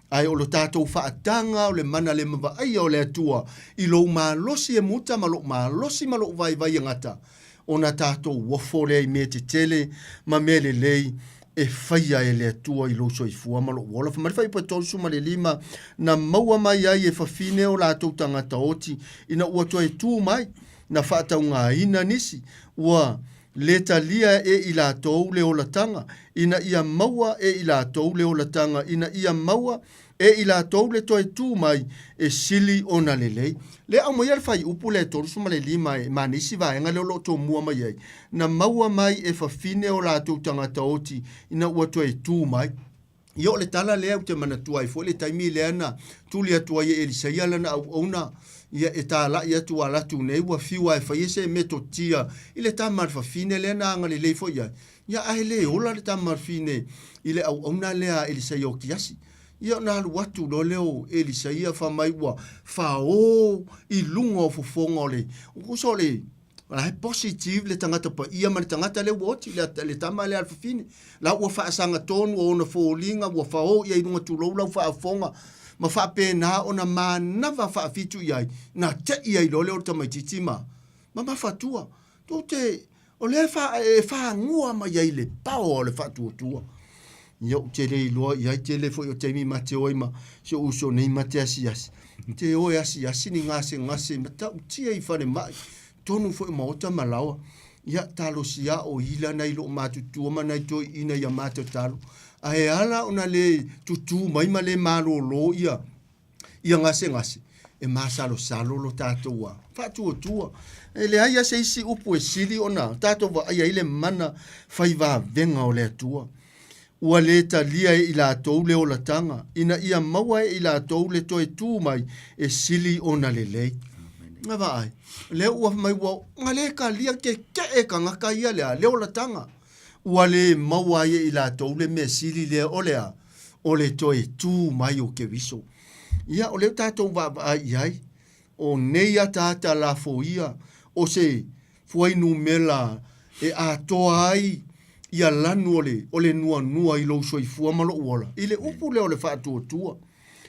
Ae o lo tatou faataga o le mana le mavaaia o le Atua i lou malosi e muta ma lou malosi ma lou vaivai e gata, ona tatou ofo lea i mea tetele ma mea lelei e faia e le Atua i lou soifua ma lou ola. Fai mai le fuaiupu e 35, na maua mai ai e fafine o latou tagata oti ina ua toe tu mai, na faataugaina nisi, ua le talia e i latou le olataga, ina ia maua e i latou le olataga, ina ia maua e i latou le toe tu mai e sili ona lelei. Lea aumaia le fuaiupu lea e 35 e ma nisi vaega lea o lo o tomua mai ai, na maua mai e fafine o latou tagata oti ina ua toe tu mai. Ia o le tala lea ou te manatua ai foi le taimi lea na tuli atu ai e Elisaia lana auauna, ia e talai atu a latu nei ua fiu lava e fai e se metotia i le tama a le fafine lea na agalelei foi i ai. Ia ae le ola le tama fafine i le auauna lea a Elisaia o Kiasi. Ia ona alu atu loa lea o Elisaia fai mai ua fao i luga o fofoga o le, tusa o le la e positive le tagata paia ma le tagata lea ua oti, le tama lea a le fafine. La ua faasaga tonu o ona foliga ua fao i ai i luga tulou lau faafofoga ma faapena ona manava faafitu i ai, na tei ai loa lea o le tamaitiiti ma mafatua. Tou te, o lea e fagua mai ai le power o le faatuatua. Ia ou te le iloa i ai tele foi o taimi ma te o ai ma si ou uso nei ma te asiasi. Te o e asiasi ni gasegase matautia i falemai, tonu foi o maota ma laoa. Ia talosia o ila nai loo matutua ma nai toeaiina ia matatalo. Ae ala ona le tutū mai ma le malōlō ia ia gasegase, e masalosalo lo tatou a faatuatua. E leai lava se isi upu e sili ona tatou vaaia ai le mana fai vavega o le Atua. Ua le talia e i latou le olataga, ina ia maua e i latou le toe tu mai e sili ona lelei. Na vaai, lea ua fai mai ua na le talia keke'e tagata ia le a, le olataga. Ua le maua ai e i latou le mea sili lea o le a, o le toe tu mai o Keriso. Ia, o lea tatou vaavaai i ai, o nei ataata lafoia o se fuainumera e atoa ai ia lanu o le, o le nuanua i lou soifua ma lou ola, i le upu lea o le faatuatua.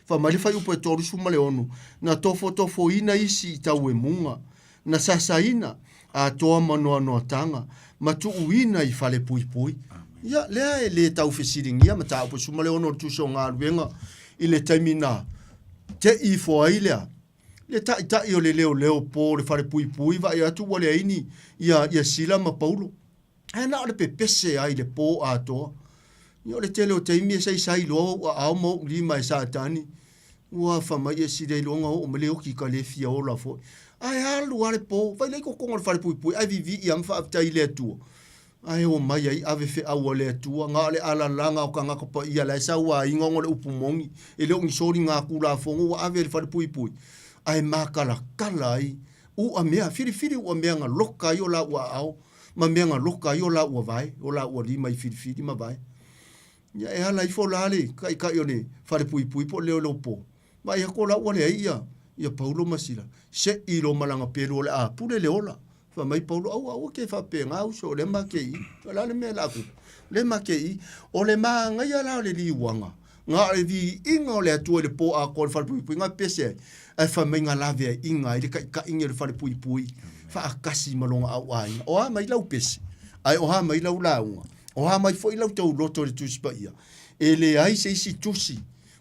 Fai mai le fuaiupu e 36, na tofotofoina isi i tauemuga, na sasaina atoa ma noanoataga ma tuuina i fale puipui. Ia, lea e le tau fesiligia mataupu e 16 o le Tusi o Galuega i le taimi na te'i ifo ai lea le taitai o le leoleo po o le fale puipui vaai atu ua leai ni ia, ia Sila ma Paulo. Ae na o le pepese ai i le pō atoa. Ia o le tele o taimi e saisai loa ou aao ma ou lima e Satani. Ua fa mai e sili ai loa ona oo mai le oki ka le fia ola foi. Ae alu lava le pō, fai lea i totoga o le falepuipui, ae vivii lava ma faafetai i le Atua. Ae omai ai ave feau a le Atua, na o le alalaga o tagata paia la e sauaina ona o le upu moni, e le o ni soliga Tulafono ua ave i le falepuipui, ae matalatala ai u'a mea, filifili u'a mea na loka ai o laua aao ma mea na loka ai o laua vae, o laua lima i filifili ma vae. Ia e ala ifo la le taitai o le falepuipui po o le leoleo po, vaai atu o la ua leai ia, ia Paulo ma Sila, se'i loa ma lana pelu o le a pule le ola. Fai mai Paulo, aua, aua ke faapena uso, o lea ma ke i. O le a le mea la tupu? O lea ma ke i. O le mānaia la o le liuaga, na o le viiga o le Atua i le pō atoa o le falepuipui, na pese ai, ae fai mai na laveaiga ai le taitaiga o le falepuipui, faatasi ma lona auaiga. O a mai lau pese, ae o a mai lau lauga, o a mai foi lau tauloto i le Tusi Paia. E leai se isi tusi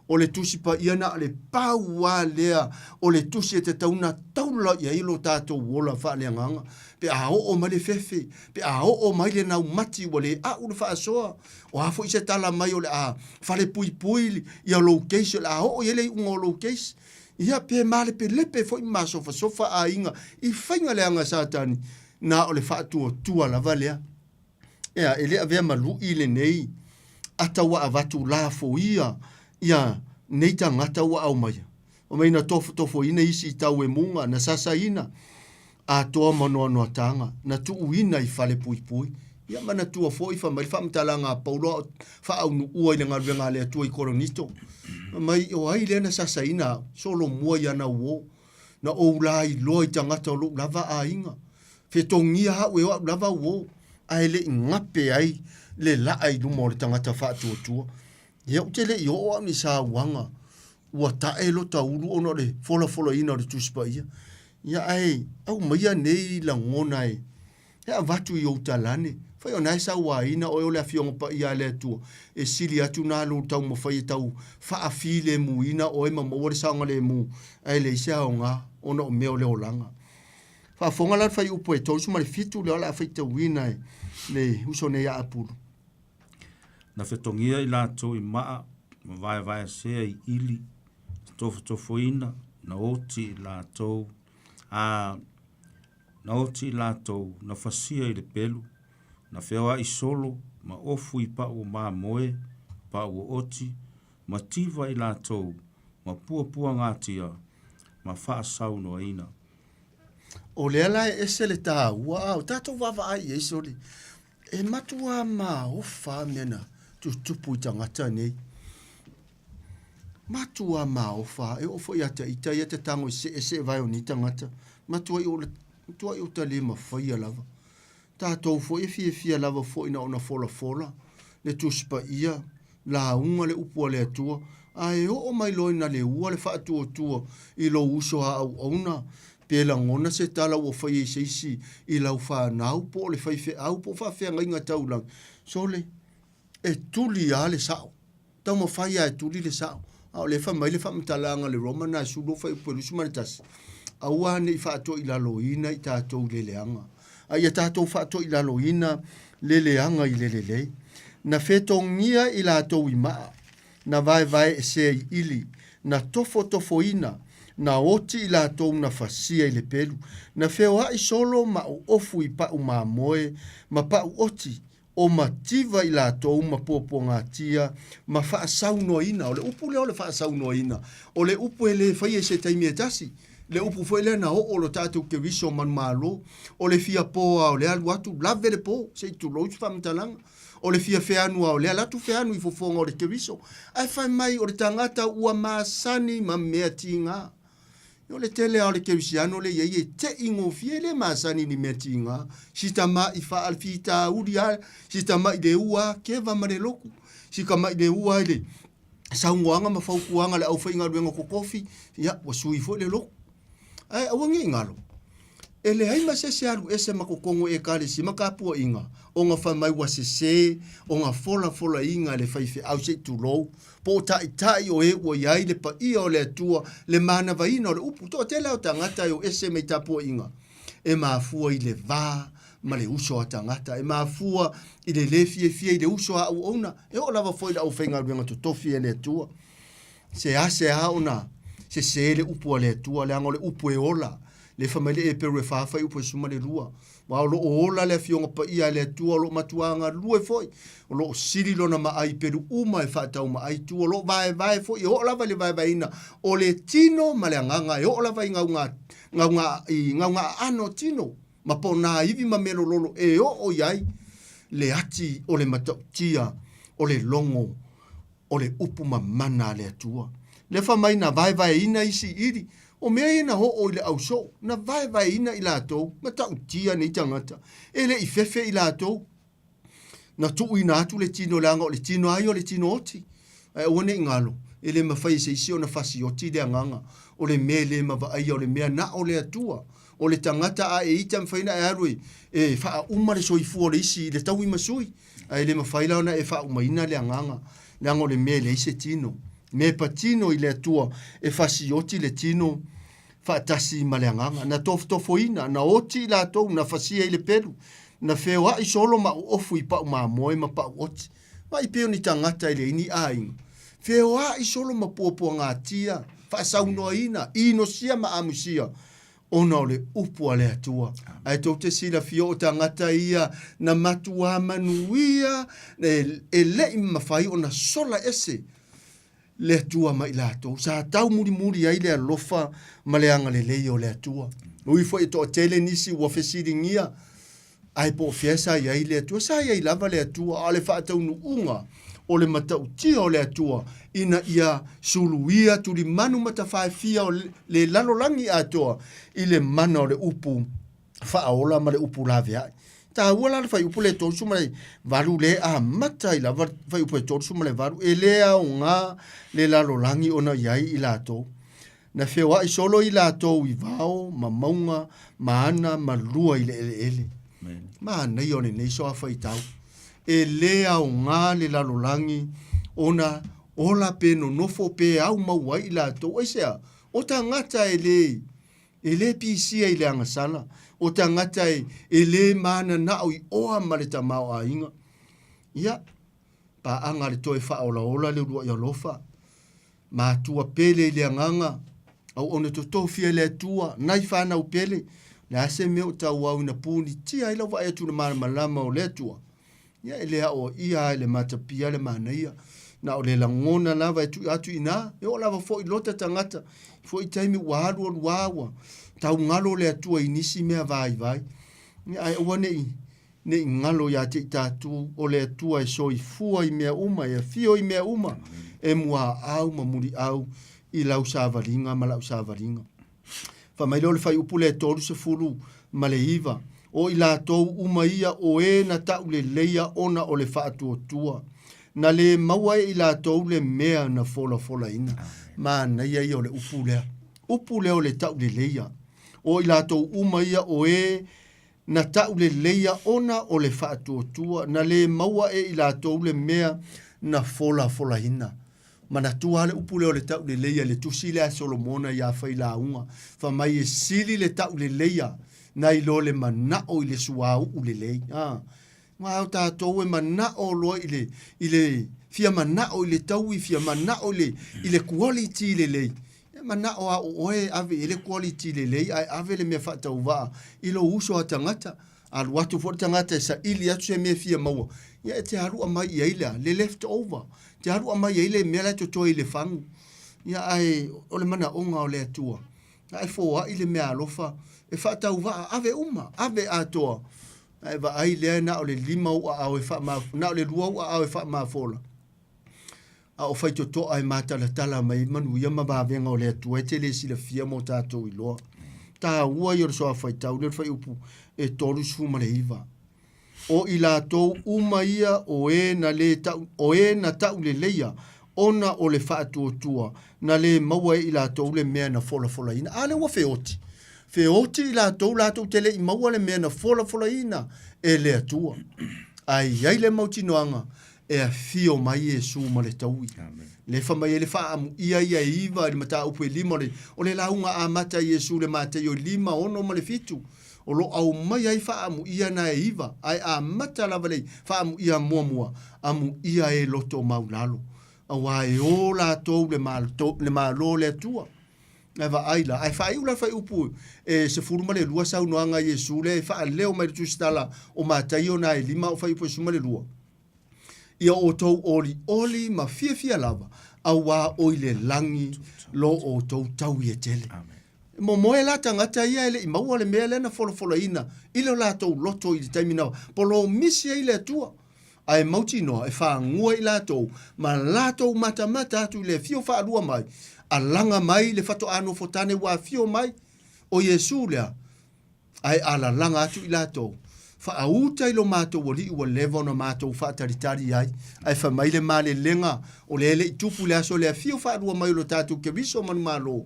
o le Tusi Paia na o le pau lava lea o le tusi e tatau ona taula i ai lo tatou ola faaleagaga pe a oo mai le fefe, pe a oo mai le naumati ua le a'u le faasoa. O a foi se tala mai o le a falepuipui ia lou case, o le a oo i ai le iuga o lou case. Ia pe malepelepe foi ma masofasofa aiga i faiga leaga a Satani, na o le faatuatua lava lea. Ea, e le avea ma lu'i lenei ata ua avatu lafoia ia nei tagata ua aumaia. Omai na tofotofoina isi i tauemuga, na sasaina atoa ma noanoataga, na tuuina i fale puipui. Ia manatua foi fai mai le faamatalaga a Paulo a o faaunuua i le galuega a le Atua i Korinito. Fai mai, o ai lea na sasaina au? Solomua i ana uō. Na ou la iloa i tagata o lou lava aiga. Fetogia au e o au lava uō, ae le i gape ai le laa i luma o le tagata faatuatua. Ia, ou te le i oo au ni sauaga ua tae lo taulu ona o le folafolaina o le Tusi Paia. Ia, ae aumaia nei lagona e e avatu i ou talane. Fai ona e sauaina oe o le Afioga Paia a le Atua, e sili atu na lou taumafai e tau faafilemuina oe ma maua le saogalemu, ae leai se aoga ona o mea o le olaga. Faafofoga la le fuaiupu e 37 lea o le a faitauina e le uso nei a Apulu.
Na fetogia i latou i maa ma vaevaeasea i ili, na tofotofoina, na oti i latou, a na oti i latou, na fasia i le pelu, na feoai solo ma ofu i pau o mamoe, pau o oti, ma tiva i latou, ma puapuagatia, ma faasaunoaina.
O lea la e ese le taua, a o tatou vaavaai i ai sole, e matuā maofa mea na tutupu i tagata nei. Matuā maofa, e oo foi ia te ita ia te tago i seeseevae o nei tagata, matuai o matuai o ta le mafaia lava. Tatou foi e fiafia lava foi na ona folafola le Tusi Paia, lauga le upu a le Atua, ae oo mai loa ina leua le faatuatua i lou uso a auauna, pe lagona se tala ua faia i se isi i lau fanau po o le faifeau po o faafeagaiga taulagi, sole, e tuli lava le sao. Taumafai lava e tuli le sao. A o lea e fai mai le faamatalaga a le Roma na e 12 fuaiupu e 21, Aua ne i faatoilaloina i tatou i le leaga, a ia tatou faatoilaloina le leaga i le lelei. Na fetogia i latou i maa, na vaevaeesea i ili, na tofotofoina, na oti i latou na fasia i le pelu, na feoai solo ma oofu i pau mamoe ma pau oti, o mativa i latou ma puapuagatia ma faasaunoaina. O le upu lea o le faasaunoaina, o le upu e le faia i se taimi e tasi. Le upu foi lea na oo lo tatou Keriso o manumalo, o le fia po a o le alu atu, lave le po, se i tulou se faamatalaga. O le fia feanu a o le alu atu feanu i fofoga o le Keriso. Ae fai mai o le tagata ua masani ma mea tiga. O le tele lava o le kerisiano lea i ai e te'i gofie, e le masani i ni mea tiga. Si tama'i faalefitauli lava, si tama'i leua lava, keva ma le loku. Si tama'i leua i le saunoaga ma fautuaga a le aufaigaluega totofi, ia, ua sui foi le loku. Ae aua ne i galo, e leai ma se isi e alu ese ma totonu o Ekalesia ma tapuaiga ona fai mai ua sese ona folafolaina e le faifeau se i tulou, po o taitai o e ua i ai le paia o le Atua, le manavaina o le upu. Toatele lava o tagata e o ese mai tapuaiga e mafua i le va ma le uso a tagata, e mafua i le le fiafia i le uso a auauna, e oo lava foi i le aufaigaluega totofi e le Atua. Seasea ona sese le upu a le Atua, leaga o le upu e ola. Le fai mai le Eperu e fa fuaiupu e 12. Aua o lo o ola le Afioga Paia a le Atua, o lo o matua galue foi, o lo o sili lona maai i pelu uma e faataumaai tua, o lo o vaevae foi, e oo lava i le vaevaeina o le tino ma le agaga, e oo lava i gauga, gauga, i gaugaaano tino ma ponā ivi ma melololo e oo i ai le ati o le matautia o le logo o le upu mamana a le Atua. Lea fai mai na vaevaeina isi ili, o mea ia na oo i le ausoo, na vaevaeina i latou, matautia nei tagata, e le i fefe i latou. Na tuuina atu le tino leaga o le tino lava ia o le tino oti. Ae aua ne i galo, e le mafai e se isi ona fasioti le agaga, o le mea e le mavaaia, o le mea na o le Atua. O le tagata a e ita mafai ona e alu e, e faauma le soifua o le isi i le taui ma sui. Ae le mafai la ona e faaumaina le agaga, leaga o le mea e leai se tino. Mea e patino i le Atua e fasioti le tino faatasi ma le agaga. Na tofotofoina, na oti i latou, na fasia i le pelu, na feoai solo ma oofu i pau mamoe ma pau oti. Vaai pei o ni tagata e leai ni aiga. Feoai solo ma puapuagatia, faasaunoaina, inosia ma amusia, ona o le upu a le Atua. Ae tou te silafia o tagata ia na matuā manuia e, e le i mafai ona sola ese le Atua ma i latou. Sa tau mulimuli ai le alofa ma le agalelei o le Atua. Ui foi e toatele nisi ua fesiligia, ae po o fea sa i ai le Atua. Sa i ai lava le Atua, a o le faataunuuga o le matautia o le Atua ina ia suluia tulimanu ma tafaefia o le lalolagi atoa i le mana o le upu faaola ma le upu laveai. Taua la le fuaiupu le 38 le amata ai lava le fuaiupu e 38, e le aoga le lalolagi ona i ai i latou. Na feoai solo i latou i vao ma mauga ma ana ma lua i le eleele. Manaia o lenei soa faitau. E le aoga le lalolagi ona ola pe nonofo pe au mau ai i latou. Aisea? O tagata e le E le pisia i le agasala, o tagata e, e le mananao i oa ma le tamaoaiga. Ia, paaga a le toe faaolaola le uluai alofa, matua pele i le agaga, auauna totofia e le Atua, nai fanau pele, le a se mea o tauau ina punitia ai lau vaai atu i le malamalama o le Atua? Ia, e le aoaia lava i le matapia le manaia, na o le lagona lava e tuu atu i ina, e oo lava foi i lota tagata, foi taimi ua alu alu lava ua tau galo le Atua i nisi mea vaivai. Ia, ae aua ne i, ne i galo ia te i tatou, o le Atua e soifua i mea uma, e afio i mea uma, e muaau ma muliau i lau savaliga ma lau savaliga. Fai mai lea o le fuaiupu lea e 39, O i latou uma ia o e na tauleleia ona o le faatuatua, na lē maua e i latou le mea na folafolaina. Manaia ia o le upu lea, upu lea o le tauleleia. O i latou uma ia o e na tauleleia ona o le faatuatua, na lē maua e i latou le mea na folafolaina. Manatua lava le upu lea o le tauleleia i le tusi lea a Solomona iā Failauga, fai mai e sili le tauleleia nai lo le manao i le suauu lelei. A, aua o tatou e manao loa i le, i le fia manao i le taui, fia manao i le, i le quality lelei. E manao lava o oe e ave i ai le quality lelei ae ave le mea faatauvaa i lou uso a tagata. Alu atu foi le tagata e saili atu se mea e fia maua, ia e te alu aumai i ai le a? Le left over. E te alu aumai i ai le mea la e totoe i le fagu. Ia ae o le manaoga o le Atua, a e foai le meaalofa e faatauvaa, ave uma, ave atoa. Ae vaai lea na o le lima ou aao e faama, na o le lua ou aao e faamafola. A o faitotoa e matalatala mai manuia ma vavega o le Atua e te le silafia mo tatou iloa. Taua ia o le soa faitau lea o le fuaiupu e 39. O i latou uma ia o e na le tau, o e na tauleleia ona o le faatuatua, na le maua e i latou le mea na folafolaina. A lea ua feoti. Feoti i latou, latou te le i maua le mea na folafolaina e le Atua. Ae i ai le mautinoaga e afio mai Iesu ma le taui. Le fa mai ai le faaamuia ia e iva i le mataupu e lima o le, o le lauga amata a Iesu le Mataio 5, 6 ma le 7. O lo aumai ai faaamuia na e iva, ae amata lava le faaamuia muamua, amuia e loto maulalo. Auā e o latou le malo, le malo o le Atua. Ae vaai la, ae faaiu la le fuaiupu e 12 saunoaga a Iesu lea e faaleo mai le tusitala o Mataio na e lima o fuaiupu e 12. Ia outou olioli ma fiafia lava, auā o i le lagi lo outou taui e tele. E momoe la tagata ia e le i maua le mea lea na folafolaina i lo latou loto i le taimi na polomisi ai le Atua. Ae mautinoa e fagua i latou ma latou matamata atu i le afio faalua mai, alaga mai le fatoa nofotane ua afio mai o Iesu lea, ae alalaga atu i latou, Faauta i lo matou Alii ua leva ona matou faatalitali ai, ae fai mai le malelega o lea e le i tupu i le aso le afio faalua mai o lo tatou Keriso manumalo.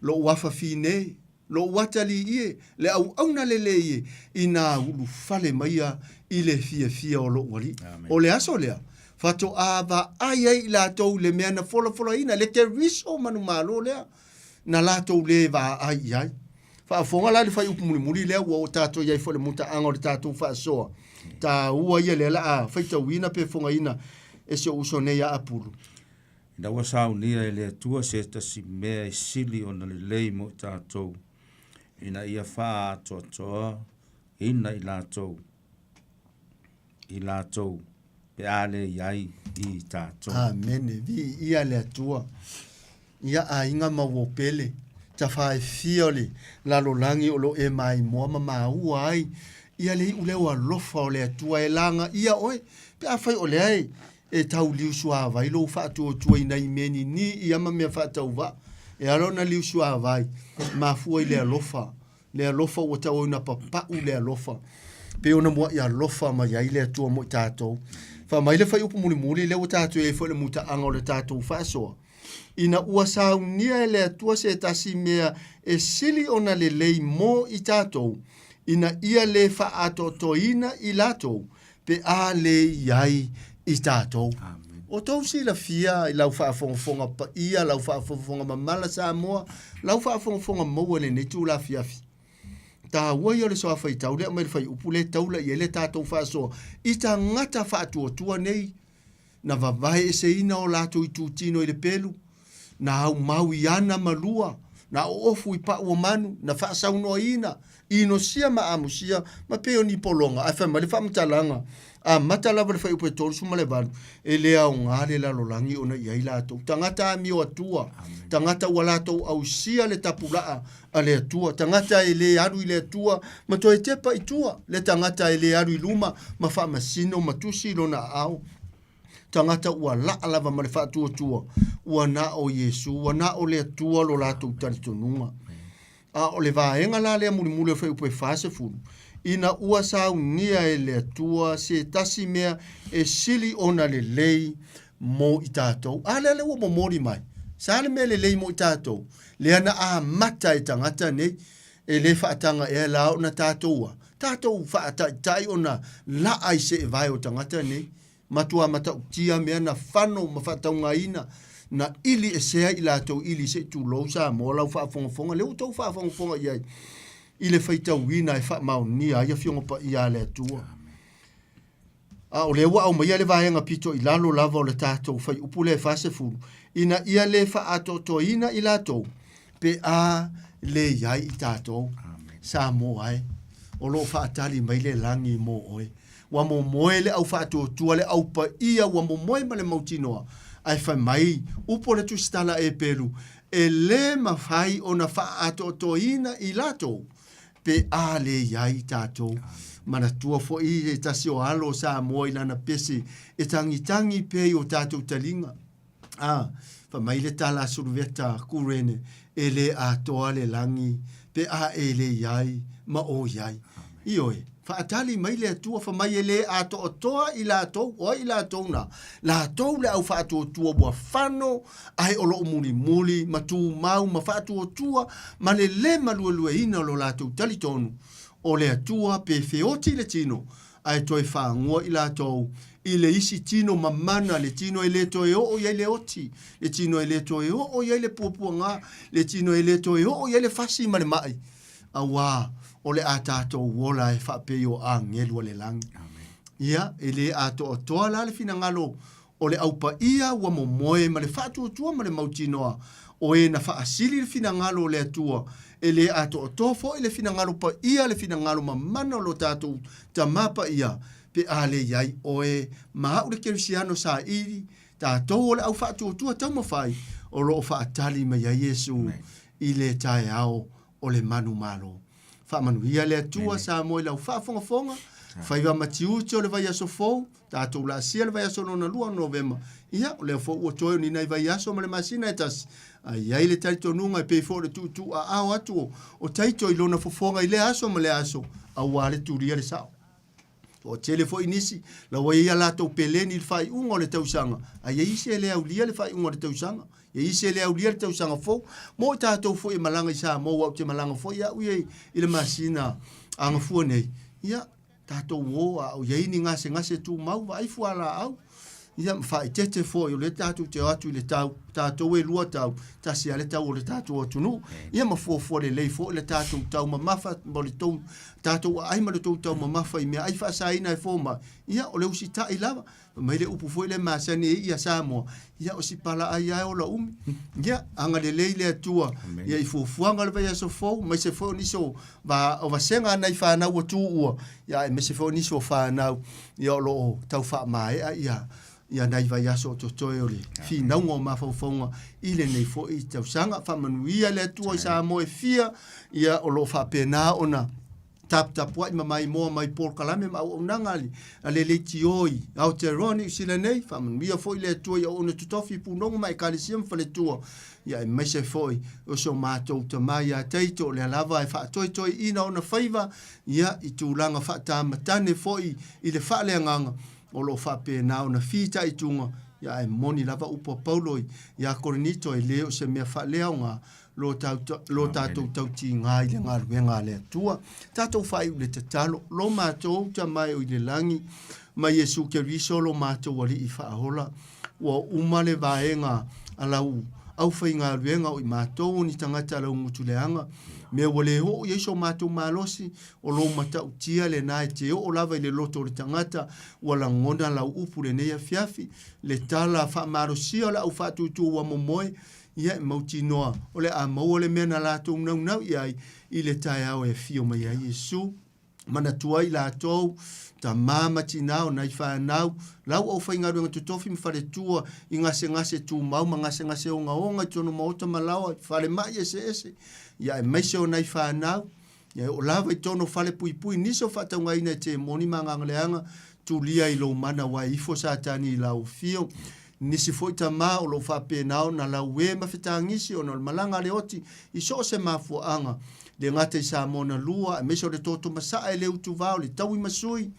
Lou afafine, Lou atalii e, le auauna lelei e, inā ulufale maia i le fiafia o lou Alii. O le aso lea, faatoa vaai ai i latou i le mea na folafolaina, le Keriso manumalo lea, na latou le vaai i ai. Faafofoga la i le fuaiupu mulimuli lea ua oo tatou i ai foi i le mutaaga o le tatou faasoa taua ia lea o le a faitauina pe fogaina e si ou uso nei a Apulu.
Ina ua saunia e le Atua se tasi mea e sili ona lelei mo i tatou, ina ia faaatoatoa ina i latou, i latou pe a le i ai i tatou.
Amene. Viia le Atua. Ia aiga ma uo pele, tafaefia o le lalolagi o lo e maimoa ma maua ai ia le iuleo alofa o le Atua e lagaia oe, pe afai o lea e. e tau liusuāvai lou faatuatua i nai mea nini ia ma mea faatauvaa. E ala ona liusuāvai, mafua i le alofa, le alofa ua tauau ina papau le alofa. Pei ona muaʻi alofa mai ai le Atua mo i tatou. Fai mai le fuaiupu mulimuli lea ua tatou i ai foi i le mutaaga o le tatou faasoa. Ina ua saunia e le Atua se tasi mea e sili ona lelei mo i tatou, ina ia lē faaatoatoina i latou, pe a lē i ai i tatou. O tou silafia i lau faafogafoga paia, lau faafogafoga mamala Samoa, lau faafogafoga maua i lenei itula afiafi. Taua ia o le soafaitau lea aumai le fuaiupu lea e taula i ai le tatou faasoa i tagata faatuatua nei na vavae eseina o latou itutino i le pelu, na aumau i ana ma lua, na oofu i pau o manu, na faasaunoaina, inosia ma amusia, ma pei o ni pologa. Ae fai mai le faamatalaga, amata lava le fuaiupu e 38, e le aoga le lalolagi ona i ai latou. Tagata amio atua, tagata ua latou ausia le tapulaa a le Atua, tagata e le alu i le Atua ma toe tepa i tua, le tagata e le alu i luma ma faamasino ma tusi lona aao. Tagata ua laa lava ma le faatuatua, ua na o Iesu, ua na o le Atua lo latou talitonuga. A o le vaega la lea mulimuli o le fuaiupu e 40, ina ua saunia e le Atua se tasi mea e sili ona lelei mo i tatou. A lea lea ua momoli mai, sa le mea lelei mo i tatou, lea na amata e tagata nei, e le faataga ea la ona tatou a, tatou faataitai ona laa i seevae o tagata nei, matua matautia mea na fano ma faataugaina, na ili esea i latou ili se i tulou Samoa lau faafogafoga, lea ua tou faafogafoga i ai i le faitauina e faamaonia ai Afioga Paia a le Atua. A o lea ua aumaia le vaega pito i lalo lava o le tatou fuaiupu lea e 40, ina ia le faaatoatoaina i latou pe a le i ai i tatou. Samoa e, o lo o faatali mai le lagi mo oe. Ua momoe le au faatuatua, le au paia, ua momoe ma le mautinoa. Ae fai mai upu o le Tusitala Epelu, e le mafai ona faaatoatoaina i latou pe a le i ai tatou. Manatua foi se tasi o alo o Samoa i lana pese e tagitagi pea i o tatou taliga. A, fai mai le tala a Suluveta Kurene, e le atoa le lagi pe a e le i ai ma o i ai. Ioe, faatali mai le Atua, fai mai e le atoatoa i latou, o ai i latou na? Latou le au faatuatua ua fano ae o lo o mulimuli ma tumau ma faatuatua ma le lē maluelueina o lo latou talitonu o le Atua pe feoti le tino ae toe faagoa i latou i le isi tino mamana, le tino e le toe oo i ai le oti, le tino e le toe oo i ai le puapuaga, le tino e le toe oo i ai le fasi ma le maʻi, auā o le a tatou ola e faapei o agelu a le lagi. Ia, e le atoatoa la le finagalo O le au paia ua momoe ma le faatuatua ma le mautinoa, o e na faasili le finagalo o le Atua, e le atoatoa foi le finagalo paia le finagalo mamana o lo tatou Tamā Paia, pe a le i ai oe ma au le Kerisiano saili, tatou o le au faatuatua taumafai o lo o faatali mai ai Iesu i le taeao o le manumalo. Faamanuia le Atua Samoa i lau faafogafoga, faiva ma tiute o le vaiaso fou, tatou laasia le vaiaso lona lua o Novema. Ia, o lea foi ua toe o ni nai vaiaso ma le masina e tasi, a i ai le talitonuga e pei foi o le tuutuuaao atu o, o Taito i lona fofoga i lea aso ma lea aso, auā le tulia le sao. Toatele foi nisi, la ua i ai a latou peleni i le faaiuga o le tausaga, a i ai isi e le aulia le faaiuga o le tausaga. E i isi e le aulia le tausaga fou. Mo i tatou foi e malaga i Samoa, aua ou te malaga foi au ia i le masina agafua nei, ia, tatou o a o i ai ni gasegase tumau, vaai fualaau, ia ma faaeteete foi, o lea tatou te o atu i le tau, tatou e lua tau, tasi lava le tau o le tatou atunuu, ia ma fuafua lelei foi le tatou taumamafa ma le tou, tatou aai ma le tou taumamafa i meaai faasaina e fomai, ia o le usitai lava. Fai mai le upu foi lea masani ai ia Samoa, ia o si palaai lava e ola umi. Ia, agalelei le Atua ia i fuafuaga o le vaiaso fou, aemaise foi o nisi o, va, o vasega a nai fanau ua tuua, ia aemaise foi o nisi o fanau ia o lo o tau faamaea ia ia nai vaiaso o totoe o le finauga o mafaufauga i lenei foi tausaga. Faamanuia le Atua i Samoa e fia, ia o lo o faapena ona. Taputapua'i ma maimoa mai polokalame ma auaunaga a le a le leitio i Aotearoa Niu Sila nei, faamanuia foi le Atua i auauna totofi i punogo ma ekalesia ma faletua, ia aemaise foi o si o matou tama ia Taito, o lea lava e faatoetoeina ona faiva, ia, i tulaga faatamatane foi i le faaleagaga o lo o faapena ona fitaituga, ia ae moni lava upu a Paulo ia Korinito, e le o se mea faaleaoga lo tatou tautiga i le galuega a le Atua. Tatou faaiu le tatalo, lo matou Tama e o i le lagi, ma Iesu Keriso lo matou Alii faaola, ua uma le vaega a lau aufaigaluega o i matou o ni tagata lau gutuleaga, mea ua le oo i ai so matou malosi, o lou matautia lena e te oo lava i le loto o le tagata, ua lagona lau upu lenei afiafi, le tala faamalosia o le au faatuatua ua momoe, Ia e mautinoa o le a maua le mea na latou naunau i ai i le taeao e afio mai ai Iesu. Manatua ai latou, tamā ma tinā o nai fanau, lau aufaigaluega totofi ma faletua i gasegase tumau ma gasegase ogaoga i totonu maota ma laoa i falemai eseese, ia aemaise o nai fanau, ia e oo lava i totonu o falepuipui nisi o faataugaina e temoni ma agaga leaga, tulia i lou mana aua e ifo Satani i lau afio. Nisi foi tamā o lo o faapena ona lauē ma fetagisi ona o le malaga a le oti i so o se mafuaaga, le gata i Samoa na lua, aemaise o le toto masaa e le utuvā o le taui ma sui.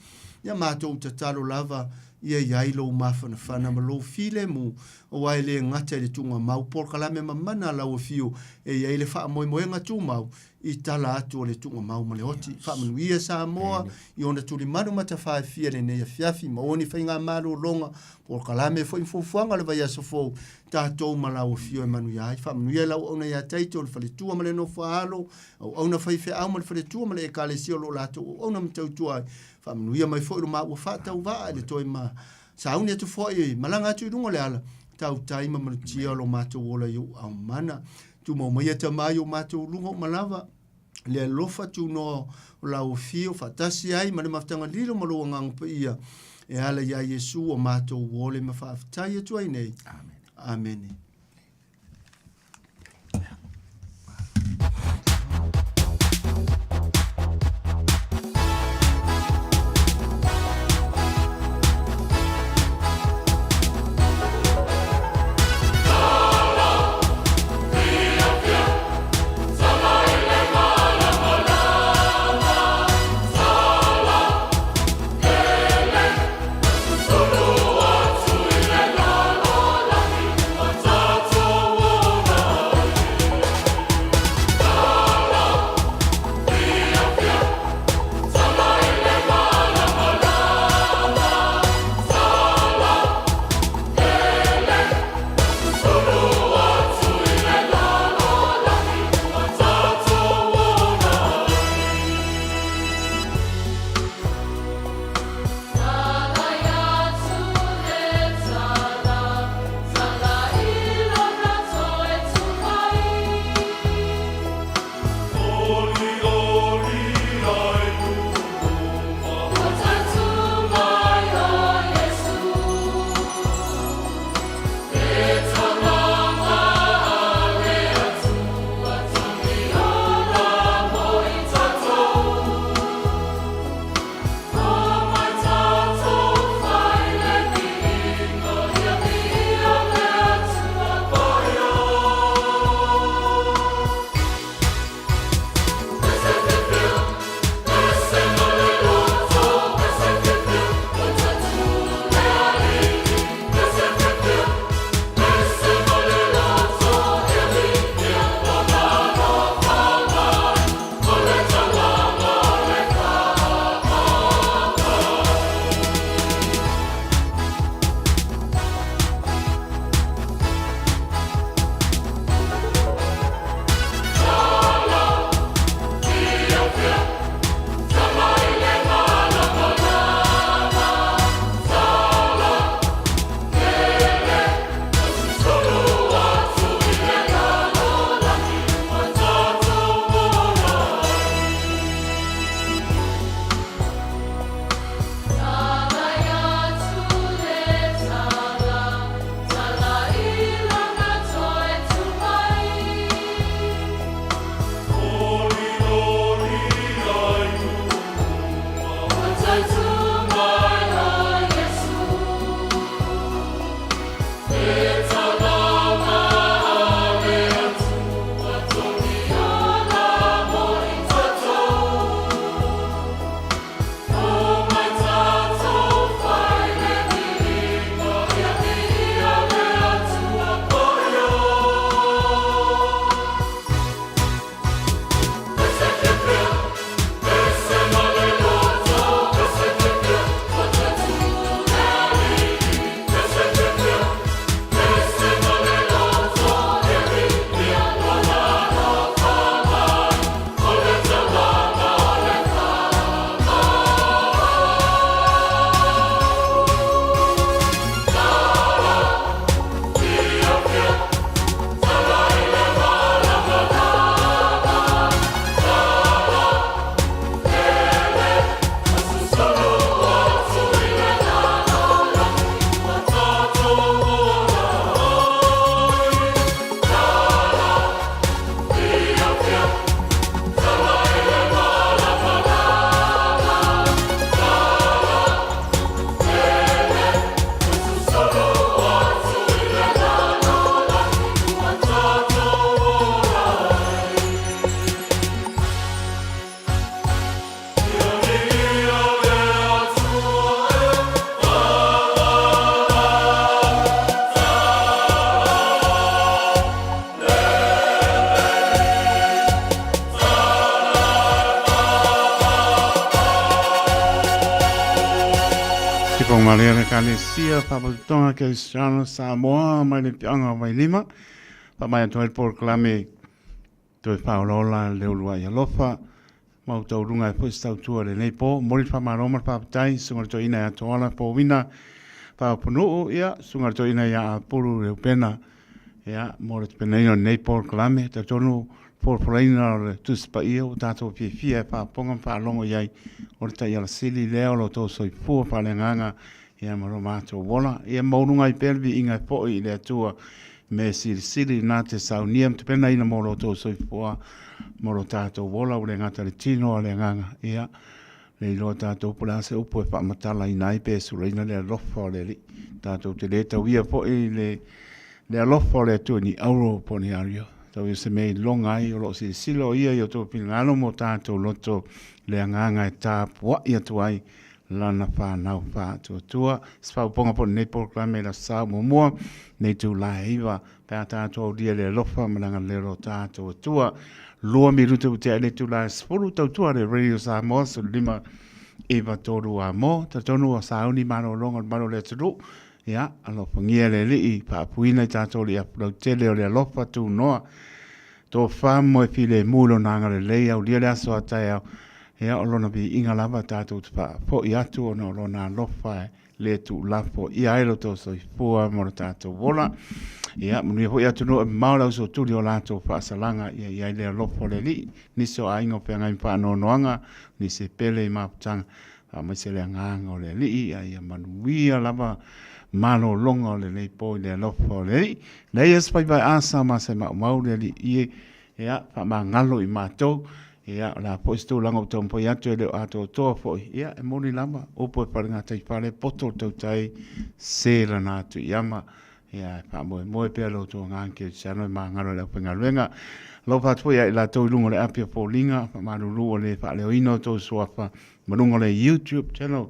Ia matou tatalo lava ia i ai lou mafanafana ma lou filemu, aua e le gata i le tuugamau polokalame ma mana a lau afio e i ai le faamoemoega tumau i tala atu o le tuugamau ma le oti. Faamanuia Samoa i ona tulimanu matafaefia lenei afiafi, maua ni faigamalologa, polokalame foi ma fuafuaga o le vaiaso fou, tatou ma lau afio e manuia ai. Faamanuia i lau auauna ia Taito, le faletua ma le nofo a alo, auauna faifeau ma le faletua ma le ekalesia o lo o latou auauna ma tautua ai. Faamanuia mai foi lo maua faatauvaa i le toe ma sauni atu foi, malaga atu i luga o le ala, tautai ma malutia lo matou ola i ou aumana. Tumau maia Tama i o matou luga uma lava, le alofa tunoa o lau afio faatasi ai ma le mafutaga lilo ma lou agaga paia e ala iā Iesu o matou ole ma faafetai atu ai nei. Amene. Amene.
Te Whangamalea le Ekalesia, Faapatotoga Kerisiano Samoa mai le Piaga o Vailima. Faamai atu ai le polokalame toe whaolaola le uluai alofa. Ma o tauruga e foi se tautua lenei po. Moli le whamalo ma le whapatai, sunga le toina e atoala pōwina whaopunuu, ia, sunga le toina ia apuru le upena, ia, mo le tupenaina o lenei polokalame. Talitonu folafolaina o le Tusi Paia ua tatou fiafia e faafofoga ma faalogo i ai, o le taiala sili lea o lo outou soifua faaleagaga ia ma lo matou ola. Ia maualuga ai pea le viiga e foi i le Atua mea silisili na te saunia ma tapenaina mo lo outou soifua mo lo tatou ola, ua le gata i le tino a o le agaga. Ia, le iloa tatou po o le a se upu e faamatalaina ai pe sulaina le alofa o le Alii. Tatou te le tauia foi le alofa o le Atua i ni auro po o ni ario. Tau ia se mea i loga ai o lo o silasila o ia i o outou finagalo ma o tatou loto le agaga e tapuai atu ai lana fanau faatuatua. Se faaupuga po o lenei polokalame i le Aso Sa muamua, nei itula e 9, pe a tatou aulia le alofa ma le agalelei o lo tatou Atua. 2 minute ua tea i le itula e 10, tautua le Radio Samoa 15 9 3 a mo. Talitonu ua sauni malologa o le malu o le atunuu. Ia, alofagia le Alii, faapuina i tatou le lautele o le alofa tunoa. Tofa moe filemu i lona agalelei, aulia le aso a taeao. Ia, o lona viiga lava tatou te faafoi atu ona o lona alofa e le tuulafo ia ai lo tou soifua ma lo tatou ola. Ia, manuia foi atunuu e mamao le ausootuli o latou faasalaga, ia i ai le alofa o le Alii, nisi o aiga o feagai ma faanoanoaga, nisi e pele i mafutaga, faamaise le agaga o le Alii, a ia manuia lava malologa o lenei po i le alofa o le Alii. Leai se faiva e asa ma se maumau le Alii e, ia, faamagalo i matou. Ia, o le a foi se tulaga ua taumafai atu e le o atoatoa foi, ia, e moni lava, upu e falegataifa poto le tautai se lana atu i ama. Ia, e faamoemoe pea lo outou agaga kerisiano e magalo i le aufaigaluega. Alofa atu foi ia i latou i luga o le api o foliga, faamalulu ua le faaleoina outou suafa ma luga o le YouTube channel.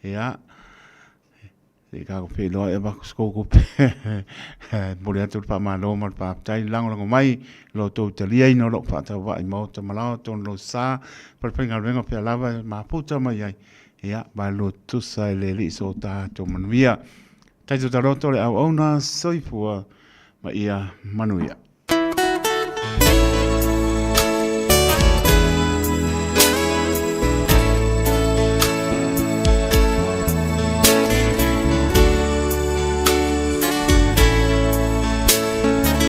Ia, se i tatou feiloai e avatu se tou tupe. E momoli atu le faamalo ma le faafetai le lagolago mai lo outou taliaina o lou faatauvaa i maota ma laoa tonu lou sa falefaigaluega pea lava e mafuta mai ai. Ia, vaelua tutusa e le alii so tatou manuia. Taito Taloto le auauna, soifua ma ia manuia.